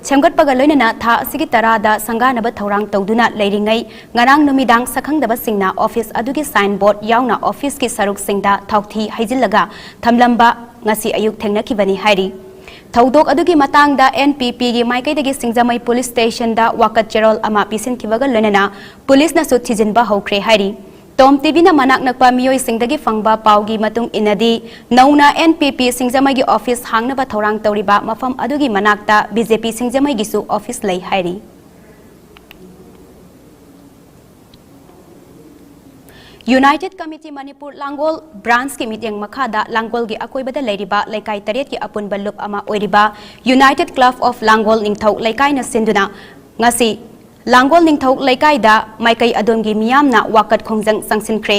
ꯁꯦꯝꯒꯠꯄꯒ ꯂꯣꯏꯅꯅ ꯊꯥ ꯑꯁꯤꯒꯤ ꯇꯔꯥꯗ ꯁꯪꯒꯥꯅꯕ ꯊꯧꯔꯥꯡ ꯇꯧꯗꯨꯅ ꯂꯩꯔꯤꯉꯩ, ꯉꯔꯥꯡ ꯅꯨꯃꯤꯗꯥꯡ ꯁꯛꯈꯪꯗꯕꯁꯤꯡꯅ ꯑꯣꯐꯤꯁ ꯑꯗꯨꯒꯤ ꯁꯥꯏꯟ ꯕꯣꯔꯗ ꯌꯥꯎꯅ ꯑꯣꯐꯤꯁꯀꯤ ꯁꯔꯨꯛꯁꯤꯡꯗ ꯊꯥꯎꯊꯤ ꯍꯩꯖꯤꯜꯂꯒ ꯊꯝꯂꯝꯕ ꯉꯁꯤ ꯑꯌꯨꯛ ꯊꯦꯡꯅꯈꯤꯕꯅꯤ ꯍꯥꯏꯔꯤ꯫ ꯊꯧꯗꯣꯛ ꯑꯗꯨꯒꯤ ꯃꯇꯥꯡꯗ ꯑꯦꯟ ꯄꯤ ꯄꯤꯒꯤ ꯃꯥꯏꯀꯩꯗꯒꯤ ꯁꯤꯡꯖꯃꯩ ꯄꯨꯂꯤꯁ ꯁ꯭ꯇꯦꯁꯟꯗ ꯋꯥꯀꯠ ꯆꯦꯔꯣꯜ ꯑꯃ ꯄꯤꯁꯤꯟꯈꯤꯕꯒ ꯂꯣꯏꯅꯅ ꯄꯨꯂꯤꯁꯅꯁꯨ ꯊꯤꯖꯤꯟꯕ ꯍꯧꯈ꯭ꯔꯦ ꯍꯥꯏꯔꯤ꯫ ꯇꯣꯝ ꯇꯤꯚꯤꯅ ꯃꯅꯥꯛ ꯅꯛꯄ ꯃꯤꯑꯣꯏꯁꯤꯡꯗꯒꯤ ꯐꯪꯕ ꯄꯥꯎꯒꯤ ꯃꯇꯨꯡ ꯏꯟꯅꯗꯤ, ꯅꯧꯅ ꯑꯦꯟ ꯄꯤ ꯄꯤ ꯁꯤꯡꯖꯃꯩꯒꯤ ꯑꯣꯐꯤꯁ ꯍꯥꯡꯅꯕ ꯊꯧꯔꯥꯡ ꯇꯧꯔꯤꯕ ꯃꯐꯝ ꯑꯗꯨꯒꯤ ꯃꯅꯥꯛꯇ ꯕꯤ ꯖꯦ ꯄꯤ ꯁꯤꯡꯖꯃꯩꯒꯤꯁꯨ ꯑꯣꯐꯤꯁ ꯂꯩ ꯍꯥꯏꯔꯤ꯫ ꯌꯨꯅꯥꯏꯇꯦꯗ ꯀꯃꯤꯇꯤ ꯃꯅꯤꯄꯨꯔ ꯂꯥꯡꯒꯣꯜ ꯕ꯭ꯔꯥꯟꯁꯀꯤ ꯃꯤꯠꯌꯦꯡ ꯃꯈꯥꯗ ꯂꯥꯡꯒꯣꯜꯒꯤ ꯑꯀꯣꯏꯕꯗ ꯂꯩꯔꯤꯕ ꯂꯩꯀꯥꯏ ꯇꯔꯦꯠꯀꯤ ꯑꯄꯨꯟꯕ ꯂꯨꯞ ꯑꯃ ꯑꯣꯏꯔꯤꯕ ꯌꯨꯅꯥꯏꯇꯦꯗ ꯀ꯭ꯂꯕ ꯑꯣꯐ ꯂꯥꯡꯒꯣꯜ ꯅꯤꯡꯊꯧ ꯂꯩꯀꯥꯏꯅ ꯁꯤꯟꯗꯨꯅ ꯉꯁꯤ ꯂꯥꯡꯒꯣꯜ ꯅꯤꯡꯊꯧ ꯂꯩꯀꯥꯏꯗ ꯃꯥꯏꯀꯩ ꯑꯗꯣꯝꯒꯤ ꯃꯤꯌꯥꯝꯅ ꯋꯥꯀꯠ ꯈꯣꯡꯖꯪ ꯆꯪꯁꯤꯟꯈ꯭ꯔꯦ꯫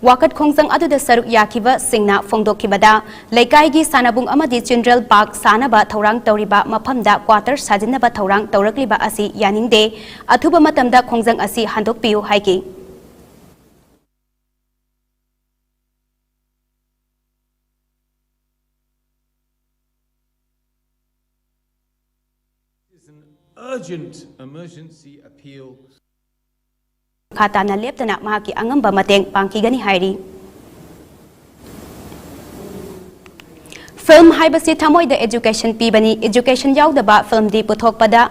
ꯋꯥꯀꯠ ꯈꯣꯡꯖꯪ ꯑꯗꯨꯗ ꯁꯔꯨꯛ ꯌꯥꯈꯤꯕꯁꯤꯡꯅ ꯐꯣꯡꯗꯣꯛꯈꯤꯕꯗ, ꯂꯩꯀꯥꯏꯒꯤ ꯁꯥꯟꯅꯕꯨꯡ ꯑꯃꯗꯤ ꯆꯤꯜꯗ꯭ꯔꯦꯟ ꯄꯥꯔꯛ ꯁꯥꯅꯕ ꯊꯧꯔꯥꯡ ꯇꯧꯔꯤꯕ ꯃꯐꯝꯗ ꯀ꯭ꯋꯥꯇꯔ ꯁꯥꯖꯤꯟꯅꯕ ꯊꯧꯔꯥꯡ ꯇꯧꯔꯛꯂꯤꯕ ꯑꯁꯤ ꯌꯥꯅꯤꯡꯗꯦ꯫ ꯑꯊꯨꯕ ꯃꯇꯝꯗ ꯈꯣꯡꯖꯪ ꯑꯁꯤ ꯍꯟꯗꯣꯛꯄꯤꯌꯨ ꯍꯥꯏꯈꯤ꯫ Is an urgent emergency appeal. ꯃꯈꯥ ꯇꯥꯅ ꯂꯦꯞꯇꯅ ꯃꯍꯥꯛꯀꯤ ꯑꯉꯝꯕ ꯃꯇꯦꯡ ꯄꯥꯡꯈꯤꯒꯅꯤ ꯍꯥꯏꯔꯤ꯫ ꯐꯤꯜꯝ ꯍꯥꯏꯕꯁꯤ ꯊꯃꯣꯏꯗ ꯑꯦꯖꯨꯀꯦꯁꯟ ꯄꯤꯕꯅꯤ꯫ ꯑꯦꯖꯨꯀꯦꯁꯟ ꯌꯥꯎꯗꯕ ꯐꯤꯜꯝꯗꯤ ꯄꯨꯊꯣꯛꯄꯗ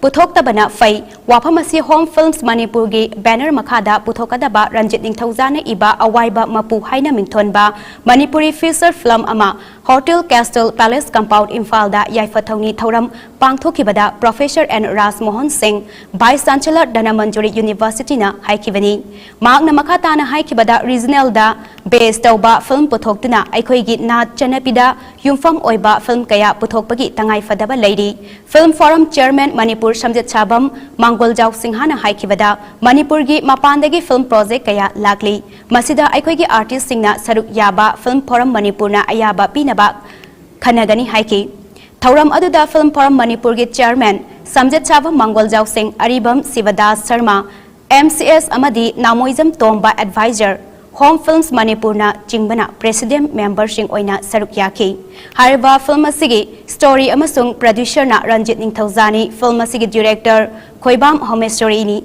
ꯄꯨꯊꯣꯛꯇꯕꯅ ꯐꯩ꯫ ꯋꯥꯐꯝ ꯑꯁꯤ Home Films ꯃꯅꯤꯄꯨꯔꯒꯤ banner ꯃꯈꯥꯗ ꯄꯨꯊꯣꯛꯀꯗꯕ ꯔꯟꯖꯤꯠ ꯅꯤꯡꯊꯧꯖꯥꯅ ꯏꯕ ꯑꯋꯥꯏꯕ ꯃꯄꯨ ꯍꯥꯏꯅ ꯃꯤꯡꯊꯣꯟꯕ ꯃꯅꯤꯄꯨꯔꯤ feature film ꯑꯃ Hotel Castle Palace Compound ꯏꯝꯐꯥꯜꯗ ꯌꯥꯏꯐ ꯊꯧꯅꯤ ꯊꯧꯔꯝ ꯄꯥꯡꯊꯣꯛꯈꯤꯕꯗ Professor N ꯔꯥꯖꯃꯣꯍꯟ ꯁꯤꯡ, Vice Chancellor ꯙꯅꯃꯟꯖꯨꯔꯤ University ꯅ ꯍꯥꯏꯈꯤꯕꯅꯤ꯫ ꯃꯍꯥꯛꯅ ꯃꯈꯥ ꯇꯥꯅ ꯍꯥꯏꯈꯤꯕꯗ, regional ꯗ base ꯇꯧꯕ film ꯄꯨꯊꯣꯛꯇꯨꯅ ꯑꯩꯈꯣꯏꯒꯤ ꯅꯥꯠ ꯆꯠꯅꯕꯤꯗ ꯌꯨꯝꯐꯝ ꯑꯣꯏꯕ film ꯀꯌꯥ ꯄꯨꯊꯣꯛꯄꯒꯤ ꯇꯉꯥꯏ ꯐꯗꯕ ꯂꯩꯔꯤ꯫ Film Forum Chairman ꯃꯅꯤꯄꯨꯔ ꯁꯝꯖꯦꯠꯁꯥꯕꯝ ꯃꯥꯡꯒꯣꯜꯖꯥꯎ ꯁꯤꯡꯍꯅ ꯍꯥꯏꯈꯤꯕꯗ, ꯃꯅꯤꯄꯨꯔꯒꯤ ꯃꯄꯥꯟꯗꯒꯤ film project ꯀꯌꯥ ꯂꯥꯛꯂꯤ꯫ ꯃꯁꯤꯗ ꯑꯩꯈꯣꯏꯒꯤ artist ꯁꯤꯡꯅ ꯁꯔꯨꯛ ꯌꯥꯕ Film Forum ꯃꯅꯤꯄꯨꯔꯅ ꯑꯌꯥꯕ ꯄꯤꯅꯕ ꯈꯟꯅꯒꯅꯤ ꯍꯥꯏꯈꯤ꯫ ꯊꯧꯔꯝ ꯑꯗꯨꯗ Film Forum ꯃꯅꯤꯄꯨꯔꯒꯤ Chairman ꯁꯝꯖꯦꯠꯁꯥꯕꯝ ꯃꯥꯡꯒꯣꯜꯖꯥꯎ ꯁꯤꯡ, ꯑꯔꯤꯕꯝ ꯁꯤꯕꯗꯥꯁ ꯁꯔꯃ, M C S ꯑꯃꯗꯤ ꯅꯥꯃꯣꯏꯖꯝ ꯇꯣꯝꯕ, advisor, Home Films ꯃꯅꯤꯄꯨꯔꯅ ꯆꯤꯡꯕꯅ president member ꯁꯤꯡ ꯑꯣꯏꯅ ꯁꯔꯨꯛ ꯌꯥꯈꯤ꯫ ꯍꯥꯏꯔꯤꯕ film ꯑꯁꯤꯒꯤ story ꯑꯃꯁꯨꯡ producer ꯅ ꯔꯟꯖꯤꯠ ꯅꯤꯡꯊꯧꯖꯥꯅꯤ꯫ Film ꯑꯁꯤꯒꯤ director ꯈꯣꯏꯕꯥꯝ ꯍꯣꯃꯦꯁꯣꯔꯤꯅꯤ꯫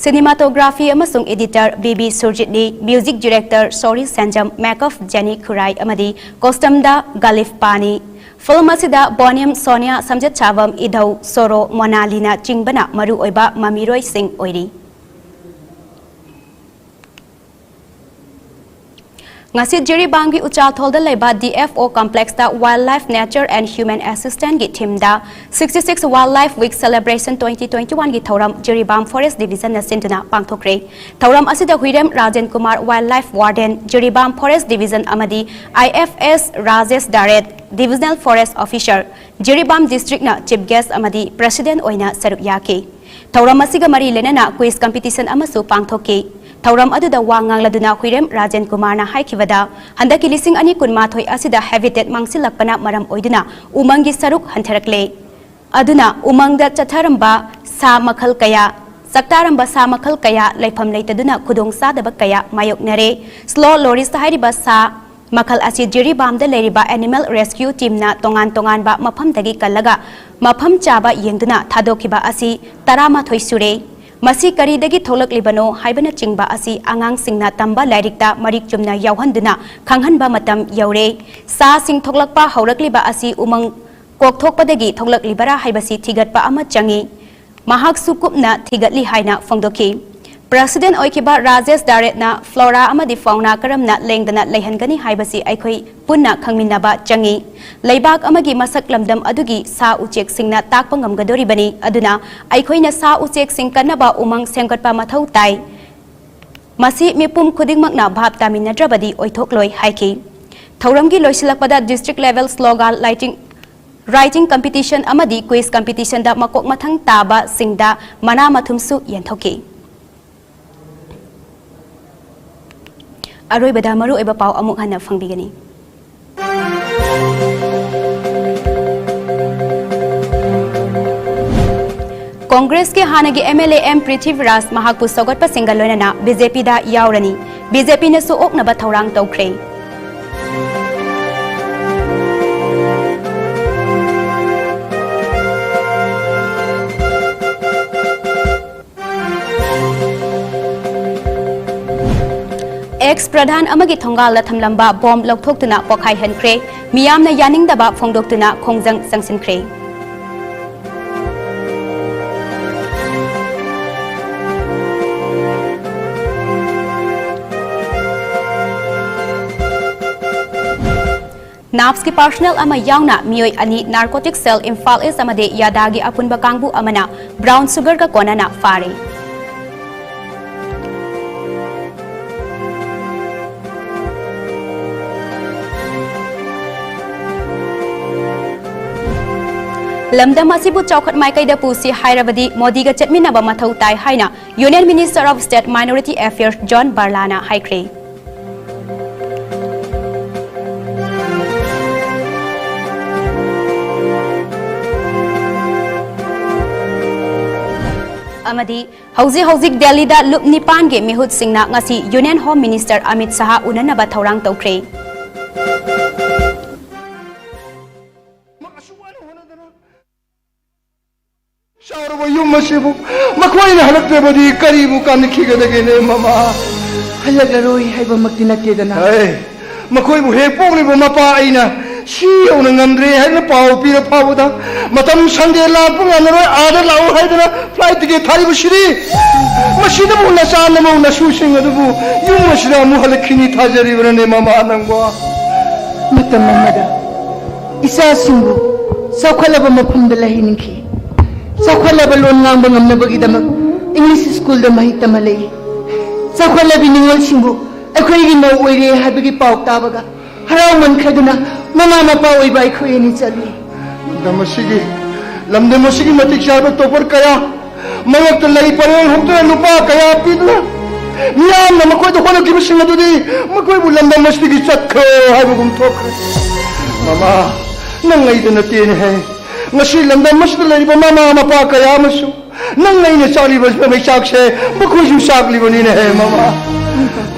Cinematography ꯑꯃꯁꯨꯡ editor B B ꯁꯨꯔꯖꯤꯠꯅꯤ꯫ Music director ꯁꯣꯔꯤ ꯁꯦꯟꯖꯝ, makeup ꯖꯦꯅꯤ ꯈꯨꯔꯥꯏ ꯑꯃꯗꯤ costume ꯗ ꯒꯥꯂꯤꯐ ꯄꯥꯅꯤ꯫ Film ꯑꯁꯤꯗ ꯕꯣꯅꯤꯝ, ꯁꯣꯅꯤꯌꯥ, ꯁꯝꯖꯦꯠꯁꯥꯕꯝ, ꯏꯙꯧ, ꯁꯣꯔꯣ, ꯃꯣꯅꯥꯂꯤꯅ ꯆꯤꯡꯕꯅ ꯃꯔꯨꯑꯣꯏꯕ ꯃꯃꯤꯔꯣꯏꯁꯤꯡ ꯑꯣꯏꯔꯤ꯫ ꯉꯁꯤ ꯖꯤꯔꯤꯕꯥꯝꯒꯤ ꯎꯆꯥꯊꯣꯜꯗ ꯂꯩꯕ D F O complex ꯇ Wildlife, Nature and Human Assistance ꯀꯤ theme ꯗ sixty-six Wildlife Week Celebration twenty twenty-one ꯒꯤ ꯊꯧꯔꯝ ꯖꯤꯔꯤꯕꯥꯝ Forest Division ꯅ ꯁꯤꯟꯗꯨꯅ ꯄꯥꯡꯊꯣꯛꯈ꯭ꯔꯦ꯫ ꯊꯧꯔꯝ ꯑꯁꯤꯗ ꯍꯨꯏꯔꯦꯝ Rajen Kumar, Wildlife Warden, Jiribam Forest Division ꯑꯃꯗꯤ I F S Rajesh ꯗꯥꯔꯦꯠ, Divisional Forest Officer, Jiribam District ꯅ chief guest ꯑꯃꯗꯤ president ꯑꯣꯏꯅ ꯁꯔꯨꯛ ꯌꯥꯈꯤ꯫ ꯊꯧꯔꯝ ꯑꯁꯤꯒ ꯃꯔꯤ ꯂꯩꯅꯅ quiz competition ꯑꯃꯁꯨ ꯄꯥꯡꯊꯣꯛꯈꯤ꯫ ꯊꯧꯔꯝ ꯑꯗꯨꯗ ꯋꯥ ꯉꯥꯡꯂꯗꯨꯅ ꯍꯨꯏꯔꯦꯝ ꯔꯥꯖꯦꯟ ꯀꯨꯃꯥꯔꯅ ꯍꯥꯏꯈꯤꯕꯗ, ꯍꯟꯗꯛꯀꯤ ꯂꯤꯁꯤꯡ ꯑꯅꯤ ꯀꯨꯟꯃꯥꯊꯣꯏ ꯑꯁꯤꯗ habitat ꯃꯥꯡꯁꯤꯜꯂꯛꯄꯅ ꯃꯔꯝ ꯑꯣꯏꯗꯨꯅ ꯎꯃꯪꯒꯤ ꯁꯔꯨꯛ ꯍꯟꯊꯔꯛꯂꯦ꯫ ꯑꯗꯨꯅ ꯎꯃꯪꯗ ꯆꯠꯊꯔꯝꯕ ꯁꯥ ꯃꯈꯜ ꯀꯌꯥ, ꯆꯥꯛꯇꯥꯔꯝꯕ ꯁꯥ ꯃꯈꯜ ꯀꯌꯥ ꯂꯩꯐꯝ ꯂꯩꯇꯗꯨꯅ ꯈꯨꯗꯣꯡꯆꯥꯗꯕ ꯀꯌꯥ ꯃꯥꯌꯣꯛꯅꯔꯦ꯫ Slow loris ꯍꯥꯏꯔꯤꯕ ꯁꯥ ꯃꯈꯜ ꯑꯁꯤ ꯖꯤꯔꯤꯕꯥꯝꯗ ꯂꯩꯔꯤꯕ Animal Rescue Team ꯅ ꯇꯣꯉꯥꯟ ꯇꯣꯉꯥꯟꯕ ꯃꯐꯝꯗꯒꯤ ꯀꯜꯂꯒ ꯃꯐꯝ ꯆꯥꯕ ꯌꯦꯡꯗꯨꯅ ꯊꯥꯗꯣꯛꯈꯤꯕ ꯑꯁꯤ ꯇꯔꯥꯃꯥꯊꯣꯏ ꯁꯨꯔꯦ꯫ ꯃꯁꯤ ꯀꯔꯤꯗꯒꯤ ꯊꯣꯛꯂꯛꯂꯤꯕꯅꯣ ꯍꯥꯏꯕꯅꯆꯤꯡꯕ ꯑꯁꯤ ꯑꯉꯥꯡꯁꯤꯡꯅ ꯇꯝꯕ ꯂꯥꯏꯔꯤꯛꯇ ꯃꯔꯤꯛ ꯆꯨꯝꯅ ꯌꯥꯎꯍꯟꯗꯨꯅ ꯈꯪꯍꯟꯕ ꯃꯇꯝ ꯌꯧꯔꯦ꯫ ꯁꯥꯁꯤꯡ ꯊꯣꯛꯂꯛꯄ ꯍꯧꯔꯛꯂꯤꯕ ꯑꯁꯤ ꯎꯃꯪ ꯀꯣꯛꯊꯣꯛꯄꯗꯒꯤ ꯊꯣꯛꯂꯛꯂꯤꯕꯔꯥ ꯍꯥꯏꯕꯁꯤ ꯊꯤꯒꯠꯄ ꯑꯃ ꯆꯪꯏ꯫ ꯃꯍꯥꯛꯁꯨ ꯀꯨꯞꯅ ꯊꯤꯒꯠꯂꯤ ꯍꯥꯏꯅ ꯐꯣꯡꯗꯣꯛꯈꯤ꯫ ꯄ꯭ꯔꯁꯤꯗꯦꯟ ꯑꯣꯏꯈꯤꯕ ꯔꯥꯖꯦꯁ ꯗꯥꯔꯦꯠꯅ ꯐ꯭ꯂꯣꯔꯥ ꯑꯃꯗꯤ ꯐꯥꯎꯅꯥ ꯀꯔꯝꯅ ꯂꯦꯡꯗꯅ ꯂꯩꯍꯟꯒꯅꯤ ꯍꯥꯏꯕꯁꯤ ꯑꯩꯈꯣꯏ ꯄꯨꯟꯅ ꯈꯪꯃꯤꯟꯅꯕ ꯆꯪꯏ꯫ ꯂꯩꯕꯥꯛ ꯑꯃꯒꯤ ꯃꯁꯛ ꯂꯝꯗꯝ ꯑꯗꯨꯒꯤ ꯁꯥ ꯎꯆꯦꯛꯁꯤꯡꯅ ꯇꯥꯛꯄ ꯉꯝꯒꯗꯧꯔꯤꯕꯅꯤ꯫ ꯑꯗꯨꯅ ꯑꯩꯈꯣꯏꯅ ꯁꯥ ꯎꯆꯦꯛꯁꯤꯡ ꯀꯟꯅꯕ ꯎꯃꯪ ꯁꯦꯝꯒꯠꯄ ꯃꯊꯧ ꯇꯥꯏ꯫ ꯃꯁꯤ ꯃꯤꯄꯨꯝ ꯈꯨꯗꯤꯡꯃꯛꯅ ꯚꯥꯞ ꯇꯥꯃꯤꯟꯅꯗ꯭ꯔꯕꯗꯤ ꯑꯣꯏꯊꯣꯛꯂꯣꯏ ꯍꯥꯏꯈꯤ꯫ ꯊꯧꯔꯝꯒꯤ ꯂꯣꯏꯁꯤꯜꯂꯛꯄꯗ district level slogan writing, writing competition ꯑꯃꯗꯤ quiz competitionꯗ ꯃꯀꯣꯛ ꯃꯊꯪ ꯇꯥꯕꯁꯤꯡꯗ ꯃꯅꯥ ꯃꯊꯨꯝꯁꯨ ꯌꯦꯟꯊꯣꯛꯈꯤ꯫ ꯑꯔꯣꯏꯕꯗ ꯃꯔꯨꯑꯣꯏꯕ ꯄꯥꯎ ꯑꯃꯨꯛ ꯍꯟꯅ ꯐꯪꯕꯤꯒꯅꯤ꯫ ꯀꯣꯡꯒ꯭ꯔꯦꯁꯀꯤ ꯍꯥꯟꯅꯒꯤ M L A M Prithviraj ꯃꯍꯥꯛꯄꯨ ꯁꯧꯒꯠꯄꯁꯤꯡꯒ ꯂꯣꯏꯅꯅ B J Pꯗ ꯌꯥꯎꯔꯅꯤ꯫ B J Pꯅꯁꯨ ꯑꯣꯛꯅꯕ ꯊꯧꯔꯥꯡ ꯇꯧꯈ꯭ꯔꯦ꯫ Ex ꯄ꯭ꯔꯙꯥꯟ ꯑꯃꯒꯤ ꯊꯣꯡꯒꯥꯜꯗ ꯊꯝꯂꯝꯕ ꯕꯣꯝ ꯂꯧꯊꯣꯛꯇꯨꯅ ꯄꯣꯈꯥꯏꯍꯟꯈ꯭ꯔꯦ꯫ ꯃꯤꯌꯥꯝꯅ ꯌꯥꯅꯤꯡꯗꯕ ꯐꯣꯡꯗꯣꯛꯇꯨꯅ ꯈꯣꯡꯖꯪ ꯆꯪꯁꯤꯟꯈ꯭ꯔꯦ꯫ NAPSꯀꯤ personnel ꯑꯃ ꯌꯥꯎꯅ ꯃꯤꯑꯣꯏ ꯑꯅꯤ narcotic cell ꯏꯝꯐꯥꯜ ꯏꯁ ꯑꯃꯗꯤ ꯌꯥꯗꯥꯒꯤ ꯑꯄꯨꯟꯕ ꯀꯥꯡꯕꯨ ꯑꯃꯅ brown sugarꯒ ꯀꯣꯟꯅꯅ ꯐꯥꯔꯦ꯫ ꯂꯝꯗꯝ ꯑꯁꯤꯕꯨ ꯆꯥꯎꯈꯠ ꯃꯥꯏꯀꯩꯗ ꯄꯨꯁꯤ ꯍꯥꯏꯔꯕꯗꯤ ꯃꯣꯗꯤꯒ ꯆꯠꯃꯤꯟꯅꯕ ꯃꯊꯧ ꯇꯥꯏ ꯍꯥꯏꯅ Union Minister of State Minority Affairs John ꯕꯔꯂꯥꯅ ꯍꯥꯏꯈ꯭ꯔꯦ꯫ ꯑꯃꯗꯤ ꯍꯧꯖꯤꯛ ꯍꯧꯖꯤꯛ ꯗꯦꯜꯂꯤꯗ ꯂꯨꯞ ꯅꯤꯄꯥꯟꯒꯤ ꯃꯤꯍꯨꯠꯁꯤꯡꯅ ꯉꯁꯤ Union Home Minister Amit Shah ꯎꯅꯅꯕ ꯊꯧꯔꯥꯡ ꯇꯧꯈ꯭ꯔꯦ꯫ ꯆꯥꯎꯔꯕ ꯌꯨꯝ ꯑꯁꯤꯕꯨ ꯃꯈꯣꯏꯅ ꯍꯜꯂꯛꯇ꯭ꯔꯕꯗꯤ ꯀꯔꯤꯕꯨ ꯀꯥꯟꯅꯈꯤꯒꯗꯒꯦꯅꯦ, ꯃꯃꯥ? ꯍꯜꯂꯛꯂꯔꯣꯏ ꯍꯥꯏꯕꯃꯛꯇꯤ ꯅꯠꯇꯦꯗꯅ꯫ ꯍꯩ, ꯃꯈꯣꯏꯕꯨ ꯍꯦꯛ ꯄꯣꯛꯂꯤꯕ ꯃꯄꯥ ꯑꯩꯅ ꯁꯤ ꯌꯧꯅ ꯉꯝꯗ꯭ꯔꯦ ꯍꯥꯏꯗꯨꯅ ꯄꯥꯎ ꯄꯤꯔ ꯐꯥꯎꯕꯗ, ꯃꯇꯝ ꯁꯪꯗꯦ, ꯂꯥꯛꯄ ꯉꯝꯃꯔꯣꯏ, ꯑꯥꯗ ꯂꯥꯛꯎ ꯍꯥꯏꯗꯅ ꯐ꯭ꯂꯥꯏꯠ ꯇꯤꯀꯦꯠ ꯊꯥꯔꯤꯕꯁꯤꯗꯤ꯫ ꯃꯁꯤꯗꯕꯨ ꯅꯆꯥ ꯅꯃꯧ ꯅꯁꯨꯁꯤꯡ ꯑꯗꯨꯕꯨ ꯌꯨꯝ ꯑꯁꯤꯗ ꯑꯃꯨꯛ ꯍꯜꯂꯛꯈꯤꯅꯤ ꯊꯥꯖꯔꯤꯕ꯭ꯔꯅꯦ ꯃꯃꯥ ꯅꯪꯕꯣ? ꯃꯇꯝ ꯑꯃꯗ ꯏꯆꯥꯁꯤꯡꯕꯨ ꯆꯥꯎꯈꯠꯂꯕ ꯃꯐꯝꯗ ꯂꯩꯍꯟꯅꯤꯡꯈꯤ꯫ ꯆꯥꯎꯈꯠꯂꯕ ꯂꯣꯟ ꯉꯥꯡꯕ ꯉꯝꯅꯕꯒꯤꯗꯃꯛ ꯏꯪꯂꯤꯁ ꯁ꯭ꯀꯨꯜꯗ ꯃꯍꯩ ꯇꯝꯍꯜꯂꯛꯏ꯫ ꯆꯥꯎꯈꯠꯂꯕꯤ ꯅꯤꯉꯣꯜꯁꯤꯡꯕꯨ ꯑꯩꯈꯣꯏꯒꯤ ꯃꯧ ꯑꯣꯏꯔꯦ ꯍꯥꯏꯕꯒꯤ ꯄꯥꯎ ꯇꯥꯕꯒ ꯍꯔꯥꯎꯃꯟꯈ꯭ꯔꯗꯨꯅ ꯃꯃꯥ ꯃꯄꯥ ꯑꯣꯏꯕ ꯑꯩꯈꯣꯏ ꯑꯅꯤ ꯆꯠꯂꯤ꯫ ꯂꯝꯗꯝ ꯑꯁꯤꯒꯤ, ꯂꯝꯗꯝ ꯑꯁꯤꯒꯤ ꯃꯇꯤꯛ ꯆꯥꯕ ꯇꯣꯄꯔ ꯀꯌꯥ, ꯃꯔꯛꯇ ꯂꯩ ꯄꯔꯦꯡ ꯍꯨꯛꯇꯨꯅ ꯂꯨꯄꯥ ꯀꯌꯥ ꯄꯤꯗꯨꯅ ꯃꯤꯌꯥꯝꯅ ꯃꯈꯣꯏꯗ ꯍꯣꯠꯅꯈꯤꯕꯁꯤꯡ ꯑꯗꯨꯗꯤ ꯃꯈꯣꯏꯕꯨ ꯂꯝꯗꯝ ꯑꯁꯤꯗꯒꯤ ꯆꯠꯈ꯭ꯔꯣ ꯍꯥꯏꯕꯒꯨꯝ ꯊꯣꯛꯈ꯭ꯔꯦ꯫ ꯃꯃꯥ, ꯅꯪ ꯑꯩꯗ ꯅꯠꯇꯦꯅꯦꯍꯦ꯫ ꯉꯁꯤ ꯂꯝꯗꯝ ꯑꯁꯤꯗ ꯂꯩꯔꯤꯕ ꯃꯃꯥ ꯃꯄꯥ ꯀꯌꯥ ꯑꯃꯁꯨ ꯅꯪ ꯑꯩꯅ ꯆꯥꯛꯂꯤꯕ ꯃꯩꯆꯥꯛꯁꯦ ꯃꯈꯣꯏꯁꯨ ꯆꯥꯛꯂꯤꯕꯅꯤꯅꯦꯍꯦ ꯃꯃꯥ꯫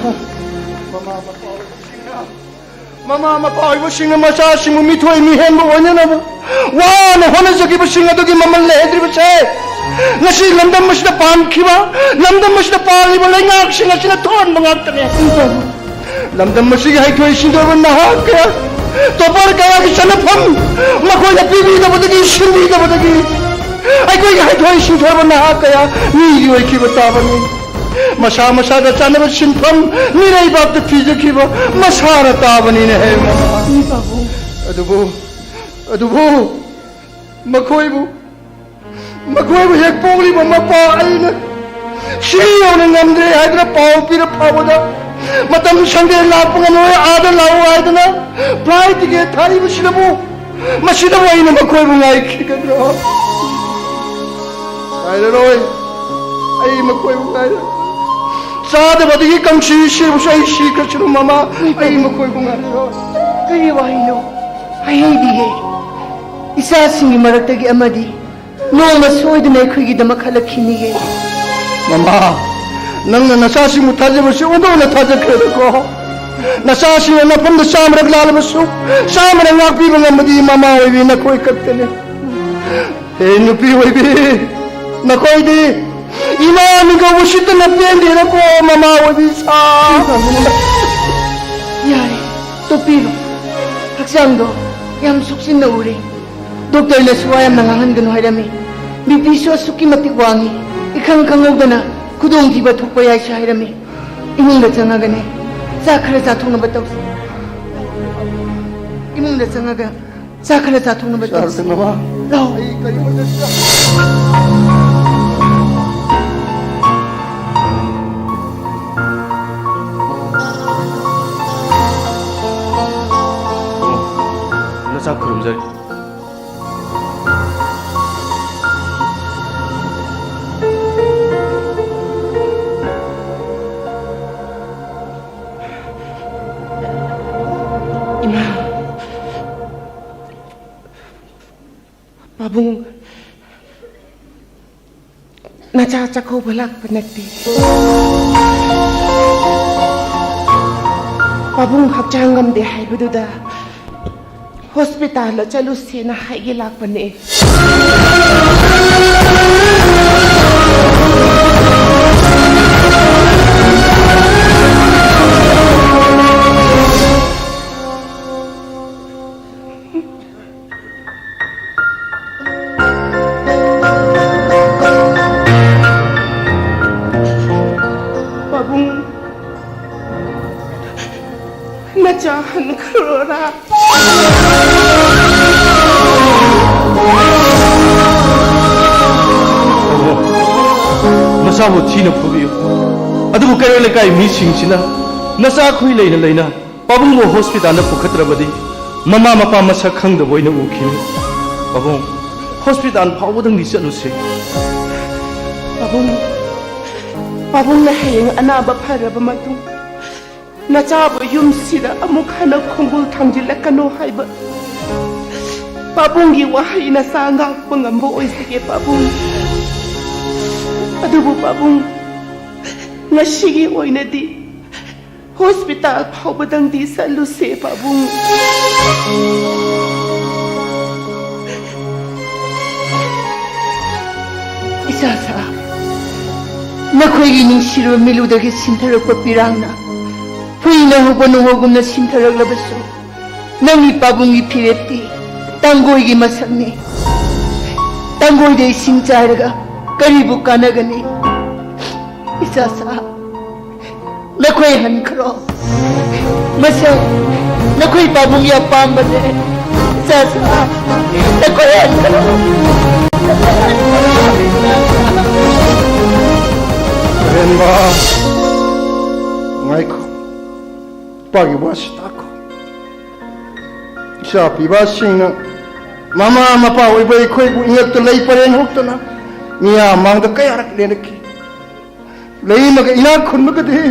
ꯃꯃꯥ ꯃꯄꯥ ꯑꯣꯏꯕꯁꯤꯡꯅ ꯃꯃꯥ ꯃꯄꯥ ꯑꯣꯏꯕꯁꯤꯡꯅ ꯃꯆꯥꯁꯤꯡꯕꯨ ꯃꯤꯊꯣꯏ ꯃꯤꯍꯦꯟꯕ ꯑꯣꯏꯅꯅꯕ ꯋꯥꯅ ꯍꯣꯠꯅꯖꯈꯤꯕꯁꯤꯡ ꯑꯗꯨꯒꯤ ꯃꯃꯜ ꯂꯩꯍꯟꯗ꯭ꯔꯤꯕꯁꯦ ꯉꯁꯤ ꯂꯝꯗꯝ ꯑꯁꯤꯗ ꯄꯥꯟꯈꯤꯕ, ꯂꯝꯗꯝ ꯑꯁꯤꯗ ꯄꯥꯜꯂꯤꯕ ꯂꯩꯉꯥꯛꯁꯤꯡ ꯑꯁꯤꯅ ꯊꯣꯛꯍꯟꯕ ꯉꯥꯛꯇꯅꯦ꯫ ꯂꯝꯗꯝ ꯑꯁꯤꯒꯤ ꯍꯩꯊꯣꯏ ꯁꯤꯡꯊꯣꯏꯕ ꯅꯍꯥ ꯀꯌꯥ, ꯇꯣꯄꯔ ꯀꯌꯥꯒꯤ ꯆꯠꯅꯐꯝ ꯃꯈꯣꯏꯅ ꯄꯤꯕꯤꯗꯕꯗꯒꯤ, ꯁꯤꯟꯕꯤꯗꯕꯗꯒꯤ ꯑꯩꯈꯣꯏꯒꯤ ꯍꯩꯊꯣꯏ ꯁꯤꯡꯊꯣꯏꯕ ꯅꯍꯥ ꯀꯌꯥ ꯃꯤꯒꯤ ꯑꯣꯏꯈꯤꯕ ꯇꯥꯕꯅꯤ꯫ ꯃꯁꯥ ꯃꯁꯥꯗ ꯆꯥꯅꯕ ꯁꯤꯟꯐꯝ ꯃꯤꯔꯩꯕꯥꯛꯇ ꯊꯤꯖꯈꯤꯕ ꯃꯁꯥꯅ ꯇꯥꯕꯅꯤꯅꯦ ꯍꯦ ꯃꯃꯥ꯫ ꯑꯗꯨꯕꯨ, ꯑꯗꯨꯕꯨ ꯃꯈꯣꯏꯕꯨ, ꯃꯈꯣꯏꯕꯨ ꯍꯦꯛ ꯄꯣꯛꯂꯤꯕ ꯃꯄꯥ ꯑꯩꯅ ꯁꯤ ꯌꯧꯅ ꯉꯝꯗ꯭ꯔꯦ ꯍꯥꯏꯗꯨꯅ ꯄꯥꯎ ꯄꯤꯔ ꯐꯥꯎꯕꯗ ꯃꯇꯝ ꯁꯪꯗꯦ, ꯂꯥꯛꯄ ꯉꯝꯂꯣꯏ, ꯑꯥꯗ ꯂꯥꯛꯎ ꯍꯥꯏꯗꯨꯅ ꯐ꯭ꯂꯥꯏꯠ ꯇꯤꯀꯦꯠ ꯊꯥꯔꯤꯕꯁꯤꯗꯕꯨ, ꯃꯁꯤꯗꯕꯨ ꯑꯩꯅ ꯃꯈꯣꯏꯕꯨ ꯉꯥꯏꯈꯤꯒꯗ꯭ꯔꯣ? ꯉꯥꯏꯔꯔꯣꯏ꯫ ꯑꯩ ꯃꯈꯣꯏꯕꯨ ꯉꯥꯏꯔꯔꯣꯏ꯫ ꯆꯥꯗꯕꯗꯒꯤ ꯀꯪꯁꯤ ꯁꯤꯔꯕꯁꯨ ꯑꯩ ꯁꯤꯈ꯭ꯔꯁꯅꯨ ꯃꯃꯥ, ꯑꯩ ꯃꯈꯣꯏꯕꯨ ꯉꯥꯏꯔꯔꯣꯏ꯫ ꯀꯔꯤ ꯋꯥꯍꯩꯅꯣ? ꯍꯥꯏꯍꯩꯗꯤꯌꯦ꯫ ꯏꯆꯥꯁꯤꯡꯒꯤ ꯃꯔꯛꯇꯒꯤ ꯑꯃꯗꯤ ꯅꯣꯡꯃ ꯁꯣꯏꯗꯅ ꯑꯩꯈꯣꯏꯒꯤꯗꯃꯛ ꯍꯜꯂꯛꯈꯤꯅꯤꯌꯦ꯫ ꯃꯃꯥ, ꯅꯪꯅ ꯅꯆꯥꯁꯤꯡꯕꯨ ꯊꯥꯖꯕꯁꯤ ꯑꯣꯟꯊꯣꯛꯅ ꯊꯥꯖꯈ꯭ꯔꯦꯗꯀꯣ꯫ ꯅꯆꯥꯁꯤꯡꯅ ꯅꯐꯝꯗ ꯆꯥꯝꯃꯔꯛ ꯂꯥꯜꯂꯕꯁꯨ ꯆꯥꯝꯃꯔꯛ ꯉꯥꯛꯄꯤꯕ ꯉꯝꯕꯗꯤ ꯃꯃꯥ ꯑꯣꯏꯕꯤ ꯅꯈꯣꯏ ꯈꯛꯇꯅꯤ꯫ ꯍꯦ ꯅꯨꯄꯤ ꯑꯣꯏꯕꯤ, ꯅꯈꯣꯏꯗꯤ ꯏꯃꯥ ꯃꯤꯡ ꯀꯧꯕ ꯎꯁꯤꯠꯇꯅ ꯄꯦꯟꯗꯦꯗꯀꯣ ꯃꯃꯥ ꯑꯣꯏꯕꯤ ꯁꯥ꯫ ꯌꯥꯔꯦ, ꯇꯣꯛꯄꯤꯔꯣ꯫ ꯍꯛꯆꯥꯡꯗꯣ ꯌꯥꯝ ꯁꯣꯛꯆꯤꯟꯅ ꯎꯔꯦ꯫ ꯗꯣꯛꯇꯔꯅꯁꯨ ꯋꯥ ꯌꯥꯝꯅ ꯉꯥꯡꯍꯟꯒꯅꯨ ꯍꯥꯏꯔꯝꯃꯤ꯫ ꯕꯤ ꯄꯤꯁꯨ ꯑꯁꯨꯛꯀꯤ ꯃꯇꯤꯛ ꯋꯥꯡꯉꯤ꯫ ꯏꯈꯪ ꯈꯪꯍꯧꯗꯅ ꯈꯨꯗꯣꯡꯊꯤꯕ ꯊꯣꯛꯄ ꯌꯥꯏꯁꯨ ꯍꯥꯏꯔꯝꯃꯤ꯫ ꯏꯃꯨꯡꯗ ꯆꯪꯉꯒꯅꯦ, ꯆꯥꯛ ꯈꯔ ꯆꯥꯊꯣꯛꯅꯕ ꯇꯧꯁꯤ꯫ ꯏꯃꯨꯡꯗ ꯆꯪꯉꯒ ꯆꯥꯛ ꯈꯔ ꯆꯥꯊꯣꯛꯅꯕ ꯇꯧꯁꯤ꯫ ꯃꯃꯥ꯫ ꯂꯥꯛꯑꯣ꯫ ꯑꯩ ꯀꯔꯤꯃꯠꯇ ꯅꯆꯥ ꯈꯨꯔꯨꯝꯖꯔꯤ꯫ ꯏꯃꯥ, ꯄꯥꯕꯨꯡ, ꯅꯆꯥ ꯆꯥꯛꯀꯧꯕ ꯂꯥꯛꯄ ꯅꯠꯇꯦ꯫ ꯄꯥꯕꯨꯡ ꯍꯛꯆꯥꯡ ꯉꯝꯗꯦ ꯍꯥꯏꯕꯗꯨꯗ ꯍꯣꯁꯄꯤꯇꯥꯜꯗ ꯆꯠꯂꯨꯁꯦꯅ ꯍꯥꯏꯒꯦ ꯂꯥꯛꯄꯅꯦ꯫ ꯄꯥꯕꯨꯡ, ꯅꯆꯥ ꯍꯟꯈ꯭ꯔꯣꯔꯥ? ꯅꯆꯥꯕꯨ ꯊꯤꯅ ꯐꯨꯕꯤꯌꯨ, ꯑꯗꯨꯕꯨ ꯀꯩꯔꯣꯜ ꯂꯩꯀꯥꯏ ꯃꯤꯁꯤꯡꯁꯤꯅ ꯅꯆꯥ ꯈꯨꯏ ꯂꯩꯅ ꯂꯩꯅ ꯄꯥꯕꯨꯡꯕꯨ ꯍꯣꯁꯄꯤꯇꯥꯜꯗ ꯄꯨꯈꯠꯇ꯭ꯔꯕꯗꯤ ꯃꯃꯥ ꯃꯄꯥ ꯃꯁꯛ ꯈꯪꯗꯕ ꯑꯣꯏꯅ ꯎꯈꯤꯅꯤ꯫ ꯄꯥꯕꯨꯡ, ꯍꯣꯁꯄꯤꯇꯥꯜ ꯐꯥꯎꯕꯗꯪꯗꯤ ꯆꯠꯂꯨꯁꯤ꯫ ꯄꯥꯕꯨꯡ, ꯄꯥꯕꯨꯡꯅ ꯍꯌꯦꯡ ꯑꯅꯥꯕ ꯐꯔꯕ ꯃꯇꯨꯡ ꯅꯆꯥꯕꯨ ꯌꯨꯝꯁꯤꯗ ꯑꯃꯨꯛ ꯍꯟꯅ ꯈꯣꯡꯒꯨꯜ ꯊꯥꯡꯖꯤꯜꯂꯛꯀꯅꯨ ꯍꯥꯏꯕ ꯄꯥꯕꯨꯡꯒꯤ ꯋꯥꯍꯩ ꯅꯆꯥ ꯉꯥꯛꯄ ꯉꯝꯕ ꯑꯣꯏꯖꯒꯦ ꯄꯥꯕꯨꯡ꯫ ꯑꯗꯨꯕꯨ ꯄꯥꯕꯨꯡ, ꯉꯁꯤꯒꯤ ꯑꯣꯏꯅꯗꯤ ꯍꯣꯁꯄꯤꯇꯥꯜ ꯐꯥꯎꯕꯗꯪꯗꯤ ꯆꯠꯂꯨꯁꯦ, ꯄꯥꯕꯨꯡ꯫ ꯏꯆꯥꯁꯥ, ꯅꯈꯣꯏꯒꯤ ꯅꯨꯡꯁꯤꯔꯕ ꯃꯤꯠꯂꯨꯗꯒꯤ ꯁꯤꯟꯊꯔꯛꯄ ꯄꯤꯔꯥꯡꯅ ꯍꯨꯏꯅ ꯍꯧꯕ ꯅꯣꯡꯍꯧꯒꯨꯝꯅ ꯁꯤꯟꯊꯔꯛꯂꯕꯁꯨ, ꯅꯪꯒꯤ ꯄꯥꯕꯨꯡꯒꯤ ꯐꯤꯔꯦꯞꯇꯤ ꯇꯥꯡꯒꯣꯏꯒꯤ ꯃꯁꯛꯅꯤ꯫ ꯇꯥꯡꯒꯣꯏꯗ ꯏꯁꯤꯡ ꯆꯥꯏꯔꯒ ꯀꯔꯤꯕꯨ ꯀꯥꯟꯅꯒꯅꯤ? ꯏꯆꯥꯁꯥ, ꯅꯈꯣꯏ ꯍꯟꯈ꯭ꯔꯣ꯫ ꯃꯁꯦ ꯅꯈꯣꯏ ꯄꯥꯕꯨꯡꯒꯤ ꯑꯄꯥꯝꯕꯅꯦ꯫ ꯏꯆꯥꯁꯥ, ꯅꯈꯣꯏ ꯍꯟꯈ꯭ꯔꯣ꯫ ꯔꯦꯟꯕꯥ, ꯉꯥꯏꯈꯣ꯫ ꯏꯄꯥꯒꯤ ꯋꯥꯁꯤ ꯇꯥꯈꯣ꯫ ꯏꯆꯥ ꯄꯤꯕꯁꯤꯡꯅ ꯃꯃꯥ ꯃꯄꯥ ꯑꯣꯏꯕ ꯑꯩꯈꯣꯏꯕꯨ ꯏꯉꯛꯇ ꯂꯩ ꯄꯔꯦꯡ ꯍꯨꯛꯇꯅ ꯃꯤꯌꯥꯝ ꯃꯥꯡꯗ ꯀꯌꯥꯔꯛ ꯂꯦꯟꯂꯛꯈꯤ꯫ ꯂꯩꯃꯒ ꯏꯅꯥꯛ ꯈꯨꯟꯕꯒꯗꯤ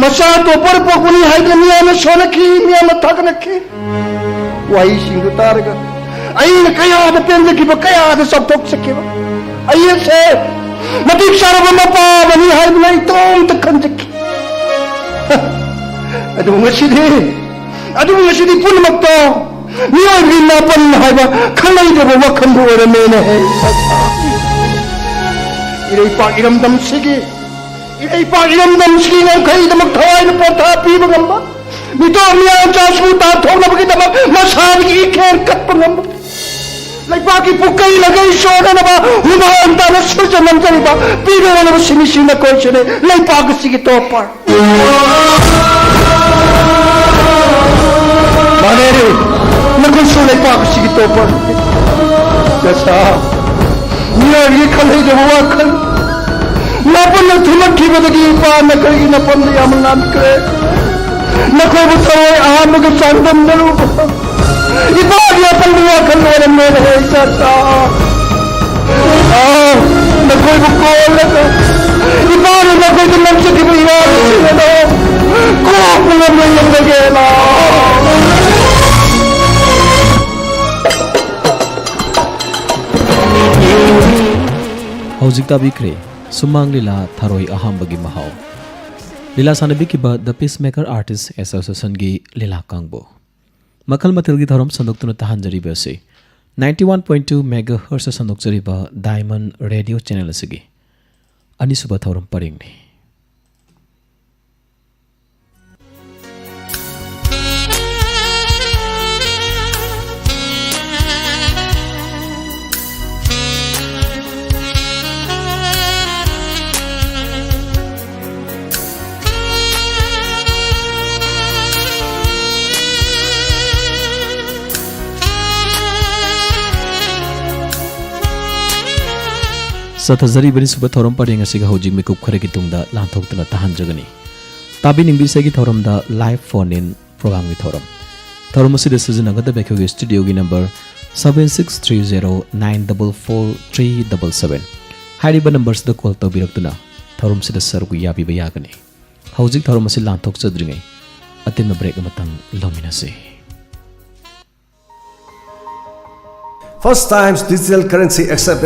ꯃꯆꯥ ꯇꯣꯞꯄꯔ ꯄꯣꯛꯄꯅꯤ ꯍꯥꯏꯗꯅ ꯃꯤꯌꯥꯝꯅ ꯁꯣꯟꯅꯈꯤ, ꯃꯤꯌꯥꯝꯅ ꯊꯥꯒꯠꯅꯈꯤ꯫ ꯋꯥꯍꯩꯁꯤꯡꯗꯨ ꯇꯥꯔꯒ ꯑꯩꯅ ꯀꯌꯥꯗ ꯄꯦꯟꯖꯈꯤꯕ, ꯀꯌꯥꯗ ꯆꯥꯎꯊꯣꯛꯆꯈꯤꯕ꯫ ꯑꯩ ꯑꯁꯦ ꯃꯇꯤꯛ ꯆꯥꯔꯕ ꯃꯄꯥ ꯑꯃꯅꯤ ꯍꯥꯏꯗꯅ ꯏꯇꯣꯝꯇ ꯈꯟꯖꯈꯤ꯫ ꯑꯗꯨꯕꯨ ꯉꯁꯤꯗꯤ, ꯑꯗꯨꯕꯨ ꯉꯁꯤꯗꯤ ꯄꯨꯝꯅꯃꯛꯇꯣ ꯃꯤꯑꯣꯏꯕꯒꯤ ꯅꯥꯄꯟ ꯍꯥꯏꯕ ꯈꯪꯂꯩꯗꯕ ꯋꯥꯈꯜꯗꯨ ꯑꯣꯏꯔꯝꯃꯦꯅꯦ꯫ ꯏꯔꯩꯄꯥꯛ ꯏꯔꯝꯗꯝꯁꯤꯒꯤ, ꯏꯔꯩꯄꯥꯛ ꯏꯔꯝꯗꯝꯁꯤꯒꯤ ꯉꯝꯈꯩꯒꯤꯗꯃꯛ ꯊꯋꯥꯏꯅ ꯄꯣꯊꯥ ꯄꯤꯕ ꯉꯝꯕ, ꯃꯤꯇꯣꯞ ꯃꯤꯌꯥꯝ ꯆꯥꯁꯨ ꯇꯥꯟꯊꯣꯛꯅꯕꯒꯤꯗꯃꯛ ꯃꯁꯥꯗꯒꯤ ꯏꯈꯦꯟ ꯀꯠꯄ ꯉꯝꯕ, ꯂꯩꯄꯥꯛꯀꯤ ꯄꯨꯀꯩ ꯂꯪꯒꯩ ꯆꯣꯟꯅꯅꯕ ꯍꯨꯃꯥꯡ ꯇꯥꯅ ꯁꯨꯔꯖ ꯅꯝꯖꯔꯤꯕ ꯄꯤꯔꯣꯅꯕ ꯁꯤꯃꯤꯁꯤ ꯅꯈꯣꯏꯁꯤꯅꯦ ꯂꯩꯄꯥꯛ ꯑꯁꯤꯒꯤ ꯇꯣꯞꯄꯔ꯫ ꯃꯥꯅꯦ, ꯅꯈꯣꯏꯁꯨ ꯂꯩꯄꯥꯛ ꯑꯁꯤꯒꯤ ꯇꯣꯞꯄꯔ꯫ ꯆꯆꯥ, ꯃꯤꯑꯣꯏꯕꯒꯤ ꯈꯜꯍꯩꯗꯕ ꯋꯥꯈꯜ ꯃꯥꯄꯟꯅ ꯊꯨꯝꯂꯛꯈꯤꯕꯗꯒꯤ ꯏꯄꯥ ꯅꯈꯣꯏꯒꯤ ꯅꯐꯝꯗ ꯌꯥꯝꯅ ꯂꯥꯟꯈ꯭ꯔꯦ꯫ ꯅꯈꯣꯏꯕꯨ ꯊꯋꯥꯏ ꯑꯍꯥꯟꯕꯒ ꯆꯥꯡꯗꯝꯅꯔꯨꯕ ꯏꯄꯥꯒꯤ ꯑꯄꯪꯕ ꯋꯥꯈꯜ ꯑꯣꯏꯔꯝꯂꯣꯏ ꯍꯦ ꯏꯆꯥꯆꯥ꯫ ꯑꯥ, ꯅꯈꯣꯏꯕꯨ ꯀꯣꯜꯂꯒ ꯏꯄꯥꯅ ꯅꯈꯣꯏꯗ ꯅꯝꯖꯈꯤꯕ ꯏꯔꯥꯜꯁꯤꯡ ꯑꯗꯣ ꯀꯣꯛꯄ ꯉꯝꯂꯣꯏ ꯌꯦꯡꯂꯒꯦ ꯂꯥꯎ꯫ ꯍꯧꯖꯤꯛ ꯇꯥꯕꯤꯈ꯭ꯔꯦ ꯁꯨꯃꯥꯡ ꯂꯤꯂꯥ ꯊꯔꯣꯏ ꯑꯍꯥꯝꯕꯒꯤ ꯃꯍꯥꯎ꯫ ꯂꯤꯂꯥ ꯁꯥꯟꯅꯕꯤꯈꯤꯕ The Peacemaker Artist Associationꯒꯤ ꯂꯤꯂꯥ ꯀꯥꯡꯕꯨ꯫ ꯃꯈꯜ ꯃꯊꯦꯜꯒꯤ ꯊꯧꯔꯝ ꯁꯟꯗꯣꯛꯇꯨꯅ ꯇꯥꯍꯟꯖꯔꯤꯕ ꯑꯁꯤ ninety one point two megahertz ꯁꯟꯗꯣꯛꯆꯔꯤꯕ Diamond Radio Channel ꯑꯁꯤꯒꯤ ꯑꯅꯤꯁꯨꯕ ꯊꯧꯔꯝ ꯄꯔꯤꯡꯅꯤ꯫ ꯆꯠꯊꯖꯔꯤꯕ ꯑꯅꯤꯁꯨꯕ ꯊꯧꯔꯝ ꯄꯔꯦꯡ ꯑꯁꯤꯒ ꯍꯧꯖꯤꯛ ꯃꯤꯀꯨꯞ ꯈꯔꯒꯤ ꯇꯨꯡꯗ ꯂꯥꯟꯊꯣꯛꯇꯨꯅ ꯇꯥꯍꯟꯖꯒꯅꯤ꯫ ꯇꯥꯕꯤꯅꯤꯡꯕꯤꯁꯦꯒꯤ ꯊꯧꯔꯝꯗ live phone in programꯒꯤ ꯊꯧꯔꯝ꯫ ꯊꯧꯔꯝ ꯑꯁꯤꯗ ꯁꯤꯖꯤꯟꯅꯒꯗꯕ ꯑꯩꯈꯣꯏꯒꯤ studioꯒꯤ number seven six three zero nine double four three double seven꯫ ꯍꯥꯏꯔꯤꯕ numberꯁꯤꯗ call ꯇꯧꯕꯤꯔꯛꯇꯨꯅ ꯊꯧꯔꯝꯁꯤꯗ ꯁꯔꯨꯛ ꯌꯥꯕꯤꯕ ꯌꯥꯒꯅꯤ꯫ ꯍꯧꯖꯤꯛ ꯊꯧꯔꯝ ꯑꯁꯤ ꯂꯥꯟꯊꯣꯛꯆꯗ꯭ꯔꯤꯉꯩ ꯑꯇꯦꯟꯕ break ꯑꯃꯇꯪ ꯂꯧꯃꯤꯟꯅꯁꯤ꯫ First times digital currency accepted